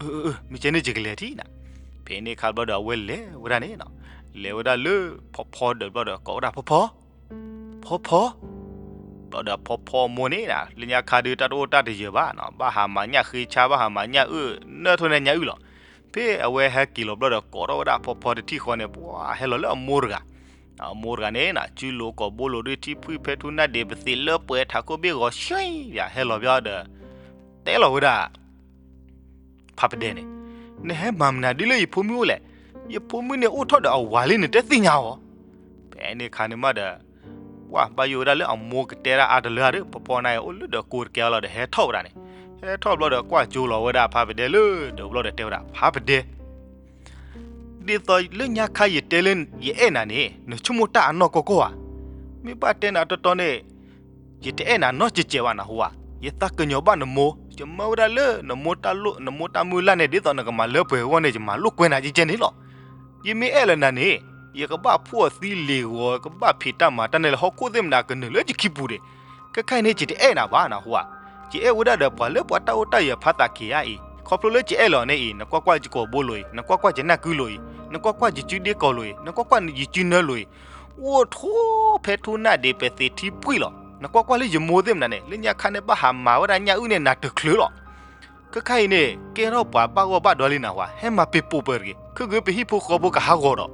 အၢ အၢ မ့ၢ်ကဲန့ၣ်ယကလဲၤထံၣ်နၤ. ဖဲန့ၣ်အခါဘျီဒီး အဝဲလဲၤဝဲဒၣ်န့ၣ်နီၤ, လဲၤဝဲဒၣ်လၢဖီဖီဒၢးဘျီဒီး ကိးဝဲဒၣ်ဖီဖီ, ဖီဖီ ဘျီဒီးဖီဖီမိၢ်န့ၣ်နၤ လၢညါခါဒုး တၢ်တအိၣ်တၢ်တယၢၤဘၣ်နီၤ, ဘၣ်ဟးမၤညၣ်ဃ့ဆါ ဘၣ်ဟးမၤညၣ်အုၣ် နၢၣ်ထိၣ်နဲၣ်ညၣ်အုၣ်လီၤ. ဖဲအဝဲဟဲက့ၤလီၤဘျီဒီး ကိးထီၣ်ဝဲဒၣ်ဖီဖီတထံၣ်ဃီန့ၣ် ပှၤဟဲလီၤလၢအမိၢ်တဂၤ, အမိၢ်တဂၤန့ၣ် စုလိာ်ကိာ်ဘိလိာ်ဒုး ထံဖှံဖဲထူနၢ်ဒံး ပသ့ၣ်လၢပှဲၤထးခိၣ်ဘ့ၣ်ဂီၤဆှံယၤ ဟဲလီၤဘၣ်ဒီး တဲလီၤဝဲဒၣ် ဖါပဒဲန့ၣ်, နဟဲမၤမနုၤဒ်လၢယဖိမုၣ်အိၣ်လဲၣ်. ယဖိမုၣ်န့ၣ်အိၣ်ထီၣ်ဒီးအဝၤလံ နတသ့ၣ်ညါအီၤ. ဖဲန့ၣ်အခါန့ၣ်မးဒီး ပှၤဘၣ်ယိၣ်ဝဲဒၣ်လၢအမိၢ်ကတဲဒၣ်အါတလၢဧါဒီး ဖီဖီန့ၣ်အိၣ်လၢဒီးကိးတကဲအီၤလီၤဒီး ဟဲထီၣ်ဝဲဒၣ်န့ၣ်, ဟဲထီၣ်ဘျီဒီးကွၢ်ကၠိလီၤဝဲဒၣ်ဖါပဒဲလၢဒီးဘျီဒီးတဲဝဲဒၣ် ဖါပဒဲ ဒ်သိးလၢညါခါယတဲလၢယအဲၣ်နၤန့ၣ် နဆိကမိၣ်တၢ်အနီၢ်ကီၢ်ကီၢ်ဧါ. မ့ၢ်ဘၣ်တဲနၤတီတီန့ၣ် ယတအဲၣ်နၤနီတစဲးဘၣ်နဟူဧါ. ယသးကညီၤဘၣ်နမိၢ်, ယမၢဝဲဒၣ်လၢ နမိၢ်တၢ်မုၢ်လၢ်န့ၣ် ဒ်သိးနကမၤလၢပှဲၤအဂီၢ်န့ၣ် ယမၤလိာ်ကွဲနၤကဲကဲန့ၣ်လီၤ. ယမ့ၢ်အဲၣ်လၢနၤန့ၣ် ယကဘၣ်ဖှီၣ်သံလ့ၤဂီၤ ကဘၣ်ဖံးတၢ်မၤတၢ်န့ၣ်လၢဟီၣ်ခိၣ်သ့ၣ်မနၤကနုာ်လၢယခံပူၤဒံး. ခဲခါအံၤန့ၣ် ယတအဲၣ်နၤဘၣ်နဟူဧါ. ယအဲၣ်ဝဲဒၣ်ဒီးပှၤလၢပှၤတၢ်အိၣ်တၢ်ယၢၤဖးသးက့ၤဧါအံၤ, ခီဖျိလၢယအဲၣ်လီၤန့ၣ်အံၤ နကွၢ်ကွၢ်ယကိာ်ဘိလိာ်အံၤ, နကွၢ်ကွၢ်ယနၢ်ကုလိာ်အံၤ, နကွၢ်ကွၢ်ယစုဒ့ကိာ်လိာ်အံၤ, နကွၢ်ကွၢ်ယစုဒ့ကိာ်လိာ်အံၤ, အိၣ်ထီၣ်ဖဲထူနၢ်ဒံး ပသ့ၣ်ထံဖှံလီၤ. နကွၢ်ကွၢ်လၢယမိၢ်သ့ၣ်မနၤန့ၣ် လၢညါခါန့ၣ် ဘၣ်ဟးမၤဝဲဒၣ်ညၣ်အုၣ်န့ၣ် နၤတချုးလီၤ. ခဲခါအံၤန့ၣ် ကဲထီၣ်ပှၤဘၣ်ဂီၢ်ဘၣ်ဒွဲလံနဟူဧါ, ဟဲမၤပ့ၤပိာ်ပၢၤတဂ့ၤ, ခုၣ်ဂ့ၤပဟံၣ်ဖိဃီဖိကဟးဂီၤဒီး.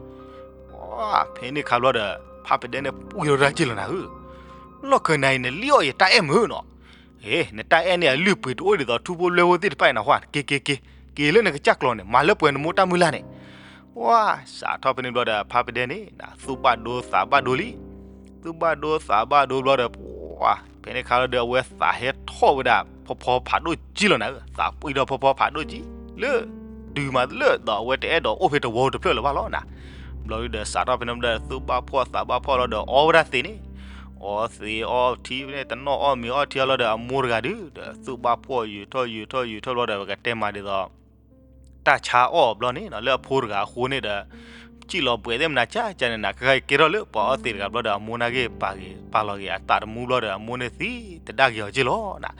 ဖဲန့ၣ်ခါဘျီဒီး ဖါပဒဲန့ၣ်ပှံၤထီၣ်ဝဲဒၣ်က့ၤလီၤနၤဧၢ. လီၢ်ခၢၣ်နၤအံၤ နလံၣ်အီၣ်ယတၢ်အဲၣ်မုာ်နီၤ. နတၢ်အဲၣ်န့ၣ် အလုၢ်အပှ့ၤတအိၣ်ဒ်သိးထူဖိလွဲဖိသ့ၣ်တဖၣ်အံၤနဟူဧါ, က့ၤက့ၤက့ၤ, က့ၤလၢနကစၢ်ကျိာ်န့ၣ် မၤလၢပှဲၤနမိၢ်တၢ်မုၢ်လၢ်န့ၣ်. ပှၤ စးထီၣ်ဖဲန့ၣ်ဘျီဒီး ဖါပဒဲန့ၣ် သူၣ်ဘၣ်ဒိသးဘၣ်ဒိလံ. သူၣ်ဘၣ်ဒိသးဘၣ်ဒိဘျီဒီး ပှၤ ဖဲန့ၣ်ခါလီၤဒီး အဝဲသးဟဲထီၣ်ဝဲဒၣ်ဖီဖီဖးဒိၣ်က့ၤလီၤနၤဧၢ, သးပှံၤထီၣ်ဖီဖီဖးဒိၣ်က့ၤ လၢ တုၤမးလၢဒီးအဝဲတအဲၣ်ဒိးအိၣ်ဖဲတဝီတဖျၢၣ်လၢၤဘၣ်လီၤနၤ. ဘျီဒီး စးထီၣ်ဖဲန့ၣ်ဘျီဒီး သူၣ်ဘၣ်ဖှီၣ်သးဘၣ်ဖှီၣ်လီၤဒီး အီဝဲဒၣ်သ့ၣ်န့ၣ်, အီသ့ၣ်အီထံန့ၣ် တနီၣ်အီၣ်မ့ၤအီထံအီလီၤဒီး အမိၢ်တဂၤဒုးဒီး သူၣ်ဘၣ်ဖှီၣ်ယုာ်ထီၣ်ယုာ်ထီၣ်ယုာ်ထီၣ်ဘျီဒီး ပကတဲမးဒ်သိး တၢ်ဆါအီၣ်ဘျီန့ၣ် လၢအဖိတဂၤအဃိန့ၣ်ဒီး စံၣ်လီၤဘှဲးသ့ၣ်မနၤကၢ်ကၢ်န့ၣ်နၤ ခဲခါအံၤကဲထီၣ်လၢပှၤအီသံးတဂၤဘျီဒီး အမိၢ်နာ်က့ၤပာ်ဂ့ၤပာ်လီၤက့ၤအသးတမူဘျီဒီး အမိၢ်န့ၣ်သံသဒၣ်က့ၤအီၤက့ၤလီၤနၤ.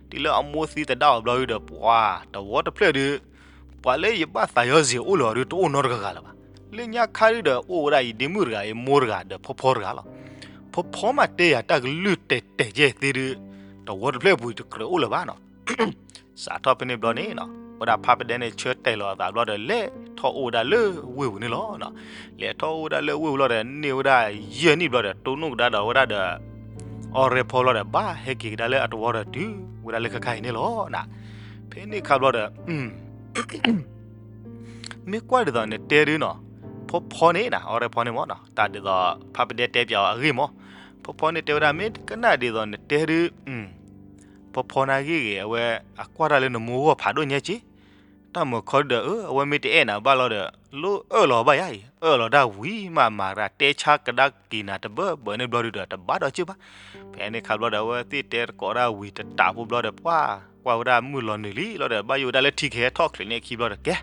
တုၤလၢအမိၢ်သံသဒၣ်အီၤဘျီဒီး ပှၤတဝီတဖျၢၣ်ဒုး ပှၤလၢယဘၣ်သးယီၤစ့ၢ်အိၣ်လၢအီၤဒုး တအိၣ်နီတဂၤဂၤလၢၤဘၣ်. လၢညါခါဒုးဒီး အိၣ်ဝဲဒၣ်ယဒ့မုၣ်တဂၤ ယမိၢ်တဂၤဒီးဖီဖီတဂၤလီၤ. ဖီဖီမးတဲယၤတၢ်ကလုၢ်တဲာ်တဲာ်ကဲသ့ဒုး တဝီတဖျၢၣ်ပူၤတကြၢးအိၣ်လၢၤဘၣ်နီၤ. စးထီၣ်ဖဲန့ၣ်ဘျီန့ၣ် ဝဲဒၣ်ဖါပဒဲန့ၣ် ဆၢတဲာ်လီၤအသးဘျီဒီး လဲၤထီၣ်အိၣ်ဝဲဒၣ်လၢဝ့ၢ်ပူၤန့ၣ်လီၤ. လဲၤထီၣ်အိၣ်ဝဲဒၣ်လၢဝ့ၢ်ပူၤလီၤဒီး န့ၢ်ဝဲဒၣ်ယဲၢ်နံၣ်ဘျီဒီး တိၢ်နီၣ်ကဒါဒီးဝဲဒၣ်ဒီး အီၣ်ရဲၣ်ဖီလီၤဒီး ဘၣ်ဟဲက့ၤကဒါလၢအတဝီဒီးတုၤဝဲဒၣ်လၢခဲခါအံၤန့ၣ်လီၤနၤ. ဖဲန့ၣ်ခါဘျီဒီး မ့ၢ်ကွၢ်ဒ်သိးနတဲဒုးနီၤ, ဖီဖီန့ၣ်နၤ အီၣ်ရဲၣ်ဖီန့ၣ်မ့ၢ်နီၤ တၢ်ဒ်သိး ဖါပဒဲတဲပၠးအီၤအဂ့ၢ်မ့ၢ်, ဖီဖီန့ၣ်တဲဝဲဒၣ် မ့ၢ်ကနၣ်ဒ်သိးနတဲဒုး ဖီဖီနာ်ဂ့ၤဂ့ၤ အဝဲအကွၢ်တၢ်လၢနမိၢ်ဂီၢ်ဖးဒိၣ်ညါက့, တၢ်မုာ်ခီဒုးဒီး အဝဲမ့ၢ်တအဲၣ်နၤဘၣ်လီၤဒီး လိၣ်အၢၣ်လီၤဘၣ်ယၤအံၤ အၢၣ်လီၤတၢ်ဝံၤမးမၤတၢ် တဲဆါကဒါက့ၤနၤတဘၢဘၢန့ၣ်ဘျီဒုးဒီး တဘၣ်ဒီးက့ၢ်ဘၣ်. ဖဲန့ၣ်ခါဘျီဒီး အဝဲသ့ၣ်တဲတကိးဒၣ်ဝံၤတတးဖိဘျီဒီး ပှၤကွၢ်ဝဲဒၣ်မုၢ်လီၤနုာ်လံလီၤဒီး ဘၣ်ယိၣ်ဝဲဒၣ်လၢထံကဟဲထီၣ်ချ့န့ၣ်အခံဘျီဒီး ကဲ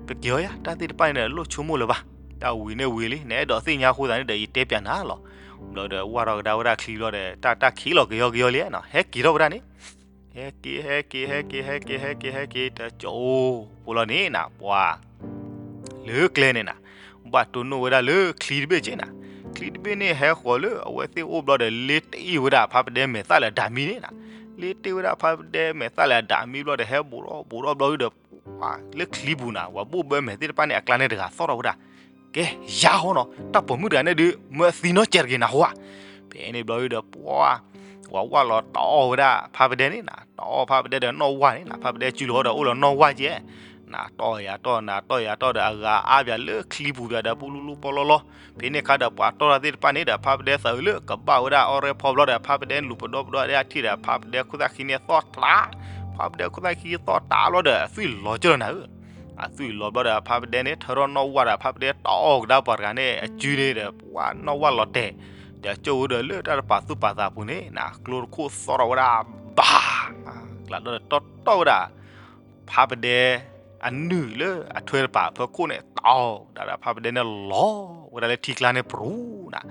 ပက့ၤအီၤယၤ တၢ်သ့ၣ်တဖၣ်န့ၣ်ဒီး လိၣ်ဆိကမိၣ်လၢၤဘၣ်, တၢ်ဝံၤန့ၣ်ဝံၤလံ နအဲၣ်ဒိးသ့ၣ်ညါအဃိသတးန့ၣ်ဒီး ယတဲပၠးနၤလီၤ. ဘျီဒီး ဝၢ်ထီၣ်ကဒါဝဲဒၣ်ချံဘျီဒီး တၢ်တၢ်ခံးလီၤကယီကယီလံနီၤ ဟဲက့ၤထီၣ်ဝဲဒၣ်န့ၣ် ဟဲက့ၤ ဟဲက့ၤ ဟဲက့ၤ ဟဲက့ၤ ဟဲက့ၤ ဟဲက့ၤ တကၠိ ဖိလီၤန့ၣ်နၤ ပှၤ လၢကျဲန့ၣ်နၤ ဘၣ်တိၢ်နီၣ်ဝဲဒၣ်လၢချံတဘ့ၣ်က့နၤ, ချံတဘ့ၣ်န့ၣ် ဟဲဃီၤလၢအဝဲသ့ၣ်အိၣ်ဘျီဒီး လ့တ့ၢ်ဝဲဒၣ်ဖါပဒဲမဲာ်သၣ်လၢအဒးမံန့ၣ်နၤ, လ့တ့ၢ်ဝဲဒၣ်ဖါပဒဲမဲာ်သၣ်လၢအဒးမံဘျီဒီး ဟဲဘူးထီၣ်ဘူးထီၣ်ဘျီဒီး လၢချံပူၤနၤ ပှၤဘိၣ်ဘၢမဲာ်သ့ၣ်တဖၣ်န့ၣ် အကျါန့ၣ်တဂၤသီၣ်ထီၣ်ဝဲဒၣ် ကဲ ယၤဟီနီၤ တၢ်ပိာ်မုၣ်တဂၤန့ၣ်ဒုး မၢအသံနီတစဲးတဂ့ၤနၤဟူဧါ. ဖဲန့ၣ်ဘျီဒုးဒီး ပှၤ ပှၤဝၣ်လီၤတအီၣ်ဝဲဒၣ်ဖါပဒဲန့ၣ်နၤ, တအီၣ်ဖါပဒဲဒီးနီၣ်ဝၣ်န့ၣ်နၤ, ဖါပဒဲစုလိာ်ဃီဒီးအိၣ်လီၤနီၣ်ဝၣ်ကဲ, နၤတီၢ်ယၤတီၢ် နၤတီၢ်ယၤတီၢ်ဒီး အဂၤအါပၠးလၢချံပူၤပၠးဒီး ပူလူလူပီလီလီ. ဖဲန့ၣ်ခါဒီး ပှၤတီၢ်တၢ်သ့ၣ်တဖၣ်န့ၣ်ဒီး ဖါပဒဲသးအုးလၢကဘၣ်ဝဲဒၣ်အီၣ်ရဲၣ်ဖီဘျီဒီး ဖါပဒဲလူၤပဒီပဒီဒၣ်အထံၣ်ဒီး ဖါပဒဲခိၣ်သၣ်ခံန့ၣ်သီၣ်တၢ်, ဖါပဒဲခိၣ်သၣ်ခံသီၣ်တၢ်ဘျီဒီး အသွံၣ်လီၤကၢလီၤနၤဧၢ အသွံၣ်လီၤဘျီဒီး ဖါပဒဲန့ၣ် ထၢထီၣ်နီၣ်ဝၣ်ဒီး ဖါပဒဲတအီၣ်ကဒါပှၤတဂၤန့ၣ် အစုန့ၣ်ဒီး ပှၤနီၣ်ဝၣ်လီၤတဲာ်, ဒီးကၠိဝဲဒီးလၢတၢ်တပာ်သူၣ်ပာ်သးပူၤန့ၣ်နၤ ကျိတခိၣ်သီၣ်ထီၣ်ဝဲဒၣ် ဘၣ်, ကျးဒီးတီၢ်တီၢ်ဝဲဒၣ် ဖါပဒဲ အနုာ်လၢအထွဲတပၤအဖီခိၣ်န့ၣ် တအီၣ်ကဒါဒီး ဖါပဒဲန့ၣ်လီၤဝဲဒၣ်လၢထံကျါန့ၣ်ပရူၤနၤ.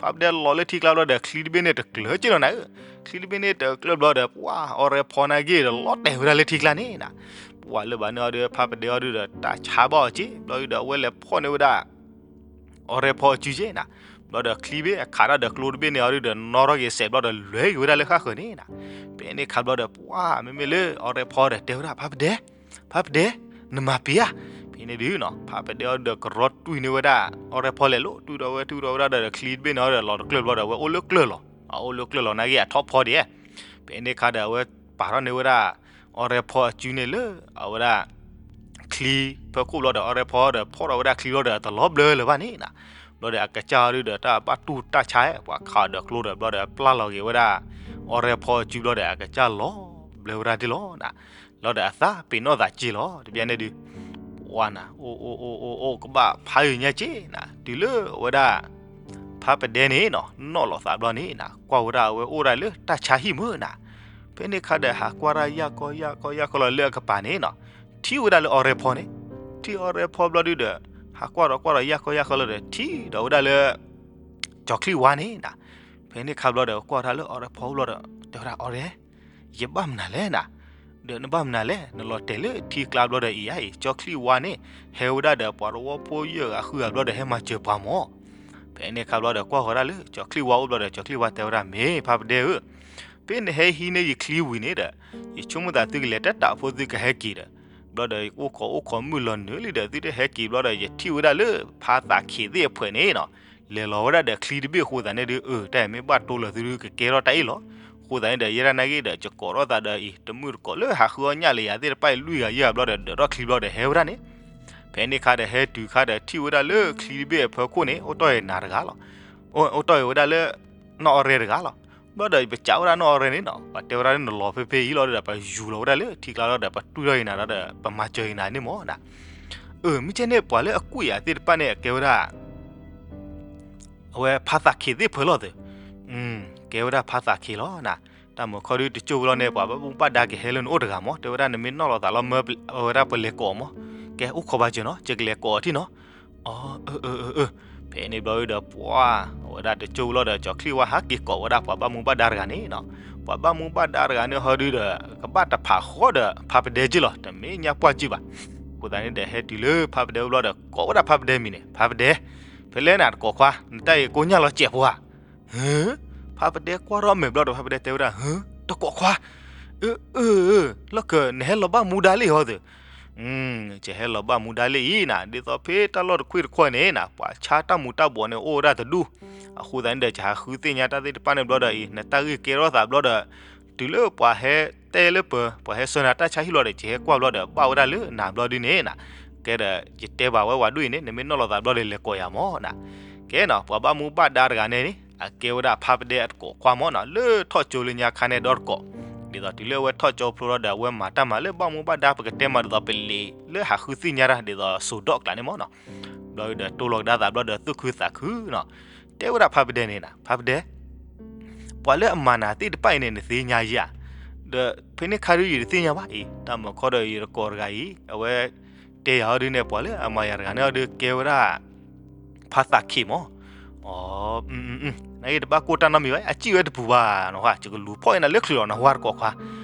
ဖါပဒဲလီၤလၢထံကျါဘျီဒီး ချံတဘ့ၣ်န့ၣ်တကျၢၤက့လီၤနၤဧၢ, ချံတဘ့ၣ်န့ၣ်တကျၢၤဘျီဒီး ပှၤအီၣ်ရဲၣ်ဖီနာ်ဂ့ၤဒီး လီၤတဲာ်ဝဲဒၣ်လၢထံကျါန့ၣ်နၤ. ပှၤလၢဘၣ်န့ၢ်အီၤဒီး ဖါပဒဲအီၤဒုးဒီး တၢ်ဆါဘၣ်အီၤက့ ဘျီဒုးဒီး အဝဲလဲၤဖီၣ်န့ၢ်ဝဲဒၣ် အီၣ်ရဲၣ်ဖီအစုက့နၤ. ဘျီဒီးချံတဘ့ၣ်အခးတၢ်ဒီးကျိတဘ့ၣ်န့ၣ်အီၤဒုးဒီး နီၣ်ထီၣ်က့ၤစဲးဘျီဒီး လဲၤက့ၤဝဲဒၣ်လၢဃၣ်ဃၢၤန့ၣ်နၤ. ဖဲန့ၣ်ခါဘျီဒီး ပှၤမ့မ့ၢ်လၢအီၣ်ရဲၣ်ဖီဒီးတဲဝဲဒၣ် ဖါပဒဲ, ဖါပဒဲ, နမၤပ့ၤဧါ. ဖဲ အံၤန့ၣ်ဒုးနီၤ ဖးပဒဲအီၤဒီးကရီတွံၢ်န့ၢ်ဝဲဒၣ် အီရဲဖီလဲၤလိာ် တွံၢ်ဒီးဝဲတွံၢ်ဒီးဝဲဒၣ်ဒီးချံတဘ့ၣ်န့ၣ်ဒီးလီၤတကျၢၢ်ဘျီဒီး အဝဲအိၣ်လၢကျၢၢ်လီၤ. အအိၣ်လၢကျၢၢ်လီၤနာ်က့အထီၣ်ဖီဒံး. ဖဲန့ၣ်အခါဒီးအဝဲပာ်ထီၣ်န့ၢ်ဝဲဒၣ် အီရဲဖီအစုန့ၣ်လၢ အဝဲဒၣ် ချံဖၢခိၣ်ဘျီဒီး အီရဲဖီဒီးဖီၣ်ထီၣ်ဝဲဒၣ်ချံဘျီဒီး အတလီၤဘျၢလၢၤဘၣ်န့ၣ်နီၤ. ဘျီဒီးအကစၢ်ဒုးဒီးတၢ်ဘၣ်တူၢ်တၢ်ဆါ ပှၤခးအီၤဒီးကျိဒီး ဘျီဒီးပျၢ်လီၤက့ၤဝဲဒၣ် အီရဲဖီအစုဘျီဒီး အကစၢ်လီၤဘျၢဝဲဒၣ်ဒ်လီၤနီၤ. လီၤဒီးအသးပ့ၤနီၣ်သးက့ၤလီၤ တဘျီန့ၣ်ဒုး ပှၤနၤ အိၣ်အိၣ်အိၣ်အိၣ်အိၣ်ကဘၣ်ဖးယံၤညါက့ၤနၤ တုၤလၢအဝဲဒၣ် ဖးပဒဲန့ၣ်နီၤ နီၣ်လီၤသးဘျီန့ၣ်နၤ ကွၢ်ဝဲဒၣ်အဝဲအိၣ်ဒၣ်လၢတၢ်ဆါဟံၣ်မုၢ်နၤ. ဖဲန့ၣ်အခါဒီးဟးကွၢ်တၢ်ယၢ်ကီယၢ်ကီယၢ်ကီလီၤလၢအကပၤန့ၣ်နီၤ ထံၣ်ဝဲဒၣ်လၢအီရဲဖီန့ၣ် ထံၣ်အီရဲဖီဘျီဒုးဒီး ဟးကွၢ်ဒီးကွၢ်ဒီးယၢ်ကီယၢ်ကီလီၤဒီး ထံၣ်ဒီးဝဲဒၣ်လၢ ကၠီၤချံၣ်ဝါန့ၣ်နၤ. ဖဲန့ၣ်အခါဘျီဒီး ကွၢ်တၢ်လၢအီရဲဖီအိၣ်ဘျီဒီး တဲဝဲဒၣ်အီရဲ ယဘၣ်မနုၤလဲၣ်နၤ, ဒီးနဘၣ်မနုၤလဲၣ် နလီၤတဲာ်လၢထံကျါဘျီဒီးအံၤဧါအံၤ ကၠီၤချံၣ်ဝါန့ၣ် ဟဲဝဲဒၣ်ဒီးပှၤသဝီဖိယဲၢ်ဂၤဃုဂၤဘျီဒီး ဟဲမၤစၢၤပှၤမၢ်. ဖဲန့ၣ်အခါဘျီဒီး ကွၢ်ဃီၤဒၣ်လၢကၠီၤချံၣ်ဝါအိၣ်ဘျီဒီး ကၠီၤချံၣ်ဝါတဲဝဲဒၣ် မ့ၢ်ဖးပဒဲဧၢ, ဖဲနဟဲဟံးန့ၢ်ယချံဝံၤန့ၣ်ဒီး ယဆိကမိၣ်သးသုကလဲၤတၢ်တၢ်ဖိသုကဟဲက့ၤဒီး ဘျီဒီးအိၣ်ခိးအိၣ်ခိးမုၢ်လီၤနုာ်လံဒီး သုတဟဲက့ၤဘျီဒီး ယထံၣ်ဝဲဒၣ်လၢဖါသးခ့သ့ၣ်အဖှဲးန့ၣ်နီၤ လဲၤလီၤဝဲဒၣ်ဒီးချံတဘ့ၣ်အဃိသတးန့ၣ်ဒုး အၢ တၢ်အံၤမ့ၢ်ဘၣ်တိၢ်လၢာ်သုဒုးကကဲထီၣ်တၢ်အ့ၣ်လီၤ. အဃိသတးန့ၣ်ဒီး ယဲဒၣ်နာ်က့ဒီး ယကိးထီၣ်သးဒီးအံၤ တမုၢ်တကိးလၢဟးဃုအီၣ်ညၣ်လၢယၤသ့ၣ်တဖၣ်အံၤ လွံၢ်ဂၤယဲၢ်ဂၤဘျီဒီး ဒၢးထီၣ်ချံဘျီဒီးဟဲဝဲဒၣ်န့ၣ် ဖဲန့ၣ်ခါဒီးဟဲတုၤခါဒီးထံၣ်ဝဲဒၣ်လၢချံတဘ့ၣ်အဖီခိၣ်န့ၣ် အိၣ်တီၢ်အံၤနၤတဂၤလီၤ. အိၣ်တီၢ်အံၤဝဲဒၣ်လၢ နီၢ်အီရဲတဂၤလီၤ. ဘျီဒီးပစံးဝဲဒၣ်နီၢ်အီရဲန့ၣ်နီၤ ပှၤတဲဝဲဒၣ်လၢနလီၤဖဲဖဲအံၤလီၤဒီး ပယူၤလီၤဝဲဒၣ်လၢထံကျါလီၤဒီး ပတူၢ်ထီၣ်အံၤနၤဒီး ပမၤစၢၤအံၤနၤန့ၣ်မၢ်နၤ. အၢ မ့ၢ်ကဲန့ၣ် ပှၤလၢအကွံာ်ယၤသ့ၣ်တဖၣ်န့ၣ် အကဲဝဲဒၣ် အဝဲဖါသးခ့သ့ၣ်ဖှဲးလီၤသ့ၣ်, ကဲဝဲဒၣ်ဖါသးခ့လီၤနၤ. တၢ်မုၢ်ခီဒုးတကၠိၢ်ဝဲလီၤန့ၣ် ပှၤဘၣ်မူဘၣ်ဒါက့ၤဟဲလၢနအိၣ်တဂၤမၢ် တဲဝဲဒၣ် နမ့ၢ်နီၣ်လီၤသးလီၤမၢဝဲဒၣ်ပလဲၤကိးအီၤမၢ်. ကဲအိၣ်ခိးဘၣ်စၢၤနီၤ ယကလဲၤကိးအီၤထံၣ်နီၤ. အၢ အၢ အၢ အၢ ဖဲန့ၣ်ဘျီဒုးဒီး ပှၤ အဝဲဒၣ်တကၠိၢ်ဝဲလီၤဒီး ကၠီၤချံၣ်ဝါဟးက့ၤကိးဝဲဒၣ်ပှၤဘၣ်မူဘၣ်ဒါတဂၤန့ၣ်နီၤ. ပှၤဘၣ်မူဘၣ်ဒါတဂၤန့ၣ်ဟီဒုးဒီး ကဘၣ်တဖးဃီဒီးဖါပဒဲက့ၢ်လီၤ တမ့ၢ်ညါပှၢ်က့ၢ်ဘၣ်. အဃိသတးန့ၣ်ဒီး ဟဲတုၤလၢဖါပဒဲအိၣ်ဘျီဒီး ကိးဝဲဒၣ်ဖါပဒဲမံၤန့ၣ် ဖါပဒဲ, ဖဲလဲၣ်နၤတကိးခွါ နတၢ်အံၤကိညၢ်လီၤစဲးဖိဧါ. ဟၢ ဖါပဒဲကွၢ်ထီၣ်မဲာ်ဘျီဒီး ဖါပဒဲတဲဝဲဒၣ် ဟၢ တကိးခွါ, အၢ အၢ လီၢ်ခၢၣ် နဟဲလီၤဘၣ်မူဒါလံဟီသ့ၣ် ယဟဲလီၤဘၣ်မူဒါလံအံၤနၤ ဒ်သိးဖဲတၢ်လီၢ်တခွံတခီန့ၣ်နၤ ပှၤဆါတၢ်မူၤတၢ်ဘှီးန့ၣ်အိၣ်ဝဲဒၣ်တဒူၣ်. အဃိသတးန့ၣ်ဒီး ယဟးဃုသ့ၣ်ညါတၢ်သ့ၣ်တဖၣ်န့ၣ်ဘျီဒီးအံၤ နတၢ်ဂ့ၢ်ကဲထီၣ်သးဘျီဒီး တုၤလၢပှၤဟဲတဲလၢပၢၤ ပှၤဟဲဆှၢနၤတၢ်ဆါဟံၣ်လီၤဒီး ယဟဲကွၢ်ဘျီဒီး ဘၣ်ဝဲဒၣ်လၢနၤဘျီဒုန့ၣ်နၤ, ကဲဒီး ယတဲဘၣ်ဝဲဝၤဒူၣ်အံၤန့ၣ် နမ့ၢ်နီၣ်လီၤသးဘျီဒီး လဲၤကိးယၤမၢ်နၤ. ကဲနီၤ ပှၤဘၣ်မူဘၣ်ဒါတဂၤန့ၣ်န့ၣ် အကဲဝဲဒၣ်ဖါပဒဲအတကိးခွါမၢ်နီၤ လၢထီၣ်ကၠိလၢညါခါန့ၣ်ဒီတကိး, ဒ်သိးတုၤလၢအဝဲထီၣ်ကၠိဖျိလီၤဒီး အဝဲမၤတၢ်မၤလၢဘၣ်မူဘၣ်ဒါ ပကတဲမးဒ်သိးပလံာ်လၢဟးဃုသ့ၣ်ညါတၢ်ဒ်သိးစိာ်ဒီးကျးန့ၣ်မၢ်နီၤ. ဘျီဒီးတိၢ်လီၤကဒါသးဘျီဒီးသူၣ်ခုသးခုနီၤ, တဲဝဲဒၣ်ဖါပဒဲန့ၣ်နၤ ဖါပဒဲ ပှၤလၢအမၤနၤသ့ၣ်တဖၣ်အံၤန့ၣ် နသ့ၣ်ညါယၤ, ဒီးဖဲန့ၣ်ခါဒုးယတသ့ၣ်ညါဘၣ်အံၤ တၢ်မုၢ်ခီဒီးယတကိးတဂၤအံၤ အဝဲတဲယၤဟီဒုန့ၣ် ပှၤလၢအမၤယၤတဂၤန့ၣ်ဟီဒုကဲဝဲဒၣ် ဖါသးခ့မၢ်. အ နာ်က့တဘၣ်ကိၢ်တၢ်နီတမံၤဘၣ် အစံၣ်ဝဲတပူၤဘၣ်နဟါ ယကလူၤဖီၣ်အံၤနၤလၢချုးလီၤနဟါတကိးခွါ,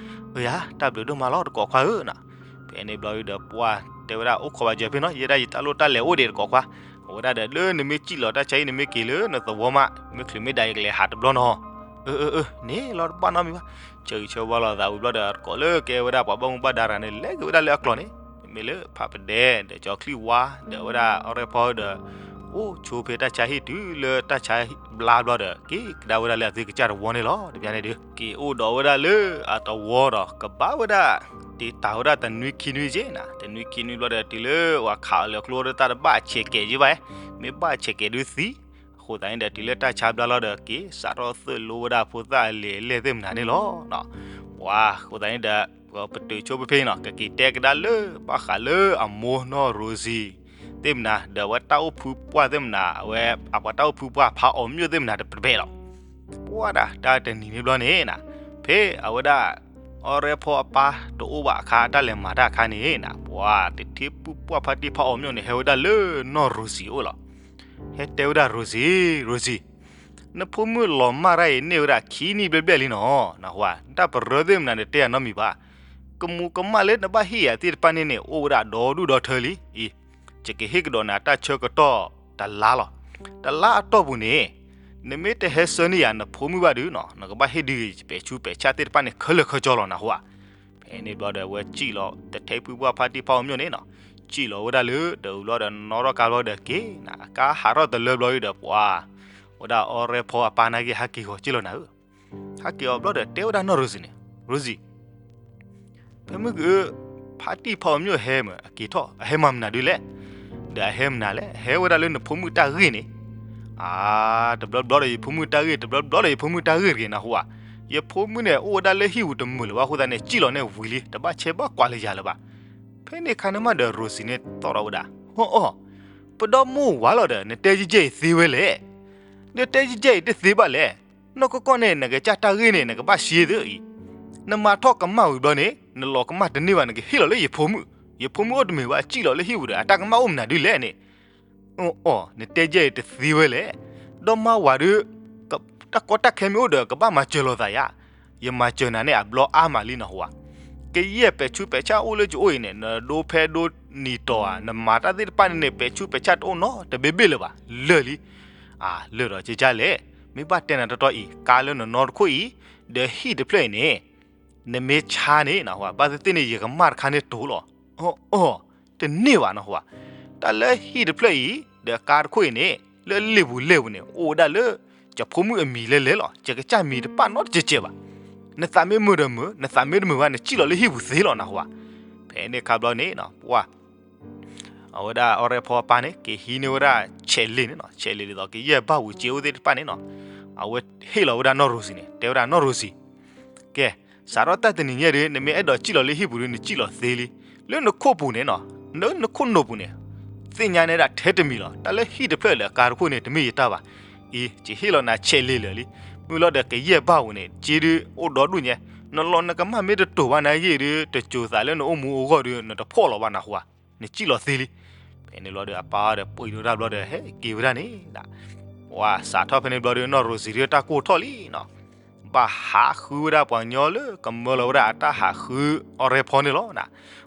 အၢယၤ တၢ်ဘျုးဒိၣ်မးလီၤတကိးခွါဧၢနၤ. ဖဲန့ၣ်ဘျီဒုဒီးပှၤတဲဝဲဒၣ် အိၣ်ခိးဘၣ်စၢၤဖဲနီၤ ယဲဒၣ်ယတၢ်လိၣ်တၢ်လဲၤအိၣ်ဒံးတကိးခွါ, အဝဲဒၣ်ဒီးလၢနမ့ၢ်စံၣ်လီၤတၢ်ဆါအံၤ နမ့ၢ်က့ၤလၢနသဝီမး မ့ၢ်ချုးမ့ၢ်ဒၣ်ယကလဲၤဟးတဘျီနီၤ. အၢ အၢ အၢ န့ၣ်လီၤတဘၣ်နီတမံၤဘၣ်. ဆၢဂ့ၤဆၢဝါလီၤသးဝံၤဘျီဒီး တကိးလၢကဲဝဲဒၣ်ပှၤဘၣ်မူဘၣ်ဒါတဂၤန့ၣ် လဲၤက့ၤဝဲဒၣ်လၢအကျိၤန့ၣ်, မ့မ့ၢ်လၢဖးပဒဲ ဒီးကၠီၤချံၣ်ဝါ ဒီးဝဲဒၣ်အီရဲဖီဒီး အိၣ်ဆိဖဲတၢ်ဆါဟံၣ်တုၤလၢတၢ်ဆါဘျါဘျီဒီး က့ၤကဒါဝဲဒၣ်လၢအသုကစၢ်တဝီန့ၣ်လီၤ. တဘျီန့ၣ်ဒုး က့ၤအိၣ်ဒီးဝဲဒၣ်လၢအတဝီဒီး ကဘၣ်ဝဲဒၣ် တ့တၢ်ဝဲဒၣ်တနွံခံနွံက့ၢ်နၤ, တနွံခံနွံဘျီဒီး တုၤလၢပှၤခးအီၤလၢကျိဒီးတၢ်တဘၣ်အဆဲးကဲးက့ၢ်ဘၣ်, မ့ၢ်ဘၣ်ဆဲးကဲးဒုးသံ. အဃိသတးန့ၣ်ဒီး တုၤလၢတၢ်ဆါဘျါလီၤဒီး က့ၤစးထီၣ်သိၣ်လိဝဲဒၣ်ဖိသၣ်အလဲၤအလဲၢ်သ့ၣ်မနၤန့ၣ်လီၤ. ပှၤအဃိသတးန့ၣ်ဒီး ပတုာ်ဆိဖဲဖဲနီၤ ကက့ၤတဲကဒါလၢ ဘၣ်ဃးလၢအမိၢ်နီၢ်ရိစံၤ သ့ၣ်မနၤ ဒီးအဝဲတၢ်အိၣ်ဖုပှၢ်သ့ၣ်မနၤ အဝဲအပှၤတၢ်အိၣ်ဖုပှၢ်ဖးအီၣ်မျိၣ်သ့ၣ်မနၤတပျဲၢ်လီၤ. ပှၤဒၣ်တၢ်တနံၤန့ၣ်ဘျီန့ၣ်နၤ ဖဲအဝဲဒၣ် အီရဲဖီအပၢ်တအိၣ်ဘၣ်အခါ တၢ်လဲၤမၤတၢ်အခါန့ၣ်နၤ ပှၤတထံဖုပှၢ်ဖါတံၢ်ဖးအီၣ်မျိၣ်န့ၣ် ဟဲဝဲဒၣ်လၢနီၢ်ရိစံၤအိၣ်လီၤ. ဟဲတဲဝဲဒၣ် ရိစံၤ ရိစံၤ နဖိမုၣ်လီၤမၢ်တၢ်အံၤန့ၢ်ဝဲဒၣ်ခံနံၣ်ဘျဲၣ်ဘျဲၣ်လံနီၤ, နဝၤတၢ်ပရၢသ့ၣ်မနၤန့ၣ် တဲယၤနီတမံၤဘၣ်. ကမူးကမၣ်လၢနဘၣ်ဟ့ၣ်ယၤသ့ၣ်တဖၣ်န့ၣ်န့ၣ် အိၣ်ဝဲဒၣ်ဒီဒူၣ်ဒီထၢလံ. အံၤ ယကဟ့ၣ်ကဒီးနၤတၢ်ဆၢကတီၢ်တလါလီၤ. တလါအတီၢ်ပူၤန့ၣ် နမ့ၢ်တဟဲဆှၢန့ၢ်ယၤနဖိမုၣ်ဘၣ်ဒုးနီၤ နကဘၣ်ဟ့ၣ်ဒုးယပဲာ်ဆူးပဲာ်ဆၣ်သ့ၣ်တဖၣ်န့ၣ် ခဲလၢာ်ခဲဆ့လီၤနဟါ. ဖဲန့ၣ်ဘျီဒီး အဝဲစံၣ်လီၤ တထံဖုပှၢ်ဖါတံၢ်ဖးအီၣ်မျိၣ်န့ၣ်နီၤ, စံၣ်လီၤဝဲဒၣ်လၢတအုးဘျီဒီး နီၣ်ထီၣ်ကါဘျီဒီးက့ၤနၤ, ကါဟးထီၣ်တလၢဘျီဒီး ပှၤ ဝဲဒၣ်အီရဲဖီအပၢ်နာ်က့ ဟးက့ၤဂီၤစ့ၢ်လီၤနၤဧၢ. ဟးက့ၤအီၤဘျီဒီး တဲဝဲဒၣ်နီၢ်ရိစံန့ၣ်, ရိစံ, ဖဲမုၢ်က ဖါတံၢ်ဖါအီၤမ့ၢ်ဟဲမ့ၢ်အက့ၤထီၣ် အဟဲမၤမနုၤဒ်လဲၣ်. ဒီးအဟဲမနုၤလဲၣ်, ဟဲဝဲဒၣ်လၢနဖိမုၣ်တၢ်ဂ့ၢ်န့ၣ်. အါ, တဘျီဘျီဒီးယဖိမုၣ်တၢ်ဂ့ၢ်, တဘျီဘျီဒီးယဖိမုၣ်တၢ်ဂ့ၢ်တဂ့ၤ နၢ်ဟူဧါ. ယဖိမုၣ်န့ၣ် အိၣ်ဝဲဒၣ်လၢဟံၣ်ပူၤတမုာ်လၢၤဘၣ်အဃိသတးန့ၣ် စံၣ်လီၤန့ၣ်ဝံၤလံ, တဘၣ်ဆဲးဘၣ်ကွၢ်လၢယၤလၢၤဘၣ်. ဖဲန့ၣ်အခါန့ၣ်မးဒီး ရိစံန့ၣ်သီၣ်ထီၣ်ဝဲဒၣ်, အီၣ်အီၣ်, ပဒီမိၢ်ဝၤလီၤဒီး နတဲယဲၢ်ယဲၢ်အံၤသ့ဝဲလဲၣ်. ဒီးတဲယဲၢ်ယဲၢ်အံၤတသ့ဘၣ်လဲၣ်. နီၢ်ကီၢ်ကီၢ်န့ၣ် နကစၢ်တၢ်ဂ့ၢ်န့ၣ် နကဘၣ်စ့သ့အံၤ, နမၤထီၣ်ကမၣ်ဝံၤဘျီန့ၣ် နလီၤကမၣ်တန့ၢ်ဘၣ် နကဟ့ၣ်လီၤလၢယဖိမုၣ်, ယဖိမုၣ်အိၣ်တမ့ၢ်ဘၣ် စံၣ်လီၤလၢဟံၣ်ပူၤဒီး အတၢ်ကမၣ်အိၣ်မနုၤဒ်လဲၣ်န့ၣ်. အီၣ်အီၣ်, နတဲယဲၢ်အံၤတသ့ဝဲလဲၣ်. ဒီမါဝၤဒီး တၢ်ကီတၢ်ခဲမ့ၢ်အိၣ်ဒီး ကဘၣ်မၤစၢၤလိာ်သးယၤ, ယမၤစၢၤနၤန့ၣ် အဘျီအါမးလံ နၢ်ဟူဧါ. ကယဲၢ်ပဲာ်ဆူးပဲာ်ဆၣ်အိၣ်လၢကအိၣ်အံၤန့ၣ် နဒိဖဲဒိနံၤတီၤဧါ, နမၤတၢ်သ့ၣ်တဖၣ်န့ၣ်န့ၣ် ပဲာ်ဆူးပဲာ်ဆၣ်တအိၣ်နီတဘ့ၣ်ဘ့ၣ်လၢၤဘၣ်, လၢာ်လံ. အါ, လၢာ်ဒီးကကၢ်လဲၣ်. မ့ၢ်ဘၣ်တဲနၤတီတီအံၤ, ကါလၢနနီတခိၣ်အံၤ ဒီးဟံၣ်တဖျၢၣ်အံၤန့ၣ် နမ့ၢ်ဆါန့ၣ် နၢ်ဟူဧါ, ဘၣ်သ့ၣ်သ့ၣ်န့ၣ် ယကမၣ်တခါန့ၣ်တိၤလီၤ. အီၣ်အီၣ်, တန့ၢ်ဘၣ် နၢ်ဟူဧါ. တၢ်လၢဟံၣ်တဖျၢၣ်အံၤ ဒီးကါတခိၣ်အံၤန့ၣ် လၢလ့ၣ်ပူၤလဲၣ်ပူၤန့ၣ် အိၣ်ဝဲဒၣ်လၢ ယဖိမုၣ်အမံၤလဲၣ်လဲၣ်လီၤ. ယကစၢ်မံၤတပာ်နီတစဲးစဲးဘၣ်. နသးမ့ၢ်မုာ်ဒီးမုာ်, နသးမ့ၢ်တမုာ်ဘၣ် နစံၣ်လီၤလၢဟံၣ်ပူၤသ့လီၤ နၢ်ဟူဧါ. ဖဲန့ၣ်အခါဘျီန့ၣ် ပှၤ အဝဲဒၣ်အီရဲဖီအပၢ်န့ၣ် က့ၤဟံးန့ၢ်ဝဲဒၣ်ဆဲးလ့ၣ်န့ၣ်နီၤ, ဆဲးလ့ၣ်ဒ်သိးကယဲၢ်ဘၣ်ဝံၤစ့အိၣ်သ့ၣ်တဖၣ်န့ၣ်နီၤ, အဝဲဟ့ၣ်လီၤဝဲဒၣ်နီၢ်ရိစံန့ၣ်, တဲဝဲဒၣ်နီၢ်ရိစံ, ကဲ, စးထီၣ်တၢ်တနံၤညါဒီး နမ့ၢ်အဲၣ်ဒိးစံၣ်လီၤလၢဟံၣ်ပူၤဒီး နစံၣ်လီၤသ့လံ. လၢနခိၣ်ပူၤန့ၣ်နီၤ, လၢနခိၣ်နူာ်ပူၤန့ၣ် သ့ၣ်ညါန့ၢ်ဒၣ်ထဲတမံၤလီၤ. တၢ်လၢဟံၣ်တဖျၢၣ်ဒီးကါတခိၣ်န့ၣ် တမ့ၢ်ယတၢ်ဘၣ်. အံၤ ယဟ့ၣ်လီၤနၤဆဲးလ့ၣ်လၢာ်လံ. မုၢ်လီၤဒီးကယဲၢ်ဘၣ်ဝံၤန့ၣ် စ့ဒုးအိၣ်ဒီဒူၣ်ညါ, နလီၤနကမၣ်မ့ၢ်တတိၤဘၣ်နာ်ဂ့ၢ်ဒီး တစိၤသးလၢနအိၣ်မူအဂီၢ်ဒီး နတဖှီၣ်လီၤဘၣ် နၢ်ဟူဧါ. နစံၣ်လီၤသ့လံ. ဖဲန့ၣ်ဘျီဒီး အပၢ်ဒီးပှ့ၤဒိတၢ်ဘျီဒီး ဟဲက့ၤဝဲဒၣ်န့ၣ်, ပှၤစးထီၣ်ဖဲန့ၣ်ဘျီဒီး နီၢ်ရိစံဒီးတၢ်ကိၢ်ထီၣ်လံနီၤ. ဘၣ်ဟးဃုဝဲဒၣ်ပှၤကညီလၢကမၢလီၤဝဲဒၣ်အတၢ်ဟးဃုအီရဲဖီန့ၣ်လီၤ.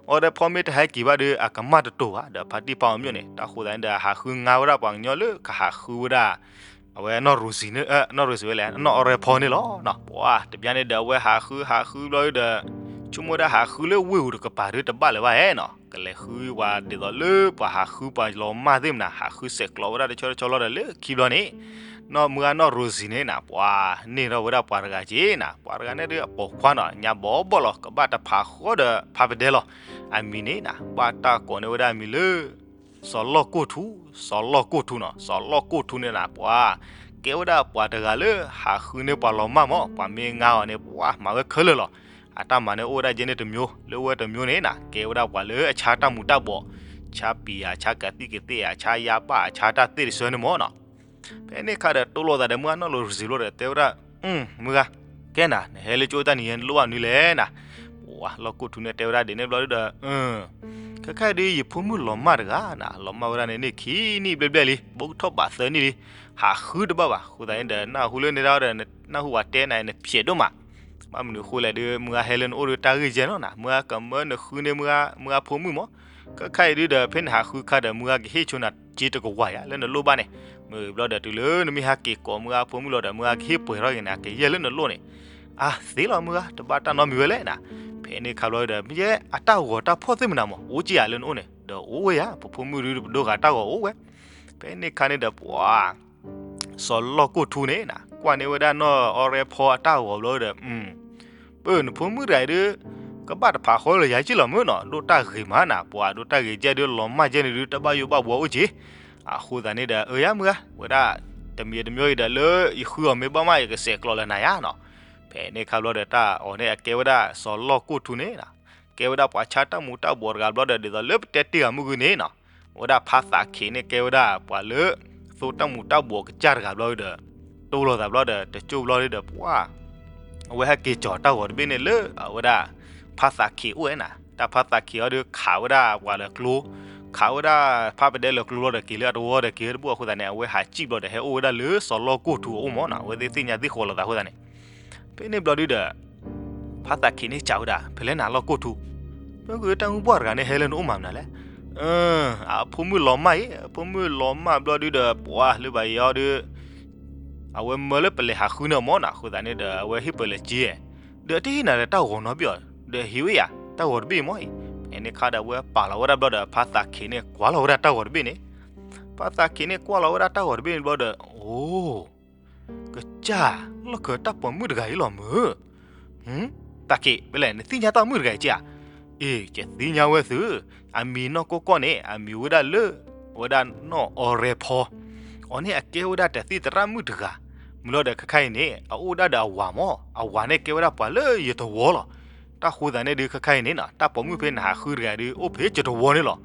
အီရဲဖီမ့ၢ်တဟဲက့ၤဘၣ်ဒီး အကမၣ်တတိၤဘၣ် ဒီးဖါတံၢ်ဖါအီၤမ့ၢ်န့ၣ် တၢ်ဃိသတးန့ၣ်ဒီး ဟးဃုငါဝဲဒၣ်ပှၤကညီလၢကဟးဃုဝဲဒၣ် အဝဲနီၢ်ရိစံ, နီၢ်ရိစံဝဲလဲၣ်, နီၢ်အီရဲဖီန့ၣ်လီၤ. ပှၤတဘျီန့ၣ်ဒီး အဝဲဟးဃုဟးဃုဘျီဒီး ဆိကမိၣ်ဝဲဒၣ်ဟးဃုလၢဝ့ၢ်ပူၤတကပၤဒီးတဘၣ်လၢၤဘၣ်ဧါနီၤ, ကလဲၤဃုပှၤဒ်သိးလၢပှၤဟးဃုပှၤလီၤမၢ်သ့ၣ်မနၤ, ဟးဃုဆဲးကျိးဝဲဒၣ်တဆီတဆီလီၤဒီး လၢခံဘျီန့ၣ် နီၢ်မုၢ်ဂၤနီၢ်ရိစံန့ၣ်နၤ ပှၤန့ၢ်ထီၣ်ဝဲဒၣ်ပှၤတဂၤက့ၤနၤ, ပှၤတဂၤန့ၣ်ဒီးအပိာ်ခွါနီၤ, ညါဘီဘီလီၤ ကဘၣ်တဖးဃီဒီးဖးပဒဲလီၤ. အမံၤန့ၣ်နၤ ဘၣ်တၢ်ကိးန့ၢ်ဝဲဒၣ်အမံၤလၢ စီၤလီၢ်ကိၢ်ထူ, စီၤလီၢ်ကိၢ်ထူနီၤ, စီၤလီၢ်ကိၢ်ထူန့ၣ်နၤ ပှၤ ကဲဝဲဒၣ်ပှၤတဂၤလၢဟးဃုန့ၢ်ပှၤလီၤမၢ်မး, ပှၤမ့ၢ်ငါအီၤန့ၣ် ပှၤမၤဝဲခဲလၢာ်လီၤ. အတၢ်မၤန့ၣ်အိၣ်ဝဲဒၣ်ယဲန့ၣ်တမျိုး, လၢဝဲတမျိုးန့ၣ်နၤ ကဲဝဲဒၣ်ပှၤလၢအဆါတၢ်မူၤတၢ်ဘှီး, ဆါပံၤဧါ, ဆါကသံၣ်ကသ့ၣ်ဧါ, ဆါယါဘၣ်, ဆါတၢ်သ့ၣ်တဆၢန့ၣ်မးနီၤ. ဖဲန့ၣ်အခါဒီး တိၢ်လိာ်သးဒီးမုၢ်ဂၤနီၢ်ရိစံဘျီဒီး တဲဝဲဒၣ်, မုၢ်ဂၤ, ကဲနၤ နဟဲလၢကၠိတၢ်နံၤညါ နလိၣ်ဘၣ်မနုၤလဲၣ်နၤ. ပှၤလီၢ်ကိၢ်ထူန့ၣ်တဲဝဲဒၣ်ဒ်န့ၣ်ဘျီဒီး ခဲခါအံၤဒီး ယဖိမုၣ်လီၤမၢ်တဂၤနၤ, လီၤမၢ်ဝဲဒၣ်န့ၣ်န့ၣ် ခံနံၣ်ဘျဲၣ်ဘျဲၣ်လံ, ဘူးကထီၣ်ဘးသၢနံၣ်လံ, ဟးဃုတဘၣ်ဘၣ်. အဃိသတးန့ၣ်ဒီး နၢ်ဟူလၢန့ၣ်ဒၣ်ဒီး နၢ်ဟူပှၤတဲနၤ နဖျဲးဒိၣ်မး. ဘၣ်မနုၤအဃိလဲၣ်ဒီး မုၢ်ဂၤဟဲလၢနအိၣ်ဒီးတၢ်ဂ့ၢ်ယဲၢ်နီၤနၤ, မုၢ်ဂၤကမၢနဃုန့ၢ်မုၢ်ဂၤ မုၢ်ဂၤဖိမုၣ်မး. ခဲခါအံၤဒုဒီး ဖဲနဟးဃုခါဒီး မုၢ်ဂၤကဟ့ၣ်ဆိနၤစ့တကဝီၤယါ လၢနလိၣ်ဘၣ်န့ၣ်, မ့ၢ်ဘျီဒီးတုၤလၢနမ့ၢ်ဟဲက့ၤကိးမုၢ်ဂၤဖိမုၣ်လီၤဒီး မုၢ်ဂၤကဟ့ၣ်ပှဲၤထီၣ်က့ၤနၤ ကယဲၢ်လၢနလိၣ်န့ၣ်. အါ သ့လီၤမုၢ်ဂၤ တဘၣ်တၢ်နီတမံၤဝဲလဲၣ်နၤ. ဖဲန့ၣ်ခါဘျီဒီး မ့ၢ်ယဲအတၢ်ဂီၤတၢ်ဖှီၣ်သ့ၣ်မနၤမး အိၣ်က့ၤယါလၢနအိၣ်န့ၣ်, ဒီးအိၣ်ဝဲယါ ပဖိမုၣ်ဒုပဒိဂၤတၢ်ဂီၤအိၣ်ဝဲ. ဖဲန့ၣ်ခါန့ၣ်ဒီး ပှၤ စီၤလီၢ်ကိၢ်ထူန့ၣ်နၤ ကွၢ်န့ၢ်ဝဲဒၣ်နီၢ်အီရဲဖီအတၢ်ဂီၤဘျီဒီး ပၢ်နဖိမုၣ်တဂၤအံၤဒု ကဘၣ်တဖးဃီလၢယၤက့ၢ်လီၤမုၢ်နီၤ, ဒိၣ်တၢ်ဂ့ၤမးနၤ, ပှၤဒိၣ်တၢ်ဂ့ၤကဲဒု လီၤမၢ်ကဲန့ၣ်ဒု တဘၣ်ယိၣ်ဘၣ်ဘှီအိၣ်က့ၢ်. အဃိသတးန့ၣ်ဒီး အၢယါမုၢ်ဂၤ ဝဲဒၣ် တမံၤတမံၤအံၤဒီး လၢယဃုအီၤမ့ၢ်ဘၣ်မး ယကဆဲးကျိးလၢနၤယါနီၤ. ဖဲန့ၣ်ခါဘျီဒီး တၢ်အီၤန့ၣ် အကဲဝဲဒၣ်စီၤလီၢ်ကိၢ်ထူန့ၣ်နၤ ကဲဝဲဒၣ်ပှၤဆါတၢ်မူၤတၢ်ဘှီးတဂၤဘျီဒီး ဒ်သိးလၢပတဲတ့ၢ်ဂၤမုၢ်ဂုၢ်န့ၣ်နီၤ, အဝဲဒၣ်ဖါသးခ့းန့ၣ် ကဲဝဲဒၣ်ပှၤလၢ သိတၢ်မူၤတၢ်ဘှီးကစၢ်တဂၤဘျီဒီး တိၢ်လိာ်သးဘျီဒီး တကၠိၢ်ဘျီဒီး ပှၤ အဝဲဟဲက့ၤကၠီၤတၢ်ဂီၤတဘ့ၣ်န့ၣ်လၢအဝဲဒၣ် ဖါသးခ့းအိၣ်ဝဲနၤ, တၢ်ဖါသးခ့းအီၤဒီး ခးဝဲဒၣ်ပှၤလၢကျိ, ခးဝဲဒၣ်ဖါပဒဲလၢကျိဘျီဒီး က့ၤလၢအတဝီဒီး က့ၤဝဲတဘူၣ်အဃိသတးန့ၣ် အဝဲဟးစံၣ်ဘျီဒီး ဟဲအိၣ်ဝဲဒၣ်လၢစီၤလီၢ်ကိၢ်ထူအအိၣ်မးနီၤ, အဝဲသ့ၣ်သ့ၣ်ညါသ့ၣ်ဃီလိာ်သးအဃိသတးန့ၣ် ဖဲန့ၣ်ဘျီဒုဒီး ဖါသးခ့းန့ၣ်စံးဝဲဒၣ် ဖဲလဲၣ်နၤလီၢ်ကိၢ်ထူ, မ့ၢ်ဂ့ၤတၢ်မုၢ်ပှၢ်တဂၤန့ၣ် ဟဲလၢနအိၣ်မၤမနုၤလဲၣ်. အဖိမုၣ်လီၤမၢ်အံၤ, အဖိမုၣ်လီၤမၢ်ဘျီဒုဒီး ပှၤလၢဘၣ်ယီၤဒီး အဝဲမၢလၢပလဲၤဟးဃုန့ၢ်အီၤမးနီၤ, အဃိသတးန့ၣ်ဒီး အဝဲဟ့ၣ်ပၢၤလဲၤစ့, ဒီးအတဟ့ၣ်နၤဒီးတၢ်ဂီၤနီတဘ့ၣ်အီၤ, ဒီးဟ့ၣ်ဝဲယၤ တၢ်ဂီၤတဘ့ၣ်အံၤမးအံၤ, ဖဲ ဖဲန့ၣ်ခါဒီး အဝဲပာ်လီၤဝဲဒၣ်ဘျီဒီး ဖါသးခ့န့ၣ် ကွၢ်လီၤဝဲဒၣ်တၢ်ဂီၤတဘ့ၣ်န့ၣ်, ဖါသးခ့န့ၣ် ကွၢ်လီၤဝဲဒၣ်တၢ်ဂီၤတဘ့ၣ်န့ၣ်ဘျီဒီး အိ ကစၢ်, လီၢ်ခၢၣ်တၢ်ပိာ်မုၣ်တဂၤအံၤလီၤမုၢ်. သးခ့, ဖဲလဲၣ် နသ့ၣ်ညါတၢ်မုၣ်တဂၤအံၤက့ဧါ. အ့ ယသ့ၣ်ညါဝဲသု, အမံၤနီၢ်ကိၢ်ကီၢ်န့ၣ် အမံၤဝဲဒၣ်လၢ ဝဲဒၣ်နီၢ်အီရဲဖီ, အီၤန့ၣ်အကဲဝဲဒၣ်တသ့ၣ်သရၣ်မုၣ်တဂၤ, မ့ၢ်လီၤဒီးခဲခါအံၤန့ၣ် အအိၣ်ဒၣ်ဒီးအဝၤမၢ်, အဝၤန့ၣ်ကဲဝဲဒၣ်ပှၤလၢယတဝီလီၤ. တၢ်ဃိသးန့ၣ်ဒုးခဲခါအံၤန့ၣ်နီၤ တၢ်ပိာ်မုၣ်ဖဲနဟးဃုတဂၤဒုး အိၣ်ဖဲယတဝီန့ၣ်လီၤ.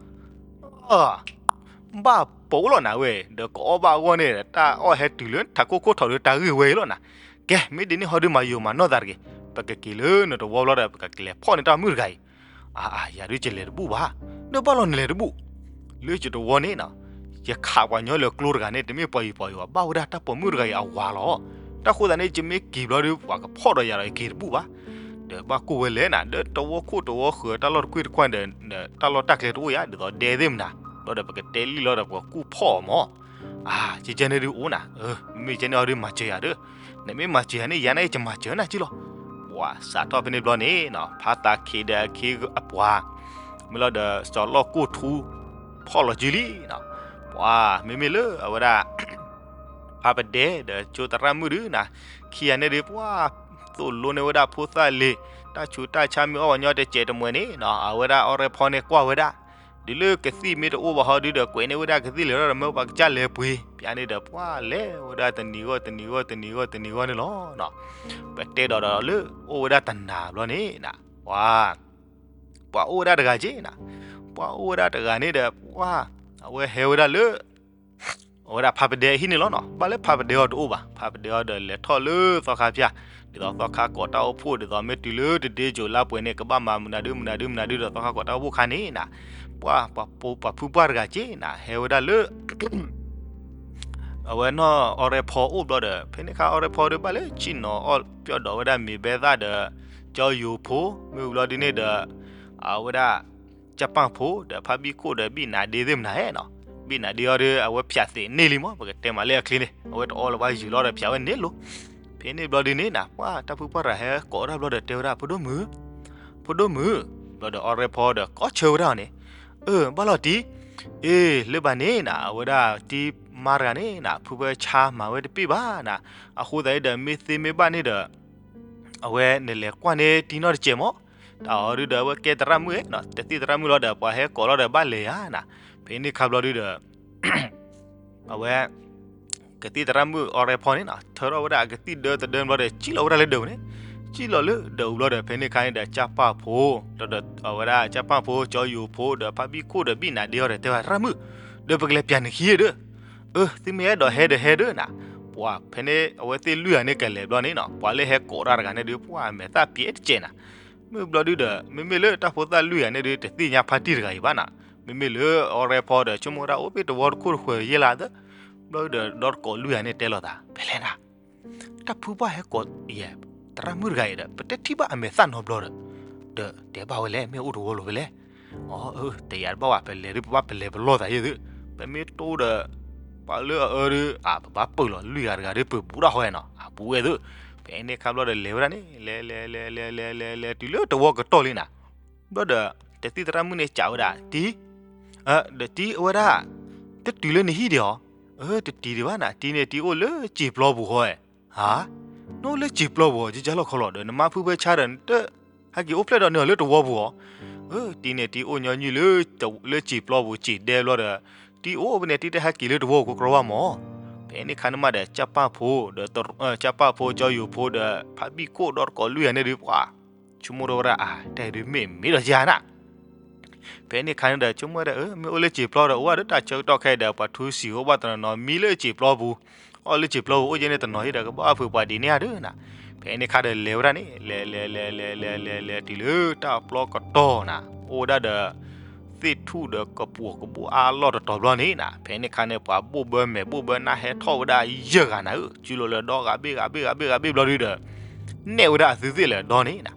ဘၣ်ပိာ်လီၤနၤဝဲ, ဒီးကအီၣ်ဘၣ်အဂီၢ်န့ၣ် တၢ်အီၣ်ဟဲတုၤလၢထးခိၣ်ခိၣ်ထီၣ်ဒီးတၢ်ဂ့ၢ်ဝဲအံၤလီၤနၤ. ကဲ မ့ၢ်ဒ်န့ၣ်ဟီဒုးမၤယိၤမၤနီၢ်သးတဂ့ၤ, ပကက့ၤလၢနတဝီဘျီဒီး ပကကလဲၤဖီၣ်န့ၢ်တၢ်မုၣ်တဂၤအံၤ. အါအါ ယၤဒုးယလဲၤတဘူၣ်ဘၣ်. နဘၣ်လီၤနလဲၤတဘူၣ်, လၢယတဝီန့ၣ်နီၤ ယခးပှၤညီလၢကျိတဂၤန့ၣ် တမ့ၢ်ပှၤယံၤပှၤယံၤဘၣ်, ဘၣ်ဝဲဒၣ်တၢ်ပိာ်မုၣ်တဂၤအံၤအဝၤလီၤ. တၢ်ဃိသးန့ၣ် ယမ့ၢ်က့ၤဘျီဒီး ပှၤကဖီၣ်ဒီးယၤဒီးယက့ၤတဘူၣ်ဘၣ်. ဒီးဘၣ်ကိၢ်ဝဲလဲၣ်နၤ ဒီးတဝီခိၣ်တဝီဃၢၤတၢ်လီၢ်တကွ့ၢ်တကွ့ၢ်ဒီး တၢ်လီၢ်တၢ်ကျဲတအိၣ်ယၤ ဒ်သိးဒဲသ့ၣ်မနၤ, ဘျီဒီးပကတဲလံလီၤဒီးပကကူၣ်ဖီၣ်အီၤမၢ်. အါ ကဲကဲန့ၣ်ဒုးအိၣ်နၤ, မ့ၢ်ကဲန့ၣ်အီၤဒုးမၤစၢၤယၤဒီး, နမ့ၢ်မၤစၢၤယၤန့ၣ် ယၤန့ၣ်ယကမၤစၢၤနၤက့လီၤ. ပှၤစးထီၣ်ဖဲန့ၣ်ဘျီန့ၣ်နီၤ ဖါသးခ့ဒီးအခ့အပှၤ မ့ၢ်လီၤဒီးစီၤလီၢ်ကိၢ်ထူ ဖီၣ်လီၤစုလံနီၤ. ပှၤမ့မ့ၢ်လၢအဝဲဒၣ် ဖါပဒဲဒီးကၠိသရၣ်မုၣ်ဒုးနၤ, ခံဂၤန့ၣ်ဒုး ပှၤသိၣ်လိန့ၢ်ဝဲဒၣ်ဖိသၣ်လံၤ, တၢ်ဆူးတၢ်ဆါမ့ၢ်အီၣ်ပှၤညီတစဲးတမှဲၤန့ၣ်နီၤ အဝဲဒၣ်အီရဲဖီန့ၣ်ကွၢ်ဝဲဒၣ်, တုၤလၢကသံၣ်မ့ၢ်တအိၣ်ဘၣ်ဟီဒုးဒီး ကွဲးန့ၢ်ဝဲဒၣ်ကသံၣ်လံၤလီၤဒီး မၢပှၤကစၢ်လဲၤပှ့ၤ, ပျးန့ၣ်ဒီး ပှၤလဲၤဝဲဒၣ်တနံၤဂီၢ်တနံၤဂီၢ်တနံၤဂီၢ်တနံၤဂီၢ်န့ၣ်လီၤ. ပတဲဒီးဒီးလၢအိၣ်ဝဲဒၣ်တနၤဘျီန့ၣ်နၤ, ပှၤ ပှၤအိၣ်ဝဲဒၣ်တဂၤက့နၤ, ပှၤအိၣ်ဝဲဒၣ်တဂၤန့ၣ်ဒီး ပှၤ အဝဲဟဲဝဲဒၣ်လၢ အဝဲဒၣ်ဖါပဒဲအဟံၣ်န့ၣ်လီၤနီၤ. ဘၣ်လၢဖါပဒဲအီၤတအိၣ်ဘၣ်, ဖါပဒဲအီၤဒီးလဲၤထီၣ်လၢသီခါဖၠၣ်, ဒ်သိးသီခါကိးတၢ်အိၣ်ဖှိၣ် ဒ်သိးမ့ၢ်တုၤလၢတဒ့စိၤလါပှဲၤန့ၣ် ကဘၣ်မၤမနုၤဒုမနုၤဒုမနုၤဒုဒီး သီခါကိးတၢ်အိၣ်ဖှိၣ်ခါန့ၣ်နၤ, ပှၤ ပှၤဖုပှၢ်တဂၤက့နၤ ဟဲဝဲဒၣ်လၢ အဝဲနီၢ်အီရဲဖီအိၣ်ဘျီဒီး ဖဲန့ၣ်ခါအီရဲဖီဒီး ဘၣ်လၢဆ့ၣ်နီၤအီၣ်ပျီၢ်ဒီးဝဲဒၣ်မ့ၤဘဲသၣ်ဒီး ကၠီယိၤဖိ, မ့ၢ်ဝံၤဘျီဒုန့ၣ်ဒီး အဝဲဒၣ် ကၢ်ပၢ်ဖိဒီးဖါဘံၣ်ခိၣ်ဒီးဘံၣ်နၤဒ့သ့ၣ်မနၤနီၤ, ဘံၣ်နၤဒ့အီၤဒီး အဝဲဖၠးသ့းန့ၢ်လံမၢ်, ပကတဲမးလၢအချ့န့ၣ် အဝဲတအီလၢၤဘၣ်ယုာ်လီၤဒီးဖၠးဝဲန့ၣ်လီၤ. ဖဲန့ၣ်ဘျီဒုန့ၣ်နၤ ပှၤတၢ်ဖုပှၢ်တဂၤဟဲကိးဒၣ်ဘျီဒီးတဲဝဲဒၣ် ဖိဒိၣ်မုၣ်, ဖိဒိၣ်မုၣ်, ဘျီဒီးအီရဲဖီဒီးကိးဆၢဝဲဒၣ်အီၤန့ၣ်, အၢ ဘၣ်လီၤတံၢ်, အ့ လၢဘၣ်န့ၣ်နၤ အဝဲဒၣ်တံၢ်မါတဂၤန့ၣ်နၤ ဖုဖၢဆါမၤဝဲတပ့ၢ်ဘၣ်နၤ, အဃိသတးဒီးမ့ၢ်သ့မ့ၢ်ဘၣ်န့ၣ်ဒီး အဝဲနလဲၤကွၢ်န့ၢ်တံၢ်နီၢ်တစဲးမၢ်, တၢ်အီၤဒုဒီးအဝဲကဲသရၣ်မုၣ်နီၤ တသ့ၣ်သရၣ်မုၣ်လီၤဒီး ပှၤဟဲကိးလီၤဒီးဘၣ်လဲၤယၤနၤ, ဖဲန့ၣ်ခါဘျီဒုဒီး အဝဲ ကသံၣ်သရၣ်မုၣ်အီရဲဖီန့ၣ်နီၤ ထၢထီၣ်ဝဲဒၣ်အကသံၣ်ဒၢတဒၢဘျီဒီး စံၣ်လီၤဝဲဒၣ်လၢဒၢးပူၤန့ၣ်, စံၣ်လီၤလၢဒၢးပူၤဘျီဒီး ဖဲန့ၣ်ခါန့ၣ်ဒီး ကၢ်ပၢ်ဖိ, အဝဲဒၣ်ကၢ်ပၢ်ဖိ ကၠီယိၤဖိဒီးဖါဘံၣ်ခိၣ်ဒီးဘံၣ်နၤဒ့အီၤဒီးတဲဝဲ သရၣ်မုၣ်, ဒီးပကလဲၤပၠးနခံဒီး, အၢ သုမ့ၢ်အဲၣ်ဒိးဟဲဒီးဟဲဒီးနၤ, ပှၤဖဲန့ၣ် အဝဲသ့ၣ်လွံၢ်ဂၤန့ၣ်ကလဲၤဘျီန့ၣ်နီၤ ပှၤလၢဟဲကိးတၢ်တဂၤန့ၣ်ဒုး ပှၤမဲာ်သၣ်ပျဲတစဲးနၤ, မ့ၢ်ဘျီဒုဒီး မ့မ့ၢ်လၢတၢ်ဖိသၣ်လွံၢ်ဂၤန့ၣ်ဒုး တသ့ၣ်ညါဖါတံၢ်တဂၤအံၤဘၣ်နၤ, မ့မ့ၢ်လၢအီရဲဖီဒီး ဆိကမိၣ်ဝဲဒၣ်အိၣ်ဖဲတဝီတခိၣ်တဃၢၤယဲၢ်လါသၢ, ဘျီဒုဒီး ဒီတကိးလွံၢ်ဂၤန့ၣ်တဲလိာ်သး ဖဲလဲၣ်နၤ တၢ်ဖုပှၢ်ဟဲကိးယဲ သရၣ်မုၣ်တဂၤအံၤဒီး ပတထံၣ်ဘၣ်အမဲာ်သၣ်နီတဘျီဒီး, ဒီးတဲဘၣ်ဝဲလဲၣ် မ့ၢ်အိၣ်တဝီလီၤဝဲလဲၣ်, အၢ တယာ်တဘၣ်ဘၣ် ပလဲၤဒုး ပဘၣ်ပလဲၤပလီၢ်သးယဲၢ်သု, ပမ့ၢ်တိၢ်ဒီး ပှၤလၢအအၢဒုး အပဘၣ်ပၢၢ်လီၤ လွံၢ်ဂၤတဂၤဒုး ပဘူးတၢ်ဃီနီၤ အဘူးဝဲသု, ဖဲန့ၣ်ခါဘျီဒီးလဲၤဝဲဒၣ်န့ၣ် လဲၤလဲၤလဲၤလဲၤလဲၤလဲၤလဲၤတုၤလၢတဝီကတီၢ်လံနၤ, ဘျီဒီး တသံၣ်သရၣ်မုၣ်န့ၣ်စံးဝဲဒၣ် တံၢ် ဒီးတံၢ်အဝဲဒၣ် တတုၤလၢနဟံၣ်ဒံးဧါ, အၢ တတုၤဒံးဘၣ်နၤ တံၢ်န့ၣ်တံၢ်အိၣ်လၢစံာ်ပျီပူၤဃီ, ဟါ, နအိၣ်လၢစံာ်ပျီပူၤ ကကၢ်လီၢ်ခီလီၤဒီး နမါဖုဖၢဆါဒီး နတဟဲက့ၤအိၣ်ဖျဲၣ်ဒီးန့ၢ်အီၤလၢတဝီပူၤဧါ, အၢ တံၢ်န့ၣ်တံၢ်အိၣ်ညီနုၢ်လၢ လၢစံာ်ပျီပူၤစံာ်ဒဲဘျီဒီး တံၢ်အိၣ်ဖဲန့ၣ် တံၢ်တဟဲက့ၤလၢတဝီပူၤကရီဘၣ်မၢ်, ဖဲန့ၣ်ခါန့ၣ်မးဒီး ကၢ်ပၢ်ဖိ ဒီး ကၢ်ပၢ်ဖိ ကၠီယိၤဖိဒီး ဖါဘံၣ်ခိၣ်ဒီတကိးလွံၢ်ဂၤန့ၣ်ဒုး ပှၤ ဆိကမိၣ်ထီၣ်ဝဲဒၣ် အါ တၢ်အံၤဒုးမ့ၢ်မ့ၢ်ဒီးယၤနၤ ဖဲန့ၣ်ခါန့ၣ်ဒီး ဆိကမိၣ်ဝဲဒၣ် အၢ မ့ၢ်အိၣ်လၢစံာ်ပျီဒီး အိၣ်ဝဲဒၣ်တၢ်ဆၢကတီၢ်ခဲအံၤဒီး ပှၤထူစံာ်အိၣ်ဘၣ်တနီၤနီၤ မံလၢစံာ်ပျီပူၤ, အီၣ်လၢစံာ်ပျီပူၤ အိၣ်ကဲန့ၣ်တနီၤအံၤဒီး ကဘၣ်အီၣ်ဖုးပှၤဒ်န့ၣ်ဧါဒုးနၤ, ဖဲန့ၣ်ခါဒီးလဲၤဝဲဒၣ်န့ၣ် လဲၤလဲၤလဲၤလဲၤလဲၤလဲၤလဲၤတုၤလၢတၢ်ပျီကတီၢ်နၤ အိၣ်ဝဲဒၣ်ဒီး သ့ၣ်ထူၣ်ဒီးကပိာ်ကဘိအါလီၢ်တတီၤဘျီန့ၣ်နၤ, ဖဲန့ၣ်ခါန့ၣ် ပှၤဘိၣ်ဘၢမဲာ်ဘိၣ်ဘၢနၢ်ဟဲထီၣ်ဝဲဒၣ်ယဲၢ်ဂၤနၤဧၢ, စုလိာ်လၢဒီဂၤဘ့ၣ်ဂၤဘ့ၣ်ဂၤဘ့ၣ်ဂၤဘ့ၣ်ဘျီဒုးဒီး နဲၣ်ဝဲဒၣ်အသုသ့ၣ်လၢာ်ဒီန့ၣ်နၤ,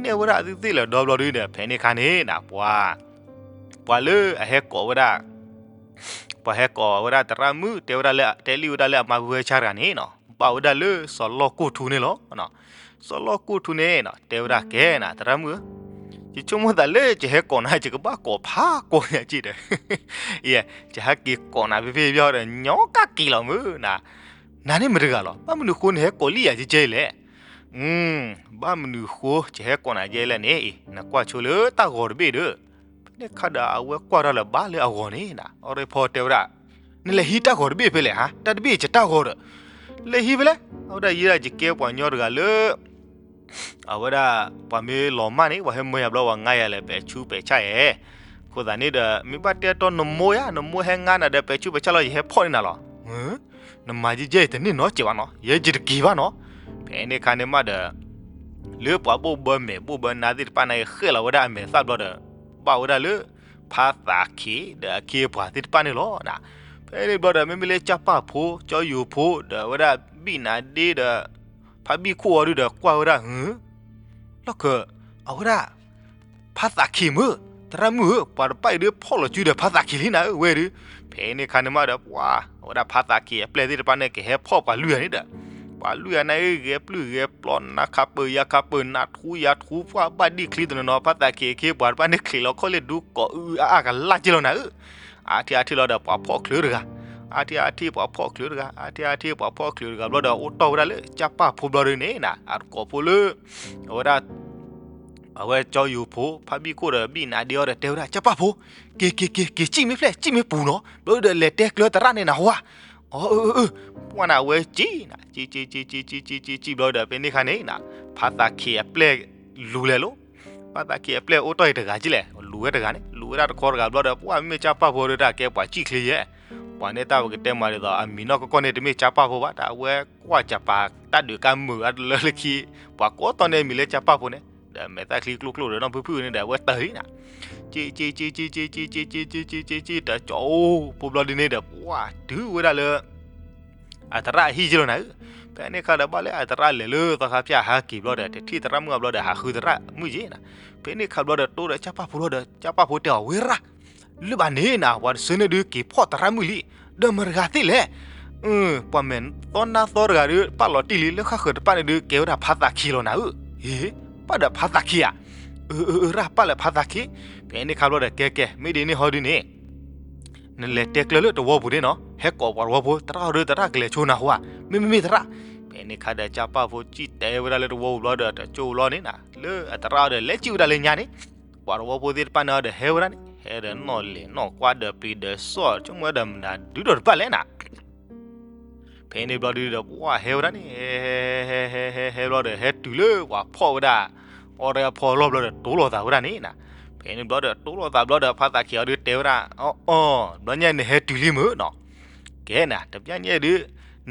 နဲၣ်ဝဲဒၣ်အသုသ့ၣ်လၢာ်ဒီဘျီဒုးဒီး ဖဲန့ၣ်ခါန့ၣ်နၤ ပှၤ ပှၤလၢအဟဲကိးဝဲဒၣ် ပှၤဟဲကိးဝဲဒၣ်သရၣ်မုၣ် တဲဝဲဒၣ်လၢ တဲလံဝဲဒၣ်လၢအမါဖုဖၢဆါတဂၤန့ၣ်နၤ ဘၣ်ဝဲဒၣ်လၢစီၤလီၢ်ကိၢ်ထူန့ၣ်လီၤ. စီၤလီၢ်ကိၢ်ထူန့ၣ်နၤ တဲဝဲဒၣ်ကဲနၤ သရၣ်မုၣ်ဧၢ, ယဆိကမိၣ်သးလၢယဟဲကိးနၤ ယကဘၣ်ကိးဖးကိးညါက့ဒီး, ယဟဲက့ၤကိးနၤဖဲဖဲပျီဒီး ညီကၣ်က့ၤလီၤမုၢ်နၤ, နၤန့ၣ်မတဂၤလီၤ. ဘၣ်မနုၤဃိနဟဲကိးလံယၤကဲကဲလဲၣ်. ဘၣ်မနုၤဃိယဟဲကိးနၤကဲလဲၣ်န့ၣ် နကွၢ်ဆိလၢတၢ်ဂီၤတဘ့ၣ်ဒီး, ဖဲန့ၣ်ခါဒီးအဝဲကွၢ်ထီၣ်လၢၤဘၣ်လၢအဂီၤန့ၣ်နၤ အီၣ်ရ့ဖီတဲဝဲဒၣ်, နလဲၤဟံးတၢ်ဂီၤတဘ့ၣ်ဖဲလဲၣ်ဟါ, တၢ်တဘ့ၣ်ယတၢ်ဂီၤဒီး, လဲၤဟံးဖဲလဲၣ်. အဝဲဒၣ်ယဲဒၣ်ယကဲပှၤညီတဂၤလၢ အဝဲဒၣ်ပှၤမ့ၢ်လီၤမၢ်န့ၣ် ပှၤဟဲမၢယၤဘျီ ပှၤငါယၤလဲၤပဲာ်ဆူပဲာ်ဆၣ်ယဲ, အဃိသတးန့ၣ်ဒီး မ့ၢ်ဘၣ်တဲတီနမိၢ်ယါ နမိၢ်ဟဲငါနၤဒီး ပဲာ်ဆူပဲာ်ဆၣ်လီၤ ယဟဲဖီၣ်န့ၢ်နၤလီၤ. နမၤယဲယဲတန့ၢ်နီတစဲးဘၣ်နီၤ, ယဲယတက့ၤဘၣ်နီၤ. ဖဲန့ၣ်ခါန့ၣ်မးဒီး လၢပှၤဘိၣ်ဘၢမဲာ်ဘိၣ်ဘၢနါသ့ၣ်တဖၣ်န့ၣ် ဃဲၣ်လီၤဝဲဒၣ်အမဲာ်သၣ်ဘျီဒီး ဘၣ်ဝဲဒၣ်လၢ ဖါသးခ့ဒီးအခ့အပှၤသ့ၣ်တဖၣ်န့ၣ်လီၤ. ဖဲန့ၣ်ဘျီဒီး မ့မ့ၢ်လၢကၠၢ်ပၢ်ဖိ ကၠီယိၤဖိ ဒီးဝဲဒၣ်ဘံၣ်နါဒ့ဒီး ဖါဘံၣ်ခိၣ်အီၤဒုဒီး ကွၢ်ဝဲဒၣ် လီၢ်ခၢၣ် အဝဲဒၣ် ဖါသးခ့မုၣ်, သရၣ်မုၣ်ဧၢ, ပှၤတဖၣ်အံၤဒုးဖီၣ်လီၤစုဒီးဖါသးခ့လံနၤဧၢ ဝဲဒုး. ဖဲန့ၣ်ခါန့ၣ်မးဒီး ပှၤ အဝဲဒၣ်ဖါသးခ့အပျဲၢ်သ့ၣ်တဖၣ်န့ၣ် ကဟဲဖီၣ်ပှၤလွံၢ်ဂၤန့ၣ်ဒီး ပှၤလွံၢ်ဂၤန့ၣ် ဂဲၤပျုၢ်ဂဲၤပျီ နါခးပၢၢ်ယၤခးပၢၢ် နါထူယၤထူ ပှၤဘၣ်ဒံၣ်ချံတနီၤနီၤ ဖါသးခ့အခ့အပှၤတဖၣ်န့ၣ် ချံးလီၤခီၣ်လ့ၣ်ဒူကိးအုအါအါကလၢ်က့လီၤနၤဧၢ. အါထံၣ်အါထံၣ်လီၤဒီး ပှၤဖီၣ်ချုးတဂၤ, အါထံၣ်အါထံၣ်ပှၤဖီၣ်ချုးတဂၤ, အါထံၣ်အါထံၣ်ပှၤဖီၣ်ချုးတဂၤဘျီဒီး အိၣ်တီၢ်ဝဲဒၣ်လၢကၠၢ်ပၢ်ဖိဘျီဒုန့ၣ်နၤ အတကိးဖိလၢ အဝဲဒၣ် အဝဲကၠီယိၤဖိ ဖါဘံၣ်ခိၣ်ဒီးဘံၣ်နါဒ့အီၤဒီးတဲဝဲဒၣ် ကၠၢ်ပၢ်ဖိ, က့ၤက့ၤက့ၤက့ၤ စံၣ်မ့ၢ်ဖျဲၣ် စံၣ်မ့ၢ်ပူၤနီၤ ဘျီဒီးလဲၤတဲကျၢၤသရၣ်န့ၣ်နၤဟါ. အၢ အၢ အၢ ပှၢ်နၤဝဲစံၣ်နၤ စံၣ်စံၣ်စံၣ်စံၣ်စံၣ်စံၣ်စံၣ်စံၣ်ဘျီဒီး ဖဲန့ၣ်ခါန့ၣ်နၤ ဖါသးခ့အပျဲၢ်လူၤလဲၤလီၤ. ဖါသးခ့အပျဲၢ်အိၣ်တီၢ်အံၤတဂၤက့လဲၣ် လူၤဝဲတဂၤန့ၣ် လူၤဝဲဒၣ်တခီတဂၤဘျီဒီး ပှၢ်မ့မ့ၢ်ကၠၢ်ပၢ်ဖိဒီးတၢ်ကဲပှၤစံၣ်ချ့ယဲၢ်. ပှၤန့ၣ်တၢ်ပကတဲမးဒ်သိး အမံၤနီၢ်ကီၢ်ကီၢ်န့ၣ် တမ့ၢ်ကၠၢ်ပၢ်ဖိဘၣ် တၢ်အဝဲကွၢ်ကပၤတၢ်ဒုးကါမုာ်အလၢလၢခံ ပှၤကိးတီၢ်န့ၢ်အမံၤလၢကၠၢ်ပၢ်ဖိန့ၣ် ဒီးမဲာ်သၣ်ချံကျိၣ်ကျိၣ်ဒီးနီၢ်ဖုၣ်ဖုၣ်န့ၣ်ဒီး အဝဲတၢၢ်လံနၤ စံၣ်စံၣ်စံၣ်စံၣ်စံၣ်စံၣ်စံၣ်စံၣ်စံၣ်စံၣ်စံၣ် တကၠီအိၣ်ဖိဘျီဒုန့ၣ်ဒီး ပှၢ်တုၤဝဲဒၣ်လၢ အသရၣ်အဟံၣ်က့လီၤနၤဧၢ. ဖဲန့ၣ်ခါဒီးဘၣ်လၢအသရၣ်လဲၤလၢသီခါဖၠၣ်ဟးက့ၤဘျီဒီး တထံၣ်သရၣ်မုၣ်အဘျီဒီး ဟးဃုသရၣ်မုၣ်က့နၤ. ဖဲန့ၣ်ခါဘျီဒီး တိဒီးကၠၢ်ပၢ်ဖိဘျီဒီး ကၠၢ်ပၢ်ဖိတဲအီၤ ဝဲရၣ် လၢဘၣ်န့ၣ်နၤ ပှၤတဆၢန့ၣ်ဒုးက့ၤဖီၣ်သရၣ်မုၣ်လံ, ဒီးမတၤတဂၤသ့လဲၣ်. ပှၤမဲာ်သီနါသီတဂၤဒီး ပာ်လီၤတံၢ်လံ လၢဃၣ်ဃၢၤတဖၣ်န့ၣ်ဒုး ကဲဝဲဒၣ်ဖါသးခ့လီၤနၤဧၢ. ဟ့ ပၢ်ဒီးဖါသးခ့ဧါ. အၢ အၢ အၢ ရၣ် ပၢ်လၢဖါသးခ့. ဖဲန့ၣ်ခါဘျီဒီး ကဲကဲ မ့ၢ်ဒ်န့ၣ်ဟီဒုန့ၣ် နလဲၤတဲကျၢၤလၢတဝီပူၤန့ၣ်နီၤ ဟဲကိးပှၤတဝီဖိ သရၣ်ဟီဒုး သရၣ်ကလဲၤဆိနၤဟါ, မ့မ့ၢ်မ့ၢ်သရၣ်. ဖဲန့ၣ်ခါဒီး ကၠၢ်ပၢ်ဖိစံၣ်တဲဝဲဒၣ်လၢတဝီပူၤဘျီဒီး တကၠိဘျီန့ၣ်နၤ လၢအသရၣ်အီၤဒီး လဲၤစံၣ်ဝဲဒၣ်လၢညါန့ၣ် ပှၤတဝီဖိသ့ၣ်တဖၣ်န့ၣ်အီၤဒီး ဟဲဝဲဒၣ်န့ၣ် ဟဲဒီးနီၣ်လဲၢ်နီၣ်ကွါဒီးပျံၤဒီးစီၣ် ဆိကမိၣ်ဝဲဒီးမနုၤဒုးဒီးတဘၣ်လဲၣ်နၤ ဖဲန့ၣ်ဘျီဒုဒီး ပှၢ်ဟဲဝဲဒၣ်န့ၣ် ဟဲ ဟဲ ဟဲ ဟဲ ဟဲဘျီဒီး ဟဲတုၤလၢပှၤဖီၣ်ဝဲဒၣ် အီၣ်ရ့အဖီလီၢ်ဘျီဒီး တိၢ်လိာ်သးဝဲဒၣ်န့ၣ်နၤ. ဖဲန့ၣ်ဘျီဒီး တိၢ်လိာ်သးဘျီဒီး ဖါသးခ့အီၤဒုးတဲဝဲဒၣ် အီ အီ တဘျီညါန့ၣ်ဟဲတုၤလံမုၢ်နီၤ. ကဲနၤ တဘျီညါဒုး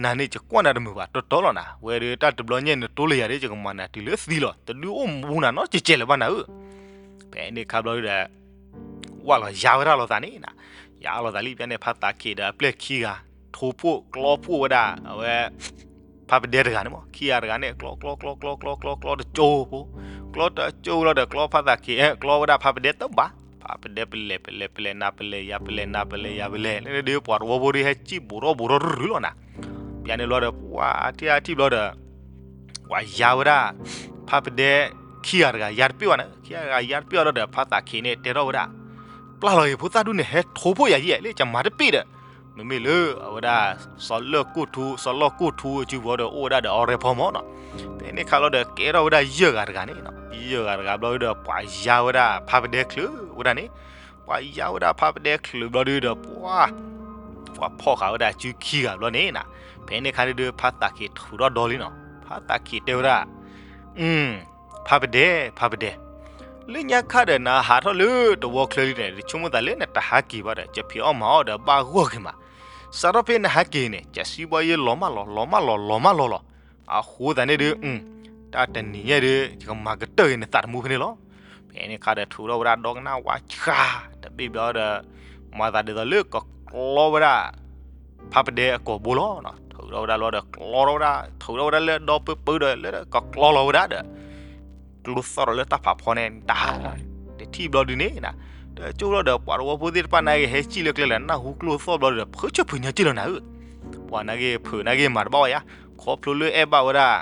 နၤန့ၣ်ယကွၢ်နၤတမုာ်ဘၣ် တီတီလီၤနၤ ဝဲဒုး တၢ်တဘျီညါနတိၢ်လိာ်ယၤဒုး ယကမၤနၤတုၤလၢသံလီၤ တဒုးအိၣ်မူနၤနီတစဲးလၢၤဘၣ်နၤဧၢ. ဖဲန့ၣ်ခါဘျီဒုဒီး ဝၢ်လီၤယါဝဲဒၣ်လိာ်သးန့ၣ်နၤ. ယါလိာ်သးလံ ပျဲန့ၣ် ဖါသးခ့ဒီးအပျဲၢ်ခံဂၤ ထိဖှိၣ်ကျီဖှိၣ်ဝဲဒၣ် အဝဲ ဖါပဒဲတဂၤန့ၣ်မး ခံဂၤတဂၤန့ၣ် ကျီ ကျီ ကျီ ကျီ ကျီ ကျီ တကၠိဖိ ကျီတကၠိလီၤဒီး ကျီဖါသးခ့ ကျီဝဲဒၣ်ဖါပဒဲတဘၣ် ဖါပဒဲပလဲၤ ပလဲၤ ပလဲၤနၤပလဲၤယၤ ပလဲၤနၤပလဲၤယၤပလဲၤ လၢန့ၣ်ဒုး ပှၤတဝီဖိဒုး ဟဲစံၣ်ဘူးထီၣ်ဘူးထီၣ်ရုၢ်ရုၢ်လီၤနၤ. ပျဲန့ၣ်ဘျီဒီး ပှၢ်အါထံၣ်အါထံၣ်ဘျီဒီး ပှၤယါဝဲဒၣ် ဖါပဒဲ ခံဂၤတဂၤ ယါတပ့ၢ်ဘၣ်နၤ ခံဂၤတဂၤ ယါတပ့ၢ်အီၤဒီး ဖါသးခ့န့ၣ် တဲထီၣ်ဝဲဒၣ် ပျၢ်လီၤဂ့ၤဖိသၣ်ဒူၣ်န့ၣ် ဟဲထိဖှိၣ်ယၤယဲၢ် လၢကမၤတပ့ၢ်ဒီး မ့မ့ၢ်လၢအဝဲဒၣ် စီၤလၢၢ်ကိၢ်ထူ စီၤလီၢ်ကိၢ်ထူအစုပူၤဒီး အိၣ်ဝဲဒၣ်ဒီးအီၣ်ရ့ဖီမးနီၤ. ဖဲန့ၣ်ခါလီၤဒီး ကဲထီၣ်ဝဲဒၣ်ယဲၢ်ဂၤတဂၤန့ၣ်နီၤ ယဲၢ်ဂၤတဂၤဘျီဒီး ပှၤယါဝဲဒၣ်ဖါပဒဲချုးဝဲဒၣ်န့ၣ် ပှၤယါဝဲဒၣ်ဖါပဒဲချုးဘျီဒုဒီး ပှၤ ပှၤဖီၣ်ဃာ်ဝဲဒၣ်စုခံဂၤဘျီန့ၣ်နၤ. ဖဲန့ၣ်ခါဒုဒီး ဖါသးခ့ထုးထီၣ်ဒီလံနီၤ ဖါသးခ့တဲဝဲဒၣ် ဖါပဒဲ ဖါပဒဲ လၢညါခါဒီးနဟးထီၣ်လၢတဝီချၢလံန့ၣ် တဆိကမိၣ်သးလၢနတဟးက့ၤဘၣ်ဒီး ကဖံးအီၣ်မၤအီၣ်ဒီးဘၣ်ဂီၢ်က့ၤမး စးထီၣ်ဖဲနဟးက့ၤန့ၣ် ကစံးဘီယဲလီၤမၢ်လီၤ လီၤမၢ်လီၤ လီၤမၢ်လီၤလီၤ. အဃိသတးန့ၣ်ဒုး တၢ်တနံၤညါဒုး ယကမၤကတၢၢ်က့ၤနသးတမူဖဲန့ၣ်လီၤ. ဖဲန့ၣ်ခါဒီးထုးထီၣ်ဝဲဒၣ်ဒီကနၣ်ဝါဆှါ တဘ့ၣ်ဘျီဒီး မၤသးဒ်သိးလၢကကျီဝဲဒၣ် ဖါပဒဲအကိာ်ဘိလီၤ. ထုးထီၣ်ဝဲဒၣ်လီၤဒီးကျီထီၣ်ဝဲဒၣ် ထုးထီၣ်ဝဲဒၣ်လၢဒီပုၢ်ပုၢ်ဒီး လၢကကျီလီၤဝဲဒၣ်ဒီး ကျိသီၣ်ဒီးလၢတၢ်ဖးဖီန့ၣ် တၢ် တထံၣ်ဘျီဒုန့ၣ် တကၠိလီၤဒီး ပှၤတဝီဖိသ့ၣ်တဖၣ်န့ၣ်ဂ့ၤ ဟဲစံၣ်လၢကျဲလၢ နၢ်ဟူကျိသီၣ်ဘျီဒီး ဖုးဆၢဖုးညါက့လီၤနၤဧၢ. ပှၤန့ၣ်ဂ့ၤ ဖုးန့ၣ်ဂ့ၤ မၤတဘၣ်ဝဲယါ ခီဖျိလၢအဲၣ်ဘၣ်ဝဲဒၣ်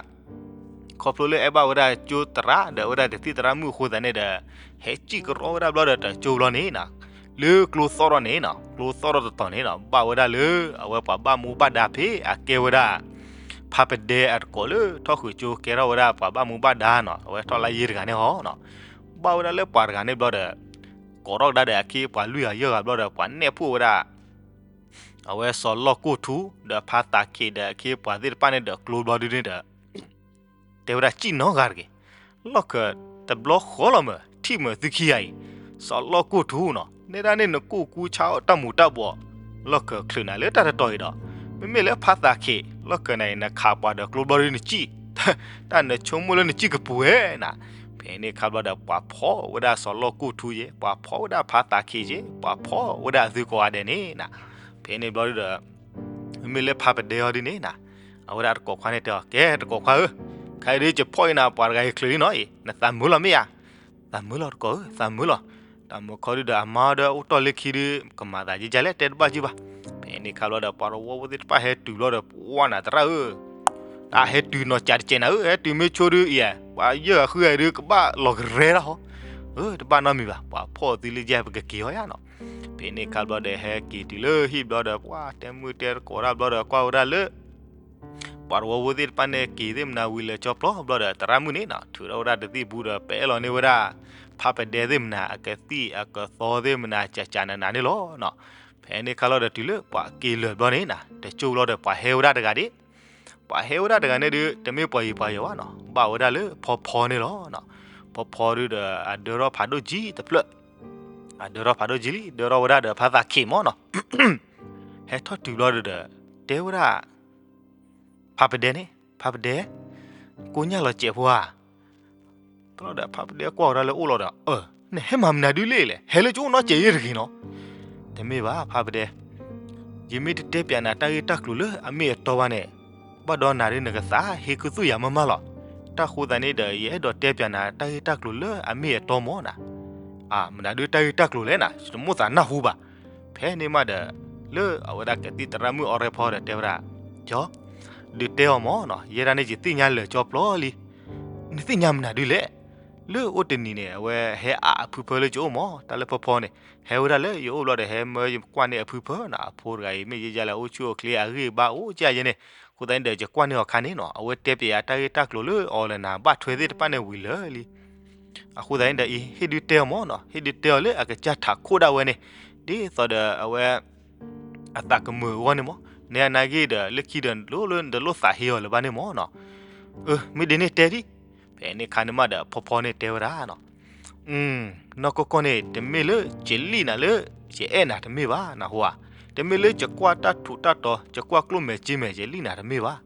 ခီဖျိလၢအဲၣ်ဘၣ်ဝဲဒၣ်ကၠိသရၣ်ဒီးဝဲဒၣ်တသံၣ်သရၣ်မုၣ်အဃိသတးန့ၣ်ဒီး ဟဲစံၣ်ကရီဝဲဒၣ်ဘျီဒီးတကၠိဘျီန့ၣ်နီၤ, လၢကျိသီၣ်ထီၣ်န့ၣ်နီၤ, ကျိသီၣ်ထီၣ်တတီၤန့ၣ်နီၤ ဘၣ်ဝဲဒၣ်လၢအဝဲပှၤဘၣ်မူဘၣ်ဒါဖဲအကဲဝဲဒၣ် ဖးပဒဲအတကိးလၢထီၣ်ဃုာ်ကၠိကဲထီၣ်ဝဲဒၣ်ပှၤဘၣ်မူဘၣ်ဒါနီၤ, အဝဲထီၣ်လါယ့တဂၤန့ၣ်ဟီနီၤ, ဘၣ်ဝဲဒၣ်လၢပှၤတဂၤန့ၣ်ဘျီဒီး ကိးထီၣ်ကဒါဒီးအခ့အပှၤလွံၢ်ဂၤယဲၢ်ဂၤဘျီဒီး ပှၤနဲၣ်ဖှိၣ်ဝဲဒၣ် အဝဲစီၤလီၢ်ကိၢ်ထူ ဒီးဖါသးခ့ဒီးအခ့အပှၤသ့ၣ်တဖၣ်န့ၣ်ဒီးကျိဘျီဒုန့ၣ်ဒီး တဲဝဲဒၣ်စံၣ်နီတဂၤတဂ့ၤ, လီၢ်ခၢၣ်တဘျီဃီလီၤမး ထံၣ်မးသုခံဂၤအံၤ, စီၤလီၢ်ကိၢ်ထူနီၤ, နဲဒၣ်န့ၣ်နကိၢ်ကူဆါအီၣ်တၢ်မူၤတၢ်ဘှီး, လီၢ်ခၢၣ်ချုးနၤလၢတၢ်တတီၤအံၤဒီး, မ့မ့ၢ်လၢဖါသးခ့ လီၢ်ခၢၣ်နၤအံၤ နခးပှၤဒီးကျိဘျီဒုနစံၣ် တၢ်နဆိကမိၣ်လၢနစံၣ်ကပူၤဝဲနၤ, ဖဲန့ၣ်ခါဘျီဒီး ပှၤဖီၣ်ဝဲဒၣ်စီၤလီၢ်ကိၢ်ထူယဲ, ပှၤဖီၣ်ဝဲဒၣ်ဖါသးခ့ယဲ, ပှၤဖီၣ်ဝဲဒၣ်အသုကိးဂၤဒဲးန့ၣ်နၤ, ဖဲန့ၣ်ဘျီဒုဒီး မ့မ့ၢ်လၢဖါပဒဲအီၤဒ်န့ၣ်နၤ, အဝဲဒၣ်တကိးခွါန့ၣ်တဲအီၤ ကဲတကိးခွါဧၢ, ခဲအံၤဒုးယဖီၣ်အံၤနၤ ပှၤတဂၤအံၤချုးလံနီၤအံၤ နသးမုာ်လီၤမ့ၢ်ဧါ, သးမုာ်လီၤတကိးဧၢ သးမုာ်လီၤ, တၢ်မုာ်ခီဒုဒီးအမါဒီးအိၣ်တီၢ်လၢခံဒု ကမၤသးယဲယဲလဲၣ် တဲတဘၣ်က့ဘၣ်, ဖဲန့ၣ်ခါဘျီဒီး ပှၤတဝီဖိသ့ၣ်တဖၣ်ဟဲတုၤဘျီဒီး ပှၤနၤသရၣ်ဧၢ တၢ်ဟဲတုၤနီၤကးတကဲးနၤဧၢ, ဟဲတုၤမ့ၢ်ဆိဒုအံၤ ပှၤယဲၢ်ဂၤဃုဂၤအံၤဒုးကဘၣ်လီၤကရဲတၢ်ဟီ, အၢ တဘၣ်နီတမံၤဘၣ်, ပှၤဖီၣ်သုလၢယဲၢ်ပကက့ၤအီၤယါနီၤ, ဖဲန့ၣ်ခါဘျီဒီး ဟဲက့ၤတုၤလၢဟံၣ်ဘျီဒီး ပှၤတဲမုၢ်တဲတကိးတၢ်ဘျီဒီး ကွၢ်ဝဲဒၣ်လၢ ပှၤတဝီဖိသ့ၣ်တဖၣ်န့ၣ်က့ၤသ့ၣ်မနၤဝံၤလၢာ်ကၠီပျီဘျီဒီး သရၣ်မုၣ်န့ၣ်နီၤ ထုးထီၣ်ဝဲဒၣ်တသံၣ်ဘူဒီး ပအဲၣ်လီၤန့ၢ်ဝဲဒၣ် ဖးပဒဲသ့ၣ်မနၤ အကသံၣ်အကသီသ့ၣ်မနၤ ကးကးနးနးန့ၣ်လီၤနီၤ, ဖဲန့ၣ်ခါလီၤဒီးတုၤလၢပှၤက့ၤလၢာ်ဘျီန့ၣ်နၤ တကၠိဘျီဒီး ပှၤဟဲဝဲဒၣ်တဂၤဒၣ် ပှၤဟဲဝဲဒၣ်တဂၤန့ၣ်ဒုး တမ့ၢ်ပှၤယံၤပှၤယီၤဘၣ်နီၤ, ဘၣ်ဝဲဒၣ်လၢဖီဖီန့ၣ်လီၤနီၤ, ဖီဖီဒုဒီး အဒၢထီၣ်ဖးဒိၣ်ကံတဖျၢၣ်, အဒၢထီၣ်ဖးဒိၣ်ကံလံ ဒၢထီၣ်ဝဲဒၣ်ဒီးဖါသးခ့မၢ်နီၤ ဟဲထီၣ်တုၤဘျီဒုဒီး တဲဝဲဒၣ် ဖးပဒဲန့ၣ် ဖးပဒဲ, ကိညၢ်လီၤစဲးဖိဧါ, တဘျီဒီးဖးပဒဲကွၢ်ဝဲဒၣ်လၢအိၣ်လီၤဒီး အၢ နဟဲမၤမနုၤဒုလဲၣ်လဲၣ် ဟဲလၢကအိၣ်နီတစဲးယဲၢ်တဂ့ၤနီၤ, တမ့ၢ်ဘၣ်ဖးပဒဲ, ယမ့ၢ်တတဲပၠးနၤတၢ်ဂ့ၢ်တၢ်ကျိၤလၢအမ့ၢ်အတီဘၣ်န့ၣ်, ဘၣ်ဒီးနၤဒုးနကသးဟ့ကသူၣ်ယၤမးမးလီၤ, တၢ်ဃိသတးန့ၣ်ဒီး ယအဲၣ်ဒိးတဲပၠးနၤတၢ်ဂ့ၢ်တၢ်ကျိၤလၢအမ့ၢ်အတီမၢ်နၤ, အမနုၤဒုးတၢ်ဂ့ၢ်တၢ်ကျိၤလဲၣ်နၤ ယတမိၣ်သးနၢ်ဟူဘၣ်, ဖဲန့ၣ်မးဒီး လၢအဝဲဒၣ်ကသံၣ်သရၣ်မုၣ်အီရဲဖီဒီးတဲဝဲဒၣ်, ကၠီ, ဒုးတဲအီၤမၢ်နီၤ ယဲဒၣ်န့ၣ် ယသ့ၣ်ညါလၢာ်ကၠီပျီလံ, နသ့ၣ်ညါမနုၤဒုလဲၣ်, လၢအိၣ်တနံၤန့ၣ် အဝဲဟဲအးအဖုဖၢလၢကအိၣ်မၢ် တၢ်လၢဖီဖီန့ၣ် ဟဲဝဲဒၣ်လၢယအိၣ်ဘျီဒီး ဟဲမၢယကွၢ်န့ၢ်အဖုဖၢနီၤ အဖိတဂၤအံၤမ့ၢ်ယဲယဲလၢအိၣ်ဆူၣ်အိၣ်ချ့အဂံၢ်အဘါအိၣ်ကဲယဲန့ၣ်, အဃိသတးန့ၣ်ဒီး ယကွၢ်န့ၢ်အီၤခါန့ၣ်နီၤ အဝဲတဲပၠးယၤတၢ်ဂ့ၢ်တၢ်ကျိၤလၢအီၤလၢနၤဘၣ်ထွဲသ့ၣ်တဖၣ်န့ၣ်ဝံၤလၢာ်လံ အဃိသတးန့ၣ်ဒီး အံၤဟ့ၣ်ဒုးတဲအီၤမၢ်နီၤ ဟ့ၣ်ဒုးတဲအီၤလၢအကစၢ်ထးခိၣ်ဒၣ်ဝဲန့ၣ်, ဒ်သိးဒီးအဝဲ အသးကမုာ်အဂီၢ်န့ၣ်မၢ်, နဲအနာ်ဂ့ၢ်ဒီး လၢခံဒီးလိၣ်လၢနတလိၣ်သးဟ့အီၤလၢၤဘၣ်န့ၣ်မၢ်နီၤ, အၢ မ့ၢ်ဒ်န့ၣ်တဲဒံး, ဖဲန့ၣ်ခါန့ၣ်မးဒီး ဖီဖီန့ၣ်တဲဝဲဒၣ်နီၤ နီၢ်ကီၢ်ကီၢ်န့ၣ် တမ့ၢ်လၢယလံၣ်နၤလၢ ယအဲၣ်နၤတမ့ၢ်ဘၣ် နၢ်ဟူဧါ, တမ့ၢ်လၢယကွၢ်တၢ်ထူးတၢ်တီၤ ယကွၢ်ကျိၣ်မဲာ်စ့မဲာ် ယလံၣ်နၤတမ့ၢ်ဘၣ်,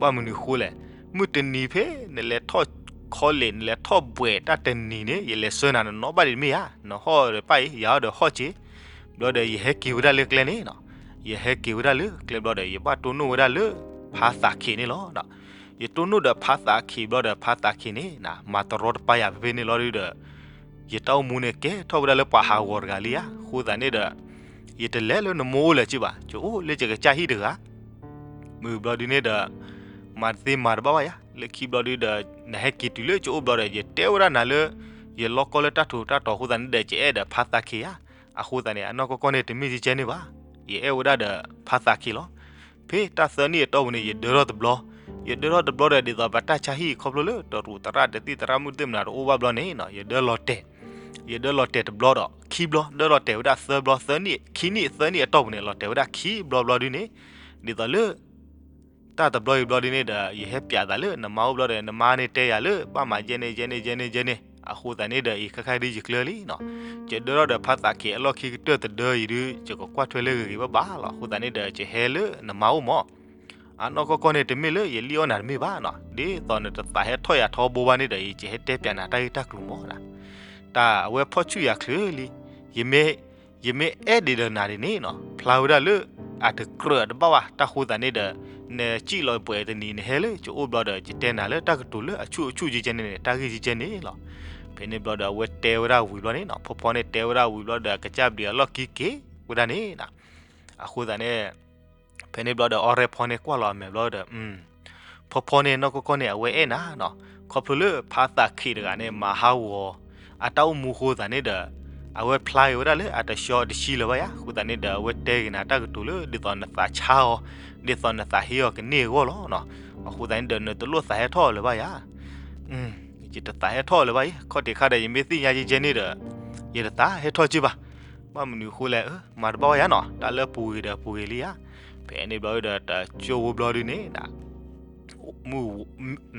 ဘၣ်မနုၤဃိလဲၣ်, မုၢ်တနံၤဖဲ နလဲၤထီၣ် college နလဲၤထီၣ်ဘှဲးတၢ်တနံၤန့ၣ် ယလဲၤဆှၢနၤနနီၣ်ဘၣ်ဒံးတမ့ၢ်ဧါ, နဟီၣ်ဒီးပၢ်အံၤ ယၤဟီၣ်ဒီးဟီၣ်က့ၤ, ဘျီဒီးယဟဲက့ၤဝဲဒၣ်လၢကျဲန့ၣ်နီၤ, ယဟဲက့ၤဝဲဒၣ်လၢကျဲဘျီဒီး ယဘၣ်တိၢ်နီၣ်ဝဲဒၣ်လၢ ဖါသးခ့န့ၣ်လီၤ. ယတိၢ်နီၣ်ဒီးဖါသးခ့ဘျီဒီး ဖါသးခ့န့ၣ် မၤတရီတပါယၤဖဲဖဲန့ၣ်လီၤဒုဒီး ယတၢ်အိၣ်မူန့ၣ်ကဲထီၣ်ဝဲဒၣ်လၢပှၤဟးဂီၤတဂၤလံဧါ, အဃိသတးန့ၣ်ဒီး ယတလဲၤလၢနမိၢ်အိၣ်လၢၤက့ဘၣ်, ယအိၣ်လၢယကစၢ်ဟံၣ်တဂၤ, မုၢ်ဘျီဒုန့ၣ်ဒီး မၤတသ့မၤတဘၣ်ဘၣ်ယၤ, လၢခံဘျီဒုဒီး နဟဲက့ၤတုၤလၢယအိၣ်ဘျီဒီး ယတဲဝဲဒၣ်နၤလၢ ယလီၢ်ကီၢ်လၢတၢ်ထူးတၢ်တီၤအဃိသတးန့ၣ်ဒီး ယအဲၣ်ဒီးဖါသးခ့ဧါ, အဃိသတးန့ၣ် အနီၢ်ကီၢ်ကီၢ်န့ၣ် တမ့ၢ်ကဲကဲန့ၣ်ဘၣ်, ယအဲၣ်ဝဲဒၣ်ဒီးဖါသးခ့လီၤ. ဖဲတၢ်သၢနံၣ်အတီၢ်ပူၤန့ၣ် ယဒၢထီၣ်တဘျီ, ယဒၢထီၣ်တဘျီဒီး ဒ်သိးပတၢ်ဆါဟံၣ်ခီဖျိလၢတရူးသရၣ်တသံၣ်သရၣ်မုၣ်သ့ၣ်မနၤတအိၣ်ဘၣ်ဘျီန့ၣ် ယဒၢလီၤတဲာ်, ယဒၢလီၤတဲာ်တဘျီဒီး ခံဘျီ, ဒၢလီၤတဲာ်ဝဲဒၣ်သၢဘျီ, သၢနံၣ်, ခံနံၣ်သၢနံၣ်အတီၢ်ပူၤန့ၣ် လီၤတဲာ်ဝဲဒၣ်ခံဘျီဘျီဒုန့ၣ်, ဒ်သိးလၢ တၢ်တဘျီအံၤဘျီဒုန့ၣ်ဒီး ယဟဲပၠးသးလၢနမါအိၣ်ဘျီဒီး နမါန့ၣ်တဲယၤလၢ ဘၣ်မၤယဲန့ၣ် ယဲန့ၣ် ယဲန့ၣ် ယဲန့ၣ်, အဃိသတးန့ၣ်ဒီး အံၤခဲခါဒုယကျၢၤလံနီၤ, ယဒၢထီၣ်ဒီးဖါသးခ့အလီၢ်ခံကတၢၢ်တဒၢအံၤဒု ယကကွၢ်ထွဲလၢဂ့ၤဂ့ၤဘၣ်ဘၣ်လီၤ, အဃိသတးန့ၣ်ဒီး ယဟဲလၢနမါအိၣ်မၢ် အနီၢ်ကီၢ်ကီၢ်န့ၣ် တမ့ၢ်လၢယလံၣ်အီၣ်နၤတမ့ၢ်ဘၣ်နီၤ, ဒ်သိးနတသးဟဲထီၣ်ယၤထီဘိဘၣ်န့ၣ်ဒီး ယဟဲတဲပၠးနၤတၢ်ဂ့ၢ်တၢ်ကျိၤမၢ်နီၤ, တၢ်အဝဲဖီၣ်ဆူၣ်ယၤချုးလံ, ယမ့ၢ် ယမ့ၢ်အဲၣ်ဒံးဒီးနၤဒ်န့ၣ်နီၤ, ဖျါဝဲဒၣ်လၢ အတကြၢးတဘၣ်ဘၣ်, တၢ်ဃိသတးန့ၣ်ဒီး နစံၣ်လီၤပှဲၤတနံၤ နဟဲလၢယအိၣ်ဘျီဒီး ယတဲနၤလၢတၢ်ကတိၤလၢအဆူၣ်အဆူၣ်ကဲကဲန့ၣ်န့ၣ် တၢ်ဂ့ၢ်ကဲကဲန့ၣ်လီၤ. ဖဲန့ၣ်ဘျီဒီး အဝဲတဲဝဲဒၣ်ဝံၤဘျီန့ၣ်နီၤ, ဖီဖီန့ၣ်တဲဝဲဒၣ်ဝံၤဘျီဒီး အကစၢ်ဘျံးအလီၢ်ခံက့ၤဝဲဒၣ်န့ၣ်နီၤ, အဃိသတးန့ၣ် ဖဲန့ၣ်ဘျီဒီး အီရဲဖီန့ၣ်ကွၢ်လီၤအမဲာ်ဘျီဒီး ဖီဖီန့ၣ် နီၢ်ကီၢ်ကီၢ်န့ၣ် အဝဲအဲၣ်နၤနီၤ, ခီဖျိလၢဖါသးခ့းတဂၤန့ၣ် မၤဟးဂီၤအတၢ်အိၣ်မူအဃိသတးန့ၣ်ဒီး အဝဲဖျါက့ၤဝဲဒၣ်လၢအတဆှီတဆံလၢၤဘၣ်ယၤ. အဃိသတးန့ၣ်ဒီး အဝဲတဲက့ၤနၤတၢ်ကတိၤလၢ ဒ်သိးနသးဆါအီၤ, ဒ်သိးနသးဟ့အီၤကန့ၢ်အဂီၢ်လီၤ. အဃိသတးန့ၣ်ဒီး နတလိၣ်သးဟဲထီၣ်အီၤလၢၤဘၣ်ယၤ. ယတသးဟဲထီၣ်အီၤလၢၤဘၣ်အံၤ, ခီၣ်ထံးခါဒီး ယမ့ၢ်သ့ၣ်ညါကဲကဲန့ၣ်ဒီး ယတသးဟဲထီၣ်က့ဘၣ်. ဘၣ်မနုၤအဃိလဲၣ်, မၤတဘၣ်ဝဲယၤနီၤ, တၢ်လၢပူၤဂ့ၤဒီးပူၤဂ့ၤလံယၤ. ဖဲန့ၣ်ဘျီဒီး တကၠိဖိဘျီဒုန့ၣ်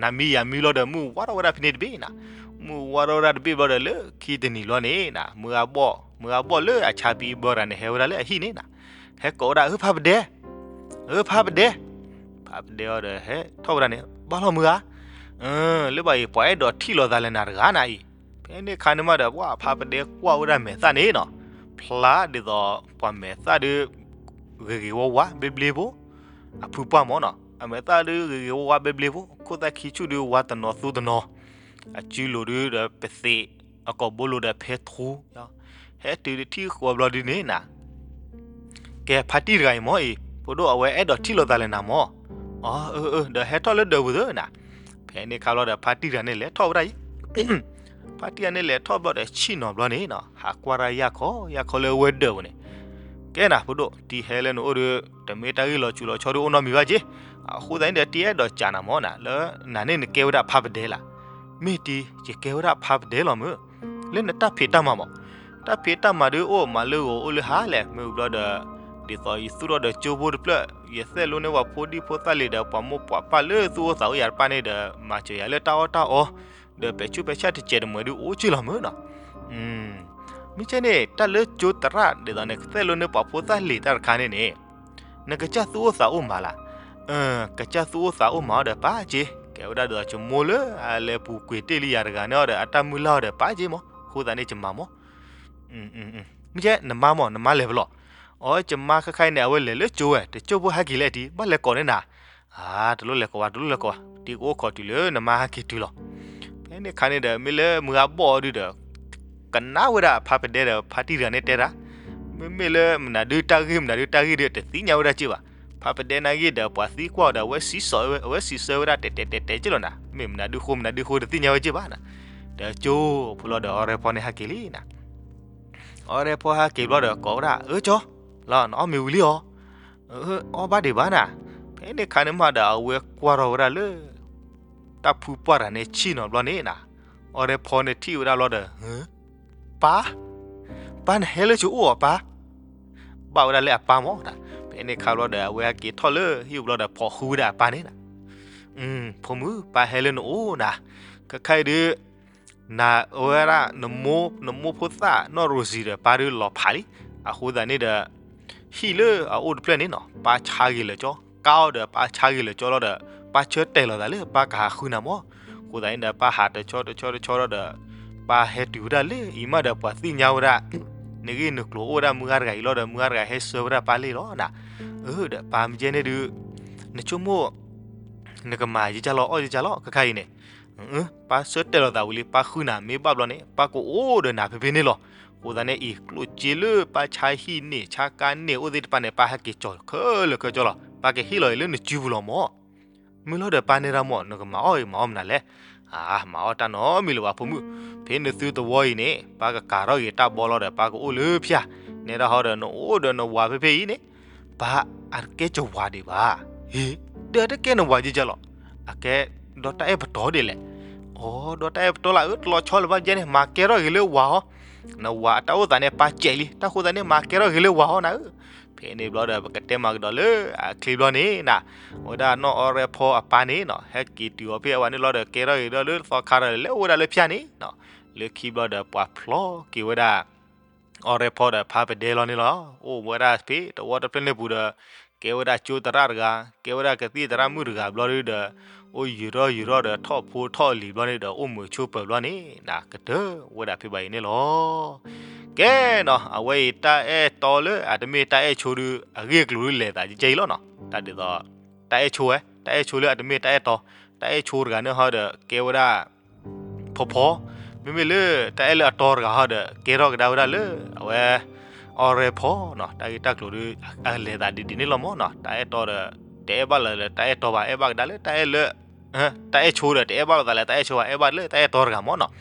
နမံယၤမံလီၤဒီး မုၢ်ဝါထီၣ်ဝဲဒၣ်ဖဲန့ၣ်တဘ့ၣ်နၤ, မုၢ်ဝါထီၣ်ဝဲဒၣ်တဘ့ၣ်ဘျီဒီး လၢခံတနံၤဘျီန့ၣ်နၤ, မုၢ်အဘီၣ်, မုၢ်အဘီၣ်လၢအဆါဖံဘီတဂၤန့ၣ် ဟဲဝဲဒၣ်လၢအဟံၣ်န့ၣ်နၤ, ဟဲကိးဝဲဒၣ် အၢ ဖါပဒဲ, အၢ ဖါပဒဲ, ဖါပဒဲအီၤဒီး ဟဲထီၣ်ဝဲဒၣ်န့ၣ် ဘၣ်လီၤမုၢ်ဧါ, လၢဘၣ်အံၤ ပှၤအဲၣ်ဒိးထံၣ်လိာ်သးလၢနၤတဂၤနၤအံၤ. ဖဲန့ၣ်ခါန့ၣ်မးဒီး ပှၤဖါပဒဲကွၢ်ဝဲဒၣ်မဲာ်သၣ်န့ၣ်နီၤ, ဖျါဒ်သိးပှၤမဲာ်သၣ်ဒုး ဂ့ၤဂ့ၤဝါဝါဘျ့ဘျ့ဖိ, အဖုပှၢ်မၢ်နီၤ, အမဲာ်သၣ်ဒုးဂ့ၤဂ့ၤဝါဝါဘျ့ဘျ့ဖိ, ခိၣ်သၣ်ခံဆူၣ်ဒုးဝါတနီၤသူတနီၤ, အစုလိၤဒုးဒီးပသ့း, အကိာ်ဘိလိၤဒီးဖဲထူ, ဟဲတုၤတထံၣ်ဃီဘျီဒုန့ၣ်နၤ ကဲဖါတံၢ်တဂၤအံၤမၢ်အံၤ ဖိဒိၣ်အဝဲအဲၣ်ဒိးထံၣ်လိာ်သးလၢနၤမၢ်, အၢ အၢ ဒီးဟဲထီၣ်လၢဒၢးပူၤသၢနၤ. ဖဲန့ၣ်ခါဘျီဒီး ဖါတံၢ်တဂၤန့ၣ်လဲၤထီၣ်ဝဲဒၣ်အံၤ, ဖါတံၢ်တဂၤန့ၣ်လဲၤထီၣ်ဘျီဒီး ဆ့ၣ်နီၤဘျီန့ၣ်နီၤ ဟးကွၢ်တၢ်ယၢ်ခီယၢ်ခီလၢဝဲဒၢးပူၤန့ၣ်, ကဲနၤဖိဒိၣ် တံၤဟဲလၢနအိၣ်ဒီး တမ့ၢ်တၢ်ဂ့ၢ်လီၤစူၤလီၤဆီဒုးအိၣ်နီတမံၤဘၣ်က့, အဃိသတးန့ၣ်ဒီး တံၤအဲၣ်ဒိးစံးနၤမၢ်နၤ လၢနၤန့ၣ်နကဲဝဲဒၣ်ဖါပဒဲလၢ မ့ၢ်တံၤ ယကဲဝဲဒၣ်ဖါပဒဲလီၤမၢ်, လၢနတၢ်ဖံးတၢ်မၤမၢ်, တၢ်ဖံးတၢ်မၤဒုးအိၣ်မးလၢဂီၤအိၣ်လၢဟါလဲၣ် မ့ၢ်ဝံၤဘျီဒီး ဒ်သိးယသူၣ်ထီၣ်ဒီးကၠိဖိတဖျၢၣ် ယသဲၣ်လိန့ၢ်ပှၤဖိဒံဖိသၣ်လံၤဒီး ပှၤမိၢ်ပှၤပၢ်လၢသူၣ်အိၣ်သးအိၣ်ယၤတဖၣ်န့ၣ်ဒီး မၤစၢၤယၤလၢတၢ်အီၣ်တၢ်အီ, ဒီးပဲာ်ဆူၣ်ပဲာ်ဆၣ်တစဲးတမှဲးဒုးအိၣ်က့လီၤမၢ်နီၤ. မ့ၢ်ကဲန့ၣ် တၢ်လၢကၠိသရၣ်ဒ်သိးန့ၣ် ကသဲၣ်လိန့ၢ်ပှၤဖိသၣ်လံၤတၢ်တခါန့ၣ်န့ၣ် နကစၢ်သူၣ်အိၣ်သးအိၣ်မးလၢ်, ကစၢ်သူၣ်အိၣ်သးအိၣ်မးအီၤဒီးပာ်က့, ကဲဝဲဒၣ်ဒ်သိးကမိၢ်လၢအလဲၤပူၤကွံာ်တ့ၢ်လံယၤတဂၤန့ၣ်အီၤဒီး အတၢ်မုၢ်လၢ်အီၤဒီးပာ်က့မၢ်, အဃိသတးန့ၣ် ယမၤမၢ် မ့ၢ်ကဲ နမါမၢ် နမါလဲၤဖဲလဲၣ်, အိ ယမါခဲခါအံၤန့ၣ် အဝဲလဲၤလၢကၠိဝဲ တကၠိဖိဟဲက့ၤလဲၣ်တံၤ ဘၣ်လဲၤကိးန့ၢ်နၤ, တလိၣ်လဲၤကိးဘၣ် တလိၣ်လဲၤကိးဘၣ် တံၤကအိၣ်ခိးတုၤလၢနမါဟဲက့ၤတုၤလီၤ. ဖဲန့ၣ်ခါန့ၣ်ဒီး မ့ၢ်လၢမုၢ်အဘီၣ်အီၤဒုဒီး ကနၣ်ဝဲဒၣ်ဖါပဒဲဒီးဖါတံၢ်တဂၤန့ၣ်တဲဒၣ်, မ့မ့ၢ်လၢမနုၤဒုတၢ်ဂ့ၢ် မနုၤဒုတၢ်ဂ့ၢ်ဒီး တသ့ၣ်ညါဝဲဒၣ်က့ဘၣ်. ဖါပဒဲနာ်ဂ့ၢ်ဒီး ပှၤသံကွၢ်အီၤဒီး အဝဲစံးစၢၤဝဲဒၣ်တဲာ်တဲာ်တဲာ်တဲာ်က့လီၤနၤ, မ့ၢ်မနုၤဒုဃိ မနုၤဒုဃိတသ့ၣ်ညါဝဲက့ဘၣ်နၤ. ဒီးကၠိဖိလီၤဒီး အီၣ်ရဲဖီန့ၣ်ဟဲက့ၤလံနၤ. အီၣ်ရဲဖီဟဲက့ၤဘျီဒီးကိးဝဲဒၣ် အၢ ကၠီ, လီၤ နအီၣ်မ့ၤဝံၤလံအီၤ, အီၣ်ဘၣ်ဒံးဘၣ်နၤ. ဖဲန့ၣ်ခါန့ၣ်မးဒီး အဝဲကွၢ်ထီၣ်ဝဲဒၣ်လၢ တၢ်ဖုပှၢ်တဂၤန့ၣ်ဆ့ၣ်နီၤဘျီန့ၣ်နၤ, အီၣ်ရဲဖီန့ၣ်ထံၣ်ဝဲဒၣ်လီၤဒီး ပၢ်, ပၢ်နဟဲလၢကၠိအိၣ်အီၤပၢ်, ဘၣ်ဝဲဒၣ်လၢအပၢ်မၢ်နၤ. ဖဲန့ၣ်ခါဘျီဒီး အဝဲဟဲက့ၤထီၣ်လၢဟံၣ်ဘျီဒီး ဖိးဃုဝဲဒၣ်အပၢ်န့ၣ်နၤ, ဖိမုၣ် ပၢ်ဟဲလၢနအိၣ်နၤ, ခဲခါအံၤဒုး နဝဲဒၣ် နမိၢ်ဖိသၣ်နီၢ်ရိၤစံၤဒီး ပၢ်ဒုးလီၤဖးလံ. အဃိသတးန့ၣ်ဒီး ဟံၣ်လၢအအိၣ်တဖျၢၣ်န့ၣ်နီၤ ပၢ်ဆါဂ့ၤလၢာ်ကၠီ, ကါအီၤဒီးပၢ်ဆါဂ့ၤလၢာ်ကၠီလီၤဒီး ပၢ်ဆၢတဲာ်လီၤသးလၢပၢ်ကဟးဃုနၤမၢ်. အဃိသတးန့ၣ်ဒီး ပၢ်ဟးတဆီတဆီတဆီဒီး ပၢ်ဟဲတုၤဝဲဒၣ်လၢအံၤမးဒီး ပှၤသ့ၣ်ညါဝဲဒၣ် နဂ့ၢ်နကျိၤအိၣ်ဝဲဒၣ်မုၢ်ဂၤတဂၤအံၤလီၤဒီး မုၢ်ဂၤတဂၤဟဲဆှၢဝဲဒၣ်ပၢ်လံလီၤနၤ. အၢ ဒီးပၢ်မ့ၢ်ကဲန့ၣ်ဒုး နဆိကမိၣ် နကမၤယကၢ်လီၤ အီၣ်ယကၢ်လီၤ ခဲခါအံၤန့ၣ်, ပၢ်ဆၢတဲာ်လီၤသးဝံၤလံ ပၢ်ဃုနၤမ့ၢ်ဘၣ်ဘျီန့ၣ် ပၢ်ကအိၣ်ဒီးနၤဖဲဖဲန့ၣ်လီၤ. အဃိသတးန့ၣ်အံၤ ကျိၣ်စ့လၢပၢ်ဆါဟံၣ်န့ၣ် ဆါကါန့ၣ်အိၣ်သ့ၣ်တဖၣ်န့ၣ် ပၢ်ဟဲက့ၤကၠီၤခဲလၢာ်ခဲကၠီလီၤ. ပၢ်ကဟ့ၣ်လီၤအံၤလၢနစုပူၤလီၤမၢ်. မ့ၢ်လီၤဒီးပၢ်နဲဒၣ်မၢ် နကမၤအီၣ်အံၤမၤအီၣ်မနုၤလဲၣ်. အါ မၤအီၣ်တၢ်နီတမံၤလၢၤဘၣ်ဖိမုၣ်, ဖဲနသုသဝီအံၤန့ၣ် ပၢ်ကကၤထီၣ်က့ၤတၢ်ဘီလီၤဒီး ပၢ်ကအိၣ်လၢဖၠၣ်, နဲဒၣ်ဟီဒီးနအိၣ်ဒီးနဝၤဖဲဖဲအံၤန့ၣ် ပၢ်အတကဲကဝၤဒံးဘၣ်. ဟ့ ဒီးတကဲနဝၤယကၢ်လီၤ, အကဲဒီးတၢ်အဲၣ်ပတီၢ်ဒ်လဲၣ်. အိ ဒီးတၢ်အဲၣ်ပတီၢ်လၢအၢ တလီၤဆီလၢၤဘၣ်ယဲန့ၣ် မၤကဲထီၣ်ဂ့ၤလၢဝၤဟီ, နဝၤအတၢ်အိၣ်သးန့ၣ် ပၢ်စဲးလံ တၢ်ဃိသတးန့ၣ် မၤကဲထီၣ်ဂ့ၤလၢဝၤဟီနၤဧၢ. ဖဲန့ၣ်ဘျီဒီး ပကတဲမၤကဒီးလၢအချ့ဘျီန့ၣ်နၤ, ဝဲဒၣ်နီၢ်အီရဲဖီအပၢ်န့ၣ်နီၤ ဟဲက့ၤတုၤအီၤဖဲအဝဲန့ၣ်လီၤဒီး ကဲထီၣ်ဂ့ၤဒီးလၢသီခါဒီး လဲၤအိၣ်ဝဲဒၣ်လၢဖၠၣ်န့ၣ်နီၤ, လၢခံဘျီဒီး ပှၤဖျီက့ၤဝဲဒၣ် အီရဲဖီဒီးဖါပဒဲလီၤန့ၣ်လီၤ. အိၣ်ဝဲဒၣ်ဖဲသဝီတဖျၢၣ်န့ၣ်ပူၤဒီး ကဲဝဲဒၣ်ကၠိသရၣ်တဂၤ ကဲဝဲဒၣ်ကသံၣ်သရၣ်မုၣ်တဂၤဘျီဒုဒီး အိၣ်ယုာ်ထီၣ်ယုာ်ထီၣ်ဒီး ထီၣ်ဖိထီၣ်လံၤဘျီန့ၣ်ဒီး အိၣ်မုာ်ဆိးပၢၤဘျီန့ၣ် နကတၢၢ်ဝဲဒၣ်ဖဲဘၣ်အံၤန့ၣ်လီၤ. ကဲနီၤ အဝဲအံၤတၢ်အဲၣ်တီလၢအတမ့ၢ်တၢ်အဲၣ်ဆိဒု အဂ့ၢ်အကျိၤဒုလဲၤသးကဲအံၤလီၤနီၤ. တၢ်ဒ်သိး တၢ်အဲၣ်ဆိဝဲ တၢ်အဲၣ်ဆိလၢအတမ့ၢ်တၢ်အဲၣ်တီ, တၢ်အဲၣ်ဆိတဂၤန့ၣ်ဟီဒီး ကဲဝဲဒၣ် ဖီဖီ, မ့မ့ၢ်လၢတၢ်အဲၣ်လၢအတီတဂၤဟီဒီး ကဲထီၣ်ကဒါဝဲဒၣ်လၢ အဝဲ အီရဲဖီနီၤ. တၢ်ဂ့ၢ်တၢ်ကျိၤဒု အလဲၤသးဒ်ဒ်န့ၣ်လီၤမၢ်နီၤ. တၢ်အဲၣ်တီဒီး တအဲၣ်ဘၣ်လၢၤလၢတၢ်အဲၣ်တီဘၣ်, အဲၣ်ဘၣ်ကဒါလၢတၢ်အဲၣ်လၢ တၢ်အဲၣ်ဆိဒီး တအဲၣ်ဘၣ်လိာ်သးလၢတၢ်အဲၣ်ဆိဘၣ်, အဲၣ်ဘၣ်လၢတၢ်အဲၣ်တီတဂၤမ့ၢ်နီၤ.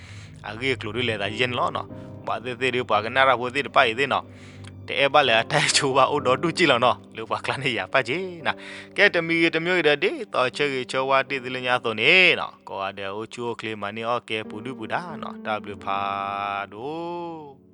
အဂ့ၢ်အကျိၤဒုးလဲၤသးယဲၢ်န့ၣ်လီၤနီၤ. ဘၣ်သ့ၣ်သ့ၣ်ဒုး ပှၤကနၣ်တၢ်ဖိသ့ၣ်တဖၣ်အံၤသ့ၣ်နီၤ, တအဲၣ်ဘၣ်လၢအတၢ်အဲၣ်ဆိဘၣ်အိၣ်ဒီဒူၣ်က့လီၤနီၤ, လၢပှၤကျါန့ၣ်ယၤပၢ်က့ၤနီၤ. ကဲတမံၤဂ့ၤတမံၤဂ့ၤဒီး ဒ်သိးဆၢဂ့ၤဆၢဝါတ့ၢ်သုလၢညါအသိးန့ၣ်နီၤ, ကိးဂၤဒဲးအိၣ်ဆူၣ်အိၣ်ချ့မၤန့ၢ်အီၣ်ကဲပူၤဒုၣ်ပူၤဒါနီၤ, တၢ်ဘျုးဖးဒိၣ်